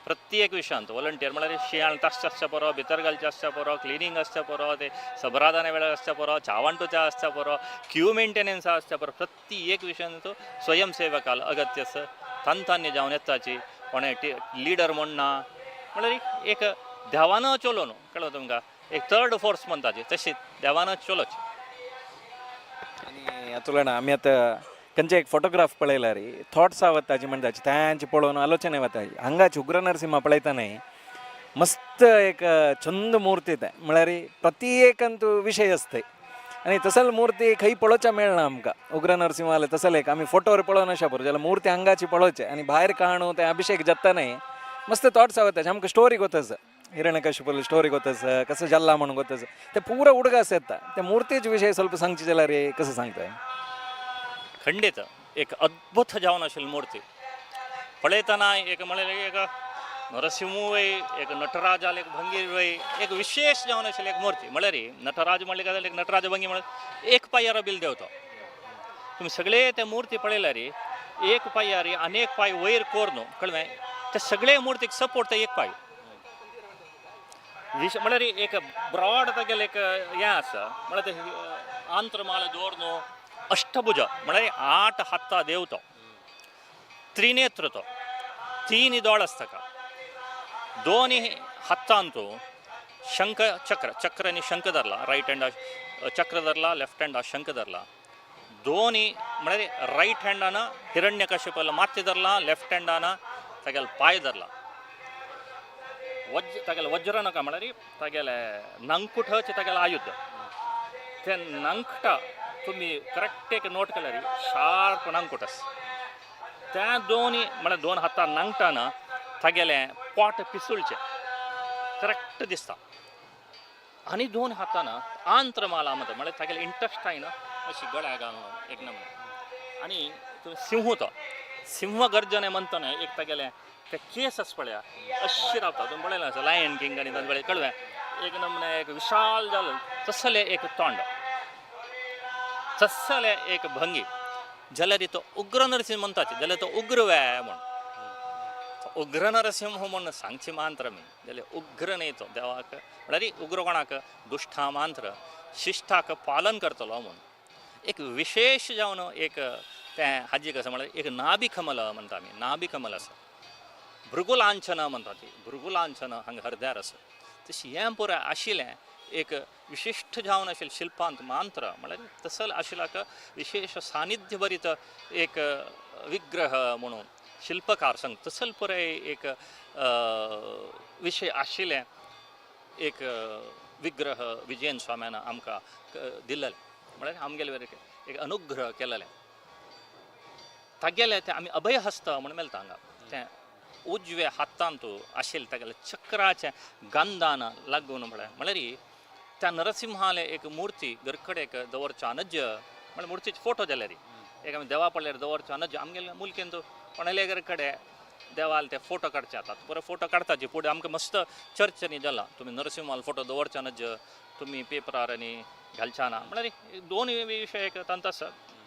प्रत्येक विशयांत वॉलंटियर म्हळ्यार शियाळ तासचें आसचें पुरो भितर घालचें आसचें पुरो क्लिनींग आसचें पुरो ते सबरादाना वेळार आसचें पुरो चावांटोच्या आसचें पुरो क्यू मेंटेनन्स आसचें पुरो प्रत्येक विशयांत स्वयंसेवकाल अगत्य आसा तांतांनी जावन येताची कोणें लिडर म्हण ना म्हळ्यार एक देवान चलो न्हू कळ्ळो तुमकां एक थर्ड फोर्स म्हणटाची तशी देवान चलोची. आनी अतुल आमी आतां खंयचे एक फोटोग्राफ पळयल्यार थॉट्स वताची म्हणटाची तांचे पळोवन आलोचना वताची. हांगाची उग्र नरसिंहा पळयता न्ही मस्त एक चंद मूर्ती ते म्हळ्यार प्रत्येकांत विशय आसता आनी तसल मूर्ती खंय पळोवच्या मेळना आमकां. उग्र नरसिंहा जाल्यार तसले एक आमी फोटोर पळोवन अशें पुरो जाल्यार मूर्ती हांगाची पळोवचे आनी भायर काणू ते अभिशेक जाता न्ही मस्त थॉट्स वताचे. आमकां स्टोरी गोत हिरण्यकशिपूल स्टोरी गोतस कसं जल्ला म्हणून गोतस ते पुरो उडगास येता. ते मूर्तीचे विशय ಸ್ವಲ್ಪ सांगचे जाल्यार कसं सांगता? खंडीत एक अद्भुत जावन आशिल्ली मूर्ती पळयतना एक म्हळ्यार एक नरसिंहूय एक नटराजाल एक भंगी एक विशेष जावन आशिल्ली एक मूर्ती. म्हळ्यार नटराज म्हणले काय एक नटराज भंगी म्हळ्यार एक पांयार बिल देवतो. तुमी सगळे ते मूर्ती पळयल्यार एक पांयार आनी एक पांय वयर कोर न्हू कळ्ळें ते सगळे मूर्तीक सपोर्ट ते एक पांय विश म्हळ्यार एक ब्रॉड तागेलें एक हें आसा म्हळ्यार ते आंत्रमाळ दवर न्हू अष्टभुज म्हळ्यार 8 हाता देव तो त्रिनेत्र तो 3 दोळ आसता ताका 2 हातांत शंख चक्र चक्र आनी शंख धरला रायट हँड चक्र धरला लेफ्ट हँड शंख धरला 2 म्हळ्यार रायट हँडान हिरण्यकश्यपाला माथें धरला लेफ्ट हँडान तागेलो पांय धरला वज्र तागेलें वज्र नाका म्हळ्यार तागेलें नंकुठचें तागेलें आयुध ते नंकटा तुमी करेक्ट एक नोट केल्यार शार्प नंकुट आसा त्या दोनी म्हळ्यार 2 हातान नांगटाना तागेलें पोट पिसुळचें. करेक्ट दिसता. आनी दोन हातान आंत्रमाला म्हणटा, म्हळ्यार तागेलें इंटस्टायन अशी गळ्या घालून एक नमुने. आनी सिंह तो सिंह गर्जने म्हणतना एक तागेलें ते केस आसा पळया अशी रावता. तुमी पळयलें आसा लायन किंग आनी तांचे पळय कळवें एक नमुने एक विशाल जालो तसलें एक तोंड, तसलें एक भंगी. जाल्यार तो उग्र नरसिंह म्हणटाचे, जाल्यार तो उग्र वे म्हूण उग्र नरसिंह म्हूण सांगची मांत्र मी. जाल्यार उग्र न्ही तो देवाक, म्हळ्यार उग्र कोणाक दुश्टा मांत्र शिश्टाक पालन करतलो म्हूण एक विशेश जावन एक तें हाजी कसं म्हळ्यार एक नाभिकमल म्हणटा आमी, नाभिकमल आसा, भृगुलांछन म्हणटा ती, भृगुलांछन हांगा हरद्यार आसा. तशें हें पुराय आशिल्लें एक विशिश्ट जावन आशिल्लें शिल्पांत मांत्र, म्हळ्यार तसल आशिल्ल्याक विशेश सानिध्य भरीत एक विग्रह म्हणून शिल्पकार सांग तसल पुराय एक विशय आशिल्लें एक विग्रह विजयन स्वाम्यान आमकां दिल्लें, म्हळ्यार आमगेले एक अनुग्रह केलेलें. तागेलें तें आमी अभयहस्त म्हूण मेळटा हांगा, तें उजव्या हातांत आशिल्लें तागेलें चक्राचें गंधान लागून म्हळ्यार म्हळ्यार त्या नरसिंहाले एक मूर्ती घरकडेक दवरच्या अनज्य, म्हळ्यार मुर्तीचे फोटो जाल्यार एक आमी देवा पडल्यार दवरच्या अनज्य. आमगेले मुलकेंत कोणाले घरकडे देवाल ते फोटो काडचे आतां बरे फोटो काडताचे फुडें आमकां मस्त चर्चनी जाला तुमी नरसिंहाल फोटो दवरच्या अनज्य, तुमी पेपरार आनी घालच्या ना, म्हळ्यार दोन विशय एक तांत आसा.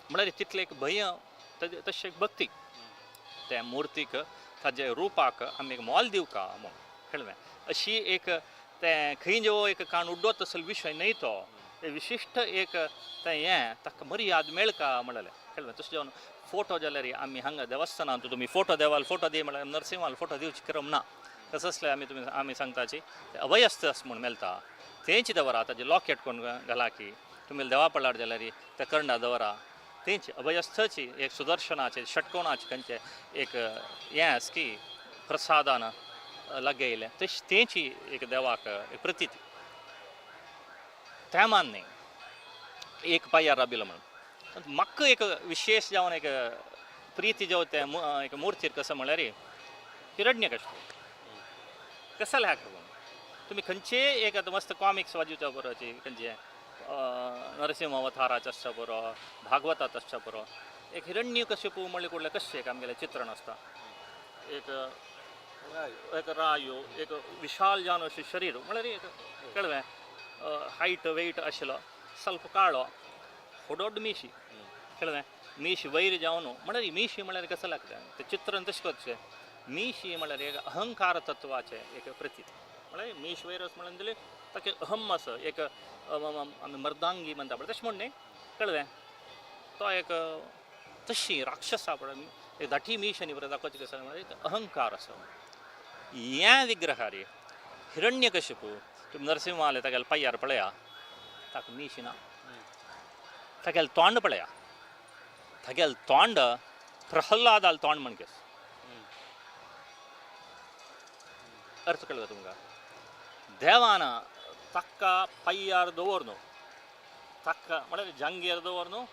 म्हळ्यार तितलें एक भंय तशें एक भक्ती त्या मुर्तीक ताजे रुपाक आमी एक मोल दिवका म्हूण कळ्ळें. अशी एक तें खंय जेवो एक काण उड्डो तसलो विशय न्हय तो, विशिश्ट एक तें हें ताका मर्याद मेळका म्हणलें कळ्ळें. तशें जावन फोटो जाल्यार आमी हांगा देवस्थानांत तुमी फोटो देवाल फोटो दी म्हळ्यार नरसिंहाल फोटो दिवची क्रम ना, तसं आसल्यार आमी तुमी आमी सांगताची अभयस्थ अस म्हूण मेळटा तेंच दवरा, ताजें लॉकेट कोण घाला की तुमी देवा पडल्यार जाल्यार ते करंडा दवरा, तेंच अभयस्थची एक सुदर्शनाचे षटकोणाचे खंयचे एक हें आसा की प्रसादान लगयलें तशें तेंची एक देवाक एक प्रतिती. त्या मान न्ही एक पांयार राबिलो म्हणून म्हाका एक विशेश जावन एक प्रिती जावन ते एक मुर्तीर कसं म्हळ्यार हिरण्यकश्यप कसले हाका लागून तुमी खंयचे एक आतां मस्त कॉमिक्स वाजोवच्या बरोची खंयचे नरसिंह अवताराचे आसच्या बरो, भागवतात आसच्या बरो, एक हिरण्यकश्यप म्हणले कुडलें कशें एक आमगेलें चित्रण आसता, एक एक रायो एक विशाल जावन अशें शरीर म्हळ्यार एक कळवें हायट वेट आशिल्लो, ಸ್ವಲ್ಪ काळो, होडोड मिशी कळ्ळें, मिशी वयर जावन म्हळ्यार मिशी म्हळ्यार कसं लागता तें चित्रण तशें करचें. मिशी म्हळ्यार एक अहंकार तत्वाचें एक प्रतीक, म्हळ्यार मीश वयर म्हणून दिलें ताका अहम आसा एक आमी मर्दांगी म्हणटा पळय तशें म्हण न्ही कळ्ळें. तो एक तशी राक्षसा पळय एक धाटी मीश आनी बरें दाखोवचें कसं म्हळ्यार एक अहंकार आसा. ह्या विग्रहार हिरण्यकश्यप तुमी नरसिंह आले तागेले पांयार पळया ताका मीश ना, तागेलें तोंड पळया, तागेलें तोंड प्रहलादाल तोंड म्हणकेस अर्थ कळ्ळो तुमकां. देवान ताका पांयार दवर न्हू, ताका म्हळ्यार जांगेर दवर न्हू,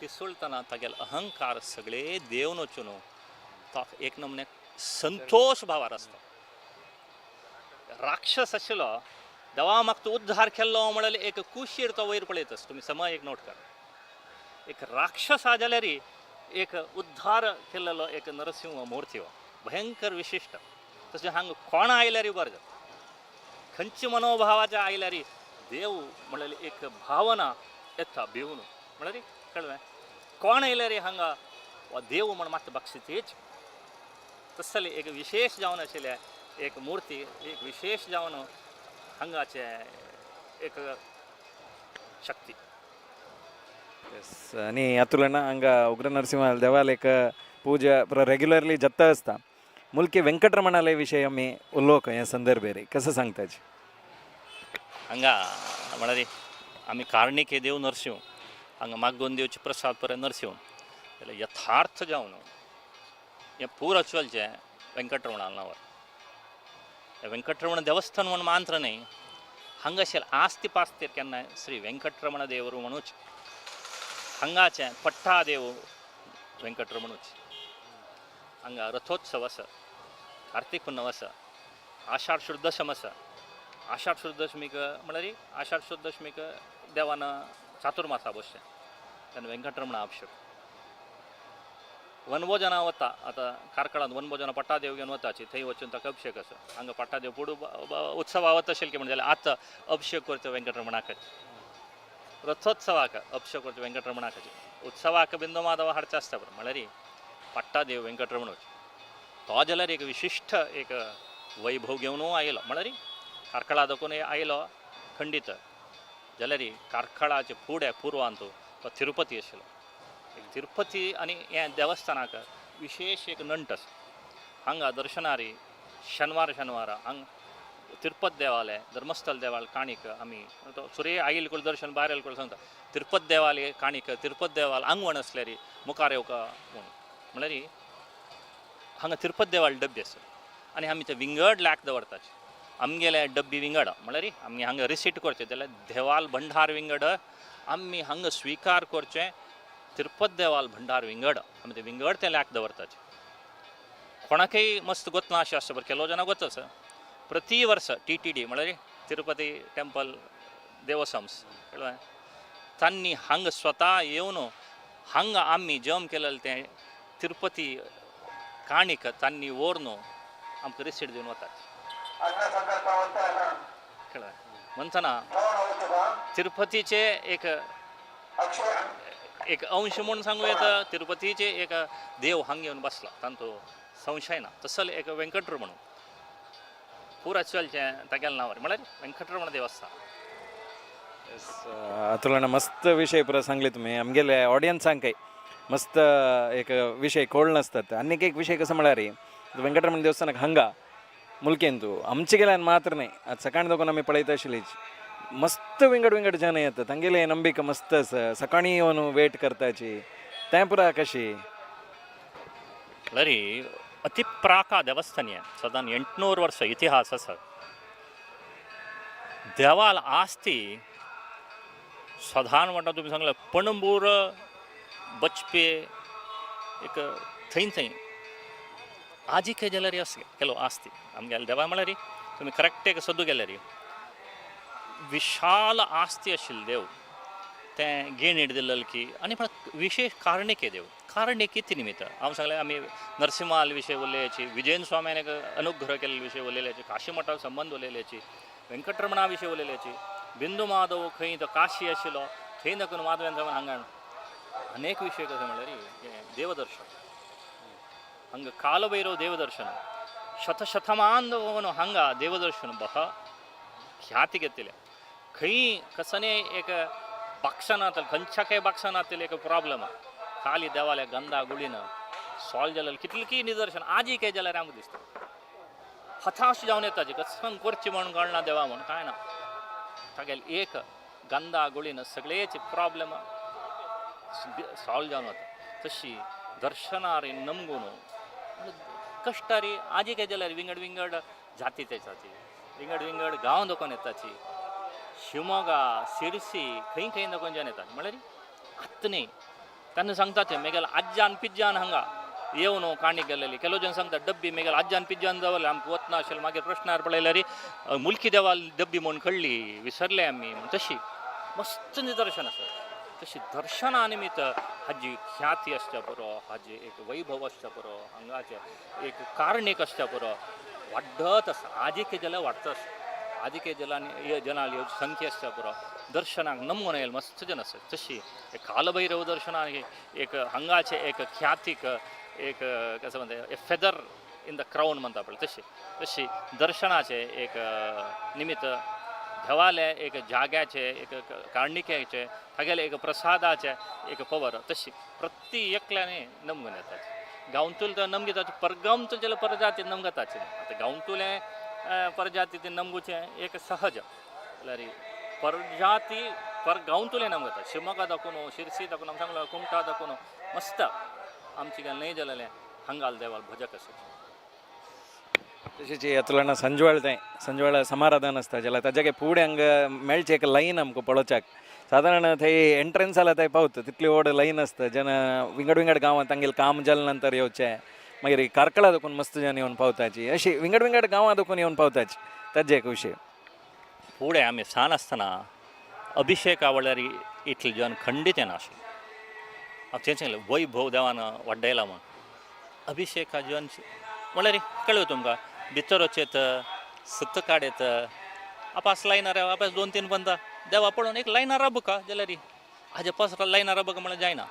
ती सोलतना तागेलो अहंकार सगळे देवन वचून न्हू तो एक नमुने संतोश भावार आसता. राक्षस आशिल्लो देवा म्हाका तूं उद्धार केल्लो म्हणल्यार एक कुशीर तो वयर पळयतस. तुमी समय एक नोट कर, एक राक्षस आहा जाल्यार एक उद्धार केल्लो एक नरसिंह मूर्ती हो भयंकर विशिश्ट. तशें हांगा कोण आयल्यार बरें जाता, खंयच्या मनोभावाचे आयल्यार देव म्हणल्यार एक भावना येता भिवन, म्हणल्यार कळ्ळें कोण आयल्यार हांगा वा देव म्हण मात बक्षीस. तसले एक विशेश जावन आशिल्लें एक मूर्ती एक विशेश जावन हांगाचे एक शक्ती. आनी अतुलना हांगा उग्र नरसिंह देवालयक पूजा रेग्युलरली जाता आसता. मुलकी वेंकटरमणाले विशय आमी उलोवंक हे संदर्भेर कसं सांगताची? हांगा म्हळ्यार आमी कार्णिके देव नरसिंह, हांगा मागोवन दिवचे प्रसाद पर्यंत नरसिंह, जाल्यार यथार्थ जावन हें पूर चलचें वेंकटरमणा नांवार. वेंकटरमण देवस्थान म्हूण मात्र न्हय, हांगासर आस्ती पास्तीर केन्नाय श्री वेंकटरमण देವರು म्हणूच, हांगाचें पट्टादेव वेंकटरमणूच. हांगा रथोत्सव आसा, कार्तीक पुनव आसा, आषाढ शुद्ध दशम आसा. आषाढ शुद्ध दशमीक म्हळ्यार आषाढ शुद्ध दशमीक देवान चातुर्मासा बसचें तेन्ना वेंकटरमणा अभिशेक. वनभोजना वता. आतां कार्कळांत वनभोजना पट्टादेव घेवन वताची, थंय वचून ताका अभिशेक आसा. हांगा पट्टादेव पुडू उत्सवा वता अशें की म्हणजें आतां अभिशेक करता वेंकटरमणाक, रथोत्सवाक अभिशेक करता वेंकटरमणाकाची, उत्सवाक बिंदू माधव हाडचें आसता बरें. म्हळ्यार पट्टादेव वेंकटरमणूच तो जाल्यार एक विशिश्ट एक वैभव घेवन आयलो. म्हळ्यार कार्कळा दाखोवन आयलो खंडीत जाल्यार कार्कळाचे फुडें पुर्वांत तो तिरुपती आशिल्लो. एक तिरुपती आनी हें देवस्थानाक विशेश एक नंट आसा. हांगा दर्शनारी शेनवार शेनवारा हांगा तिरुपत देवालय धर्मस्थल देवालय काणीक आमी तो सुर्य आयल कोण दर्शन भायर आयल कोण सांगता तिरुपत देवालय काणीक तिरुपत देवाल आंगवण आसल्यार मुखार येवका म्हूण. म्हळ्यार हांगा तिरुपत देवाल डब्बी आसा आनी आमी ते विंगड लायक दवरताचे. आमगेले डब्बी विंगड म्हळ्यार आमी हांगा रिसीट करचें जाल्यार देवाल भंडार विंगड, आमी हांगा स्विकार करचें तिरुपत देवाल भंडार विंगड, आमी ते विंगड ते लायक दवरताचे. कोणाकय मस्त गोत ना अशें आसता बरें, केलो जाणां गोत आसा. प्रति वर्स TTD म्हळ्यार तिरुपती टेम्पल देवस्वम्स कळ्ळें, तांणी हांगा स्वता येवन हांगा आमी जम केलेलें तें तिरुपती काणीक तांणी व्हरून आमकां रिसीट दिवन वतात. कळ्ळें म्हणटना तिरुपतीचे एक एक अंश म्हूण सांगू येता. तिरुपतीचे एक देव हांगा येवन बसला तांचो संशय ना. तसो एक वेंकटरमण पुरा चलचें तागेल्या नांवार म्हळ्यार वेंकटरमण देवस्थान. अतुलना मस्त विशय पुरा सांगले तुमी आमगेले ऑडियन्सांकय मस्त एक विशय कोळ नासतात. आनीक एक विशय कसो म्हळ्यार वेंकटरमण देवस्थानाक हांगा मुलकेंतू आमचे गेल्यान मात्र न्हय, आतां सकाळीं दोगून आमी पळयता आशिल्लीच मस्त विंगड विंगड जन येता, तांगेले नंबिका मस्त आसा, सकाळीं येवन वेट करताची तें पुरा कशी. म्हळ्यार अति प्राका देवस्थान हें सदान 800 वर्सां इतिहास आसा. देवाल आस्ती सदान म्हणटा तुमी सांगलें पणंबूर बचपे एक थंय थंय आजी खंय जाल्यार आस केलो आस्ती आमगेले देवा म्हळ्यार तुमी करेक्ट एक सोदू गेल्यार विशाल आस्ती आशिल्लें देव तें गेणीट दिल्लें की. आनी पण विशेश कारणीक देव कारणीक कितें निमित्त हांव सांगलें आमी नरसिंहाल विशय उलयल्याची, विजयन स्वाम्यान एक अनुग्रह केल्ले विशय उलयल्याची, काशी मठा संबंद उलयल्याची, वेंकटरमणा विशय उलयल्याची, बिंदू माधव खंय तो काशी आशिल्लो थंय दाखोवन माधव्यान सावन हांगा अनेक विशय कशें म्हणल्यार हें देवदर्शन हांगा कालभैरव देवदर्शन शतशतमान हांगा देवदर्शन बह ख्याती घेतले. खंय कसने एक बाक्षां नातले खंयच्या बाक्षां नातले एक प्रॉब्लम खाली देवाल्या गंधा गुळीन सॉल्व जालें कितली निदर्शन आजी काय जाल्यार आमकां दिसता हताश जावन येता कसं करची म्हण कळना देवा म्हण कांय ना तागेले एक गंधा गुळीन सगळेच प्रॉब्लम सॉल्व जावन वता. तशी दर्शनार नमगून कश्टारी आजी काय जाल्यार विंगड विंगड जाती तेचाची विंगड विंगड गांव दाखोवन येताची, शिमोगा सिरसी खंय खंय दाखोवन जेन्ना येतात म्हळ्यार आत्त न्ही तेन्ना सांगता ते मेगेल आज्जान पिज्जान हांगा येवन काणी गेलेली. ಕೆಲವು जन सांगता डब्बी मेगेल आज्जान पिज्जान दवरले आमकां वतना आशिल्लें. मागीर प्रश्नार पळयल्यार मुलकी देवाल डब्बी म्हूण कळ्ळी विसरले आमी म्हूण. तशी मस्त निदर्शन आसा. तशी दर्शना निमित्त हाजी ख्याती आसच्या पुरो, हाजी एक वैभव आसच्या पुरो, हांगाचें एक कारणीक आसच्या पुरो वाडत आसा. आजी जाल्यार वाडत आसा. आजी जलांनी जनाली संख्या आसच्या पुरो दर्शनाक नमून येयल मस्त जन आसा. तशी कालभैरव दर्शनाक एक हांगाचें एक ख्यातीक एक कसं म्हणटा a feather in the crown म्हणटा पळय तशी तशी दर्शनाचें एक निमित्त देवाले एक जाग्याचे एक कारणिकेचे तागेले एक प्रसादाचे एक पवर तशी प्रति एकल्याने नमगून येताची. गांवतूल तर नमगेताचे परगांवतूल जाल्यार परजाती नमगताचे आतां गांवतुलें परजाती ते नमगुचें एक सहज जाल्यार परजाती पर गांवतुलें नमगता. शिमोगा दाखोवन शिरसी दाखोवन आमी सांगलो कुमटा दाखोवन मस्त आमची न्हय जालेलें हांगाल देवाल भजक आसा. तशेंच अतुलना संजवेळ तें संजवेळ समाराधन आसता जाल्यार ताज्या फुडें हांगा मेळचें एक लायन आमकां पळोवच्याक सादारण थंय एंट्रन्स जाल्यार थंय पावता तितली व्हड लायन आसता जेन्ना विंगड विंगड गांवांत तांगेलें काम जालें नंतर येवचें मागीर कार्कळा दाखोवन मस्त जन येवन पावताची अशी विंगड विंगड गांवां दाखोवन येवन पावताची ताजें एक विशय. फुडें आमी सान आसतना अभिशेका वेळार इतलें जन खंडीत येनाशिल्लें. हांव तें सांगलें वैभव देवान वाडयला म्हूण. अभिशेका जन म्हणल्यार कळ्ळें तुमकां, भितर वचेत सुत्त काडयत आपास लायनार आपास 2-3 पंता देवा पळोवन एक लायनार राबका जाल्यार हाजे पास लायनार राबका म्हणल्यार जायना,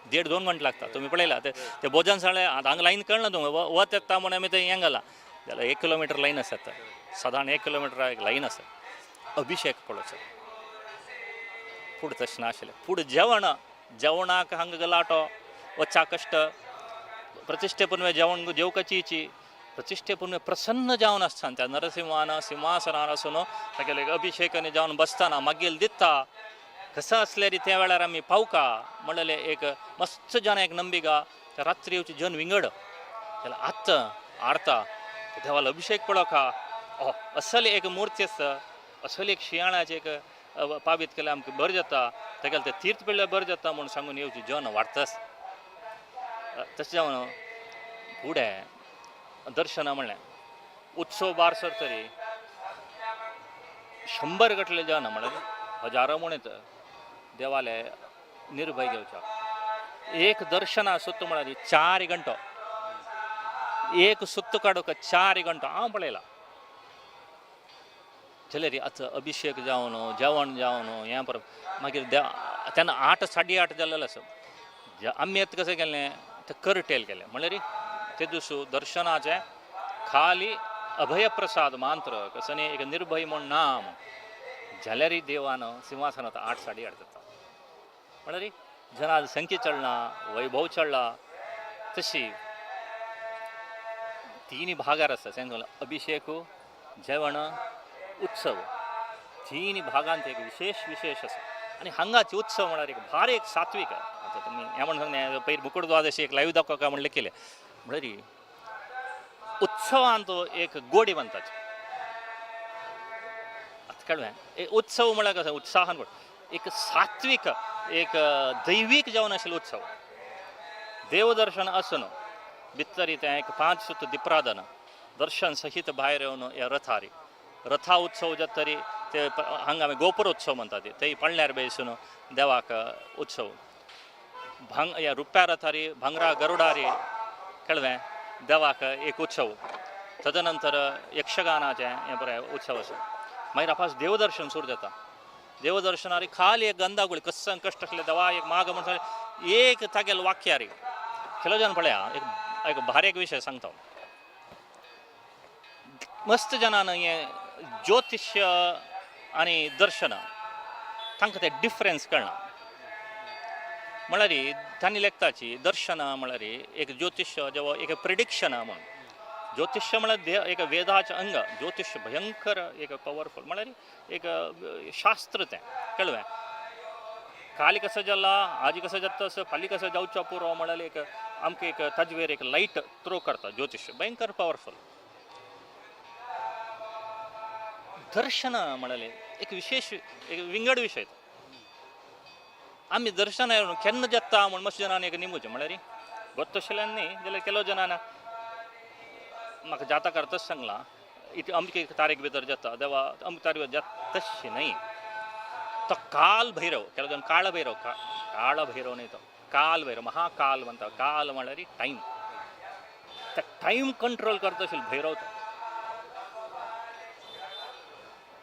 1.5-2 घंटे लागता. तुमी पळयला ते ते भोजन साळे आतां हांगा लायन कळना तुमकां, वत येता म्हूण आमी थंय हें घालां जाल्यार 1 किलोमिटर लायन आसा, सादारण 1 किलोमिटर एक लायन आसा. अभिशेक पळोवचो फूड तशें नाशिल्लें. फूड जेवण, जेवणाक हांगा गलाटो वचा कश्ट, प्रतिश्ठे पुनवे जेवण जेवकाची प्रतिश्ठे पुनवे प्रसन्न जावन आसता त्या नरसिंहान सिंहासनार आसून तागेले अभिशेक आनी जावन बसतना मागीर दिता कसो आसल्यार त्या वेळार आमी पावका म्हणलें एक मस्त जन एक नंबिका. रात्री येवची जन विंगड जाल्यार आतां आरता देवालो अभिशेक पळोवका असली एक मूर्ती आसा, असली एक शियाळाची एक पावीत केल्यार आमकां बरें जाता, तागेलें तें तीर्थ पडल्यार बरें जाता म्हूण सांगून येवची जन वाडटाच. तशें जावन फुडें दर्शना म्हणलें उत्सव बार सर तरी 100 गटले जन म्हणल्यार हजारो म्हणीत देवाले निर्भय घेवच्या. एक दर्शना सुत्त म्हळ्यार 4 घंटो, एक सुत्त काडूंक 4 घंटो हांव पळयला. जाल्यार आतां अभिशेक जावन जेवण जावन हें परत मागीर तेन्ना 8 8:30 जाल्लें आसा. आमी आतां कशें केलें तें करटेल केलें म्हणल्यार ते दिस दर्शनाचें खाली अभयप्रसाद मंत्र कसं न्ही एक निर्भय म्हूण नाम जाल्यार देवान सिंहासनात 8 8:30 जाता. म्हणल्यार जनां संख्या चडला, वैभव चडला. तशी 3 भागार आसा अभिशेक, जेवण, उत्सव, 3 भागांत एक विशेष विशेष आसा. आनी हांगाचे उत्सव म्हळ्यार एक भारी एक सात्वीक. आतां तुमी हें म्हण सांगलें पयर मुकुट द्वादशी एक लायव्ह दाखोवका काय म्हणलें केलें म्हणल्यार उत्सवांत एक गोडी बांदताची. आतां कळ्ळें उत्सव म्हळ्यार कसो उत्साहान एक सात्वीक एक दैवीक जावन आशिल्लो उत्सव. देवदर्शन आसून भितर तें एक 5 सुत दिपराधन दर्शन सहित भायर येवन ह्या रथारी रथा उत्सव जाता तरी ते हांगा आमी गोपुरोत्सव म्हणटा ते पळण्यार बेसून देवाक उत्सव भांग ह्या रुप्या रथारी भांगरा गरुडारी कळवें देवाक एक उत्सव. तदनंतर यक्षगानाचें हें बरें उत्सव आसा. मागीर आपास देवदर्शन सुरू जाता. देवदर्शनारी खाली एक गंधागुळी कसं कश्ट आसले देवा एक माग म्हण एक तागेलो वाक्यारी खेलो जन पळया एक एक भारी एक विशय सांगता. मस्त जनान हें ज्योतिश्य आनी दर्शन तांकां तें डिफरन्स कळना. म्हणल्यार तांणी लेखताची दर्शन म्हणल्यार एक ज्योतिश्य जेव्हा एक प्रिडिक्शन म्हूण. ज्योतिश्य म्हणल्यार एक वेदाचें अंग. ज्योतिश्य भयंकर एक पवरफूल म्हणल्यार एक शास्त्र तें कळ्ळें. काली कसं जाला आजी कसं जाता तसं फाल्यां कसं जावचो पुरो म्हणल्यार एक आमकां एक ताजेर एक लायट थ्रो करता ज्योतिश्य भयंकर पवरफूल. दर्शन म्हणलें एक विशेष एक विंगड विशय. आमी दर्शन केन्ना जाता म्हूण मस्त जनान एक निमूचें म्हणल्यार गोत्तशिल्यान न्ही जाल्यार केलो जनान म्हाका जाता करताच सांगलां इतली अमके तारीख भितर जाता देवा अमके तारीख भितर जाता तशें न्हय. तो काल भैरव केलो जण काळ भैरव काळ भैरव न्हय तो काल भैरव महाकाल म्हणटा. काल म्हणल्यार टायम, ते टायम कंट्रोल करता आशिल्लो भैरव तो.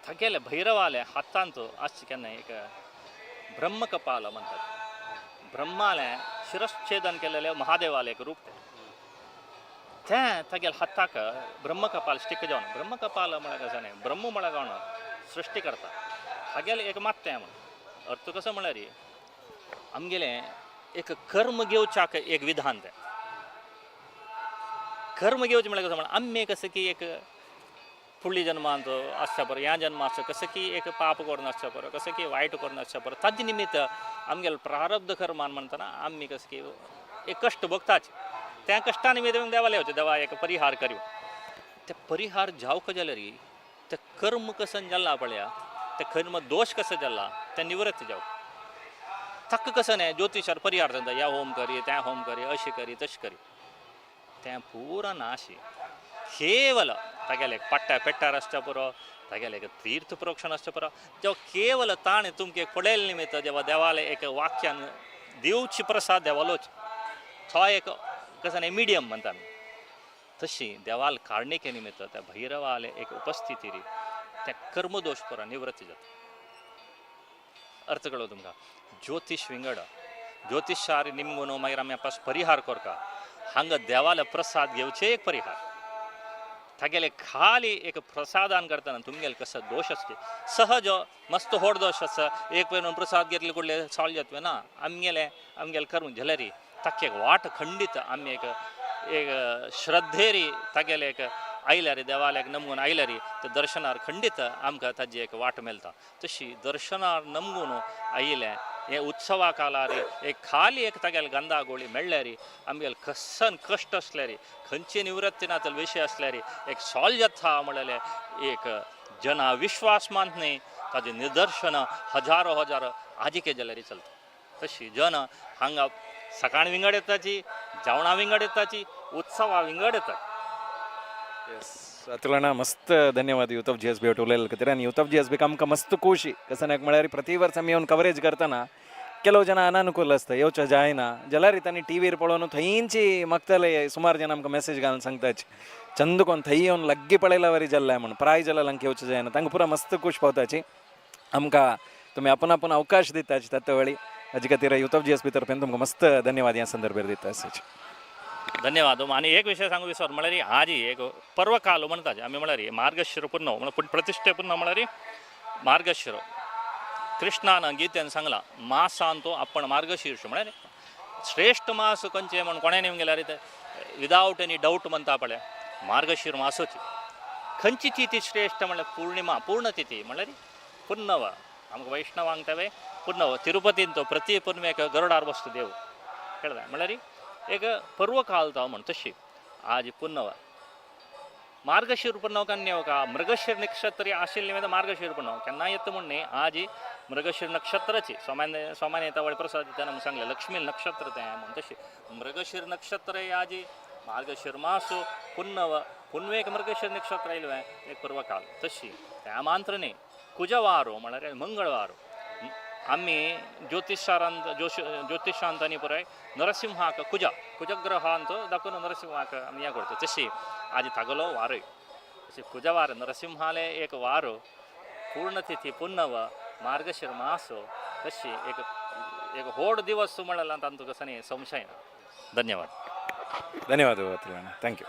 तागेले भैरवाले हातांत आसचे केन्ना एक ब्रह्मकपाल म्हणटात. ब्रह्मालें शिरश्छेदन केलेलें महादेवालें एक रूप तें तें तागेले हाताक ब्रह्मकपाल स्टिक जावन. ब्रह्मकपाल म्हळ्यार कशें न्ही ब्रह्म म्हळ्यार कोण सृश्टी करता हागेलें एक मात्तें म्हूण. अर्थ कसो म्हळ्यार आमगेलें एक कर्म घेवच्याक एक विधान तें. कर्म घेवचें म्हळ्यार कसो म्हळ्यार आमी कसं की एक फुडली जन्मांत आसच्या बरो ह्या जन्मा आसता कसं की एक पाप करून आसच्या बरो कसं की वायट करून आसच्या बरो ताजे निमित्त आमगेलो प्रारब्ध कर्मान म्हणटना आमी कसं की एक कश्ट भोगताच. त्या कश्टा निमित्त देवाले वचें देवा एक परिहार करूं. ते परिहार जावक जाल्यार ते कर्म कसं जाला पळया ते कर्म दोश कसं जाला ते निवृत्त जावक. ताका कसं न्ही ज्योतिशार परिहार सांगता ह्या होम करी त्या होम करी अशें करी तशें करी तें पुरा नाशी. केवल तागेले एक पाट्ट्या पेट्टार आसता पुरो, तागेले एक तीर्थ प्रोक्षण आसता पुरो. जेव्हा केवल ताणें तुमकां एक पळयले निमित्त जेव्हा देवाले एक वाक्यान दिवची प्रसाद देवालोच, तो एक कसं न्ही मिडियम म्हणटा आमी, तशी देवाल कारणिके निमित्त त्या भैरवाले एक उपस्थिती री त्या कर्मदोश पुरा निवृत्ती जाता. अर्थ कळ्ळो तुमकां? ज्योतिश विंगड, ज्योतिशार निमगून मागीर आमी आपस परिहार करता. हांगा देवाले प्रसाद घेवचे एक परिहार, तागेले खाली एक प्रसादान करतना तुमगेले कसो दोश आसचे, सहज मस्त होड दोश आसा, एक पयलो प्रसाद घेतले कुडले सॉल्व जातले ना. आमगेले आमगेले करूं जाल्यार ताका एक वाट खंडीत आमी एक एक श्रद्धेरी तागेले एक आयल्यार देवालयाक नमगून आयल्यार ते दर्शनार खंडीत आमकां ताजी एक वाट मेळटा. तशी दर्शनार नमगून आयिल्लें हे उत्सवा कालार एक खाली एक तागेले गंधा गोळी मेळ्ळ्यार आमगेले कसन कश्ट आसल्यार, खंयची निवृत्ती ना विशय आसल्यार एक सॉल्व जाता म्हणलें एक जना विश्वास मानत न्ही, ताजें निदर्शन हजारो हजारो आजिके जाल्यार चलता. तशी जन हांगा सकाळ विंगड येताची, जेवणां विंगड येताची, उत्सवा विंगड येतात. येस अतुलಣ್ಣ, ಮಸ್ತ್ ಧನ್ಯವಾದ youth of G S B ಒಟ್ಟು ಉಲೈಲಕತ್ತೀರಿ. ಆनी ಯೂತ್ ಆಫ್ ಜಿ ಎಸ್ ಬಿಗೆ आमकां मस्त खुशी कसं नाक म्हळ्यार प्रति वर्स आमी येवन कवरेज करतना ಕೆಲವು ಜನ ಅನಾನುಕೂಲ आसता, येवचें जायना जाल्यार तांणी टीव्हीर पळोवन थंयची मागतले. सुमार जण आमकां मेसेज घालून सांगताच चंद कोन थंय येवन लग्गी पळयला वरी जाल्लें म्हूण प्राय जाल्यार आमकां येवचें जायना. तांकां पुरा मस्त खूश पावताची. आमकां तुमी आपूण आपूण अवकाश दिताची त्यात वेळी हाजे खातीर यूथ ऑफ जीएसबी तर्फेन तुमकां मस्त धन्यवाद ह्या संदर्भार दिता आसाची. धन्यवाद. आनी एक विशय सांगू विसर म्हळ्यार आजी एक पर्वकाल म्हणटाचे आमी, म्हळ्यार मार्गशीर पुन्नव म्हळ्यार प्रतिश्ठे पुन्नव म्हळ्यार मार्गशीर. कृष्णान गीतेन सांगलां मासान तो आपण मार्गशीर्ष म्हळ्यार श्रेष्ठ मास खंयचे म्हण कोणें नेम गेल्यार ते विदावट एनी डावट म्हणटा पळय मार्गशीर मासोची. खंयची तिथी श्रेष्ठ म्हळ्यार पूर्णिमा, पूर्णतिथी म्हळ्यार पुन्नव. आमकां वैष्णवांक तेवे पुन्नव. तिरुपतीन तो प्रति पुनवेक गरुडार बसता देव कळ्ळें, म्हळ्यार एक पर्वकाल तो म्हण. तशी आज पुन्नव मार्गशीर पुन्नव केन्ना येवका, मृगशीर नक्षत्र आशिल्लें निमित्त मार्गशीर पुन्नव केन्ना येता म्हण न्ही. आज मृगशीर नक्षत्राची सोमान्य सोमान्य येता वळ प्रसाद दितना आमकां सांगलें लक्ष्मी नक्षत्र तें म्हण. तशी मृगशीर नक्षत्र आजी मार्गशीर मास पुन्नव, पुनवेक मृगशीर नक्षत्र आयलें एक पर्वकाल. तशी त्या मात्र न्ही कुजवारो म्हळ्यार मंगळवार. आमी ज्योतिशारांत ज्योतिशांतांनी पुराय नरसिंहाक कुजा कुजग्रहांत दाखोवन नरसिंहाक आमी हें करता. तशी आज तागलो वारय तशी कुजवार नरसिंहाले एक वार, पूर्णतिथी पुन्नव मार्गशीर मास. तशी एक एक होड दिवस म्हणल्यार तांतूं कसो न्ही संशय ना. धन्यवाद. ಧನ್ಯವಾದ ಅತುಲಣ್ಣ, thank you.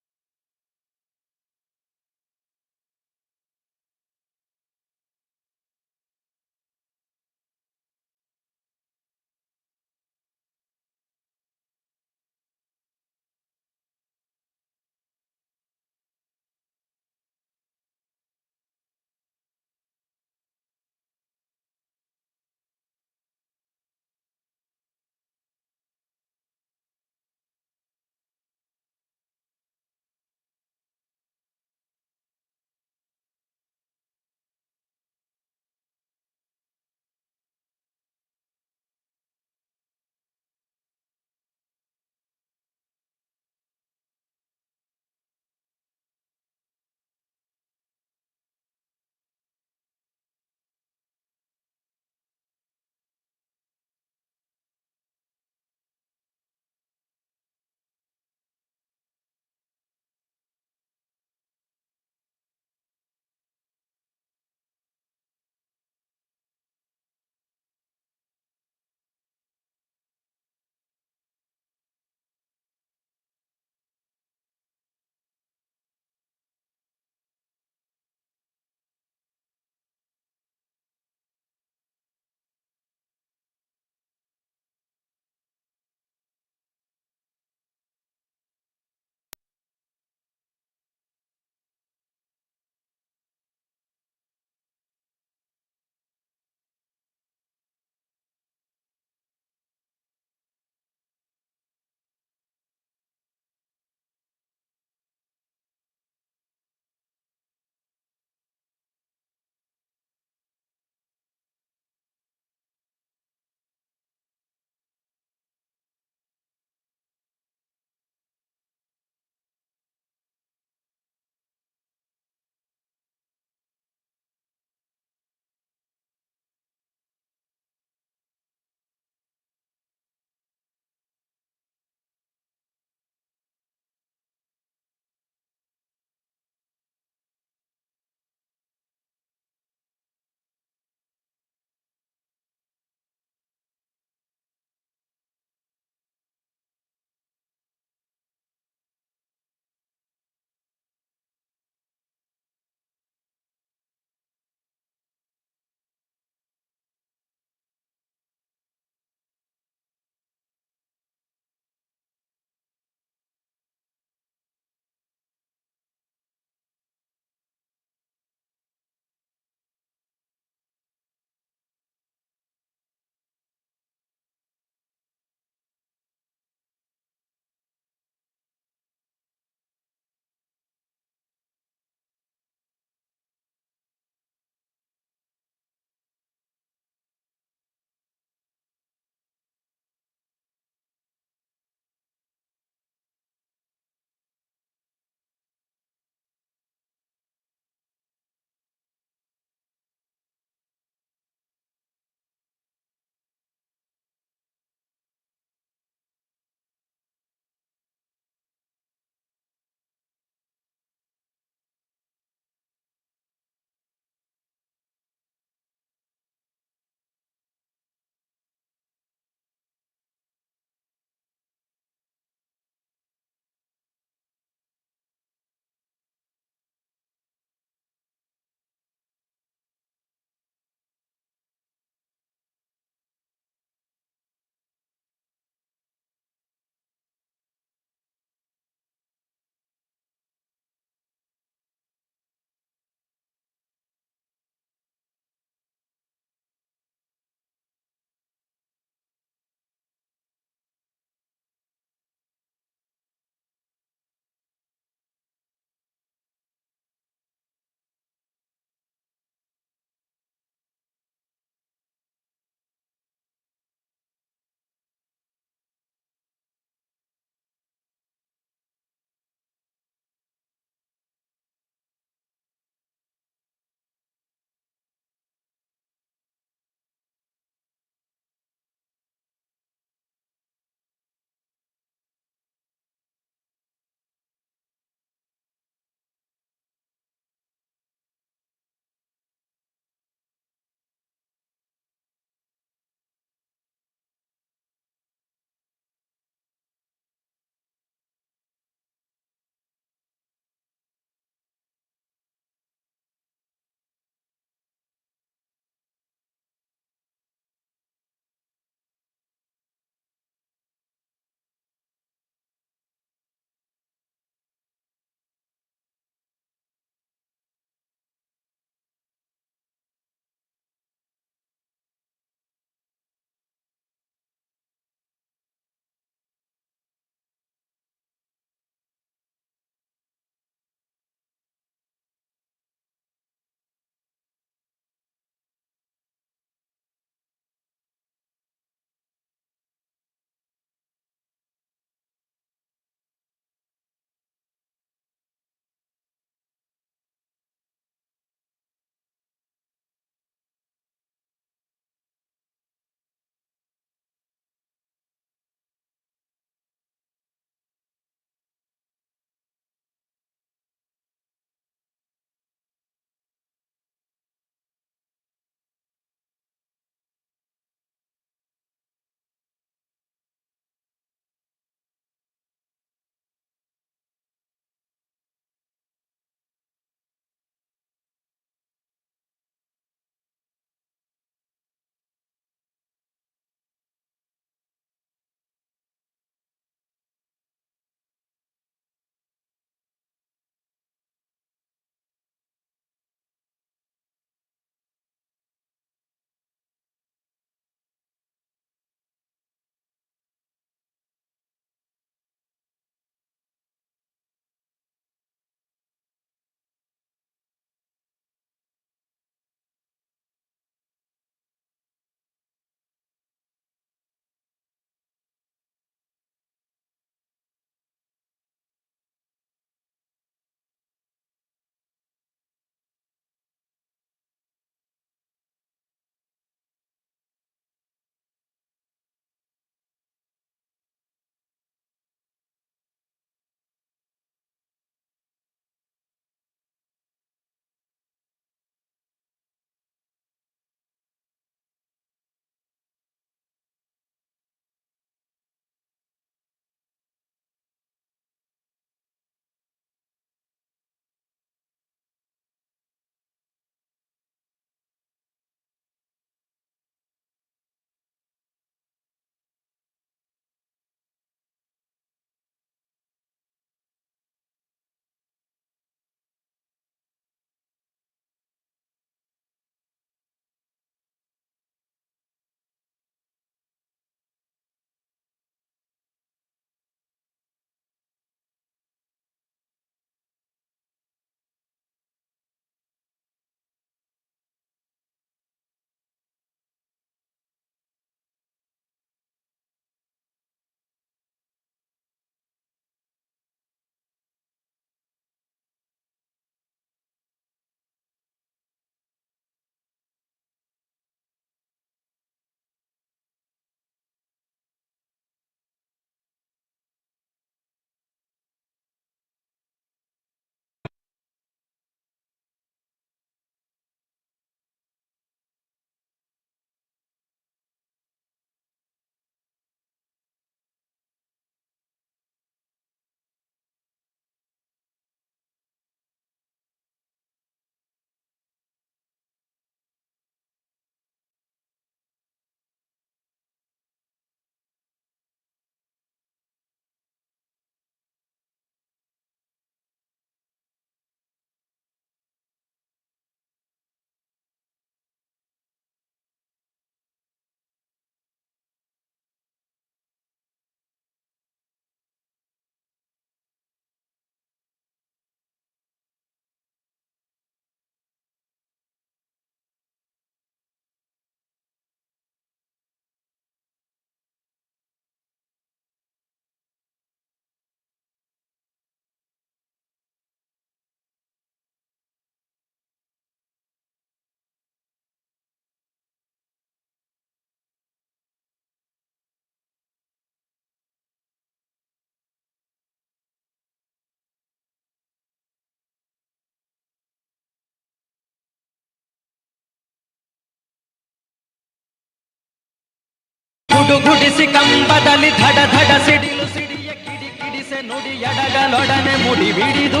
ಗುಡುಗುಡಿಸಿ ಕಂಬದಲ್ಲಿ ಧಡ ಧಡ ಸಿಡಿಲು ಸಿಡಿಯ ಕಿಡಿ ಕಿಡಿಸೆ ನುಡಿಯಡಗಲೊಡನೆ ಮುಡಿ ಬಿಡಿದು.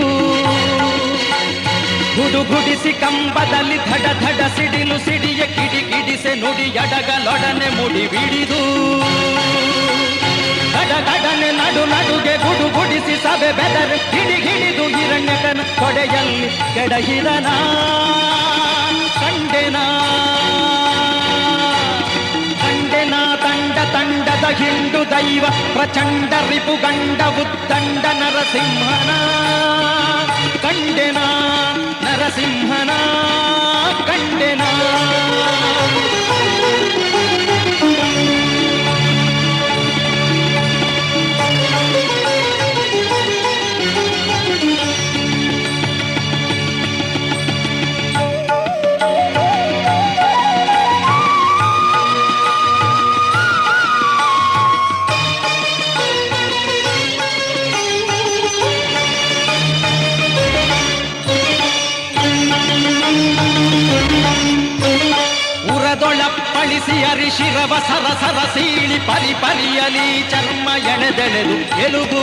ಗುಡುಗುಡಿಸಿ ಕಂಬದಲ್ಲಿ ಧಡ ಧಡ ಸಿಡಿಲು ಸಿಡಿಯ ಕಿಡಿ ಕಿಡಿಸೆ ನುಡಿಯಡಗಲೊಡನೆ ಮುಡಿ ಬಿಡಿದು. ಗಡ ಗಡನೆ ನಡು ನಡುಗೆ ಗುಡುಗುಡಿಸಿ ಸಭೆ ಬೆದರು ಹಿಡಿ ಹಿಡಿದು ಹಿರಣ್ಯಕನ ಕೊಡೆಯಲ್ಲಿ ಕೆಡಹಿರನ ಕಂಡೆನ. ಕಂಡೆನ ತಂಡ ತಂಡದ ಹಿಂಡು ದೈವ ಪ್ರಚಂಡ ರಿಪುಗಂಡ ಉದ್ದಂಡ ನರಸಿಂಹನ. ಕಂಡೆನ ನರಸಿಂಹನ ಕಂಡೆನ. ಉರದೊಳಪ್ಪಳಿಸಿ ಅರಿಶಿರವ ಸರ ಸರ ಸೀಳಿ ಪರಿ ಪರಿಯಲಿ ಚರ್ಮ ಎಳೆದೆಳೆದು ಎಲುಬು.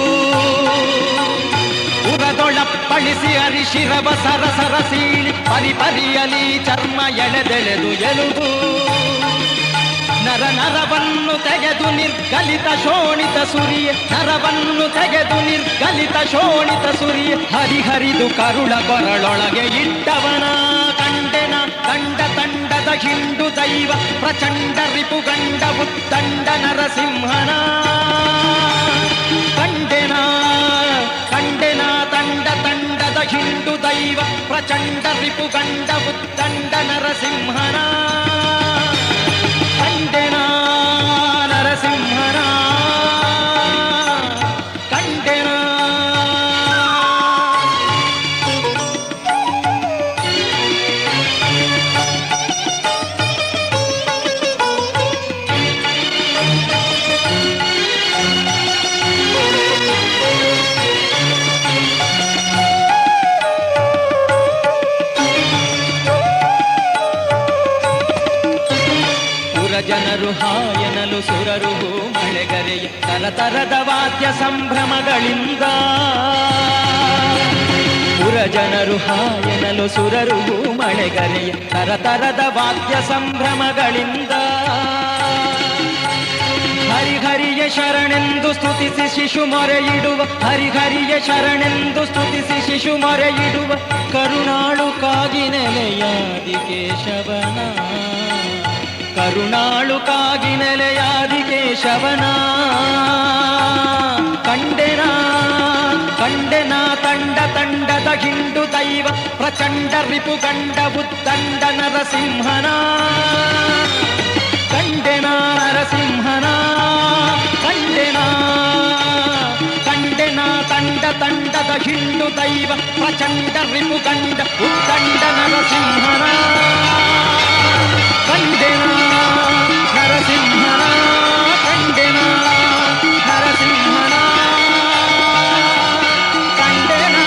ಉರದೊಳಪ್ಪಳಿಸಿ ಅರಿಶಿರವ ಸರ ಸರ ಸೀಳಿ ಪರಿ ಪರಿಯಲಿ ಚರ್ಮ ಎಳೆದೆಳೆದು ಎಲುಬು. ನರ ನರವನ್ನು ತೆಗೆದು ನಿರ್ಗಲಿತ ಶೋಣಿತ ಸುರಿಯ, ನರವನ್ನು ತೆಗೆದು ನಿರ್ಗಲಿತ ಶೋಣಿತ ಸುರಿಯ ಹರಿಹರಿದು ಕರುಳ ಕೊರಳೊಳಗೆ ಇಟ್ಟವನ. ಕಂಡೆನ ತಂಡ ತಂಡದ ಹಿಂಡು ದೈವ ಪ್ರಚಂಡ ರಿಪುಗಂಡ ಉದ್ದಂಡ ನರಸಿಂಹನ. ಕಂಡೆನ ಕಂಡೆನ ತಂಡ ತಂಡದ ಹಿಂಡು ದೈವ ಪ್ರಚಂಡ ರಿಪುಗಂಡ ಉದ್ದಂಡ ನರಸಿಂಹನ. ಕಂಡೆನ ನರಸಿಂಹನ ಕಂಡೆನ. ಪುರಜನರು ಹಾಯನಲು ಸುರರು ಮಳೆಗರೆಯ ತರತರದ ವಾದ್ಯ ಸಂಭ್ರಮಗಳಿಂದ. ಪುರಜನರು ಹಾಯನಲು ಸುರರು ಮಳೆಗರೆಯ ತರತರದ ವಾದ್ಯ ಸಂಭ್ರಮಗಳಿಂದ. ಹರಿಹರಿಯ ಶರಣೆಂದು ಸ್ತುತಿಸಿ ಶಿಶು ಮೊರೆಯಿಡುವ, ಹರಿಹರಿಯ ಶರಣೆಂದು ಸ್ತುತಿಸಿ ಶಿಶು ಮೊರೆಯಿಡುವ ಕರುಣಾಳು ಕಾಗಿ ನೆಲೆಯಾದಿ ಕೇಶವನ. ಕರುಣಾಳು ಕಾಗಿ ನೆಲೆಯಾದಿ ಕೇಶವನ. ಕಂಡೆನ ಕಂಡೆನ ತಂಡ ತಂಡದ ಹಿಂಡು ದೈವ ಪ್ರಚಂಡ ರಿಪುಗಂಡ ಉದ್ದಂಡ ನರಸಿಂಹನ. ಕಂಡೆನ ನರಸಿಂಹನ ಕಂಡೆನ. ಕಂಡೆನ ತಂಡ ತಂಡದ ಹಿಂಡು ದೈವ ಪ್ರಚಂಡ ರಿಪುಗಂಡ ಉದ್ದಂಡ ನರಸಿಂಹನ. ಕಂಡೆನ ನರಸಿಂಹನ ಕಂಡೆನ ನರಸಿಂಹನ ಕಂಡೆನ.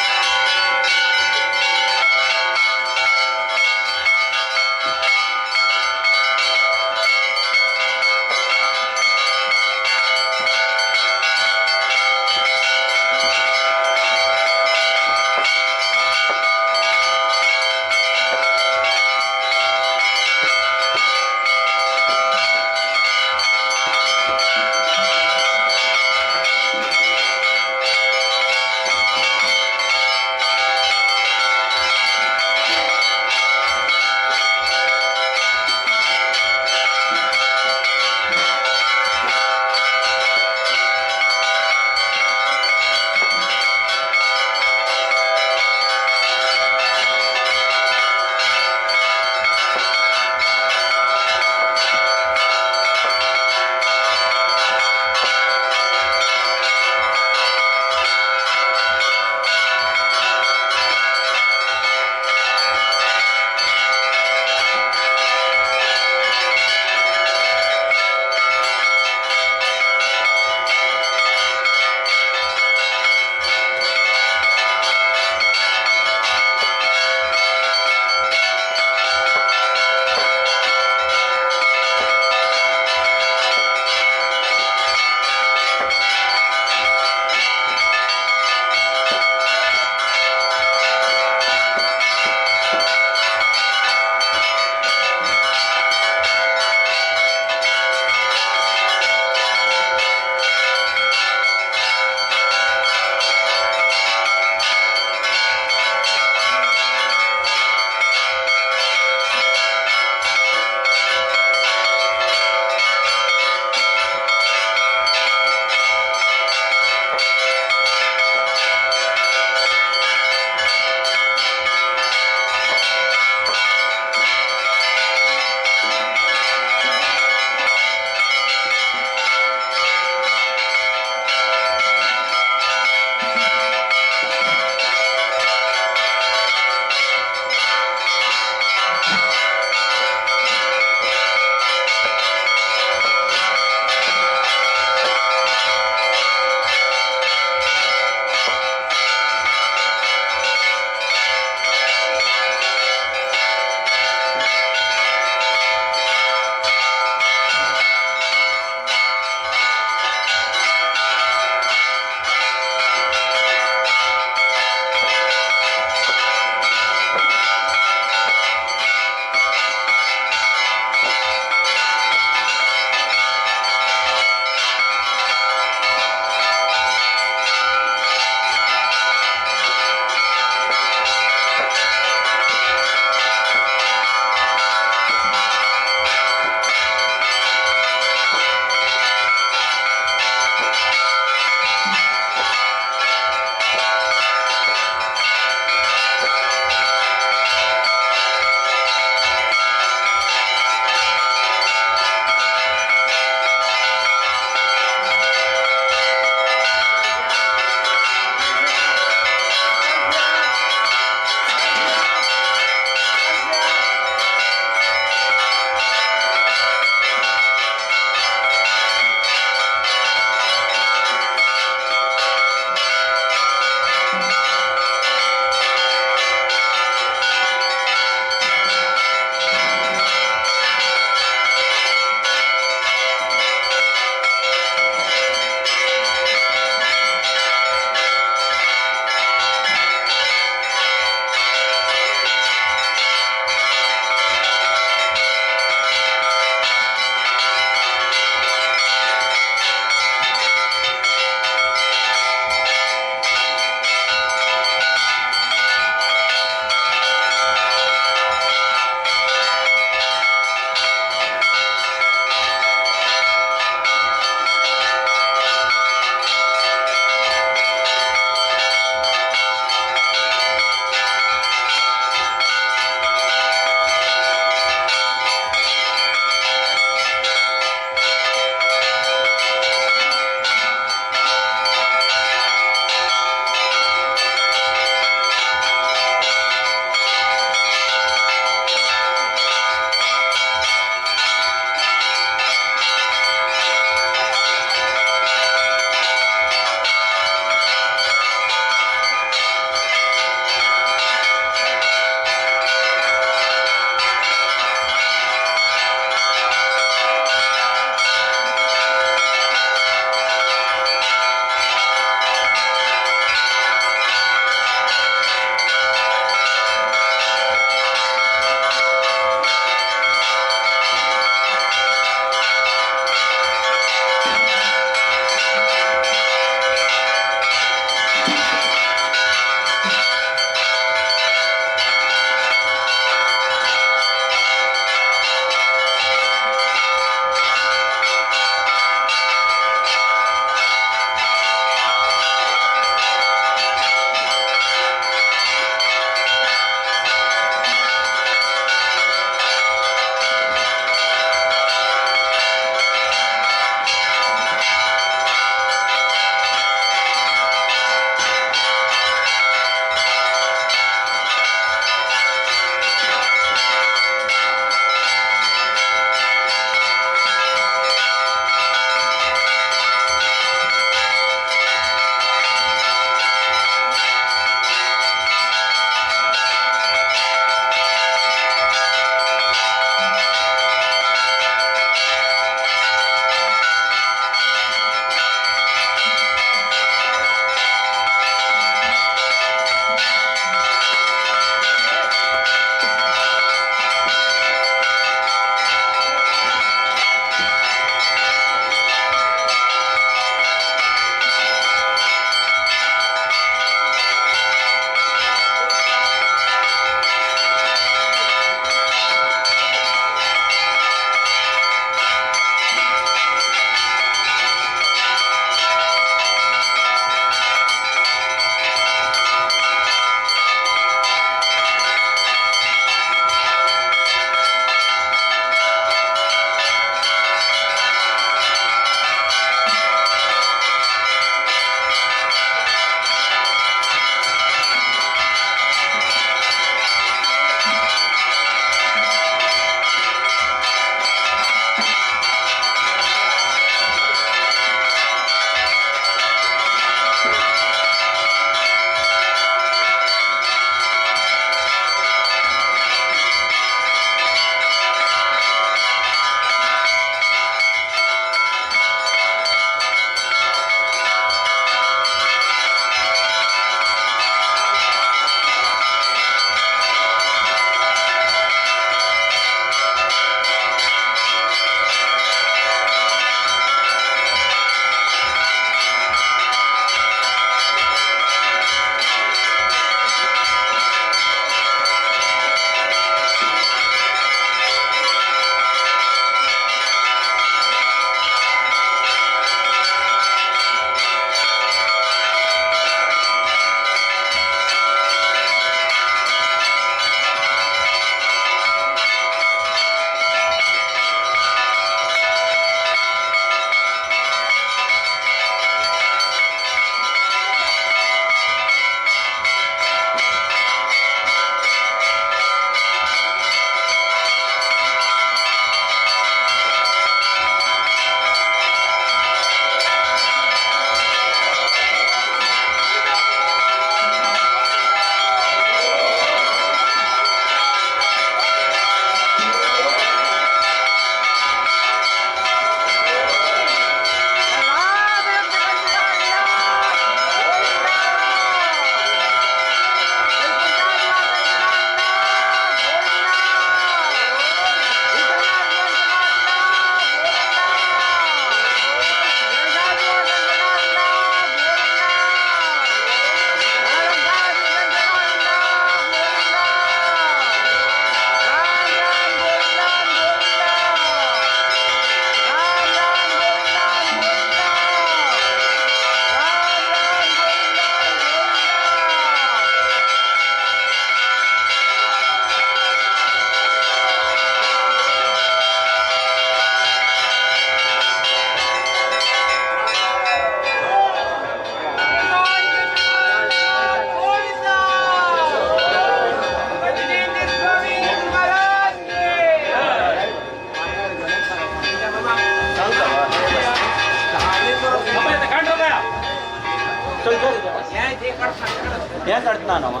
हें काडटा न्हू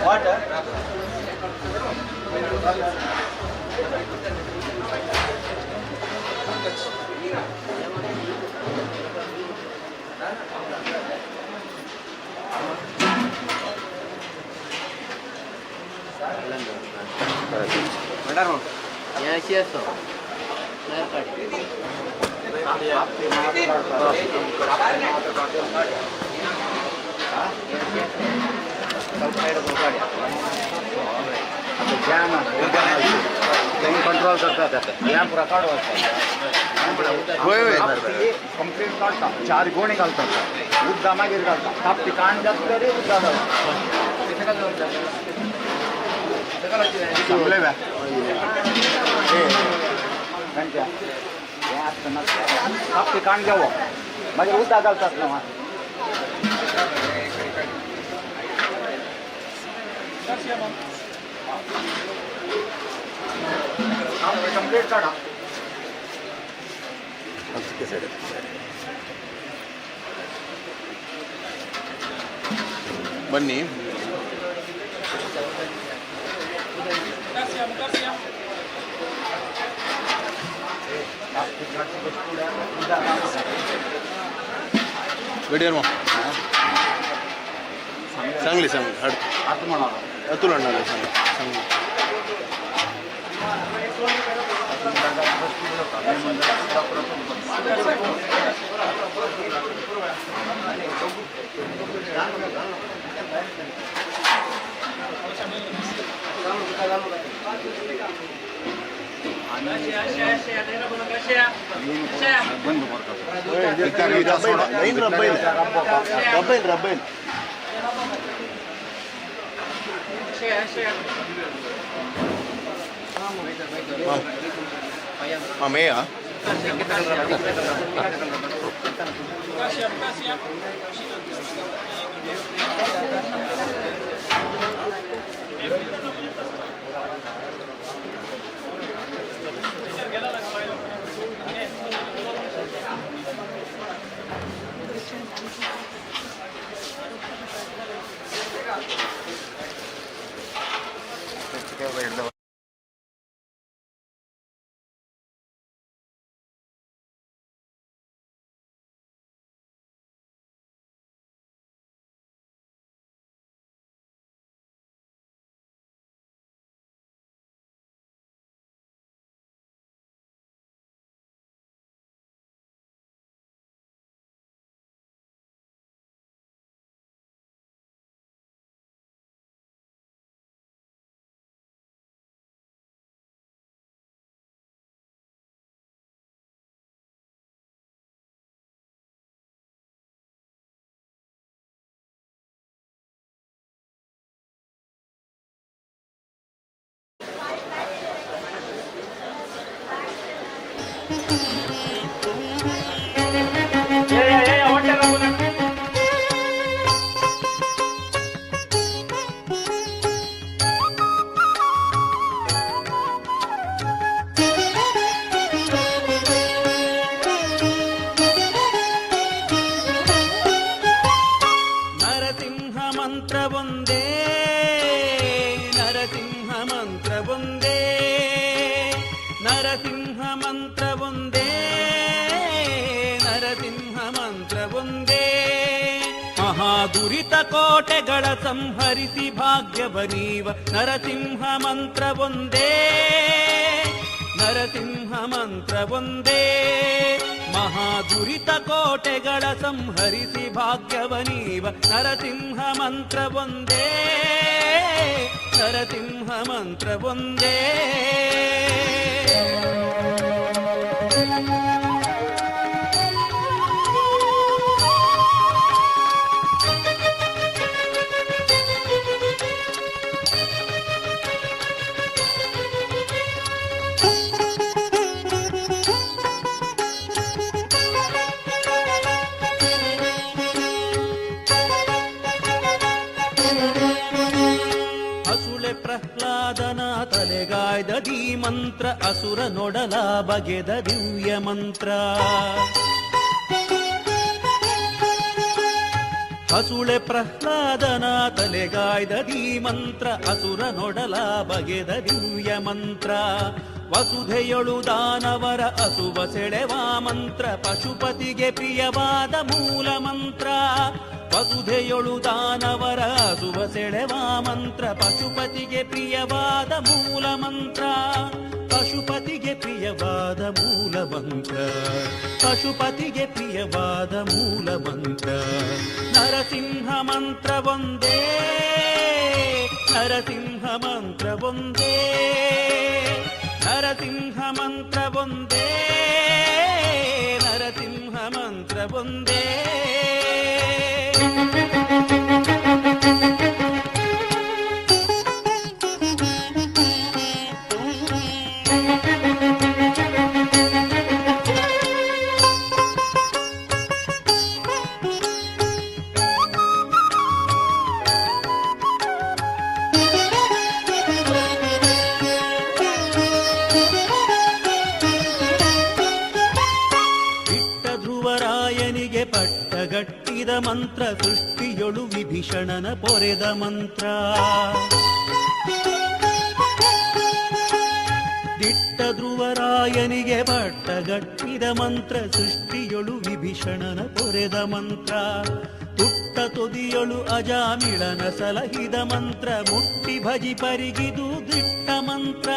what control करता पुरा काडो कंप्लीट काडटा चार गोणी घालतात उद्दा मागीर घालता तापटी काण जाता तरी उद्दा घालता सांगले हें आसतना तापटी काण घेवप मागीर उद्दा घालतात न्हू. कंप्लीट काढा. ಬನ್ನಿ. गडियर सांगली सांगली हाड अतुल अण्णाले सांगली सांगली. रब्बेल रब्बेल मामेया ನರಸಿಂಹ ಮಂತ್ರವೊಂದೇ, ನರಸಿಂಹ ಮಂತ್ರವೊಂದೇ, ನರಸಿಂಹ ಮಂತ್ರವೊಂದೇ, ನರಸಿಂಹ ಮಂತ್ರವೊಂದೇ. ಮಹಾದುರಿತ ಕೋಟೆಗಳ ಸಂಹರಿಸಿ ಭಾಗ್ಯವನೀವ ನರಸಿಂಹ ಮಂತ್ರವೊಂದೇ, ನರಸಿಂಹ ಮಂತ್ರವೊಂದೇ. ಮಹಾದುರಿತ ಕೋಟೆಗಳ ಸಂಹರಿಸಿ ಭಾಗ್ಯವನೀವ ನರಸಿಂಹ ಮಂತ್ರವೊಂದೇ, ನರಸಿಂಹ ಮಂತ್ರವೊಂದೇ. ಹಸುಳೆ ಪ್ರಹ್ಲಾದನ ತಲೆಗಾಯ್ದ ದೀ ಮಂತ್ರ, ಅಸುರ ನೊಡಲ ಬಗೆದ ದಿವ್ಯ ಮಂತ್ರ. ಹಸುಳೆ ಪ್ರಹ್ಲಾದನ ತಲೆಗಾಯ್ದದಿ ಮಂತ್ರ ಅಸುರನೊಡಲ ಬಗೆದ ದಿವ್ಯ ಮಂತ್ರ ವಸುಧೆಯೊಳು ದಾನವರ ಅಸುವ ಸೆಳೆವ ಮಂತ್ರ ಪಶುಪತಿಗೆ ಪ್ರಿಯವಾದ ಮೂಲ ಮಂತ್ರ ವಸುಧೆಯೊಳು ದಾನವರ ಅಸುವ ಸೆಳೆವ ಮಂತ್ರ ಪಶುಪತಿಗೆ ಪ್ರಿಯವಾದ ಮೂಲ ಮಂತ್ರ ಪಶುಪತಿಗೆ ಪ್ರಿಯವಾದ ಮೂಲ ಮಂತ್ರ ಪಶುಪತಿಗೆ ಪ್ರಿಯವಾದ ಮೂಲ ಮಂತ್ರ ನರಸಿಂಹ ಮಂತ್ರ ಒಂದೇ ನರಸಿಂಹ ಮಂತ್ರ ಒಂದೇ ನರಸಿಂಹ ಮಂತ್ರ ಒಂದೇ ನರಸಿಂಹ ಮಂತ್ರ ಒಂದೇ. ಪಟ್ಟಗಟ್ಟಿದ ಮಂತ್ರ ಸೃಷ್ಟಿಯೊಳು ವಿಭೀಷಣನ ಪೊರೆದ ಮಂತ್ರ ದಿಟ್ಟ ಧ್ರುವರಾಯನಿಗೆ ಪಟ್ಟಗಟ್ಟಿದ ಮಂತ್ರ ಸೃಷ್ಟಿಯೊಳು ವಿಭೀಷಣನ ಪೊರೆದ ಮಂತ್ರ ತುಟ್ಟ ತುದಿಯೊಳು ಅಜಾಮಿಳನ ಸಲಹಿದ ಮಂತ್ರ ಮುಟ್ಟಿ ಭಜಿ ಪರಿಗಿದು ದಿಟ್ಟ ಮಂತ್ರ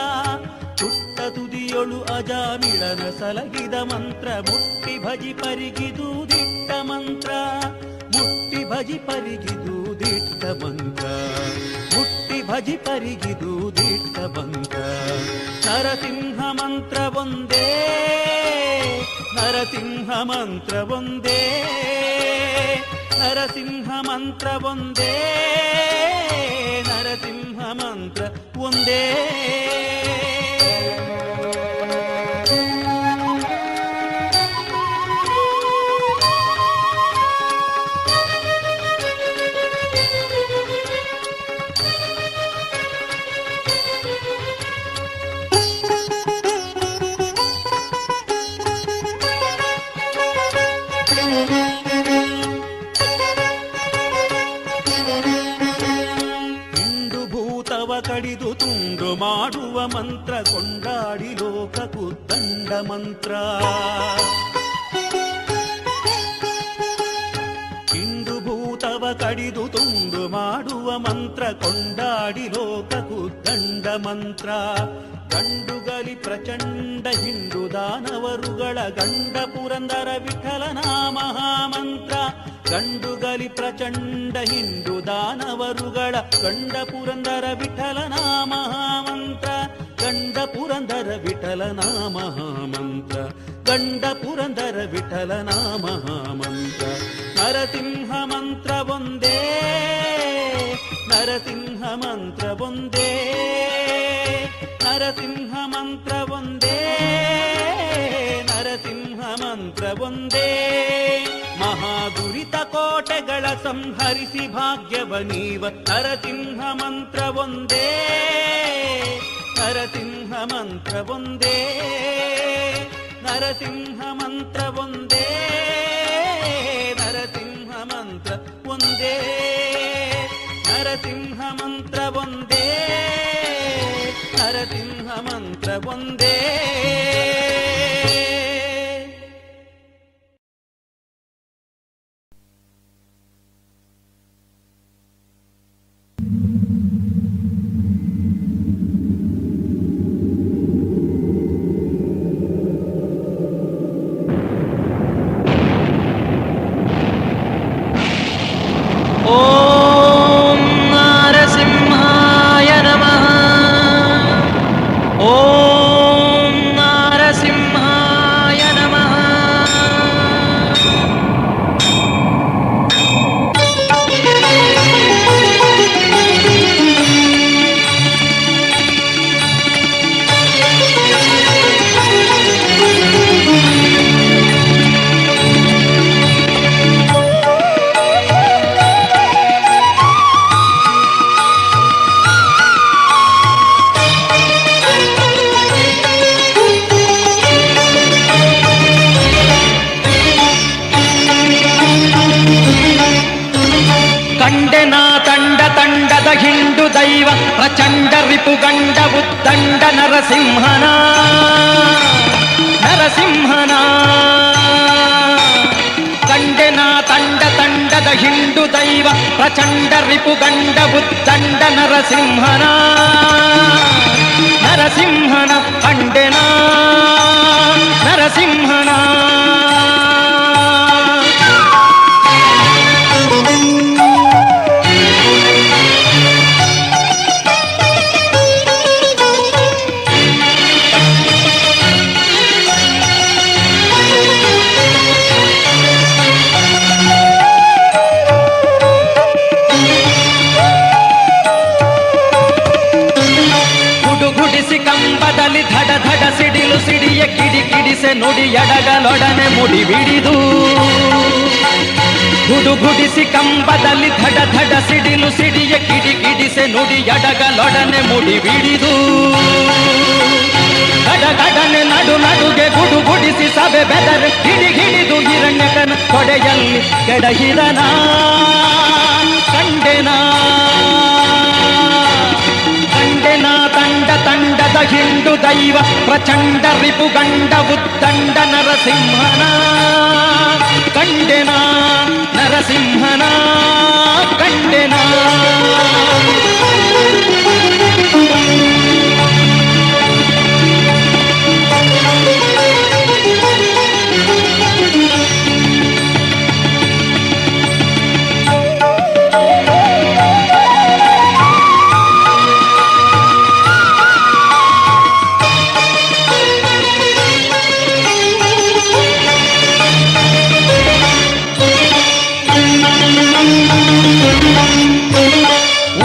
ತುಟ್ಟ ತುದಿಯೊಳು ಅಜಾಮಿಳನ ಸಲಹಿದ ಮಂತ್ರ ಮುಟ್ಟಿ ಭಜಿ ಪರಿಗಿದು ದಿಟ್ಟ ಮಂತ್ರ ಮುಟ್ಟಿ ಭಜಿ ಪರಿಗಿದು ದಿಟ್ಟ ಮಂತ್ರ ಮುಟ್ಟಿ ಭಜಿ ಪರಿಗಿದು ದಿಟ್ಟ ಮಂತ್ರ ನರಸಿಂಹ ಮಂತ್ರ ಒಂದೇ ನರಸಿಂಹ ಮಂತ್ರ ಒಂದೇ ನರಸಿಂಹ ಮಂತ್ರ ಒಂದೇ ನರಸಿಂಹ ಮಂತ್ರ ಒಂದೇ. ಕಡಿದು ತುಂಡು ಮಾಡುವ ಮಂತ್ರ ಕೊಂಡಾಡಿ ಲೋಕ ಕುತ್ತಂಡ ಮಂತ್ರ ಹಿಂಡು ಭೂತವ ಕಡಿದು ತುಂಡು ಮಾಡುವ ಮಂತ್ರ ಕೊಂಡಾಡಿ ಲೋಕ ಕುತ್ತಂಡ ಮಂತ್ರ ಗಂಡುಗಲಿ ಪ್ರಚಂಡ ಹಿಂಡು ದಾನವರುಗಳ ಗಂಡ ಪುರಂದರ ವಿಠಲನ ಮಹಾಮಂತ್ರ ಗಂಡುಗಲಿ ಪ್ರಚಂಡ ಹಿಂಡು ದಾನವರುಗಳ ಗಂಡ ಪುರಂದರ ವಿಠಲನ ಮಹಾಮಂತ್ರ ಗಂಡ ಪುರಂದರ ವಿಠಲನ ಮಹಾಮಂತ್ರ ಗಂಡ ಪುರಂದರ ವಿಠಲನ ಮಹಾಮಂತ್ರ ನರಸಿಂಹ ಮಂತ್ರ ಒಂದೇ ನರಸಿಂಹ ಮಂತ್ರ ಒಂದೇ ನರಸಿಂಹ ಮಂತ್ರ ಒಂದೇ ನರಸಿಂಹ ಮಂತ್ರ ಒಂದೇ ಮಹಾದುರಿತ ಕೋಟೆಗಳ ಸಂಹರಿಸಿ ಭಾಗ್ಯವ ನೀವ ನರಸಿಂಹ ಮಂತ್ರ ಒಂದೇ ನರಸಿಂಹ ಮಂತ್ರ ಒಂದೇ ನರಸಿಂಹ ಮಂತ್ರ ಒಂದೇ ನರಸಿಂಹ ಮಂತ್ರ ಒಂದೇ ನರಸಿಂಹ ಮಂತ್ರ ಒಂದೇ ನರಸಿಂಹ ಮಂತ್ರ ಒಂದೇ. ಓಂ ನರಸಿಂಹಾಯ ನಮಃ. ಓಂ ರಿಪುಗಂಡ ಉದ್ದಂಡ ನರಸಿಂಹನ ನರಸಿಂಹನ ಕಂಡೆನ ತಂಡ ತಂಡದ ಹಿಂಡು ದೈವ ಪ್ರಚಂಡ ರಿಪುಗಂಡ ಉದ್ದಂಡ ನರಸಿಂಹನ ನರಸಿಂಹನ ಕಂಡೆನ ನರಸಿಂಹನ. ಗುಡುಗುಡಿಸಿ ಕಂಬದಲ್ಲಿ ಧಡ ಧಡ ಸಿಡಿಲು ಸಿಡಿಯ ಕಿಡಿ ಕಿಡಿಸೆ ನುಡಿ ಎಡಗಲೊಡನೆ ಮುಡಿ ಬಿಡಿದು. ಗುಡುಗುಡಿಸಿ ಕಂಬದಲ್ಲಿ ಧಡ ಧಡ ಸಿಡಿಲು ಸಿಡಿಯ ಕಿಡಿ ಕಿಡಿಸೆ ನುಡಿ ಎಡಗಲೊಡನೆ ಮುಡಿ ಬಿಡಿದು. ಗಡ ಗಡನೆ ನಡು ನಡುಗೆ ಗುಡುಗುಡಿಸಿ ಸಭೆ ಬೆದರ್ ಹಿಡಿ ಹಿಡಿದು ಹಿರಣ್ಯಕನ ತೊಡೆಯಲ್ಲಿ ಕೆಡಹಿದನ ಕಂಡೆನ ಕಂಡೆನ ತಂಡ ತಂಡದ ಹಿಂಡು ದೈವ ಪ್ರಚಂಡ ರಿಪುಗಂಡ ಉದ್ದಂಡ ನರಸಿಂಹನ ಕಂಡೆನ ನರಸಿಂಹನ ಕಂಡೆನ.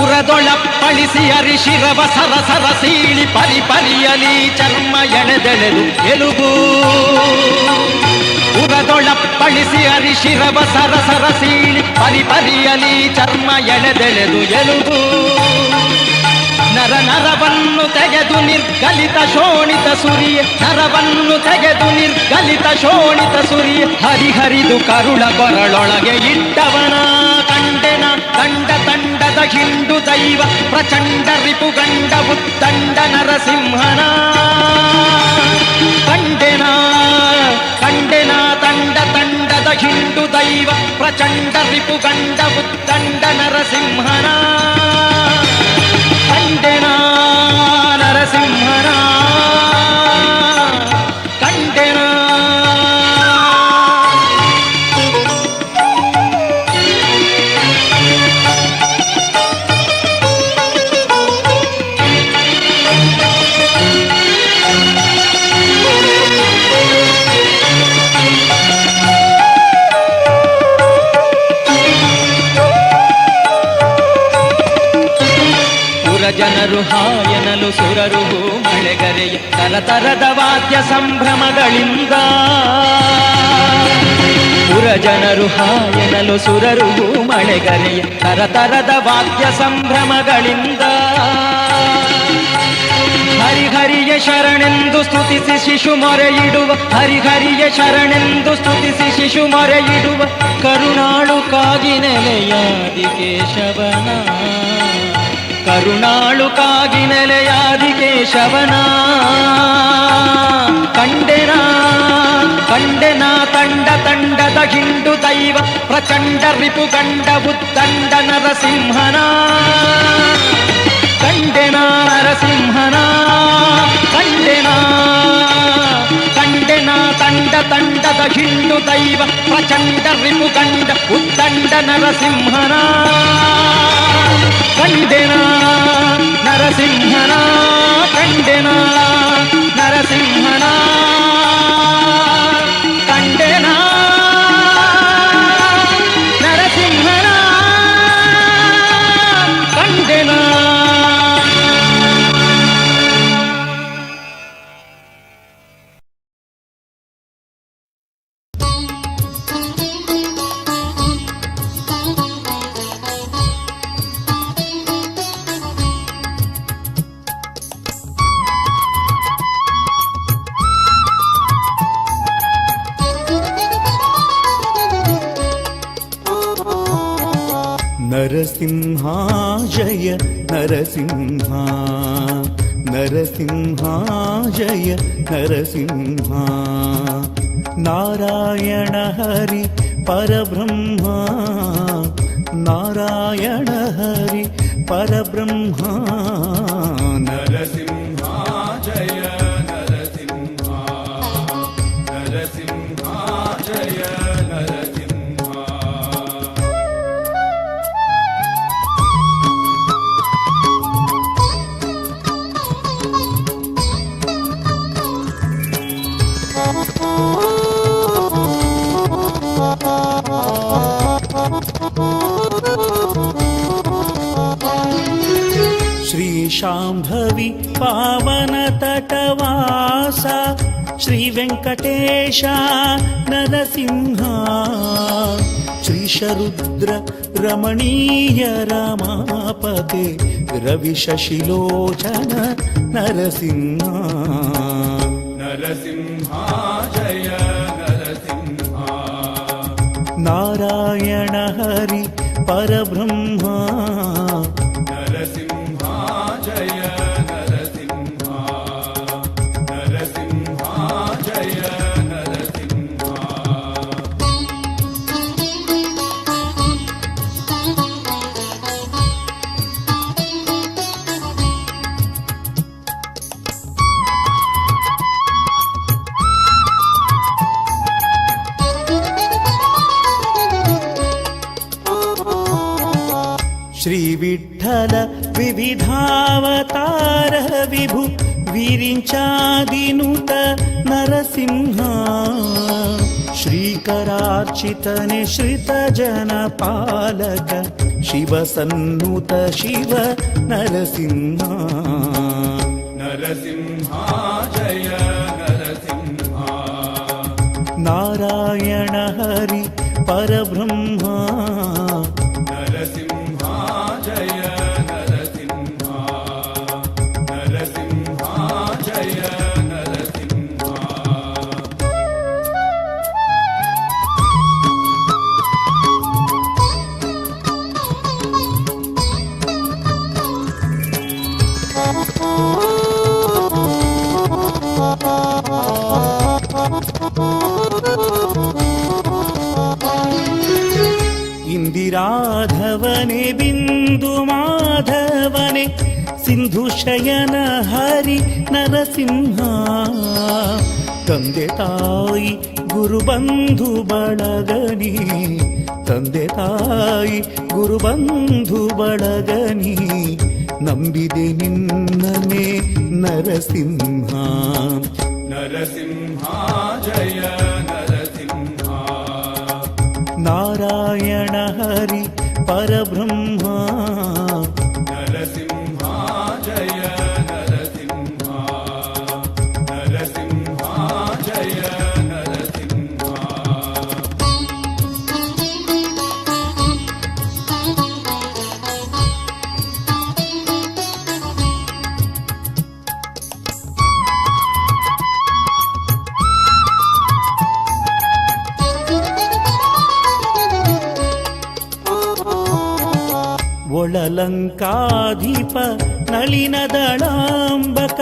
ಉರದೊಳಪ್ಪಳಿಸಿ ಅರಿಶಿರವ ಸರ ಸರ ಸೀಳಿ ಪರಿ ಪರಿಯಲಿ ಚರ್ಮ ಎಳೆದೆಳೆದು ಎಲುಬು. ಉರದೊಳಪ್ಪಳಿಸಿ ಅರಿಶಿರವ ಸರ ಸರ ಸೀಳಿ ಪರಿ ಪರಿಯಲಿ ಚರ್ಮ ಎಳೆದೆಳೆದು ಎಲುಬು. ನರ ನರವನ್ನು ತೆಗೆದು ನಿರ್ಗಲಿತ ಶೋಣಿತ ಸುರಿಯ ನರವನ್ನು ತೆಗೆದು ನಿರ್ಗಲಿತ ಶೋಣಿತ ಸುರಿಯ ಹರಿಹರಿದು ಕರುಳ ಕೊರಳೊಳಗೆ ಇಟ್ಟವನ ಕಂಡೆನ ತಂಡ ತಂಡದ ಹಿಂಡು ದೈವ ಪ್ರಚಂಡ ರಿಪುಗಂಡ ಉದ್ದಂಡ ನರಸಿಂಹನ ಕಂಡೆನ ಕಂಡೆನ ತಂಡ ತಂಡದ ಹಿಂಡು ದೈವ ಪ್ರಚಂಡ ರಿಪುಗಂಡ ಉದ್ದಂಡ ನರಸಿಂಹನ ಕಂಡೆನ ನರಸಿಂಹನ ಕಂಡೆನ. ಜನರು ಹಾಯನಲು ಸುರರು ಮಳೆಗರೆಯ ತರತರದ ವಾದ್ಯ ಸಂಭ್ರಮಗಳಿಂದ. ಪುರಜನರು ಹಾಯನಲು ಸುರರು ಮಳೆಗರೆಯ ತರತರದ ವಾದ್ಯ ಸಂಭ್ರಮಗಳಿಂದ. ಹರಿಹರಿಯ ಶರಣೆಂದು ಸ್ತುತಿಸಿ ಶಿಶು ಮೊರೆಯಿಡುವ ಹರಿಹರಿಯ ಶರಣೆಂದು ಸ್ತುತಿಸಿ ಶಿಶು ಮೊರೆಯಿಡುವ ಕರುಣಾಳು ಕಾಗಿ ನೆಲೆಯಾದಿ ಕೇಶವನ ಕರುಣಾಳು ಕಾಗಿ ನೆಲೆಯಾದಿ ಕೇಶವನ ಕಂಡೆನ ಕಂಡೆನ ತಂಡ ತಂಡದ ಹಿಂಡು ದೈವ ಪ್ರಚಂಡ ರಿಪುಗಂಡ ಉದ್ದಂಡ ನರಸಿಂಹನ ಕಂಡೆನ ನರಸಿಂಹನ ಕಂಡೆನ ಕಂಡೆನ ತಂಡ ತಂಡದ ಹಿಂಡು ದೈವ ಪ್ರಚಂಡ ರಿಪುಗಂಡ ಉದ್ದಂಡ ನರಸಿಂಹನ ಕಂಡೆನ ನರಸಿಂಹನ ಕಂಡೆನ ನರಸಿಂಹನ ಕಂಡೆನ ನರಸಿಂಹನ ಕಂಡೆನ. नरसिंहा जय नरसिंहा, नरसिंहा जय नरसिंहा। नारायण हरि परब्रह्मा, नारायण हरि परब्रह्मा। नरसिंहा जय नरसिंहा, नरसिंहा जय नरसिंहा। श्री शांभवी पावन तटवासा, श्री वेंकटेश नरसिंहा। श्री शरुद्र रमणीय रमापते, रवि शशिलोचन नरसिंहा। नरसिंहा जय नरसिंहा, नारायण हरि परब्रह्मा। नरसिंहा जय नरसिंहा, नरसिंहा जय नरसिंहा। श्री विठ्ठल विविधावतार विभु विरिंचादिनुत नरसिंहा। श्रीकरार्चित निश्रित जन पालक शिव सन्नुत शिव नरसिंहा। नरसिंहा जय नरसिंहा, नारायण हरि परब्रह्मा। नरसिंहा जय नरसिंहा, नरसिंहा जय नरसिंहा। इंदिराधवने बिंदु माधवने सिंधु शयन हरि नरसिंहा। ತಂದೆ ತಾಯಿ ಗುರುಬಂಧು ಬಳಗನಿ, ತಂದೆ ತಾಯಿ ಗುರುಬಂಧು ಬಳಗನಿ, ನಂಬಿದೆ ನಿನ್ನನೆ ನರಸಿಂಹ. ನರಸಿಂಹ ಜಯ ನರಸಿಂಹ, ನಾರಾಯಣ ಹರಿ ಪರಬ್ರಹ್ಮ. ನರಸಿಂಹ ಜಯ ನರಸಿಂಹ, ನರಸಿಂಹ ಜಯ ನರಸಿಂಹ. ಒಳಲಂಕಾಧಿಪ ನಳಿನ ದಳಾಂಬಕ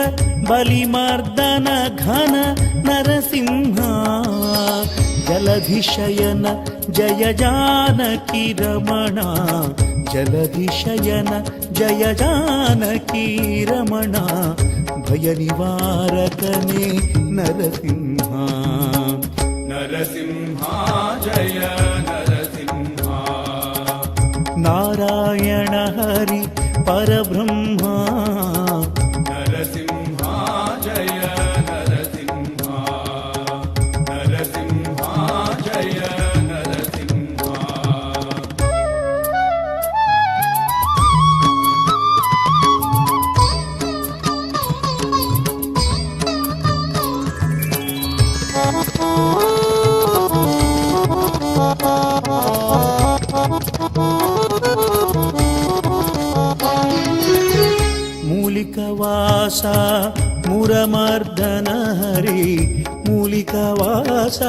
ಬಲಿಮರ್ದನ ಘನ ನರಸಿಂಹ. ಜಲಧಿಶಯನ ಜಯ ಜಾನಕಿ ರಮಣ, ಜಲಧಿಶಯನ ಜಯ ಜಾನಕಿ ರಮಣ, ಭಯ ನಿವಾರಕನೇ ನರಸಿಂಹ. ನರಸಿಂಹ ಜಯ ನರಸಿಂಹ, ನಾರಾಯಣ ಹರಿ ಪರಬ್ರಹ್ಮ. ನರಸಿಂಹ ಜಯ ನರಸಿಂಹ, ನರಸಿಂಹ ಜಯ ನರಸಿಂಹ. ಮೂಲಿಕವಾಸ ಮುರಮರ್ದನ ಹರಿ, ಮೂಲಿಕವಾಸ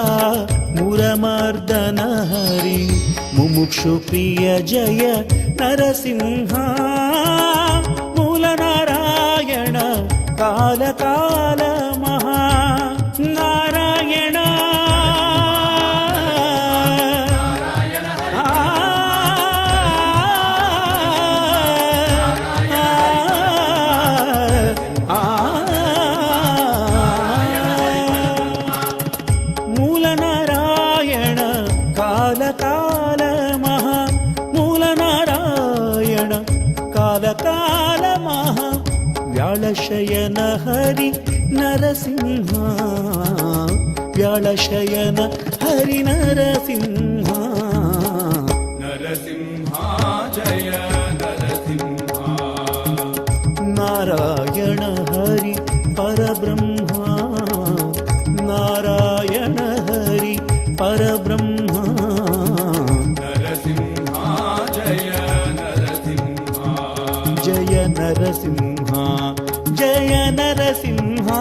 मुरमर्दन हरि मुमुक्षु प्रिय जय नरसिंह मूलनारायण काल काल महा नारायण मूलनारायण काल काल महा मूलनारायण काल काल महा व्याळशयन हरि नरसिंह व्याळशयन हरि नरसिंह नरसिंहा जय नरसिंहा नारायण हरि परब्रह्मा नारायण हरि परब्रह्मा नरसिंहा जय नरसिंहा जय नरसिंहा जय नरसिंहा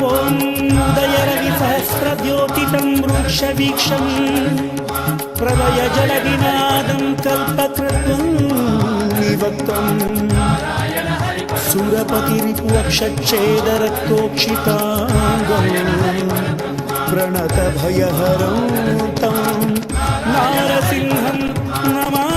ॐ उदयरवि सहस्रद्योतितं वृक्षवीक्षं प्रलयजलविनादं कल्पक्रत्वं निवक्तम् सुरपतिरिपुवक्षच्छेदरक्तोक्षिताङ्गं प्रणतभयहरं तं नारसिंहं नमामि.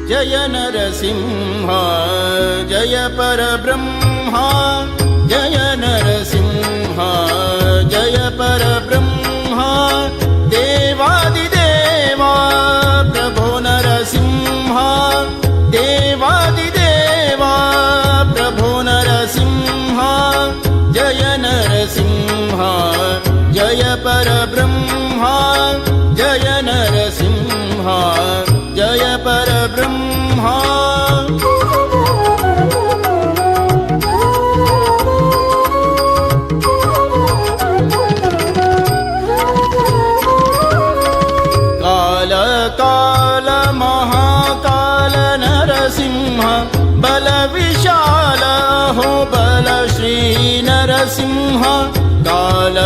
जय नरसिंह जय परब्रह्मा जय नरसिंह जय परब्रह्मा देवादिदेवा प्रभो नरसिंह देवादिदेवा प्रभो नरसिंह जय नरसिंह जय परब्रह्मा जय नरसिंह जय परब्रह्मा. काल काल महाकाल नरसिंह बल विशाल हो बल श्री नरसिंह काल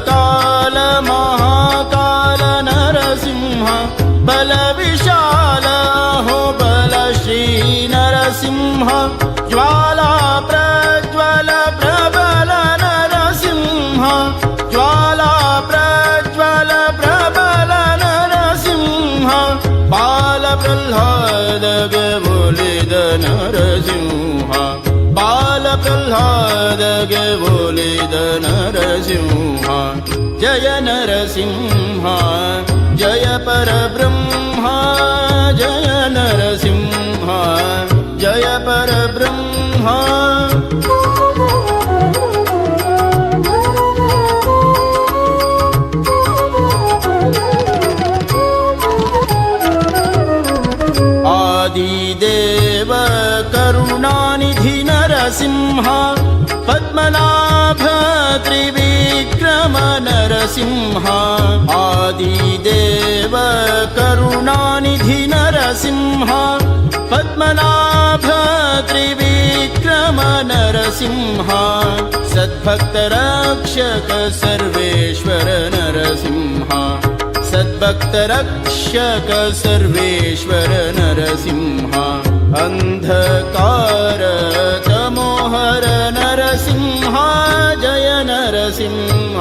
काल महाकाल नरसिंह बल विशाल हो बल श्री नरसिंह ज्वाला प्रज्वल प्रबल नरसिंह ज्वाला प्रज्वल प्रबल नरसिंह बाल प्रह्लाद बोलिद नरसिंह बाल प्रह्लाद बोलिद नरसिंह जय नरसिंह जय परब्रह्मा जय नरसिंह जय परब्रह्मा. आदिदेव करुणानिधि नरसिंह पद्मनाभ त्रिविक्रम नरसिंह आदिदेव करुणानिधि नरसिंह पद्मनाभ त्रिविक्रम नरसिंह सद्भक्त रक्षक सर्वेश्वर नरसिंह सद्भक्त रक्षक सर्वेश्वर नरसिंह अंधकार तमोहर नरसिंह जय नरसिंह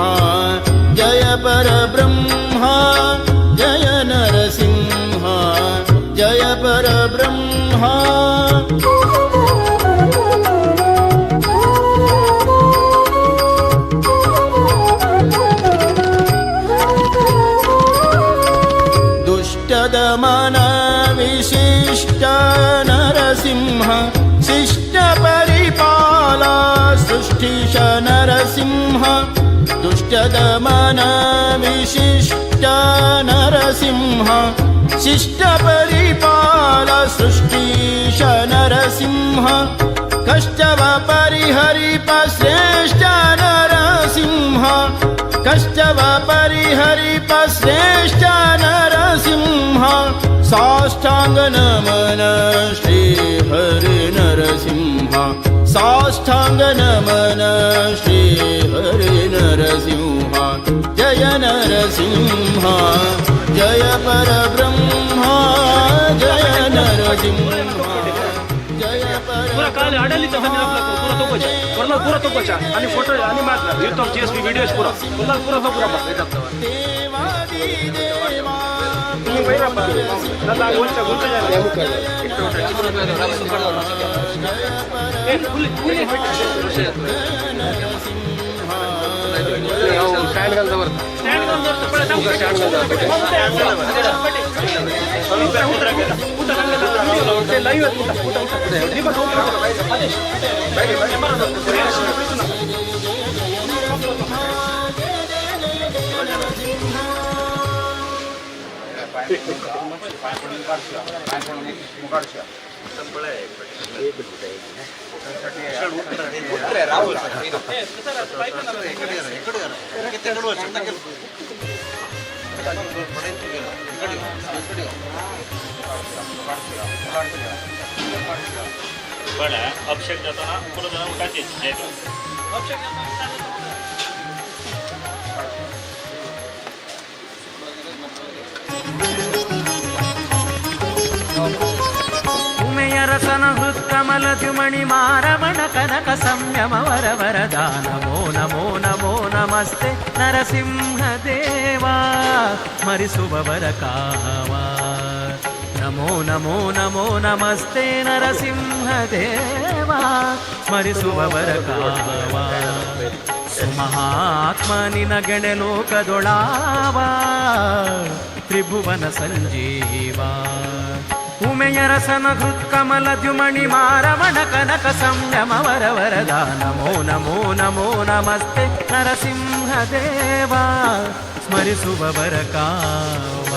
जय परब्रह्मा जय नरसिंह जय परब्रह्मा। दुष्टदमन विशिष्ट नरसिंह शिष्ट परिपाला सृष्टिश नरसिंह। दुष्टदमन विशिष्ट नरसिंह शिष्ट परिपाल सृष्टिश नरसिंह। कष्टव परिहरिप श्रेष्ठ नरसिंह कष्टव परिहरिप श्रेष्ठ नरसिंह। साष्टांग नमन श्री हरि नरसिंह साष्टांग नमन श्री हरि नरसिंह। जय नरसिंह जय परब्रह्मा जय नरसिंह जय पूरा काल अडली पूरा पूरा तो बचा आणि फोटो आणि मारला यूथ ऑफ जीएसबी व्हिडिओज पूरा पूरा पूरा तो पूरा तुम्ही वैरप्पा ನನ್ನ ಗೊಂಚ ಗೊಂಚ पण अभिषेक जाताना पुरो जण उठायचे जय. ಉಮೆಯರಸನ ಹೃತ್ಕಮಲ ದ್ಯುಮಣಿ ಮಾರಮಣ ಕನಕ ಸಂಯಮ ವರ ವರದಾ ನಮೋ ನಮೋ ನಮೋ ನಮಸ್ತೆ ನರಸಿಂಹ ದೇವಾ ಸ್ಮರಿಸುವವರ ಕಾವ. ನಮೋ ನಮೋ ನಮೋ ನಮಸ್ತೆ ನರಸಿಂಹ ದೇವಾ ಸ್ಮರಿಸುವವರ ಕಾವ. ಸುಮಹಾತ್ಮ ನಿನಗೆಣೆ ಲೋಕದೊಳಾವ ತ್ರಿಭುವನ ಸಂಜೀವ. ಉಮೆಯರಸನ ಹೃತ್ಕಮಲ ದ್ಯುಮಣಿ ಮಾರಮಣ ಕನಕ ಸಂಯಮ ವರ ವರದಾ ನಮೋ ನಮೋ ನಮೋ ನಮಸ್ತೆ ನರಸಿಂಹ ದೇವಾ ಸ್ಮರಿಸುವವರ ಕಾವ.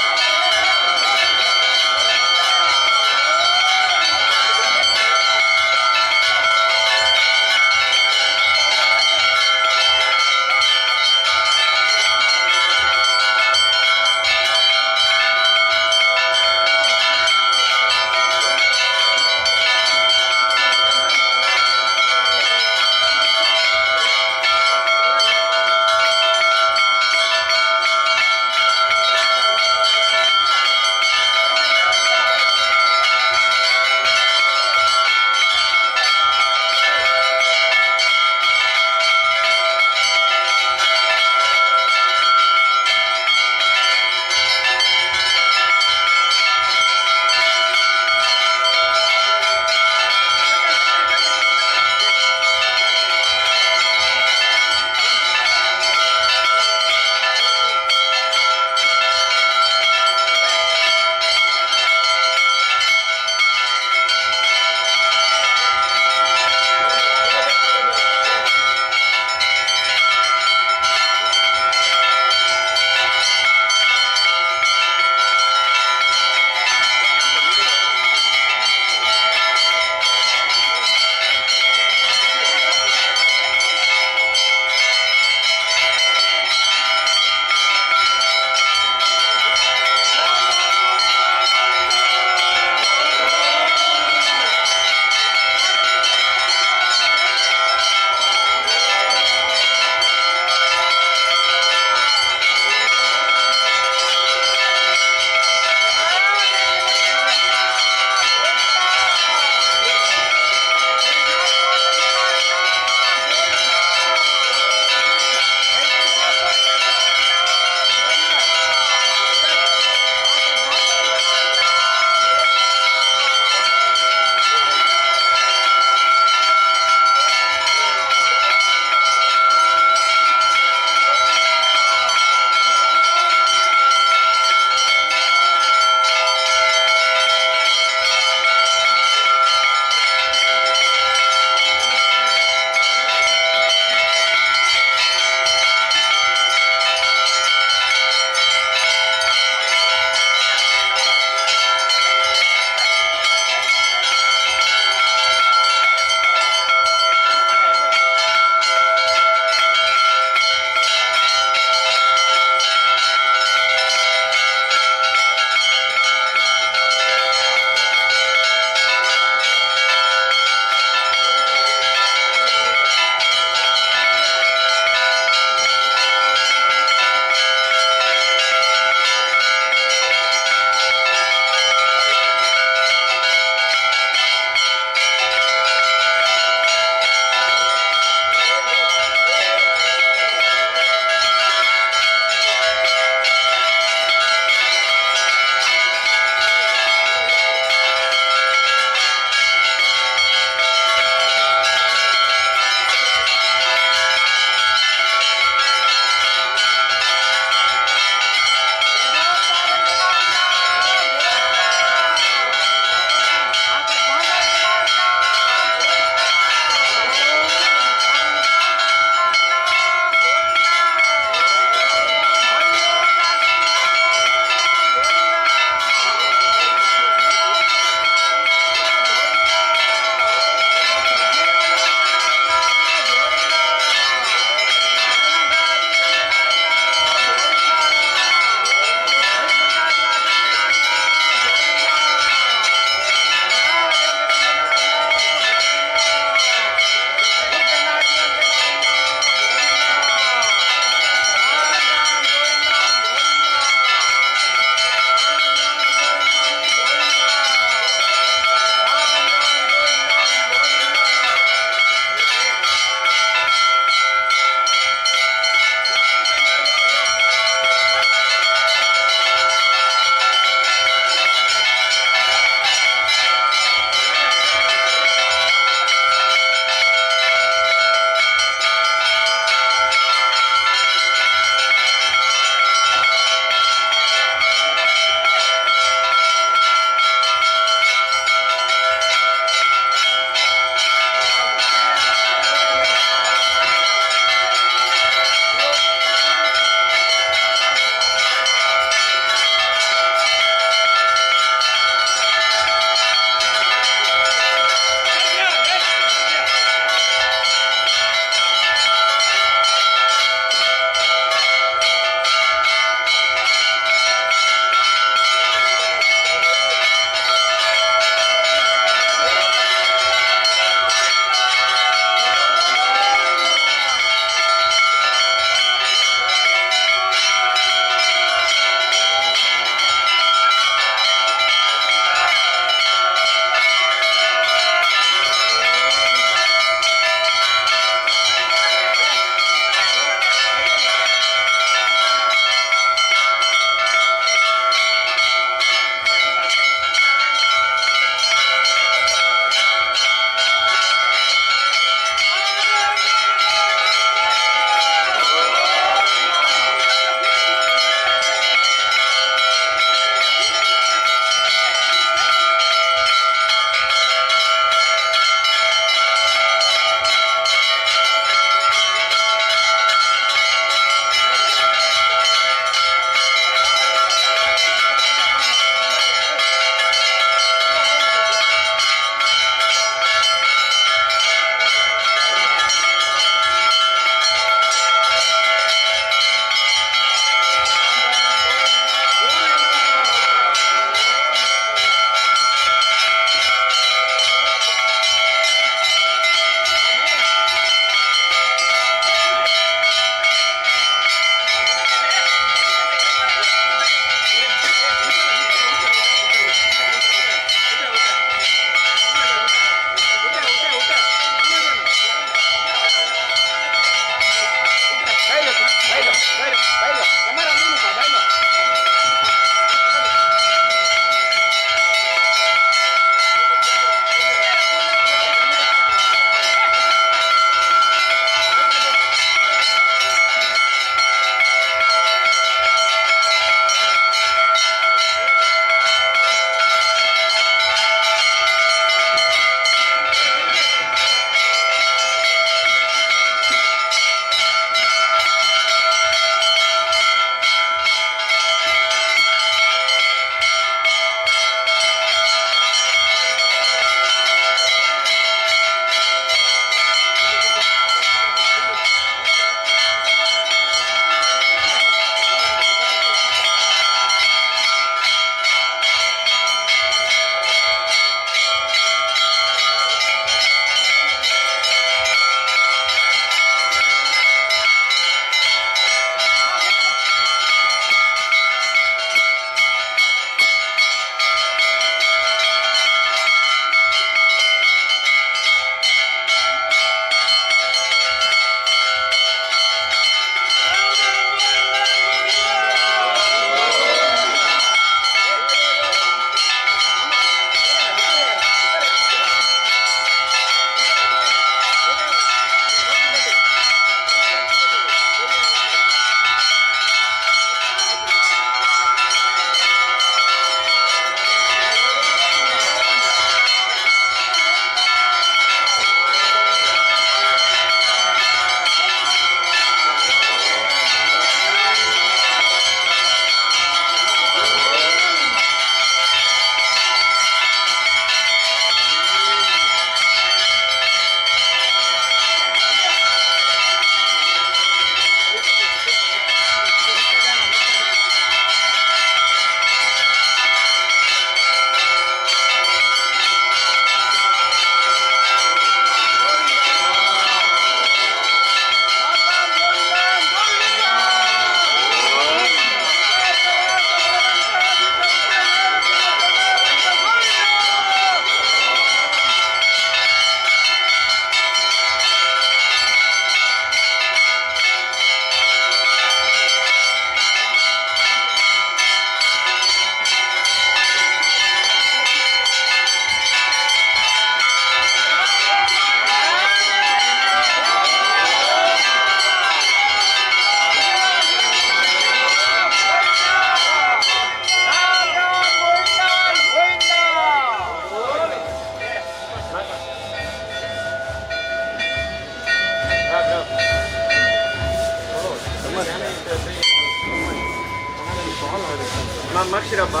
अक्षरप्पा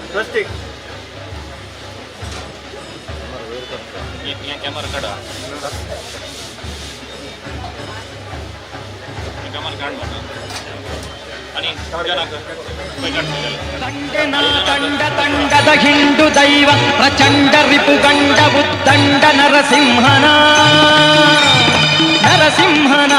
स्वस्तिक कॅमेरा काडा, कॅमेरा काड आणि ತಂಡ ತಂಡದ ಹಿಂಡು ದೈವ ಪ್ರಚಂಡ ರಿಪುಗಂಡ ಉದ್ದಂಡ ನರಸಿಂಹನ ನರಸಿಂಹನ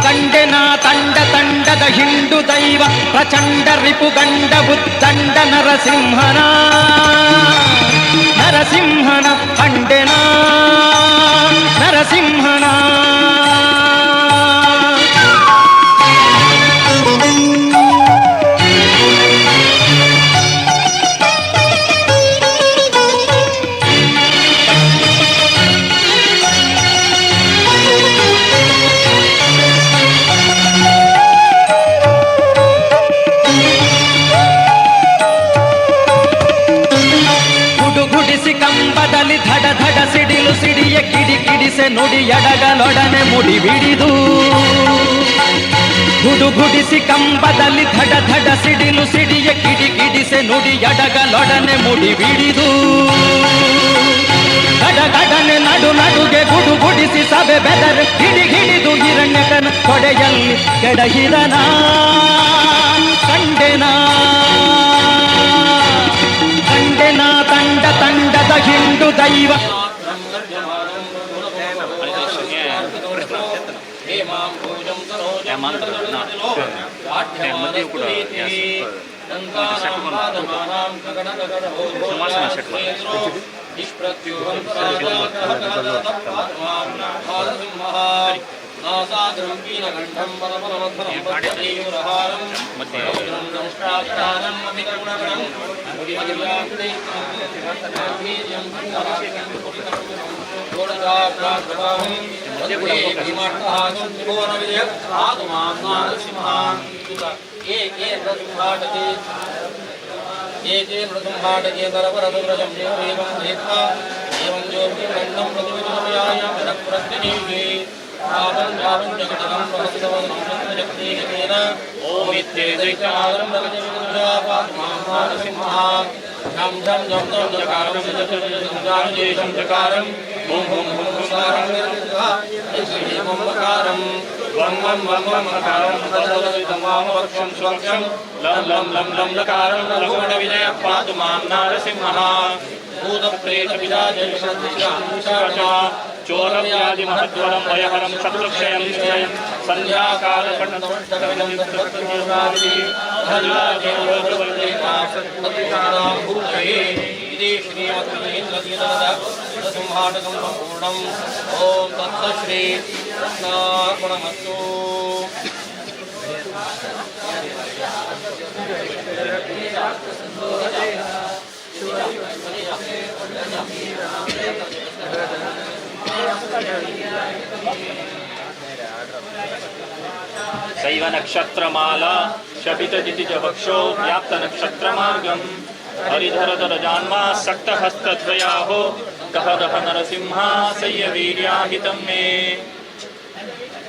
ಕಂಡೆನ ತಂಡ ತಂಡದ ಹಿಂಡು ದೈವ ಪ್ರಚಂಡ ರಿಪುಗಂಡ ಉದ್ದಂಡ ನರಸಿಂಹನ ನರಸಿಂಹನ ಕಂಡೆನ ನರಸಿಂಹನ. ಗುಡುಗುಡಿಸಿ ಕಂಬದಲ್ಲಿ ಧಡ ಧಡ ಸಿಡಿಲು ಸಿಡಿಯ ಕಿಡಿ ಕಿಡಿಸೆ ನುಡಿ ಎಡಗಲೊಡನೆ ಮುಡಿ ಬಿಡಿದು. ಗುಡುಗುಡಿಸಿ ಕಂಬದಲ್ಲಿ ಧಡ ಧಡ ಸಿಡಿಲು ಸಿಡಿಯ ಕಿಡಿ ಕಿಡಿಸೆ ನುಡಿ ಎಡಗಲೊಡನೆ ಮುಡಿ ಬಿಡಿದು. ಗಡ ಗಡನೆ ನಡು ನಡುಗೆ ಗುಡುಗುಡಿಸಿ ಸಭೆ ಬೆದರು ಹಿಡಿ ಹಿಡಿದು ಹಿರಣ್ಯಕನ ಕೊಡೆಯಲ್ಲಿ ಕೆಡಹಿದನ ಕಂಡೆನ ಕಂಡೆನ ತಂಡ ತಂಡದ ಹಿಂಡು ದೈವ. चोरव्याधिमहद्वरं भयहरं शत्रुक्षयं निश्चयं सन्ध्याकालपण्डं संपूर्णम्. ॐ तत्सत् श्री कृष्णार्पणमस्तु. शैव नक्षत्रमाला शपितदितिजवक्षो व्याप्तनक्षत्रमार्गम् हरिधरधरजान्मा सक्तहस्तद्वयाहो दह दह नरसिंहा सय्यवीर्याहितं मे.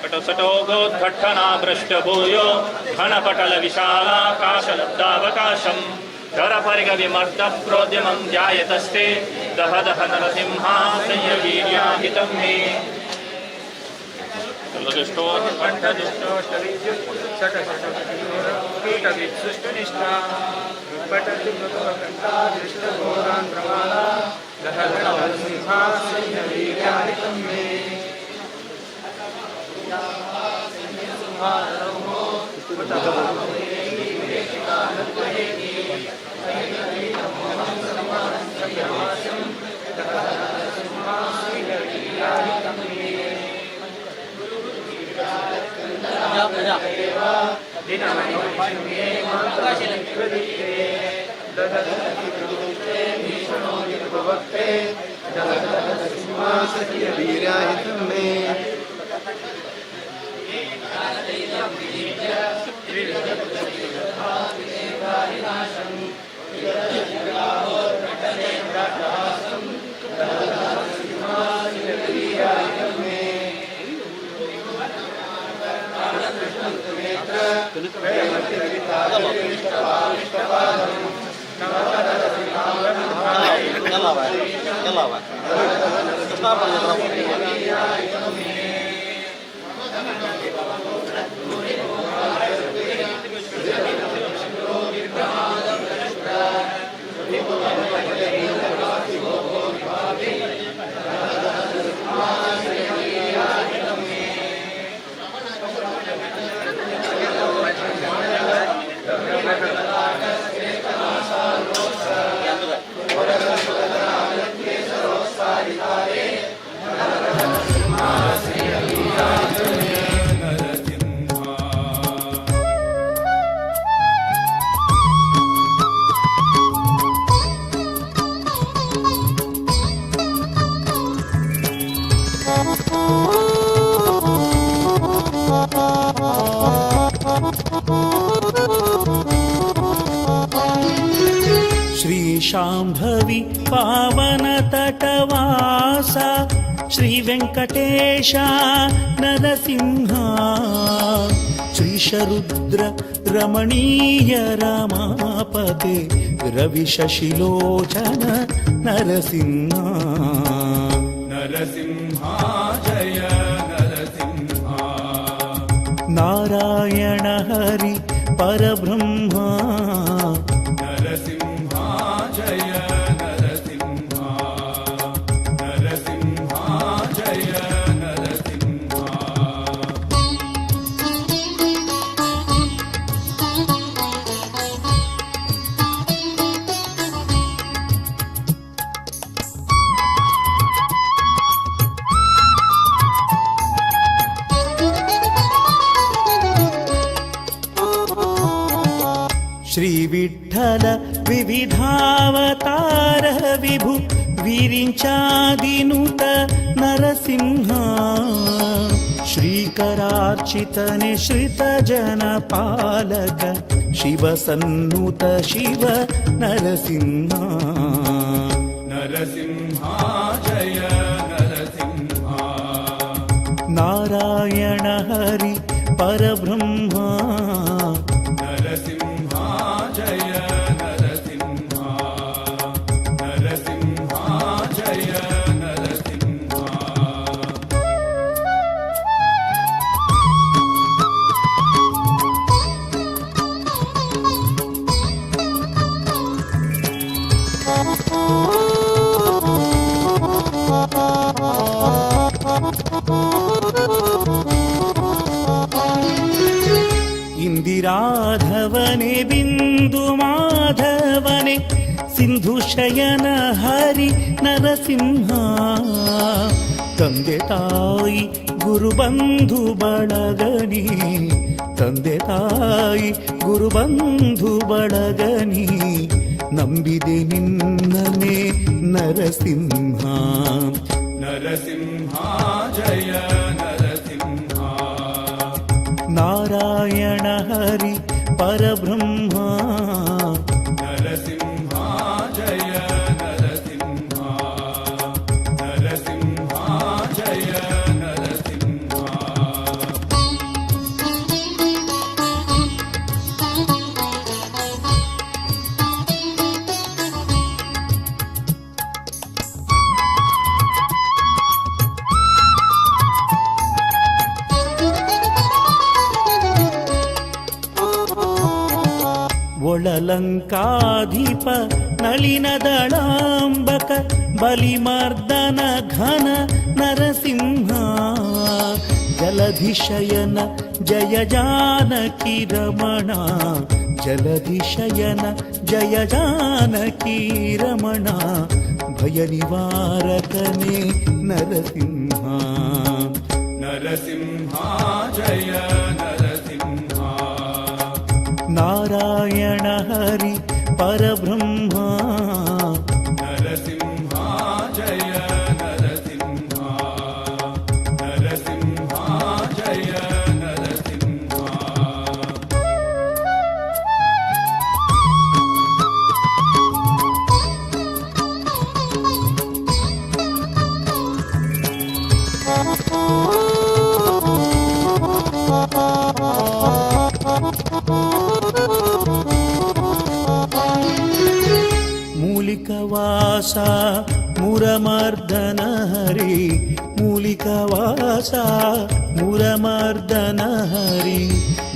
कटसटोगोद्घट्टना भ्रष्टभूयो घनपटलविशालाकाशलब्धावकाशम् धरपरिगविमर्दप्रोद्यमं ध्यायतस्ते दह दह नरसिंहा सय्यवीर्याहितं मे. श्रीशाम्भवि पावन तटवासा श्री वेंकटेश नरसिंह श्रीशरुद्र रमणीय रमापते रविशशिलोचन नरसिंह नरसिंहा जय नरसिंहा नारायण हरि परब्रह्मा नरसिंहा जय नरसिंहा नरसिंहा जय नरसिंहा। श्री विठ्ठल विविधावतार विभु विरिंचादिनुत नरसिंह श्रीकरार्चित निश्रित जनपालक शिवसन्नुत शिव नरसिंह नरसिंहा जय नरसिंहा नारायण हरि परब्रह्मा नरसिंहा जय नरसिंहा नरसिंहा जय नरसिंहा। इंदिराधवने बिंदु माधवने सिंधु शयन हरि नरसिंह ತಂದೆ ತಾಯಿ ಗುರುಬಂಧು ಬಳಗನಿ ತಂದೆ ತಾಯಿ ಗುರುಬಂಧು ಬಳಗನಿ ನಂಬಿದೆ ನಿನ್ನನೆ ನರಸಿಂಹ ನರಸಿಂಹ ಜಯ ನರಸಿಂಹ ನಾರಾಯಣ ಹರಿ ಪರಬ್ರಹ್ಮ ನರಸಿಂಹ ಜಯ ನರಸಿಂಹ ನರಸಿಂಹ ಜಯ ನರಸಿಂಹ. ಒಳಲಂಕಾಧಿಪ ನಳಿನ ದಳಾಂಬಕ ಬಲಿಮರ್ದನ ಘನ ನರಸಿಂಹ ಜಲಧಿಶಯನ ಜಯ ಜಾನಕಿ ರಮಣ ಜಲಧಿಶಯನ ಜಯ ಜಾನಕಿ ರಮಣ ಭಯ ನಿವಾರಕನೇ ನರಸಿಂಹ ನರಸಿಂಹ ಜಯ ನರಸಿಂಹ ನಾರಾಯಣ ಹರಿ ಪರಬ್ರಹ್ಮ ನರಸಿಂಹ ಜಯ ನರಸಿಂಹ ನರಸಿಂಹ ಜಯ ನರಸಿಂಹ. ಮೂಲಿಕವಾಸ ಮುರಮರ್ದನ ಹರಿ ಮೂಲಿಕವಾಸ ಮುರಮರ್ದನ ಹರಿ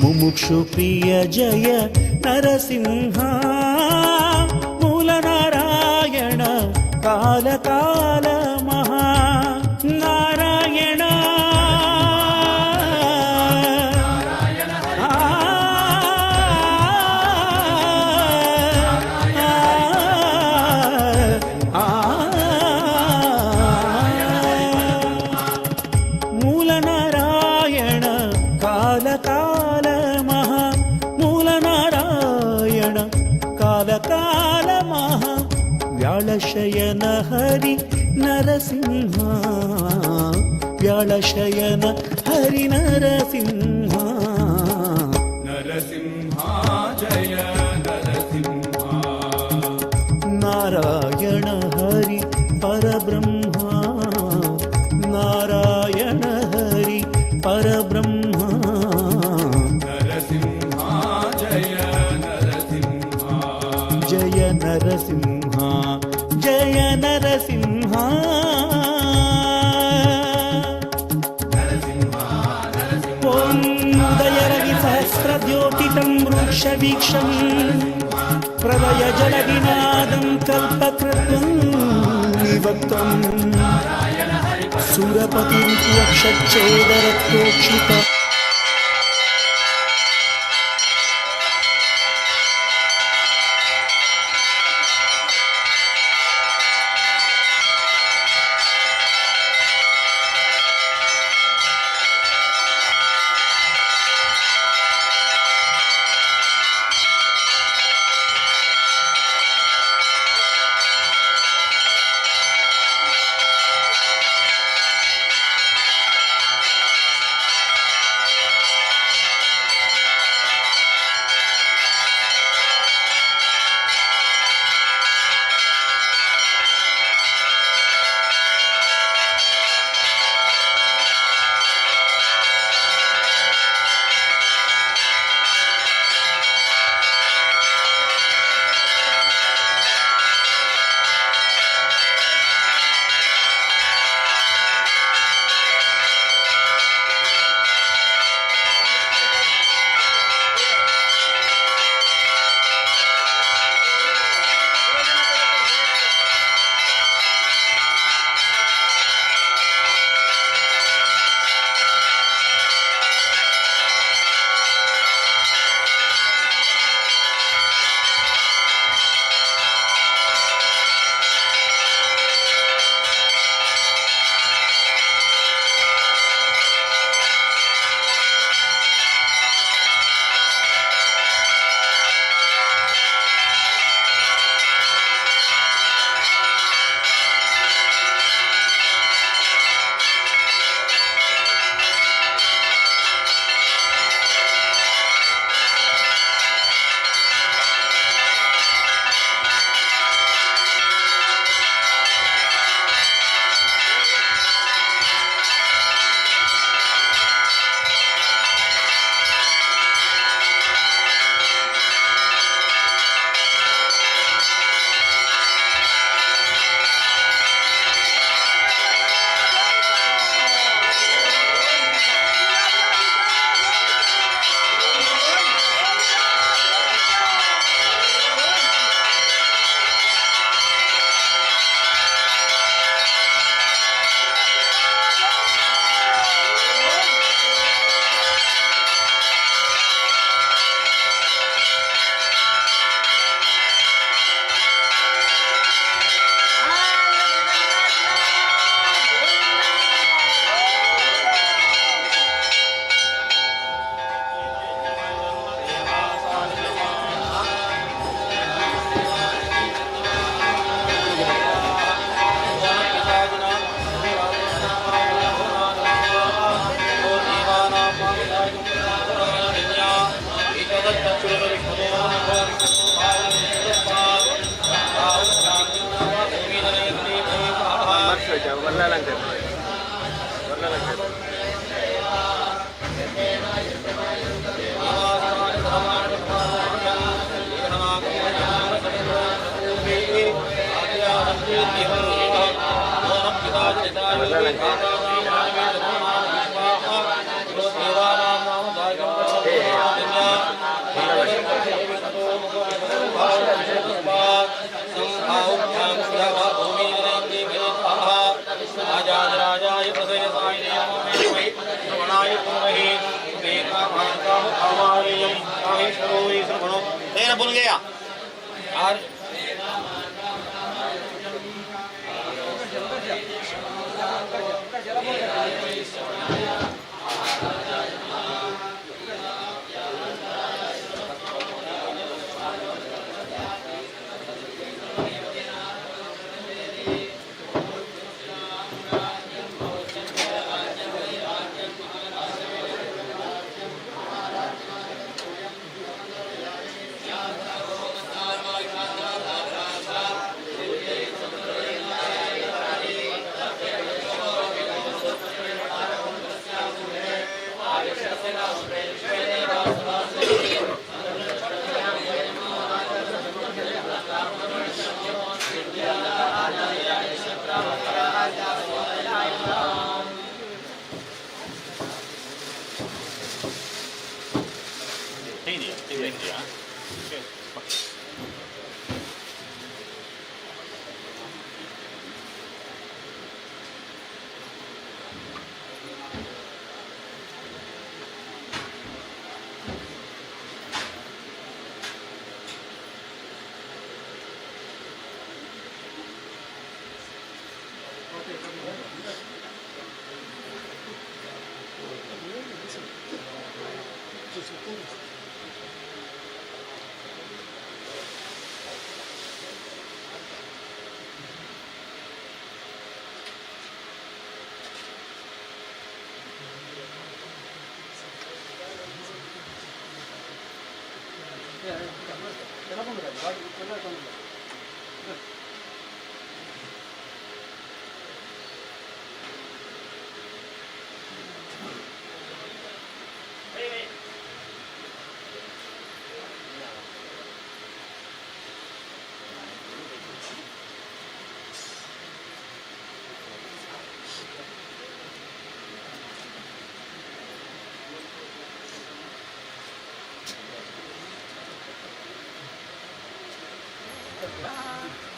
ಮುಮುಕ್ಷು ಪ್ರಿಯ ಜಯ ನರಸಿಂಹ ಮೂಲನಾರಾಯಣ ಕಾಲ ಕಾಲ ಮಹಾ ನಾರಾಯಣ ಮೂಲನಾರಾಯಣ ಕಾಲ ಕಾಲ ಮಹಾ ಮೂಲನಾರಾಯಣ ಕಾಲ ಕಾಲ ಮಹಾ ವ್ಯಾಳಶಯನ ಹರಿ ನರಸಿಂಹ ವ್ಯಾಳಶಯನ ಹರಿ ನರಸಿಂಹ ನರಸಿಂಹ ಜಯ ನರಸಿಂಹ ನಾರಾಯಣ ಹರಿ ಪರಬ್ರಹ್ಮ ನಾರಾಯಣ ಹರಿ ಪರಬ್ರಹ್ಮ ನರಸಿಂಹ ಜಯ ನರಸಿಂಹ ಜಯ ನರಸಿಂಹ ಜಯ ನರಸಿಂಹ ಓಂ ಉದಯರವಿ ಸಹಸ್ರದ್ಯೋತಿತಂ ವೃಕ್ಷವೀಕ್ಷಂ ಪ್ರಳಯ ಜಲವಿನಾದಂ ಕಲ್ಪಕೃತ್ವಂ ನಿವಕ್ತಂ ಸುರಪತಿರಿಪುವಕ್ಷಚ್ಛೇದರಕ್ತೋಕ್ಷಿತ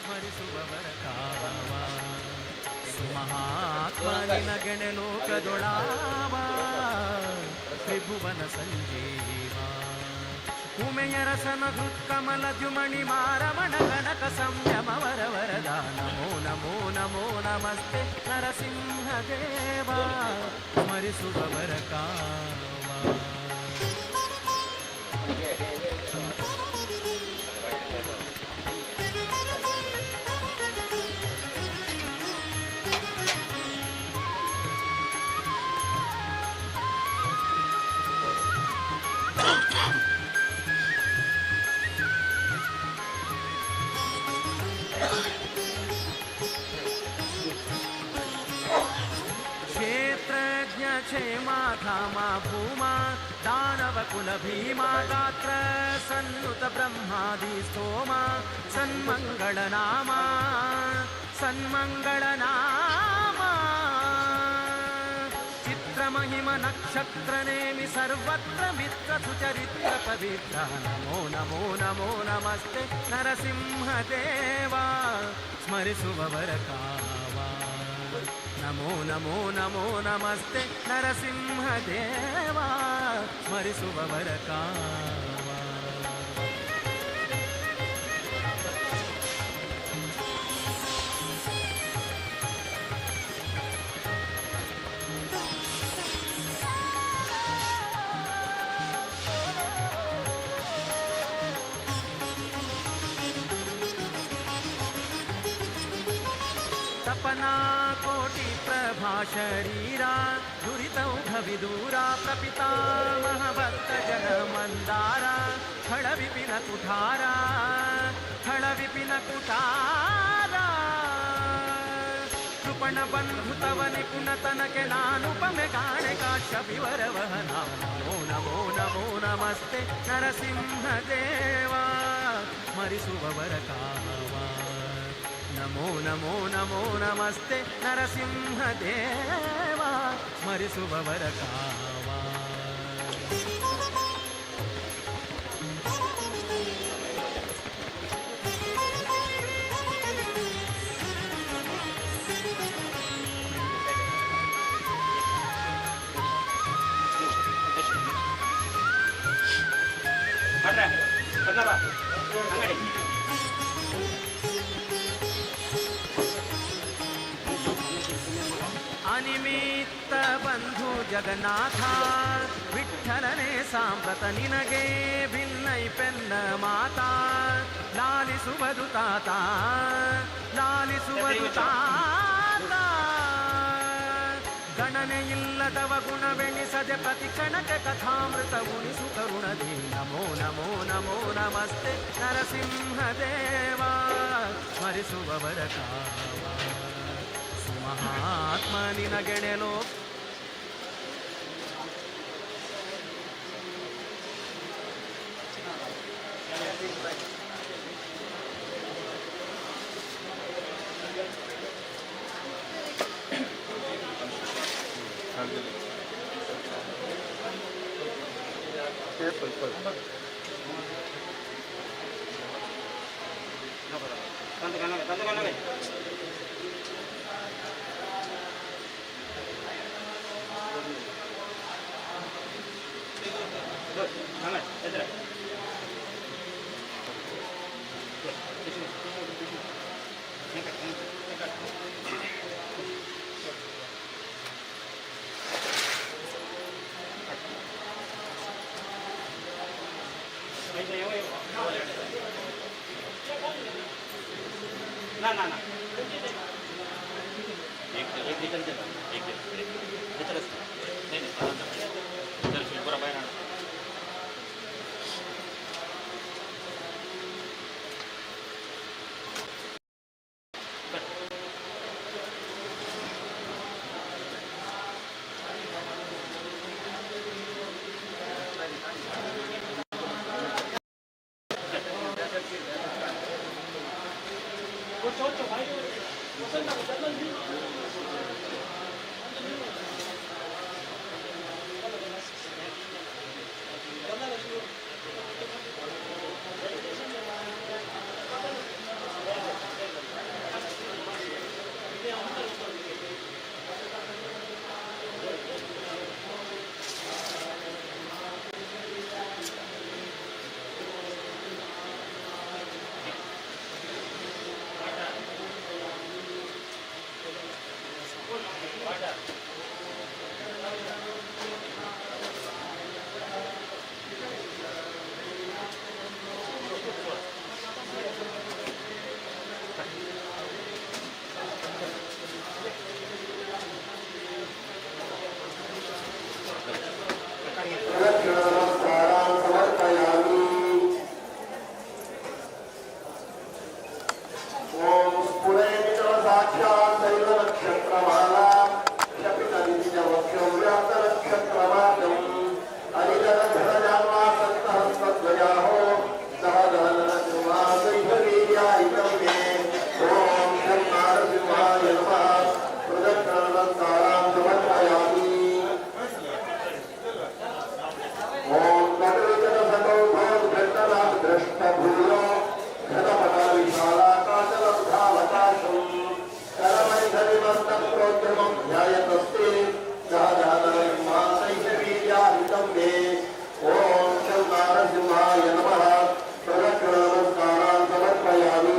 ಸ್ಮರಿಸುವವರ ಕಾವ ಸುಮಹಾತ್ಮ ನಿನಗಣೆ ಲೋಕದೊಳಾವ ತ್ರಿಭುವನ ಸಂಜೀವ ಉಮೆಯರಸನ ಹೃತ್ಕಮಲ ದ್ಯುಮಣಿ ಮಾರಮಣ ಕನಕ ಸಂಯಮ ವರ ವರದ ನಮೋ ನಮೋ ನಮೋ ನಮಸ್ತೆ ನರಸಿಂಹ ದೇವ ಸ್ಮರಿಸುವವರ ಕಾವ. क्षेत्रज्ञ क्षेमा धामा भूमा दानव कुल भीमा गात्र सन्नुत ब्रह्मादि स्तोमा सन्मङ्गलनामा सन्मङ्गलनामा चित्रमहिम नक्षत्र नेमि सर्वत्र मित्र सुचरित्र पवित्र नमो नमो नमो नमस्ते नरसिंह देवा स्मरिसुववर कावा नमो नमो नमो नमस्ते नरसिंह देवा स्मरिसुववर कावा. तपना कोटि प्रभा शरीरा दुरितौघ विदूरा प्रपितामह भक्त जन मंदारा खड़ विपिन कुठारा खड़ विपिन कुठारा कृपण बंधु तव निपुण तनके नानुपमे गाणे काश्यप वरवहना नमो नमो नमो नमस्ते नरसिंह देवा स्मरिसुववर कावा. नमो नमो नमो नमस्ते नरसिंह देवा स्मरिसुववर कावा. ನಿಮಿತ್ತ ಬಂಧು ಜಗನ್ನಾಥ ವಿಠಲನೆ ಸಾಂಪ್ರತ ನಿನಗೆ ಭಿನ್ನೈ ಪೆನ್ನ ಮಾತಾ ಲಾಲಿಸುವುದು ತಾತ ಲಾಲಿಸುವುದು ತಾತ ಗಣನೆ ಇಲ್ಲದವ ಗುಣವೆಣಿಸದೆ ಪ್ರತಿ ಕ್ಷಣಕ್ಕೆ ಕಥಾಮೃತ ಉಣಿಸು ಕರುಣದಿ ನಮೋ ನಮೋ ನಮೋ ನಮಸ್ತೆ ನರಸಿಂಹದೇವ ಸ್ಮರಿಸುವವರ ಕಾವ ಸುಮಹಾತ್ಮ ನಿನಗೆಣೆಲೋ. ना ना ना, एक एक एक एक दर्शन पुरा बाहेर आणा. नमस्कारान् समर्पयामि। ॐ स्फुरेणितव साक्षात् शैलनक्षत्रमाला शपितविधिजवक्षव्यातनक्षत्रमातम् हरिधरधरजान्वासक्तहस्तद्वयाहो सहधनसिंहासैषवीर्यायितं मे। ॐ शं नारसिंहाय नमः। प्रदक्षिणनमस्कारान् समर्पयामि। ॐ नटवितरसौभोद्घटनाद्रष्टभूयो घनपटविशालाकाशलब्धावकाशं करमैधरिमस्तप्रोद्यमं ध्यायतस्ते सहजानसिंहासैषवीर्याहितं मे। ॐ शं नारसिंहाय नमः। प्रदक्षिणनमस्कारान् समर्पयामि।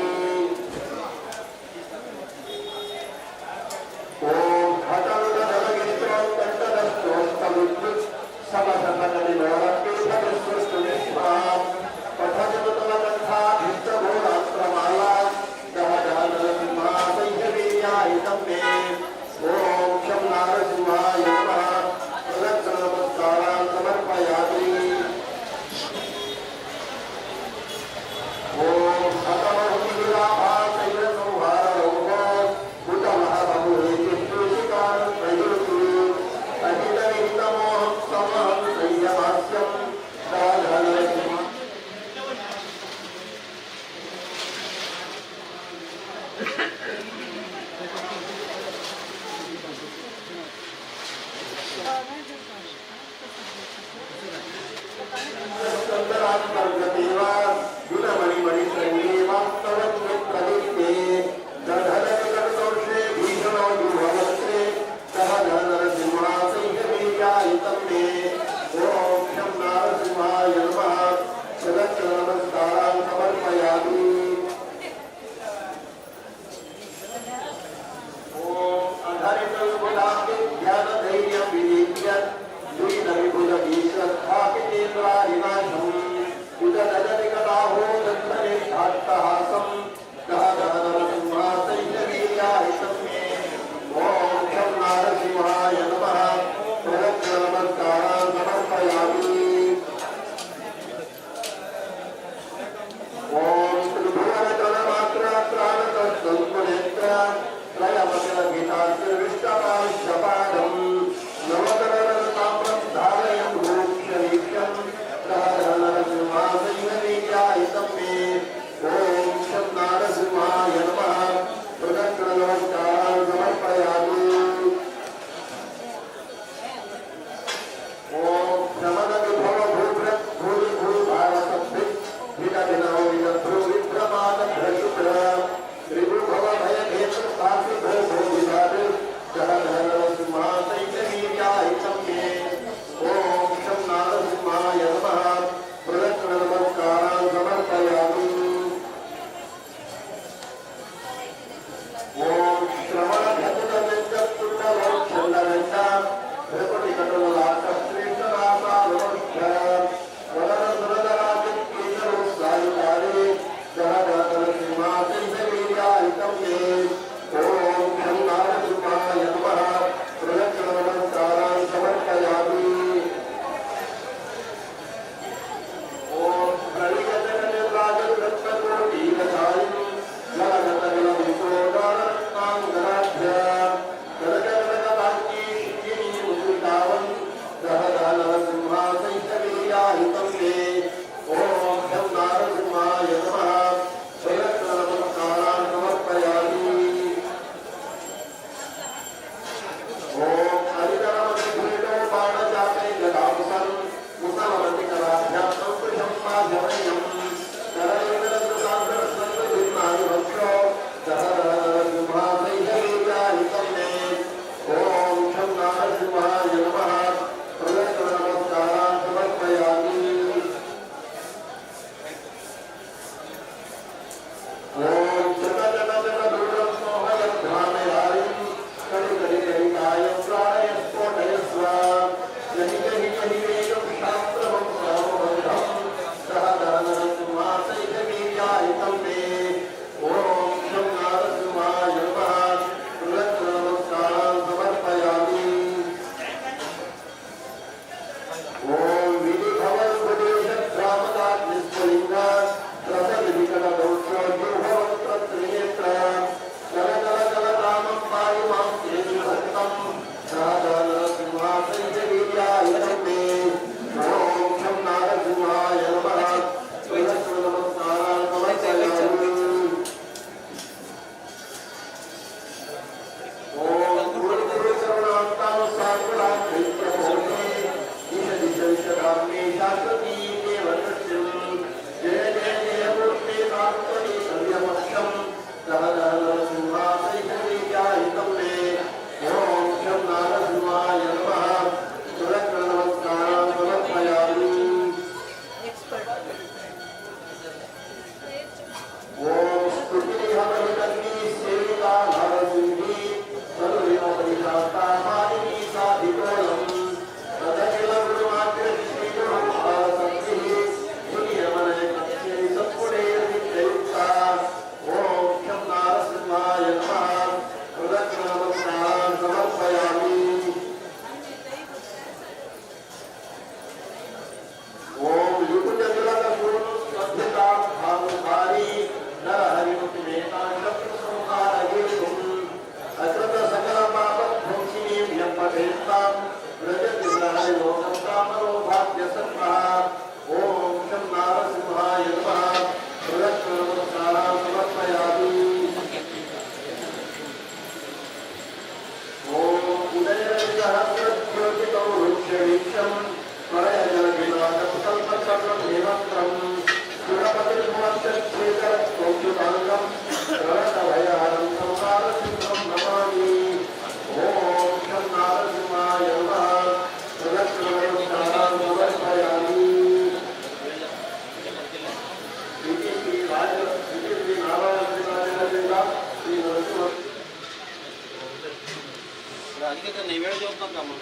भाजी तर नाही वेळ जेवत नका मग.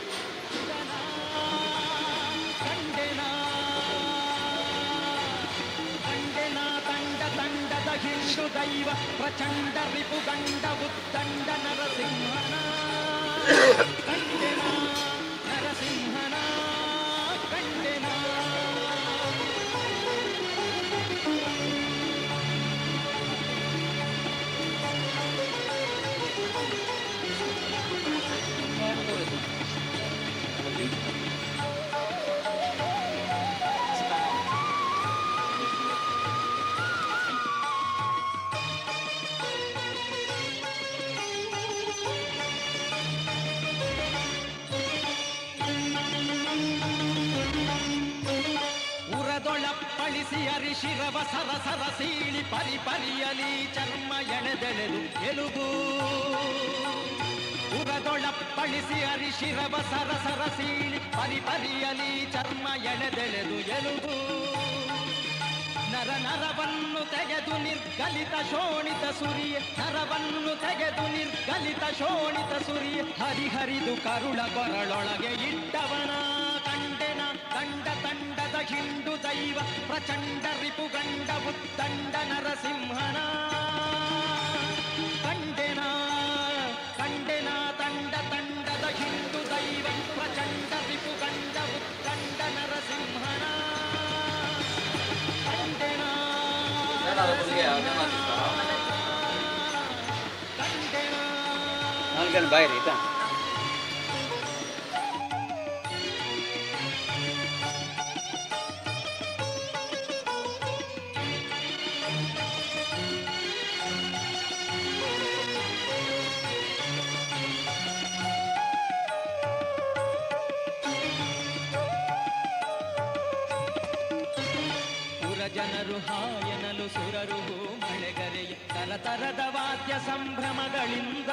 ತಂಡದ ಹಿಂಡು ದೈವ ಪ್ರಚಂಡ ರಿಪುಗಂಡ ಉತ್ತಂಡ ನರಸಿಂಹನ ಕಂಡೆನ ನರಸಿಂಹನ ಕಂಡೆನ. ಉರದೊಳಪ್ಪಳಿಸಿ ಅರಿಶಿರವ ಸರ ಸರ ಸೀಳಿ ಪರಿ ಪರಿಯಲಿ ಚರ್ಮ ಎಳೆದೆಳೆದು ಎಲುಬು. ಉರದೊಳಪ್ಪಳಿಸಿ ಅರಿಶಿರವ ಸರ ಸರ ಸೀಳಿ ಪರಿ ಪರಿಯಲಿ ಚರ್ಮ ಎಳೆದೆಳೆದು ಎಲುಬು. ನರ ನರವನ್ನು ತೆಗೆದು ನಿರ್ಗಲಿತ ಶೋಣಿತ ಸುರಿಯ, ನರವನ್ನು ತೆಗೆದು ನಿರ್ಗಲಿತ ಶೋಣಿತ ಸುರಿಯ, ಹರಿಹರಿದು ಕರುಳ ಕೊರಳೊಳಗೆ ಇಟ್ಟವನ ಕಂಡೆನ. ತಂಡ ತಂಡದ ಹಿಂಡು ದೈವ ಪ್ರಚಂಡ ರಿಪುಗಂಡ ಉತ್ತಂಡ ನರಸಿಂಹನ ಕಂಡೆನ ಕಂಡೆನ. ತಂಡ ತಂಡದ ಹಿಂಡು ದೈವ ಪ್ರಚಂಡ ರಿಪುಗಂಡ ಉತ್ತಂಡ ನರಸಿಂಹನ ಕಂಡೆನ ಕಂಡೆನ. ಬಾಯ್ ರೀ. ಜನರು ಹಾಯನಲು ಸುರರು ಮಳೆಗರೆಯ ತರತರದ ವಾದ್ಯ ಸಂಭ್ರಮಗಳಿಂದ.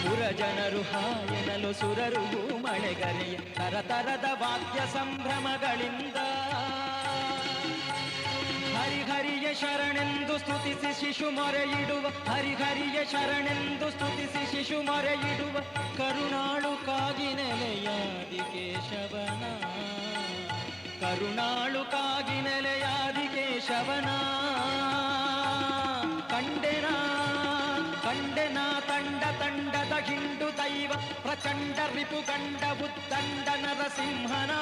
ಪುರಜನರು ಹಾಯನಲು ಸುರರು ಮಳೆಗರೆಯ ತರತರದ ವಾದ್ಯ ಸಂಭ್ರಮಗಳಿಂದ. ಹರಿಹರಿಯ ಶರಣೆಂದು ಸ್ತುತಿಸಿ ಶಿಶು ಮೊರೆಯಿಡುವ, ಹರಿಹರಿಯ ಶರಣೆಂದು ಸ್ತುತಿಸಿ ಶಿಶು ಮೊರೆಯಿಡುವ, ಕರುಣಾಳು ಕಾಗಿ ನೆಲೆಯಾದಿ ಕೇಶವನ, ಕರುಣಾಳು ಕಾಗಿ ನೆಲೆಯಾದಿ ಕೇಶವನ ಕಂಡೆನ ಕಂಡೆನ. ತಂಡ ತಂಡದ ಹಿಂಡು ದೈವ ಪ್ರಚಂಡ ರಿಪುಗಂಡ ಉತ್ತಂಡ ನರಸಿಂಹನ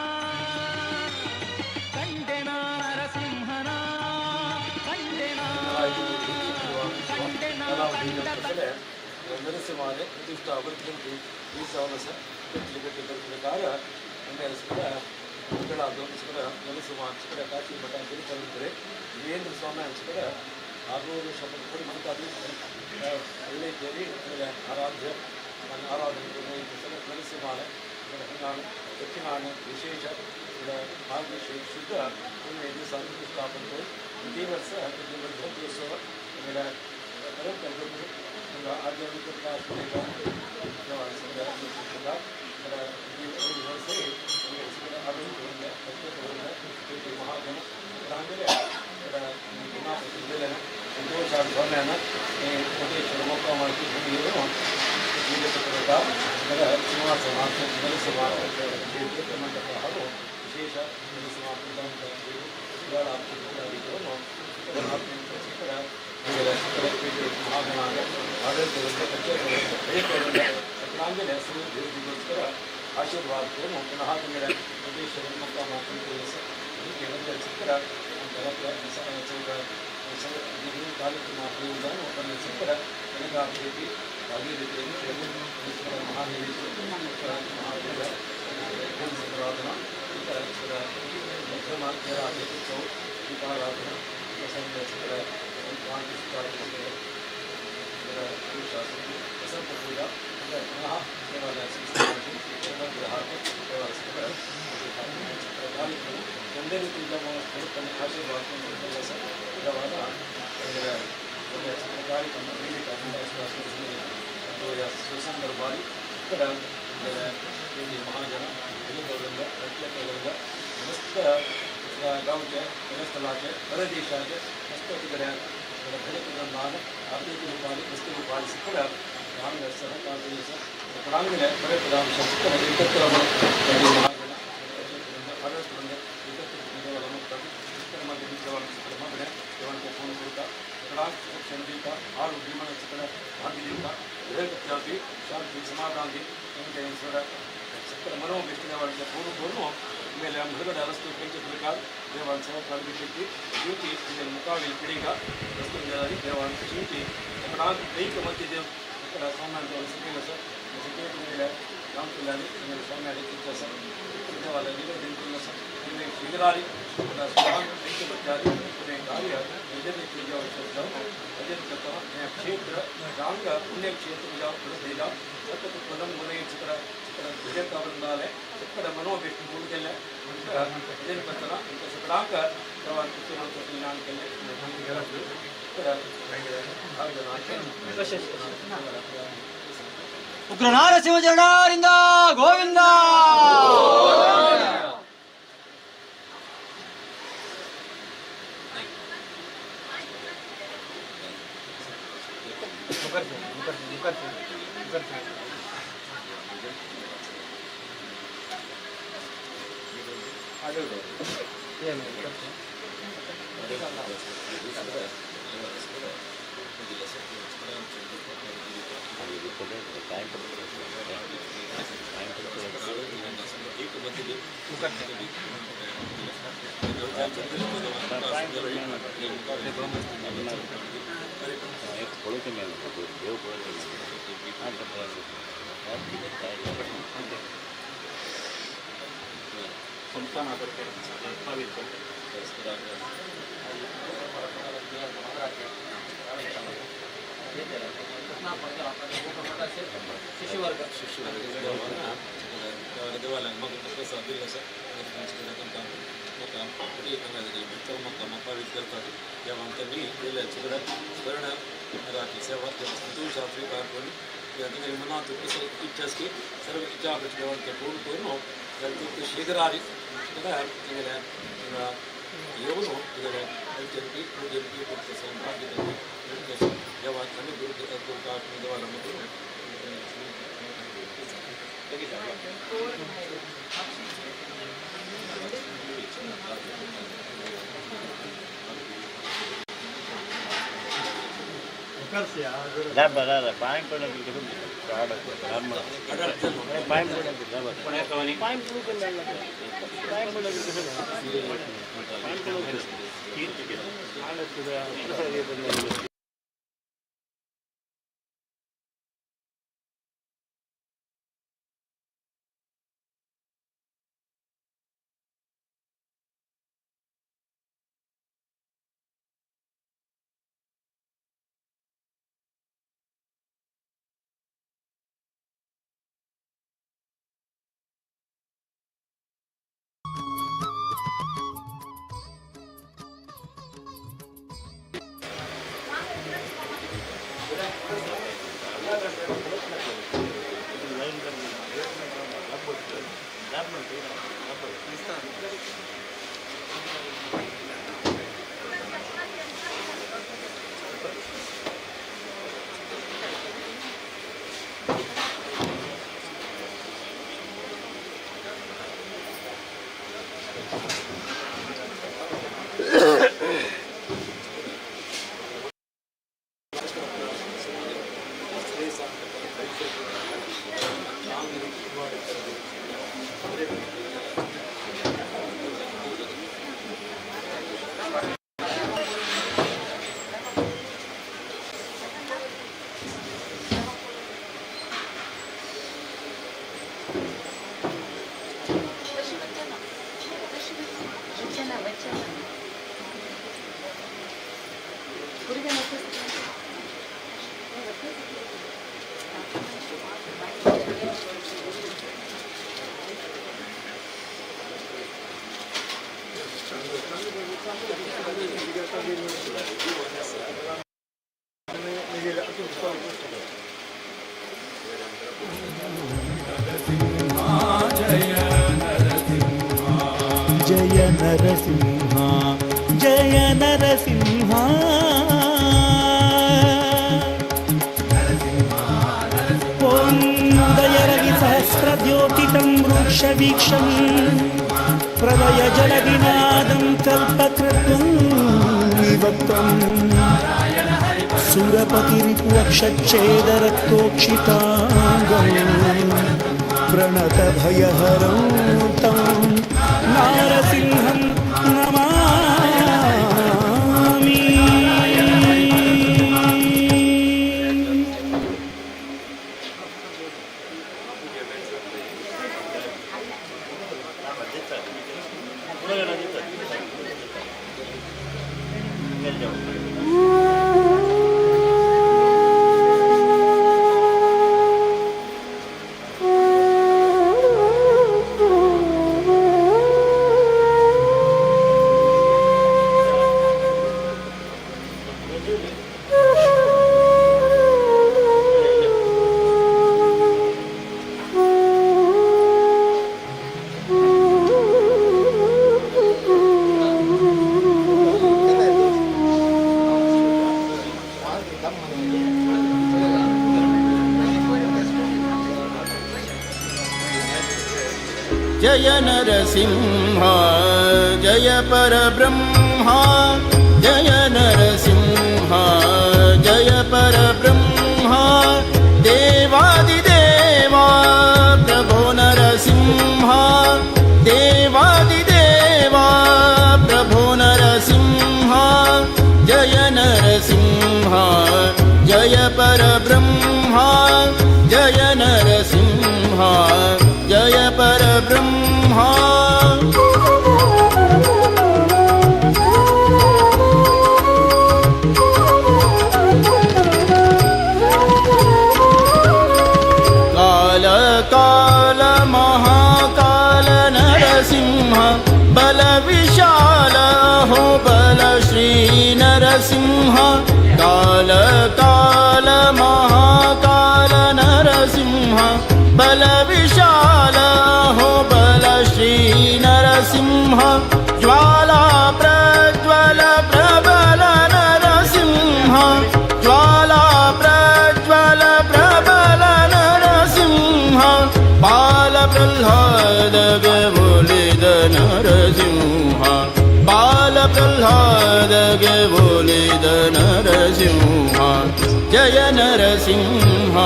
ಕಂಡೆನ ನರಸಿಂಹನ ಕಂಡೆನ ಕಂಡೆನ. ತಂಡ ನರಸಿಂಹನೆ ಪ್ರತಿಷ್ಠಾ ಈ ಸವಲಸ ಪ್ರಕಾರ ನರಸಿಂಹ ಹಂಚಕಡ ಕಾಶಿ ಮಠ ಅಂತೇಳಿ ಕರೆದಿದ್ದಾರೆ. ವೀರೇಂದ್ರ ಸ್ವಾಮಿ ಹಂಚಕಡ 600 ಶತಕ ಮಠ ಒಳ್ಳೆ ಕೇಳಿ ಆಮೇಲೆ ಆರಾಧ್ಯ ಆರಾಧನೆ ನರಸಿಂಹನ ದಕ್ಷಿಣಾನ ವಿಶೇಷ ಹಾಗೂ ಶುದ್ಧ ದಿವಸ ಸ್ಥಾಪನೆ ಪ್ರತಿ ವರ್ಷ ವರ್ಧಂತ್ಯೋತ್ಸವ ಆಮೇಲೆ ಆಧ್ಯಾತ್ಮಿಕ ವಿಶೇಷ ಆಶೀರ್ವಾದ ಪುನಃ ಮಹಾಜನ ಮಸ್ತ್ गांवचे स्थलाचे परदेशाचे मस्त तिकडे मान आर्थिक रूपाने वस्तू रूपाने सुद्धा ಉಗ್ರ ನಾರಸಿಂಹ ಚರಣಾರಿಂದ ಗೋವಿಂದ. जय नरसिंह जय नरसिंह। नरसिंह। लक्ष्यवीक्षं प्रलयजलविनादं कल्पकृत्वं विभक्तं सुरपतिरिपुवक्षच्छेदरक्तोक्षिताङ्गं प्रणतभयहरं तं नारसिंहं नमामि. जय नरसिंह जय परब्रह्मा जय नरसिंह जय परब्रह्मा देवादिदेवा प्रभो नरसिंह देवादिदेवा प्रभो नरसिंह जय नरसिंह जय परब्रह्मा जय नरसिंह जय परब्रह्मा. काल काल महाकाल नरसिंह बल विशाल हो बल श्री नरसिंह. काल काल महाकाल नरसिंह बल विशाल हो बल श्री नरसिंह. ज्वाला प्रज्वल प्रबल नरसिंह ज्वाला प्रज्वल प्रबल नरसिंह बाल प्रह्लाद बोलिद नरसिंह बाल प्रह्लाद बोलिद नरसिंह जय नरसिंह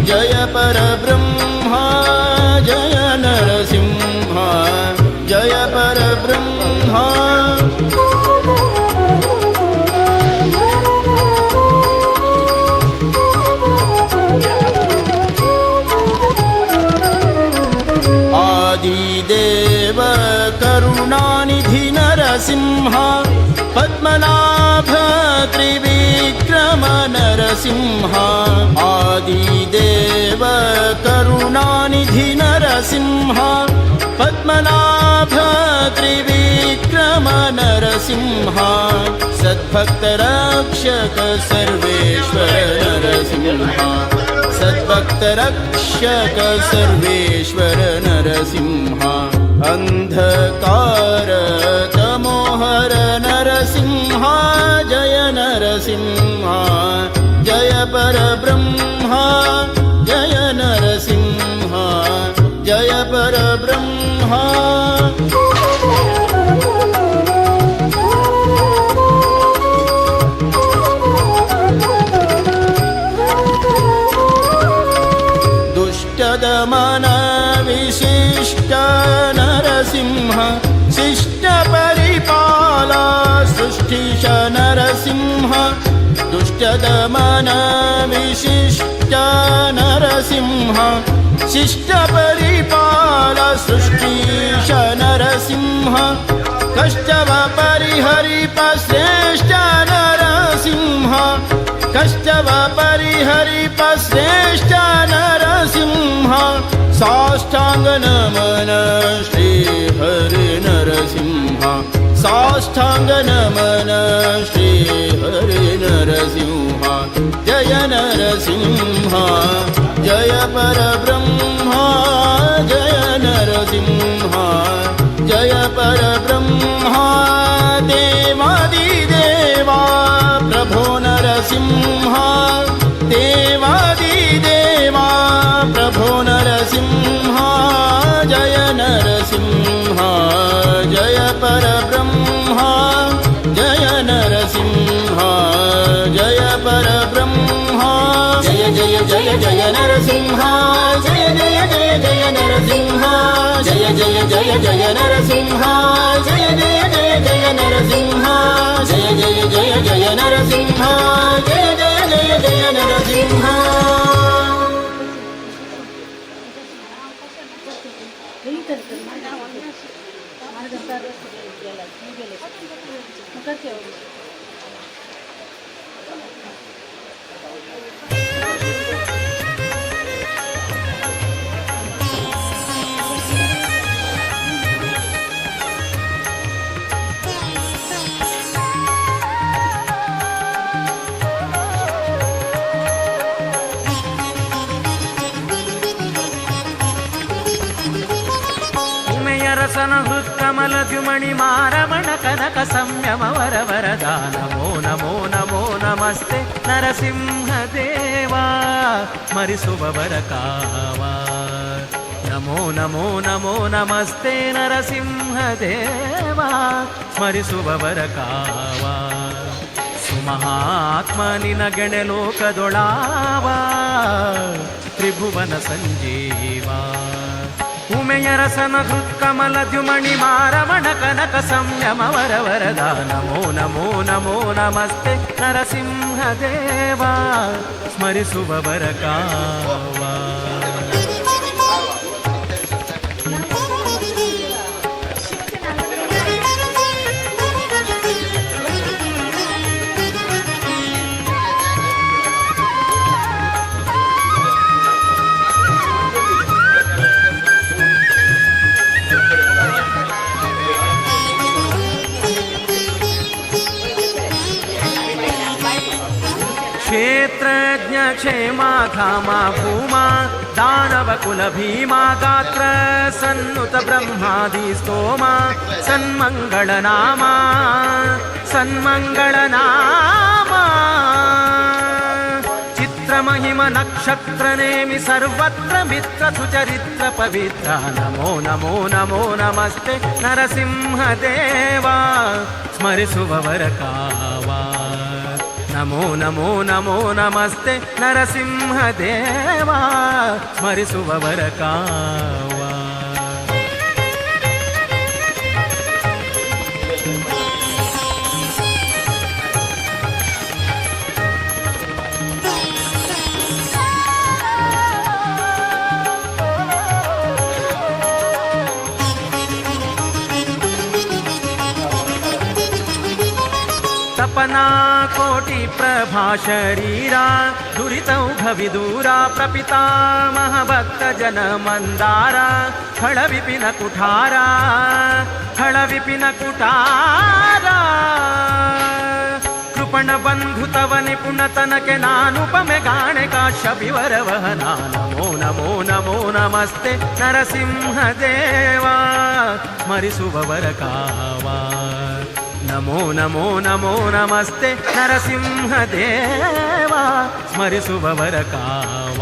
जय परब्रह्मा जय नरसिंह जय परब्रह्मा. आदिदेव करुणानिधि नरसिंह पद्मनाभ त्रिविक्रम नरसिंह. आदिदेव करुणानिधि नरसिंह पद्मनाभ त्रिविक्रम नरसिंह. सद्भक्त रक्षक सर्वेश्वर नरसिंह सद्भक्त रक्षक सर्वेश्वर नरसिंह. अंधकार तमोहर नरसिंह जय नरसिंह जय परब्रह्मा जय नरसिंह जय परब्रह्मा. दुष्टदमन विशिष्ट नरसिंह शिष्ट परिपाल सृष्टिश नरसिंह. दुष्टदमन विशिष्ट नरसिंह शिष्ट परिपाल सृष्टिश नरसिंह. कष्टव परिहरिप श्रेष्ठ नरसिंह कष्टव परिहरिप श्रेष्ठ नरसिंह. साष्टांग नमन श्री हरि नरसिंह साष्टांग नमन श्री हरि नरसिंह जय नरसिंह जय परब्रह्मा जय नरसिंह जय परब्रह्मा. देवादिदेवा प्रभो नरसिंह देवादिदेवा प्रभो नरसिंह जय जय जय नरसिंह जय जय जय जय नरसिंह जय जय जय जय नरसिंह जय जय जय जय नरसिंह जय जय जय जय नरसिंह जय जय जय जय नरसिंह. ಉಮೆಯರಸನ ಹೃತ್ಕಮಲ ದ್ಯುಮಣಿ ಮಾರಮಣ ಕನಕ ಸಂಯಮ ವರ ವರದ ನಮೋ ನಮೋ ನಮೋ ನಮಸ್ತೆ ನರಸಿಂಹ ದೇವಾ ಸ್ಮರಿಸುವವರ ಕಾವ. ನಮೋ ನಮೋ ನಮೋ ನಮಸ್ತೆ ನರಸಿಂಹ ದೇವಾ ಸ್ಮರಿಸುವವರ ಕಾವ. ಸುಮಹಾತ್ಮ ನಿನಗೆಣೆ ಲೋಕದೊಳಾವ ತ್ರಿಭುವನ ಸಂಜೀವ. ಉಮೆಯರಸನ ಹೃತ್ಕಮಲ ದ್ಯುಮಣಿ ಮಾರಮಣ ಕನಕ ಸಂಯಮ ವರ ವರದ ನಮೋ ನಮೋ ನಮೋ ನಮಸ್ತೆ ನರಸಿಂಹ ದೇವಾ ಸ್ಮರಿಸುವವರ ಕಾವ. क्षेत्रज्ञ क्षेमा धामा भूमा दानव कुल भीमा गात्र सन्नुत ब्रह्मादि स्तोमा सन्मङ्गलनामा सन्मङ्गलनामा. चित्रमहिम नक्षत्र नेमि सर्वत्र मित्र सुचरित्र पवित्र नमो नमो नमो नमस्ते नरसिंह देवा स्मरिಸುವವರ ಕಾವ. ನಮೋ ನಮೋ ನಮೋ ನಮಸ್ತೆ ನರಸಿಂಹ ದೇವಾ ಸ್ಮರಿಸುವವರ ಕಾವ. ತಪನಾ ಕೋಟಿ ಪ್ರಭಾ ಶರೀರ ದುರಿತೌಘ ವಿದೂರ ಪ್ರಪಿತಾಮಹ ಭಕ್ತ ಜನ ಮಂದಾರ ಖಳ ವಿಪಿನ ಕುಠಾರ ಖಳ ವಿಪಿನ ಕುಠಾರ. ಕೃಪಣ ಬಂಧು ತವ ನಿಪುಣತನಕ್ಕೆ ನಾನುಪಮೆ ಗಾಣೆ ಕಾಶ್ಯಪಿವರ ವಹನ ನಮೋ ನಮೋ ನಮೋ ನಮಸ್ತೆ ನರಸಿಂಹ ದೇವಾ ಸ್ಮರಿಸುವವರ ಕಾವ. ನಮೋ ನಮೋ ನಮೋ ನಮಸ್ತೆ ನರಸಿಂಹ ದೇವಾ ಸ್ಮರಿಸುವವರ ಕಾವ.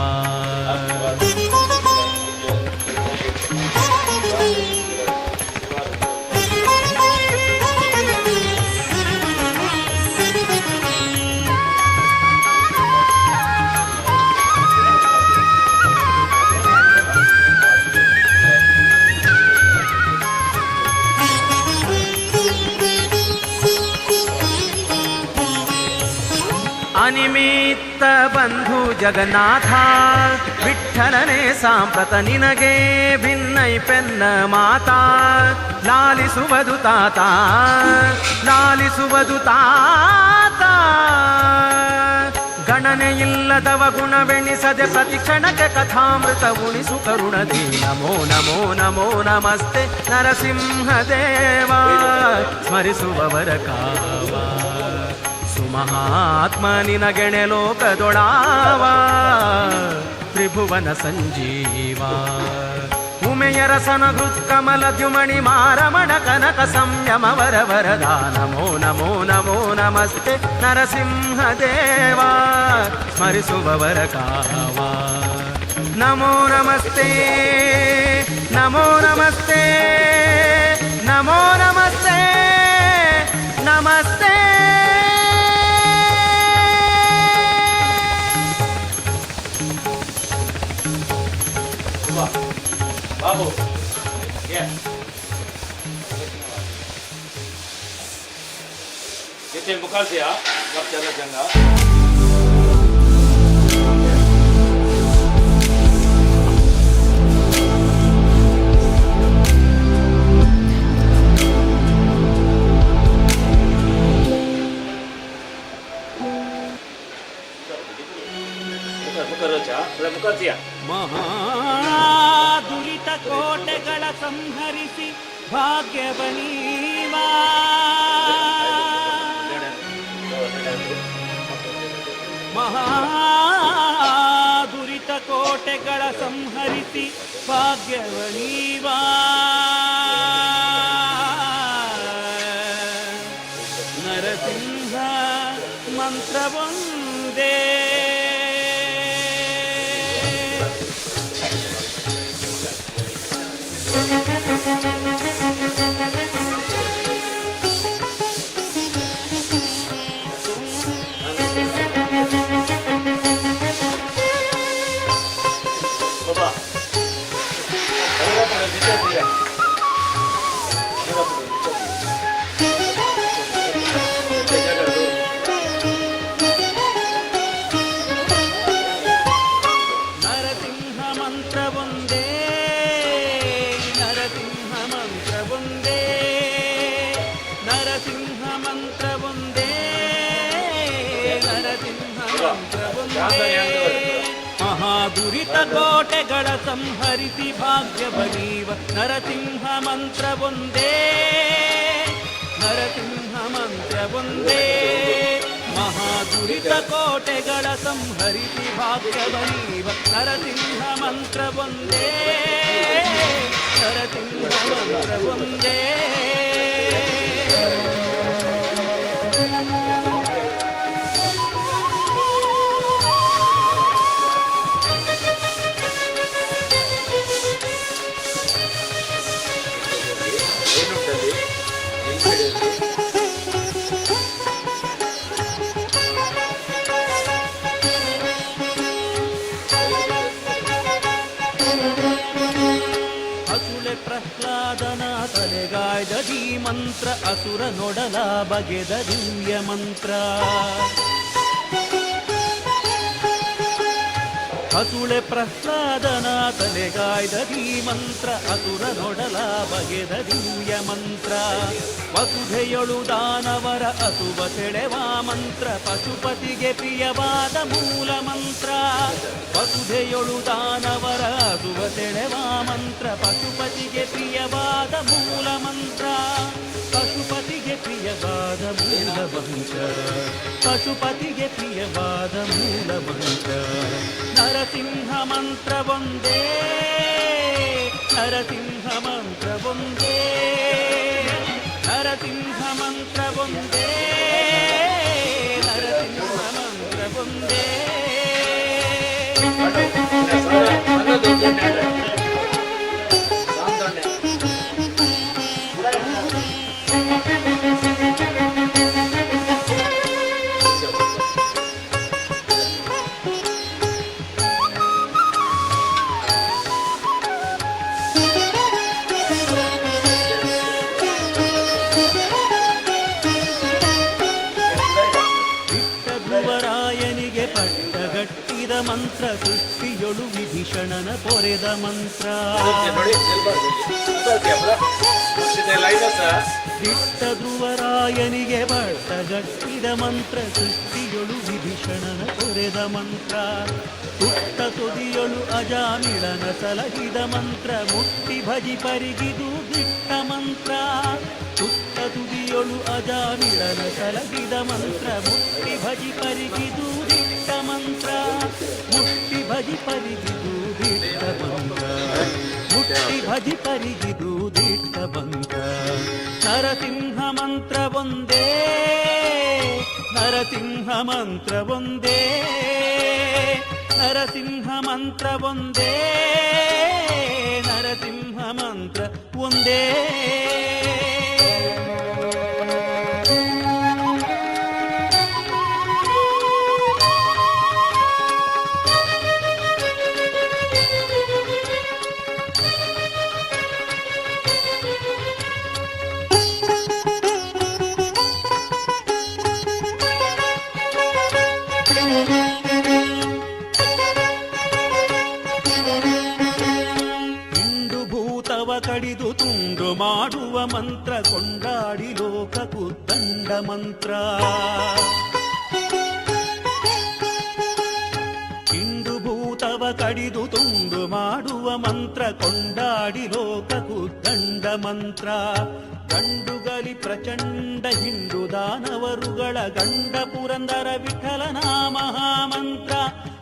ಅನಿಮಿತ್ತ ಬಂಧು ಜಗನ್ನಾಥ ವಿಠಲನೆ ಸಾಂಪ್ರತ ನಿನಗೆ ಭಿನ್ನೈ ಪೆನ್ನ ಮಾತಾ ಲಾಲಿಸುವುದು ತಾತ ಲಾಲಿಸುವುದು ತಾತ. ಗಣನೆಯಿಲ್ಲದವ ಗುಣವೆಣಿಸದೆ ಪ್ರತಿಕ್ಷಣಕ್ಕೆ ಕಥಾಮೃತ ಉಣಿಸು ಕರುಣದಿ ನಮೋ ನಮೋ ನಮೋ ನಮಸ್ತೆ ನರಸಿಂಹ ದೇವಾ ಸ್ಮರಿಸುವವರ ಕಾವ. ಸುಮಹಾತ್ಮ ನಿನಗೆಣೆ ಲೋಕದೊಳಾವ ತ್ರಿಭುವನ ಸಂಜೀವ. ಉಮೆಯರಸನ ಹೃತ್ಕಮಲ ದ್ಯುಮಣಿ ಮಾರಮಣ ಕನಕ ಸಂಯಮ ವರ ವರದ ನಮೋ ನಮೋ ನಮೋ ನಮಸ್ತೆ ನರಸಿಂಹ ದೇವಾ ಸ್ಮರಿಸುವವರ ಕಾವ. ನಮೋ ನಮಸ್ತೆ ನಮೋ ನಮಸ್ತೆ ನಮೋ ನಮಸ್ತೆ ನಮಸ್ತೆ. मुखार या लक्षाला चंगा. ಮಹಾದುರಿತ ಕೋಟೆಗಳ ಸಂಹರಿಸಿ ಭಾಗ್ಯವನೀವಾ, ಮಹಾದುರಿತ ಕೋಟೆಗಳ ಸಂಹರಿಸಿ ಭಾಗ್ಯವನೀವಾ, ನರಸಿಂಹ ಮಂತ್ರವೊಂದೇ. ನರಸಿಂಹ ಮಂತ್ರವೊಂದೇ, ನರಸಿಂಹ ಮಂತ್ರವೊಂದೇ, ನರಸಿಂಹ ಮಂತ್ರವೊಂದೇ, ನರಸಿಂಹ ಮಂತ್ರವೊಂದೇ. ಮಹಾದುರಿತ ಕೋಟೆಗಳ ಸಂಹರಿಸಿ ಭಾಗ್ಯವನೀವ, ನರಸಿಂಹ ಮಂತ್ರವೊಂದೇ, ನರಸಿಂಹ ಮಂತ್ರವೊಂದೇ. ಮಹಾದುರಿತ ಕೋಟೆಗಳ ಸಂಹರಿಸಿ ಭಾಗ್ಯವನೀವ, ನರಸಿಂಹ ಮಂತ್ರವೊಂದೇ, ನರಸಿಂಹ ಮಂತ್ರವೊಂದೇ. ಹಸುಳೆ ಪ್ರಹ್ಲಾದನ ತಲೆಗಾಯ್ದ ಮಂತ್ರ, ಅಸುರ ನೊಡಲ ಬಗೆದ ದಿವ್ಯ ಮಂತ್ರ. ಹಸುಳೆ ಪ್ರಹ್ಲಾದನ ತಲೆಗಾಯ್ದ ಮಂತ್ರ, ಅಸುರ ನೊಡಲ ಬಗೆದ ದಿವ್ಯ ಮಂತ್ರ. ವಸುಧೆಯೊಳು ದಾನವರ ಅಸುವ ಸೆಳೆವ ಮಂತ್ರ, ಪಶುಪತಿಗೆ ಪ್ರಿಯವಾದ ಮೂಲ ಮಂತ್ರ. ವಸುಧೆಯೊಳು ದಾನವರ ಅಸುವ ಸೆಳೆವ ಮಂತ್ರ, ಪಶುಪತಿಗೆ ಪ್ರಿಯವಾದ ಮೂಲ ಮಂತ್ರ. ಪಶುಪತಿಗೆ ಪ್ರಿಯವಾದ ಮೂಲ ಮಂತ್ರ, ಪಶುಪತಿಗೆ ಪ್ರಿಯವಾದ ಮೂಲ ಮಂತ್ರ. ನರಸಿಂಹ ಮಂತ್ರವೊಂದೇ, ನರಸಿಂಹ ಮಂತ್ರವೊಂದೇ, ನರಸಿಂಹ ಮಂತ್ರವೊಂದೇ, ನರಸಿಂಹ ಮಂತ್ರವೊಂದೇ. ಧ್ರುವರಾಯನಿಗೆ ಪಟ್ಟಗಟ್ಟಿದ ಮಂತ್ರ, ಸೃಷ್ಟಿಯೊಳು ವಿಭೀಷಣನ ಪೊರೆದ ಮಂತ್ರ. ದಿಟ್ಟ ಧ್ರುವರಾಯನಿಗೆ ಪಟ್ಟಗಟ್ಟಿದ ಮಂತ್ರ, ಸೃಷ್ಟಿಯೊಳು ವಿಭೀಷಣನ ಪೊರೆದ ಮಂತ್ರ. ತುಟ್ಟ ತುದಿಯೊಳು ಅಜಾಮಿಳನ ಸಲಹಿದ ಮಂತ್ರ, ಮುಟ್ಟಿ ಭಜಿ ಪರಿಗಿದು ದಿಟ್ಟ ಮಂತ್ರ. ತುಟ್ಟ ತುದಿಯೊಳು ಅಜಾಮಿಳನ ಸಲಹಿದ ಮಂತ್ರ, ಮುಟ್ಟಿ ಭಜಿ ಪರಿಗಿದು ದಿಟ್ಟ ಮಂತ್ರ. ಮುಟ್ಟಿ ಭಜಿ ಪರಿಗಿದು ದಿಟ್ಟ ಮಂತ್ರ, ಮುಟ್ಟಿ ಭಜಿ ಪರಿಗಿದು ದಿಟ್ಟ ಮಂತ್ರ. ನರಸಿಂಹ ಮಂತ್ರವೊಂದೇ, ನರಸಿಂಹ ಮಂತ್ರವೊಂದೇ, ನರಸಿಂಹ ಮಂತ್ರವೊಂದೇ, ನರಸಿಂಹ ಮಂತ್ರ ಒಂದೇ. ಮಂತ್ರ ಕೊಂಡಾಡಿ ಲೋಕಕ್ಕೂ ದಂಡ ಮಂತ್ರ. ಹಿಂಡು ಭೂತವ ಕಡಿದು ತುಂಡು ಮಾಡುವ ಮಂತ್ರ ಕೊಂಡಾಡಿ ಲೋಕಕ್ಕೂ ದಂಡ ಮಂತ್ರ. ಗಂಡುಗಲಿ ಪ್ರಚಂಡ ಹಿಂಡು ದಾನವರುಗಳ ಗಂಡ ಪುರಂದರ ವಿಠಲನ ಮಹಾಮಂತ್ರ.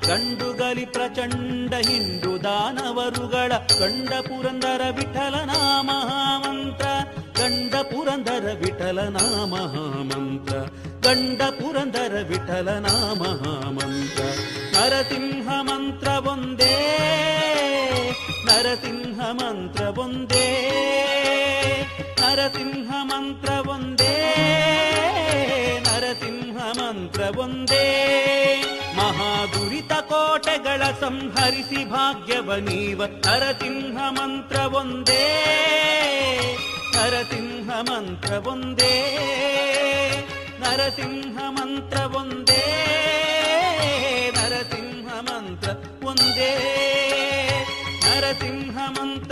ಗಂಡುಗಲಿ ಪ್ರಚಂಡ ಹಿಂಡು ದಾನವರುಗಳ ಗಂಡ ಪುರಂದರ ವಿಠಲನ ಮಹಾಮಂತ್ರ. ಗಂಡ ಪುರಂದರ ವಿಠಲನ ಮಹಾಮಂತ್ರ. ಗಂಡ ಪುರಂದರ ವಿಠಲನ ಮಹಾಮಂತ್ರ. ನರಸಿಂಹ ಮಂತ್ರ ಒಂದೇ, ನರಸಿಂಹ ಮಂತ್ರ ಒಂದೇ, ನರಸಿಂಹ ಮಂತ್ರ ಒಂದೇ, ನರಸಿಂಹ ಮಂತ್ರ ಒಂದೇ. ಮಹಾದುರಿತ ಕೋಟೆಗಳ ಸಂಹರಿಸಿ ಭಾಗ್ಯವ ನೀವ ನರಸಿಂಹ ಮಂತ್ರ ಒಂದೇ, ನರಸಿಂಹ ಮಂತ್ರ ಒಂದೇ, ನರಸಿಂಹ ಮಂತ್ರ ಒಂದೇ, ನರಸಿಂಹ ಮಂತ್ರ ಒಂದೇ, ನರಸಿಂಹ ಮಂತ್ರ